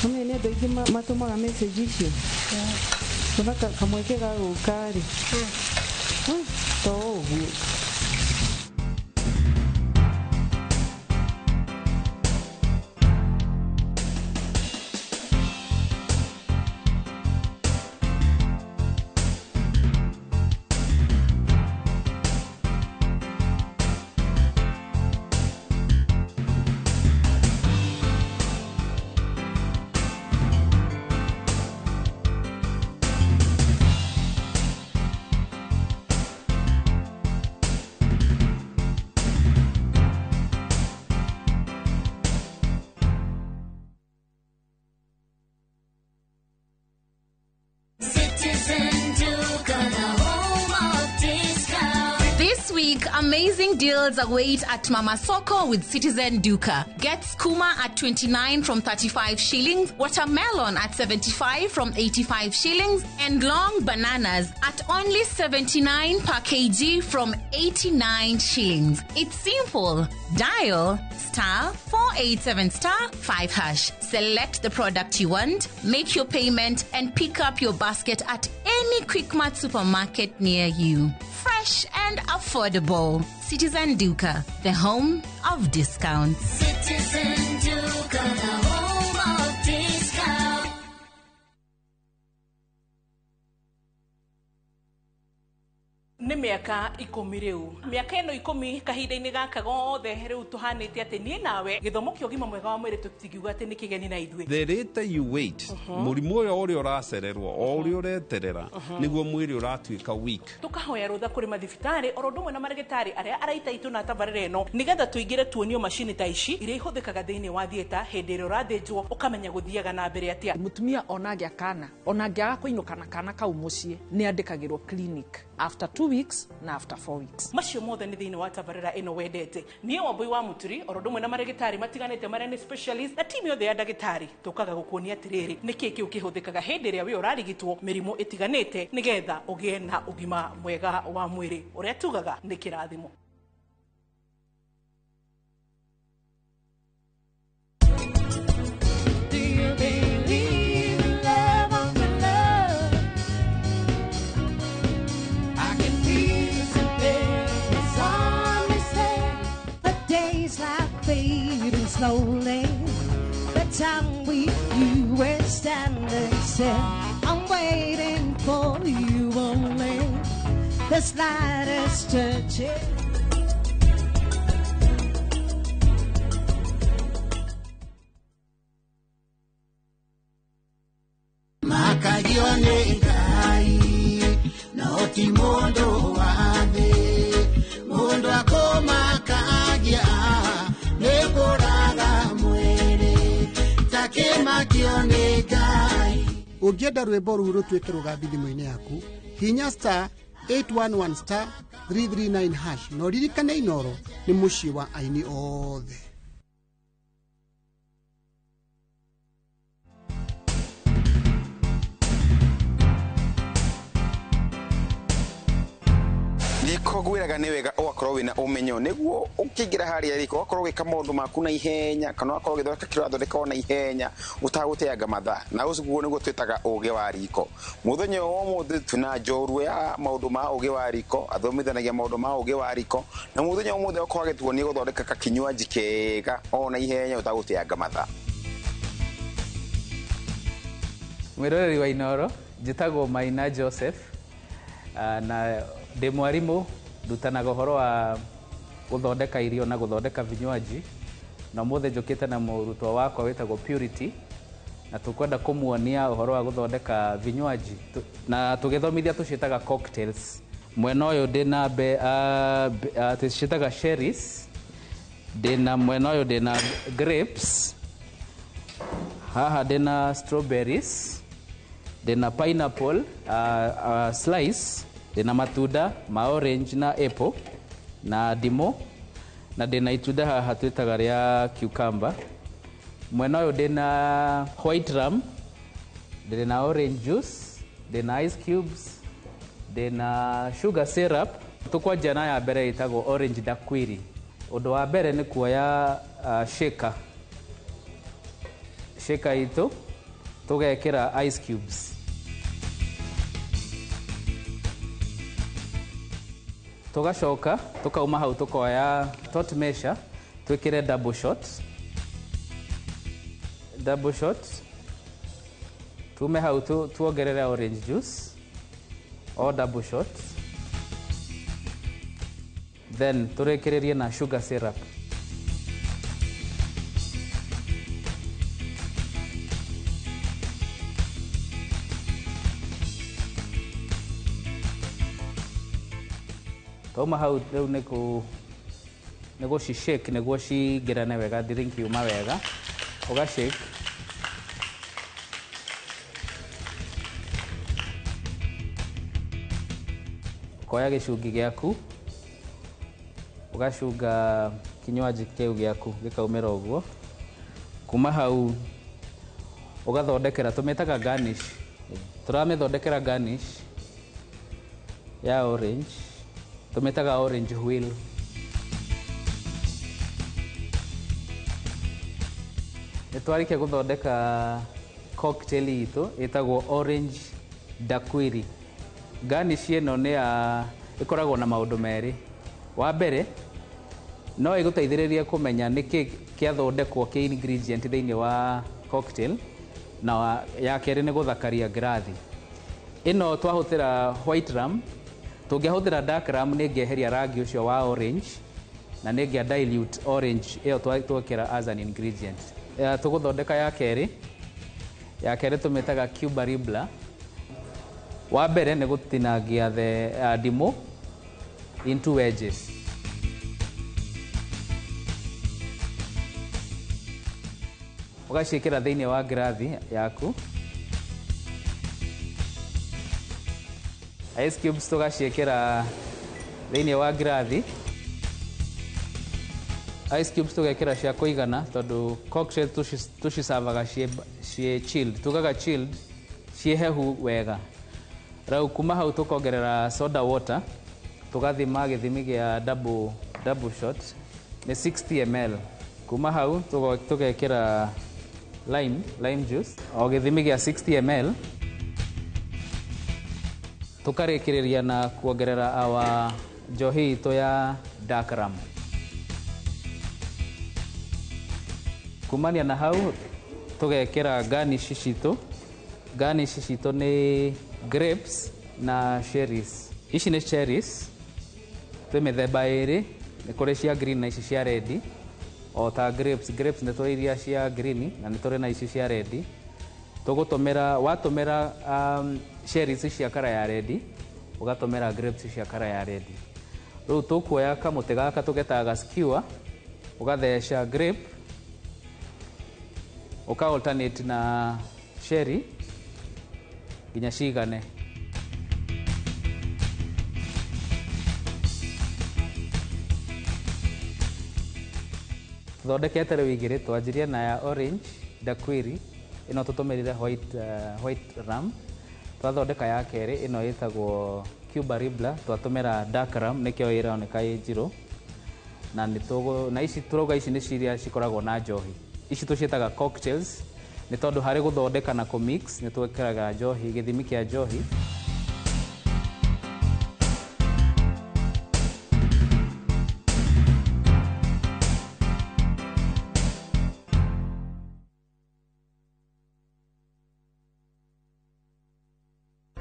Nĩ nĩ andũ aingĩ matũmaga message icio. Kuna kamweke ga gũka rĩ. To ũguo. Amazing deals await at Mama Soko with Citizen Duka. Get skuma at 29 from 35 shillings, watermelon at 75 from 85 shillings, and long bananas at only 79 per kg from 89 shillings. It's simple. Dial *487*5#. Select the product you want, make your payment, and pick up your basket at any Quickmart supermarket near you. Fresh and affordable. Citizen Duka, the home of discounts. Citizen Duka, the home of discounts. Nĩ mĩaka 10 rĩu. Mĩaka ĩno 10 kahinda-inĩ gaka gothe rĩu tũhanĩte atĩ niĩ nawe gĩthomo kĩa ũgima mwega wa mwĩrĩ tũtingiuga atĩ nĩ kĩgeni na ithuĩ. The later you wait, mũrimũ ũyũ ũrĩa ũracererwo o ũrĩa ũreterera nĩguo mwĩrĩ ũratuĩka weak. Tũkahoya rũtha kũrĩ mathibitarĩ oro ũndũ ũmwe na marĩgĩtarĩ arĩa araita itũ na tabarĩra ĩno nĩgetha tũingĩre tuonio macini ta ici iria ihũthĩkaga thĩinĩ wa theatre hĩndĩ ĩrĩa ũrathĩnjwo ũkamenya gũthiaga na mbere atĩa. Mũtumia ona angĩa kana ona angĩaga kũinũka na kana kau mũciĩ nĩ andĩkagĩrwo clinic after 2 weeks na after 4 weeks. Macio mothe nĩ thĩinĩ wa tabarĩra ĩno wendete. Niĩ Wambui wa Mũturi oro ũndũ ũmwe na marĩgĩtarĩ matiganĩte marĩa nĩ specialist na timu yothe ya ndagĩtarĩ tũkaga gũkuonia atĩrĩrĩ nĩkĩĩ kĩu kĩhũthĩkaga hĩndĩ ĩrĩa wĩ ũrarigitwo mĩrimũ ĩtiganĩte nĩgetha ũgĩe na ũgima mwega wa mwĩrĩ ũrĩa tugaga nĩ kĩrathimo. Slowly, the time we you were standing still. I'm waiting for you only. The slightest touch. Makagione ngai no ti mundu wa thi mundu akomakagia Ũngĩenda rwĩmbo rũu rũtuĩke rũgambi thimũ-inĩ yaku, hinya *811*339# na ũririkane Inooro nĩ mũciĩ wa aini othe. Riko gwiraga nĩ wega ũgakorwo wĩna ũmenyo nĩguo ũkĩingĩra harĩa riko ũgakorwo ũgĩka maũndũ maku na ihenya kana ũgakorwo ũgĩthondeka kĩrĩa ũrathondeka na ihenya ũtagũteanga mathaa na ũguo nĩguo twĩtaga ũgĩ wa riko. Mũthenya wa ũmũthĩ twĩna njorua ya maũndũ ma ũgĩ wa riko athomithanagia maũndũ ma ũgĩ wa riko na mũthenya wa ũmũthĩ ũkorwo agĩtuonia gũthondeka kakinywanji kega o na ihenya ũtagũteanga mathaa. Mwĩroreri wa Inooro, njĩtagwo Maina Joseph na ndĩ mwarimu ndutanaga ũhoro wa gũthondeka irio na gũthondeka vinywaji na ũmũthĩ njũkĩte na mũrutwo wakwa wĩtagwo Purity na tũkwenda kũmuonia ũhoro wa gũthondeka vinywaji na tũgĩthomithia tũciĩtaga cocktails. Mwena ũyũ ndĩna tũciĩtaga cherries, ndĩna mwena ũyũ ndĩna grapes, haha ndĩna strawberries, ndĩna pineapple slice, ndĩna matunda ma orange na apple na ndimũ na ndĩna itunda haha twĩtaga rĩa cucumber Mwena ũyũ ndĩna white rum, ndĩna orange juice, ndĩna ice cubes, ndĩna sugar syrup. Tũkwanjia na ya mbere ĩtagwo orange daiquiri. Ũndũ wa mbere nĩ kuoya shaker. Shaker itũ tũgekĩra ice cubes. Tũgacoka tũkauma hau tũkoya tot measure twĩkĩre double shot. Double shot. Tume hau tuongerere orange juice o double shot. Then tũrĩkĩrĩrie na sugar syrup. Twauma hau rĩu nĩ gũci-shake nĩguo cingĩrane wega, drink yuma wega. Ũga-shake. Ũkoya gĩcungi gĩaku, ũgacunga kinywaji kĩu gĩaku gĩkaumĩra ũguo. Kuma hau ũgathondekera, tũmĩtaga garnish. Tũramĩthondekera garnish ya orange, tũmĩtaga orange wheel. Nĩ twarĩkia gũthondeka cocktail itũ ĩtagwo orange daiquiri. Garnish ĩno nĩ ya ĩkoragwo na maũndũ merĩ. Wa mbere no ĩgũteithĩrĩrie kũmenya nĩkĩ kĩathondekwo kĩ ingredient thĩinĩ wa cocktail, na ya kerĩ nĩ gũthakaria ngirathi. Ĩno twahũthĩra white rum, tũngĩahũthĩra dark rum nĩ ĩngĩeheria rangi ũcio wa orange na nĩ ĩngĩa dilute orange ĩyo twekĩra as an ingredient. Tũgũthondeka ya kerĩ, ya kerĩ tũmĩtaga Cuba Libre. Wa mbere nĩ gũtinangia the ndimũ into wedges. Ũgaciĩkĩra thĩinĩ wa ngirathi yaku. Ice cubes tũgaciĩkĩra thĩinĩ wa ngirathi. Ice cubes tũgekĩra cia kũigana tondũ cocktail tũcicavaga ciĩ chilled, tugaga chilled ciĩ hehu wega. Rĩu kuma hau tũkongerera soda water, tũgathima gĩthimi gĩa double shot nĩ 60 ml. Kuma hau tũgekĩra lime juice o gĩthimi gĩa 60 ml. Tũkarĩkĩrĩria na kuongerera our njohi itũ ya dark rum. Kumania na hau tũgekĩra garnish citũ. Garnish citũ nĩ grapes na cherries. Ici nĩ cherries, twĩ mĩthemba ĩrĩ, nĩ kũrĩ cia green na ici cia red. O ta grapes, grapes nĩ tũrĩ iria cia green na nĩ tũrĩ na ici cia red. Tũgũtũmĩra, watũmĩra cherries cia kara ya red, ũgatũmĩra grapes cia kara ya red. Rĩu tũkuoya kamũtĩ gaka tũgetaga skewer, ũgatheca grape, ũka alternate na cherry nginya cigane. Tũthondekete rĩu igĩrĩ, twanjirie na ya orange daiquiri, ĩno tũtũmĩrire white rum. Twathondeka ya kerĩ, ĩno ĩtagwo Cuba Libre, twatũmĩra dark rum nĩkĩo ĩroneka ĩ njirũ. Na na ici tũrauga ici nĩ ciria cikoragwo na njohi. Ici tũciĩtaga cocktails nĩ tondũ harĩ gũthondeka na kũmix nĩ twĩkĩraga njohi, gĩthimi kĩa njohi.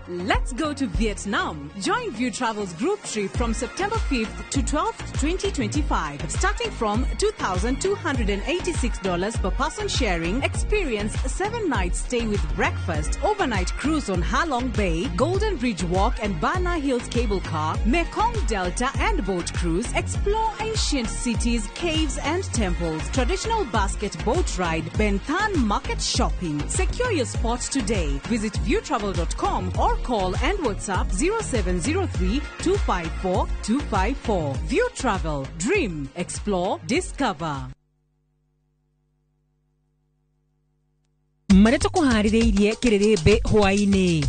Let's go to Vietnam. Join View Travel's group trip from September 5th to 12th, 2025. Starting from $2,286 per person sharing, experience 7 nights stay with breakfast, overnight cruise on Halong Bay, Golden Bridge Walk and Bana Hills Cable Car, Mekong Delta and boat cruise, explore ancient cities, caves and temples, traditional basket boat ride, Ben Thanh market shopping. Secure your spot today. Visit viewtravel.com or call and WhatsApp 0703 254 254. View Travel. Dream. Explore. Discover. Marĩa tũkũharĩrĩirie kĩrĩrĩmbĩ hwaĩ-inĩ.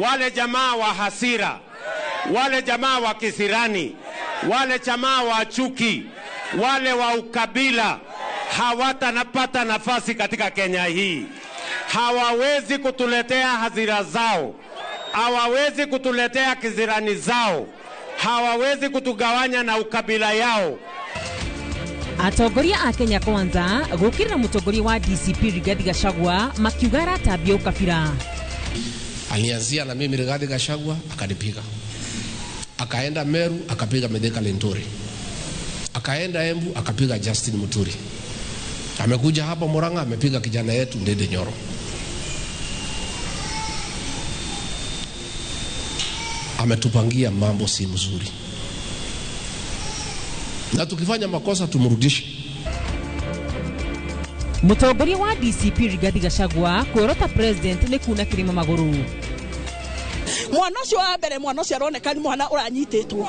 Wale jamaa wa hasira, wale jamaa wa kisirani, wale jamaa wa chuki, wale wa ukabila hawatanapata nafasi katika Kenya hii. Hawawezi kutuletea hasira zao, hawawezi kutuletea kisirani zao, hawawezi kutugawanya na ukabila yao. Atongoria a Kenya Kwanza gũkĩrĩra mũtongoria wa DCP Rigathi Gachagua makiuga aratambia ũkabira. Alianzia na mimi Rigathi Gachagua akanipiga, akaenda Meru akapiga Mithika Linturi, akaenda Embu akapiga Justin Muturi, amekuja hapa Murang'a amepiga kijana yetu Ndindi Nyoro. Ametupangia mambo si mzuri, na tukifanya makosa tumrudishe. Mũtongoria wa DCP Rigathi Gachagua kuorota president nĩ kuna kĩrĩma magũrũ. Mwana ũcio wa mbere, mwana ũcio aroneka nĩ mwana ũranyitĩtwo,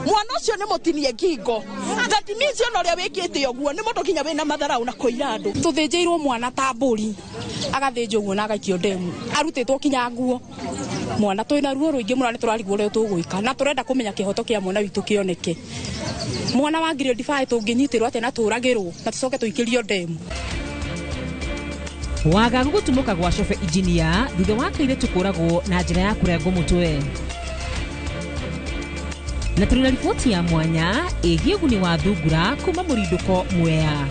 mwana ũcio nĩ mũtinie ngingo. That means ona ũrĩa wĩkĩte ũguo nĩ mũndũ nginya wĩna matharau na kũira andũ. Tũthĩnjĩirwo mwana ta mbũri, agathĩnjwo ũguo na agaikio ndemu, arutĩtwo kinya nguo. Mwana twĩna ruo rũingĩ mũno, nĩ tũrarigwo ũrĩa tũgwĩka, na tũrenda kũmenya kĩhoto kĩa mwana witũ kĩoneke. Mwana wa grade 5 tũngĩnyitĩrwo atĩa na tũragĩrwo na tũcoke tũikĩrio ndemu. Wagagu gũtumũka gwa Cobe Engineer thutha wa kairĩtu kũragwo na njĩra ya kũrengwo mũtwe. Na tũrĩ na riboti ya mwanya ĩgiĩ ũguni wa thungura kuma mũrindũko Mwea.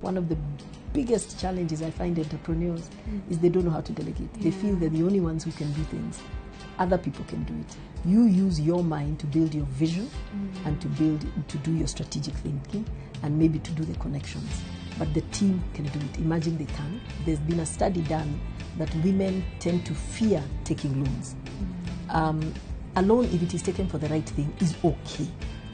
One of the biggest challenges I find entrepreneurs is they don't know how to delegate. They feel they're the only ones who can do things. Other people can do it. You use your mind to build your vision and to do your strategic thinking and maybe to do the connections. But the team can do it. Imagine they can. There's been a study done that women tend to fear taking loans. A loan, if it is taken for the right thing, is okay.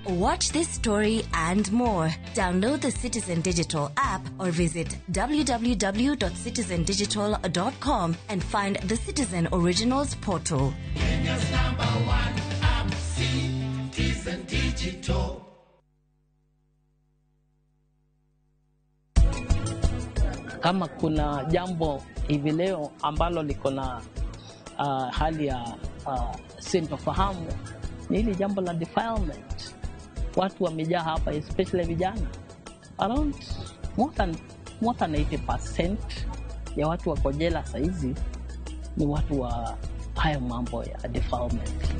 Watch this story and more. Download the Citizen Digital app or visit www.citizendigital.com and find the Citizen Originals portal. Kenya's number one app, Citizen Digital. Kama kuna jambo hivi leo ambalo liko na hali ya sintofahamu ni hili jambo la defilement. Watu wamejaa hapa, especially vijana. Around more than 80% ya watu wako jela saizi ni watu wa hayo mambo ya defilement.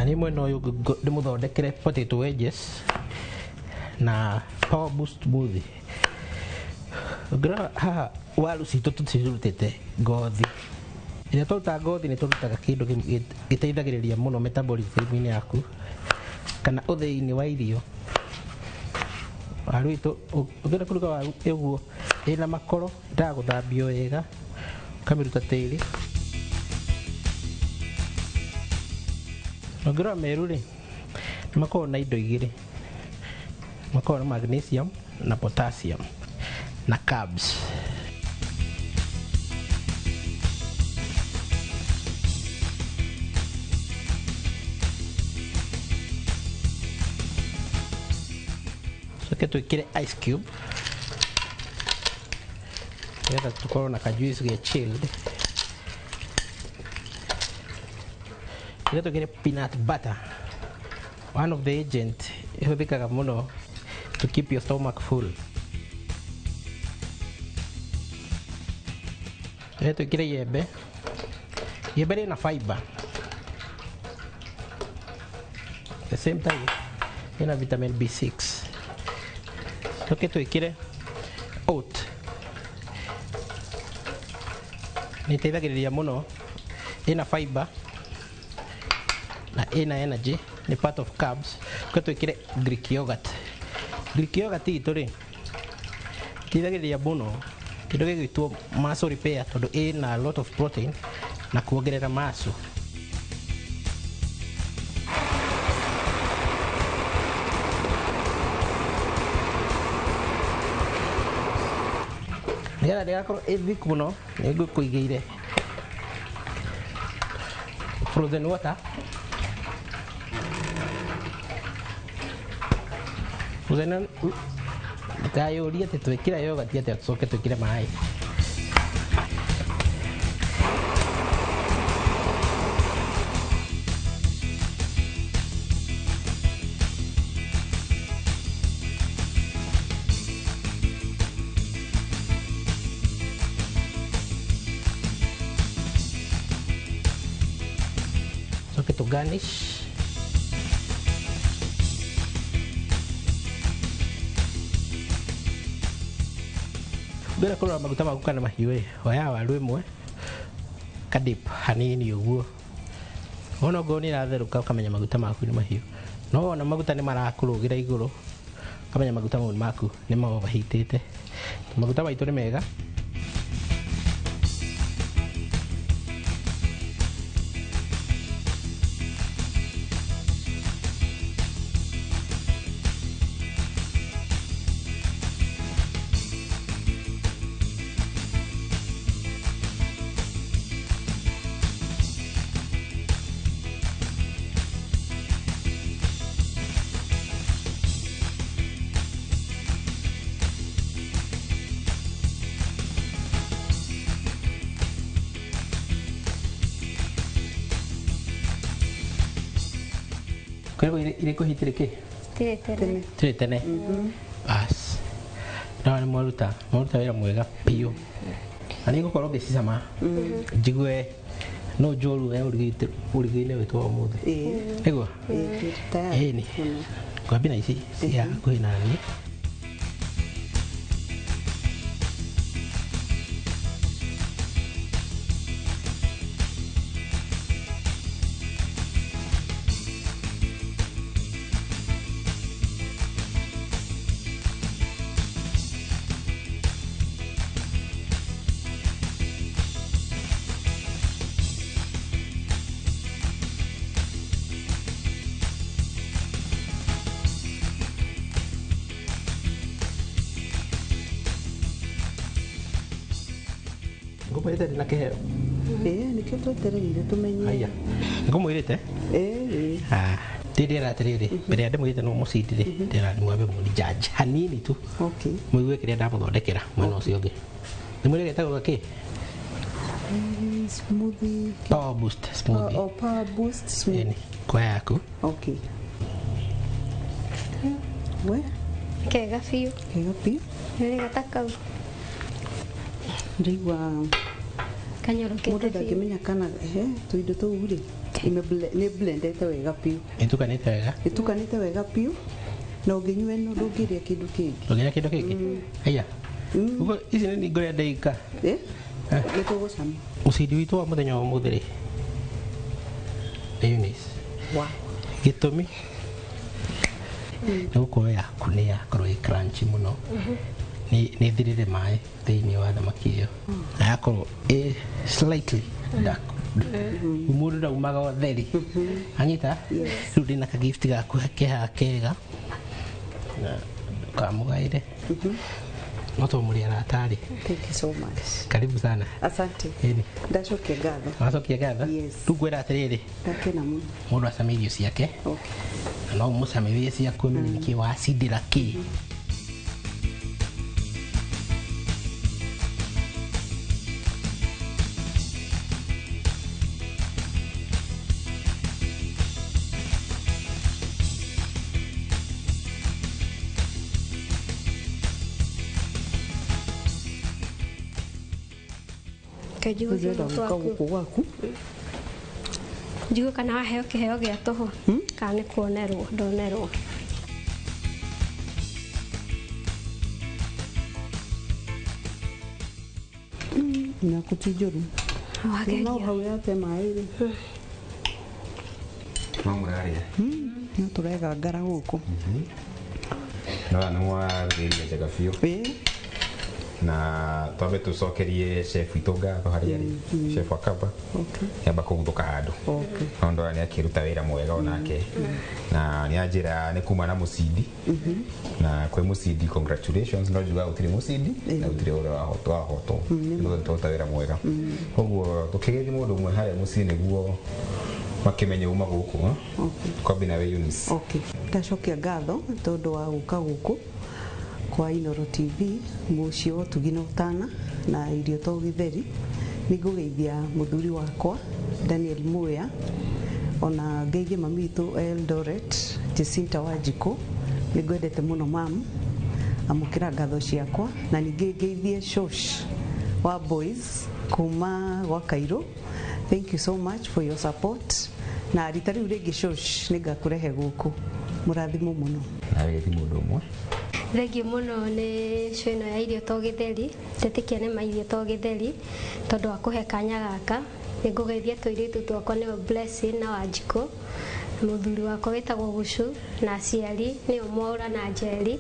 Ni mwena ũyũ ndĩmũthondekere potato wedges na power boost smoothie. Ũngĩrora haha waru citũ tũcirutĩte ngothi. Rĩrĩa twaruta ngothi nĩ tũrutaga kĩndũ gĩteithagĩrĩria mũno metabolism-inĩ yaku kana ũthĩi-inĩ wa irio. Waru itũ ũngĩenda kũruga waru ũguo ĩna makoro, endaga gũthambio wega, ũkamĩruta tĩri. Ũngĩrora meru rĩ, nĩ makoragwo na indo igĩrĩ, makoragwo na magnesium na potassium na carbs. Coke twĩkĩre ice cube nĩgetha tũkorwo na kajuice ge chilled. Tũkĩre peanut butter, one of the agent ihũthĩkaga mũno to keep your stomach full. Twĩkĩre iembe, iembe rĩna fiber, the same time ĩna vitamin B6. Tũke twĩkĩre oat, nĩ ĩteithagĩrĩria mũno, ĩna fiber na ĩna energy, nĩ part of carbs. Tũke twĩkĩre Greek yogurt. Greek yogurt itũ rĩ ĩteithagĩrĩria mũno kĩndũ gĩgwĩtwo muscle repair tondũ ĩna a lot of protein na kuongerera muscle. Nĩgetha ndĩgakorwo ĩ thick mũno, nĩ ngũkũigĩire frozen water. Frozen ndikayũrie atĩ twĩkĩra yogurt atĩa tũcoke twĩkĩre maĩ. Coke tũ garnish. Ũngĩenda kũrora maguta maku kana mahiũ ĩ, oya waru ĩmwe kadip hanini ũguo, wona ongorwo nĩ ĩratherũka ũkamenya maguta maku nĩ mahiũ, no wona maguta nĩ marakũrũgĩra igũrũ ũkamenya maguta mau maku nĩ ma overheatĩte. Maguta maitũ nĩ mega. Kwĩragwo irĩ kũhitĩrĩ kĩ? Tirĩ tene. Tirĩ tene. Bas. No nĩ mwaruta wĩra mwega biũ. Na nĩ ngũkorwo ngĩcicama njigue no njũru we ũrugĩ-inĩ witũ wa ũmũthĩ. Nĩguo? Ĩni. Ngwambia na ici cia hakuhĩ na niĩ. Ngũmwĩrĩte ndĩna kĩheo. Ĩĩ nĩkĩo twetereire tũmenye. Haiya. Ngũmwĩrĩte? Ĩĩ. Ah, ndĩrera atĩrĩrĩ, mbere ya ndĩmwĩrĩte no mũcindire, ndĩrera mwambe mũni judge hanini tu. Okay. Mũigue kĩrĩa ndamũthondekera mwena ũcio ũngĩ. Nĩ mwĩrĩ getagwo gakĩ? Smoothie. Power boost smoothie. Oh, power boost smoothie. Ĩni, kwa yaku. Okay. We? Kega biũ. Kega biũ. Nĩ gata kau. Ndaigua kanyorokete mũndũ ndangĩmenya kana he tũindo tũu rĩ nĩ blendete wega biũ. Ĩtukanĩte wega. Ĩtukanĩte wega biũ na ũngĩnyua ĩno ndũngĩrĩa kĩndũ kĩngĩ. Ndũngĩrĩa kĩndũ kĩngĩ? Haiya. Ũguo ici nĩ ngũrĩa ndĩika. Nĩ tũgũcama. Mũcindi witũ wa mũthenya wa ũmũthĩ rĩ nĩ Eunice. Wow. Gĩtũmi nĩ gũkorwo yaku nĩ yakorwo ĩ crunchy mũno. Nĩ thirire maĩ thĩinĩ wa thamaki ĩyo na yakorwo ĩ slightly dark. Mũndũ ndaumaga ũtheri. Anyita? Rĩu ndĩna ka gift gaku kehaha kega na ndũkamũgaĩre. No to mũrĩ arata rĩ. Thank you so much. Karibu sana. Asante. Ĩni. Ndacokia ngatho. Wacokia ngatho? Yes. Rĩu ngwĩra atĩrĩrĩ. Ndakena mũno. Mũndũ acame irio ciake. Okay. Na no ũmũcamithie ciaku ũmenye nĩkĩ wacindĩra kĩ. Njigue kana waheo kĩheo gĩa tũhũ kana nĩ kuonerwo ndonerwo. Naku ti njũru. No hau yate maĩ rĩ. No mũrarĩa. No tũregangara gũkũ. No nĩ mwarugĩire njega biũ. Ĩĩ. Na twambe tũcokerie chef witũ ngatho harĩa arĩ, chef wa Kaba. Yamba kũguthũka handũ. No ndora nĩ akĩruta wĩra mwega onake. Na nĩ anjĩra nĩ kuma na mũcindi. Na kwĩ mũcindi congratulations, no njuga gũtirĩ mũcindi na gũtirĩ ũrĩa wahotwo wahotwo. Nĩ tũruta wĩra mwega. Koguo tũkĩgeithie mũndũ ũmwe harĩa mũciĩ nĩguo makĩmenye uma gũkũ. Kwambi nawe Eunice. Okay. Ndacokia ngatho tondũ wa gũka gũkũ kwa Inoro TV mũciĩ wa ũtugi na ũtana na irio to gĩtheri. Nĩ ngũgeithia mũthuri wakwa Daniel Muya, ona ngeithie mami witũ Eldoret Jacinta Wanjikũ, nĩ ngwendete mũno mam, amũkĩra ngatho ciakwa. Na ningĩ ngeithie Shosh wa boys kuma gwa Kairũ, thank you so much for your support. Na rita rĩu rĩngĩ Shosh nĩ ngakũrehe gũkũ, mũrathimwo mũno. Nawe geithie mũndũ ũmwe. Thengiũ mũno nĩ show ĩno ya irio to gĩtheri, ndetĩkia nĩ ma irio to gĩtheri tondũ wa kũhe kanya gaka. Nĩ ngũgeithia tũirĩtu twakwa nĩo Blessing na Wanjikũ, mũthuri wakwa wĩtagwo Gucu, na aciari nĩo Mwaũra na Njeri,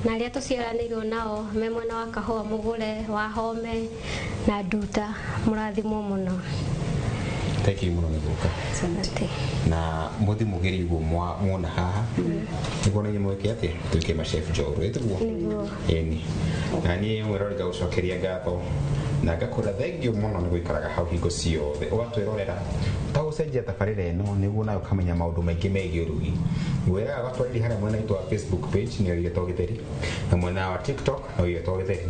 na arĩa tũciaranĩirwo nao me mwena wa Kahũa Mũgũre, wa Home na Nduta, mũrathimwo mũno. Thank you mũno nĩ gũka. Na mũthi mũgerie ũguo mwona haha nĩguo na inyuĩ mwĩke atĩa tuĩke ma chef njorua ĩtiguo? Nĩguo. Ĩni na niĩ mwĩrori ngagũcokeria ngatho na ngakũra thengio mũno nĩ gũikaraga hau hingo ciothe ũgatwĩrorera ũtagũcenjia tabarĩra ĩno nĩguo nawe ũkamenya maũndũ maingĩ megiĩ ũrugi. Ngwĩraga gatwarĩrie harĩa mwena witũ wa Facebook page nĩyo Irio to Gĩtheri, na mwena wa TikTok no Irio to Gĩtheri.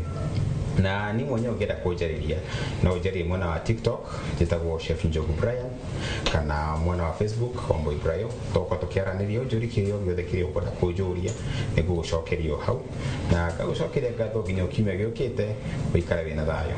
Na ni mwenyewe ũngĩenda kũnjarĩria no ũnjarĩrie mwena wa TikTok njĩtagwo Chef Njogu Brian, kana mwena wa Facebook Wambui Brayo. Tũgũkorwo tũkĩaranĩria ũnjũrie kĩrĩa o gĩothe kĩrĩa ũkwenda kũnjũria nĩguo gũcokerio hau, na ngagũcokeria ngatho nginya kiumia gĩũkĩte. Ũikare wĩna thayũ.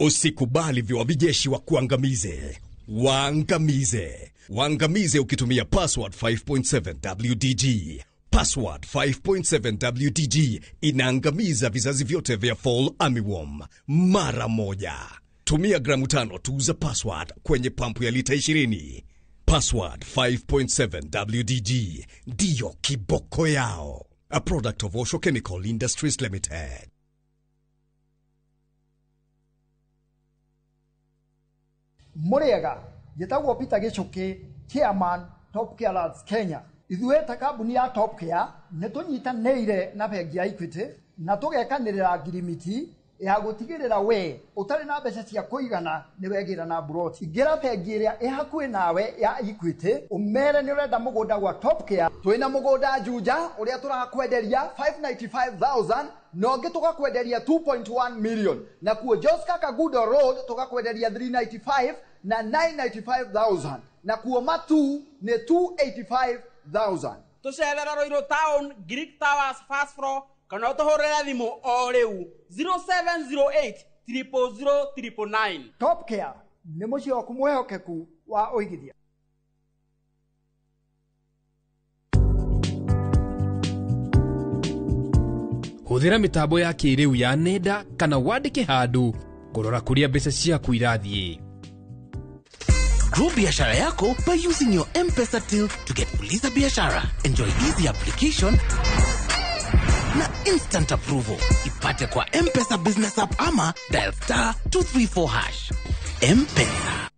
Usikubali viwavijeshi wa kuangamize. Waangamize. Waangamize ukitumia password 5.7 WDG. Password 5.7 WDG inaangamiza vizazi vyote vya fall armyworm mara moja. Tumia gramu 5 tu za password kwenye pampu ya lita 20. Password 5.7 WDG ndiyo kiboko yao. A product of Osho Chemical Industries Limited. Muriega njĩtagwo Peter Gĩchũkĩ, chairman Top Care Lads Kenya. Ithuĩ ta kambuni ya Top Care nĩ tũnyitanĩire na bengi ya Equity na tũgekanĩrĩra ngirimiti ya gũtigĩrĩra we ũtarĩ na mbeca cia kũigana nĩ wegĩra na mburoti. Ingĩra bengi ĩrĩa ĩ hakuhĩ nawe ya Equity ũmere nĩ ũrenda mũgũnda gwa Top Care. Twĩna mũgũnda Juja ũrĩa tũrakwenderia 595,000 na ũngĩ tũgakwenderia 2.1 million, na kuo Joska Kagudo Road tũgakwenderia 395 na 995,000, na kuo Matu nĩ 285,000. Tũcerera Ruiru Town, Greek Towers first floor, kana ũtũhũrĩre thimũ o rĩu 0708 000 999. Top Care nĩ mũciĩ waku mwĩhokeku wa ũigithia. Hũthĩra mĩtambo ya kĩrĩu ya nenda kana wandĩke handũ kũrora kũrĩa mbeca ciaku irathiĩ. Grow biashara yako by using your M-Pesa till to get Fuliza Biashara. Enjoy easy application na instant approval. Ipate kwa M-Pesa Business App ama dial star 234 hash. M-Pesa.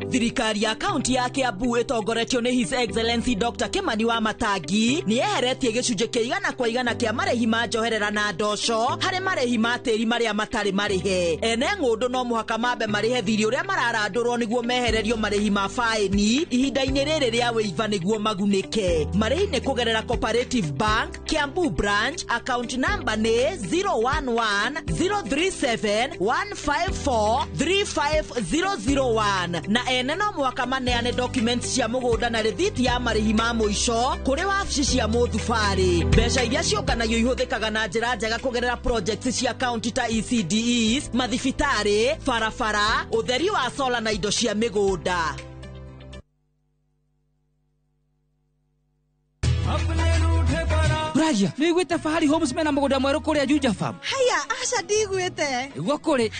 Thirikari ya kaunti ya Kiambu ĩtongoretio nĩ His Excellency Dr. Kimani wa Matangi nĩ yeheretie gĩcunjĩ kĩa 100% kĩa marĩhi ma njoherera na ndoco harĩ marĩhi ma tĩri marĩa matarĩ marĩhe. Ene ng'ũndũ no mũhaka mambe marĩhe thirĩ ũrĩa mararandũrwo nĩguo mehererio marĩhi ma faĩni ihinda-inĩ rĩrĩ rĩa wĩiva nĩguo magunĩke. Marĩhi nĩ kũgerera Cooperative Bank, Kiambu Branch, account number nĩ 011 037 154 35001 na ene no mwaka maneane documents cia mũgũnda na rĩthiti ya marĩhi ma mũico kũrĩ wabici cia mũthubarĩ. Mbeca iria ciũnganagio ihũthĩkaga na njĩra njega kũgerera projects cia county ta ECDEs, mathibitarĩ, barabara, ũtheri wa sola na indo cia mĩgũnda. Ragia, nĩ iguĩte Fahari Homes mena mũgũnda mwerũ kũrĩa Juja Farm? Haya, aca ndigwĩte. Nĩguo kũrĩ.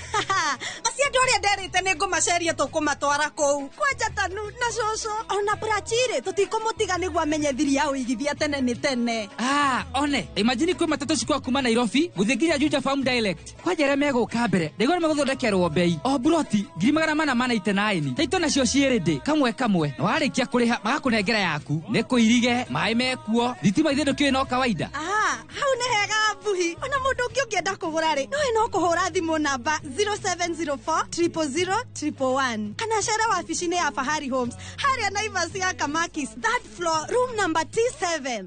Acio andũ arĩa nderĩte nĩ ngũmaceria tũkũmatwara kũu. Kwanja Tanu na cũcũ ona Prachire tũtikũmũtiga nĩguo amenye thiri ya ũigithia tene nĩ tene. Ah, one, imagine kwĩ matatũ cikwa kuma Nairobi gũthiĩ nginya Juja Farm direct. Kwanja arĩa megũka mbere, ndaigua nĩ megũthondekerwo bei. O buroti 489. Taito nacio ciĩ ready kamwe kamwe. Na warĩkia kũrĩha magakũnengera yaku. Nĩ kũirige, maĩ mekuo, thitima ithe ndũkĩũĩ no kawaida. Ah, hau nĩ hega mbuhi. Ona mũndũ ũngĩ ũngĩenda kũgũra rĩ, nowe no kũhũra thimũ namba 0704 000 111 kana cere wabici-inĩ ya Fahari Homes harĩa Naivas ya Kamakis, third floor, room number T7.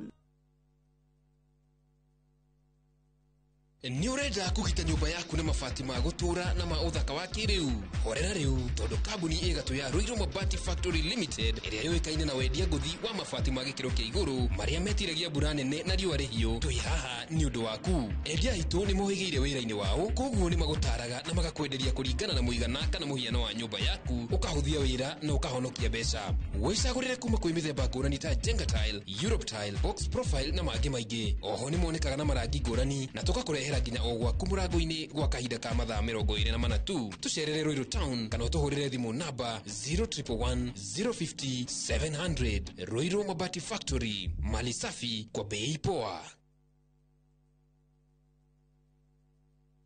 Nĩ ũrenda kũgita nyũmba yaku na mabati ma gũtũũra na ma ũthaka wa kĩrĩu? Horera rĩu tondũ kambuni ĩgatũ ya Ruiru Mabati Factory Limited ĩrĩa yũĩkaine na wendia ngũthi wa mabati ma gĩkĩro kĩa igũrũ marĩa metiragia mbura nene na riũa rĩhiũ, twĩ haha nĩ ũndũ waku. Endia aitũ nĩ mohĩgĩire wĩra-inĩ wao, koguo nĩ magũtaraga na magakwenderia kũringana na mũigana kana mũhiano wa nyũmba yaku, ũkahũthia wĩra na ũkahonokia mbeca. Wĩcagũrĩre kuma kwĩ mĩthemba ngũrani ta Jenga Tile, Europe Tile, Box Profile na mangĩ maingĩ. Oho nĩ monekaga na marangi ngũrani na tũgakũrehera nginya o gwaku mũrango-inĩ gwa kahinda ka mathaa 24 tu. Tũcerere Ruiru Town kana ũtũhũrĩre thimũ namba 0111 050 700. Ruiru Mabati Factory, mali safi kwa bei poa.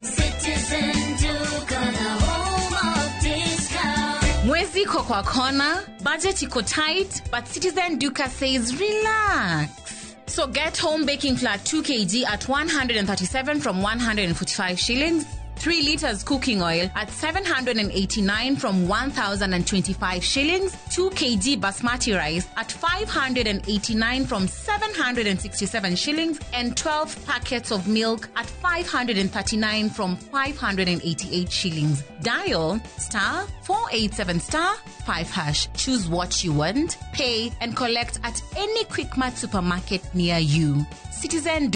Citizen Duka, the home of discount. Mwezi iko kwa kona, budget iko tight, but Citizen Duka says relax. So get home baking flour 2 kg at 137 from 145 shillings, 3 liters cooking oil at 789 from 1,025 shillings, 2 kg basmati rice at 589 from 767 shillings, and 12 packets of milk at 539 from 588 shillings. Dial star 487 star 5 hash. Choose what you want, pay, and collect at any Quickmart supermarket near you. Citizen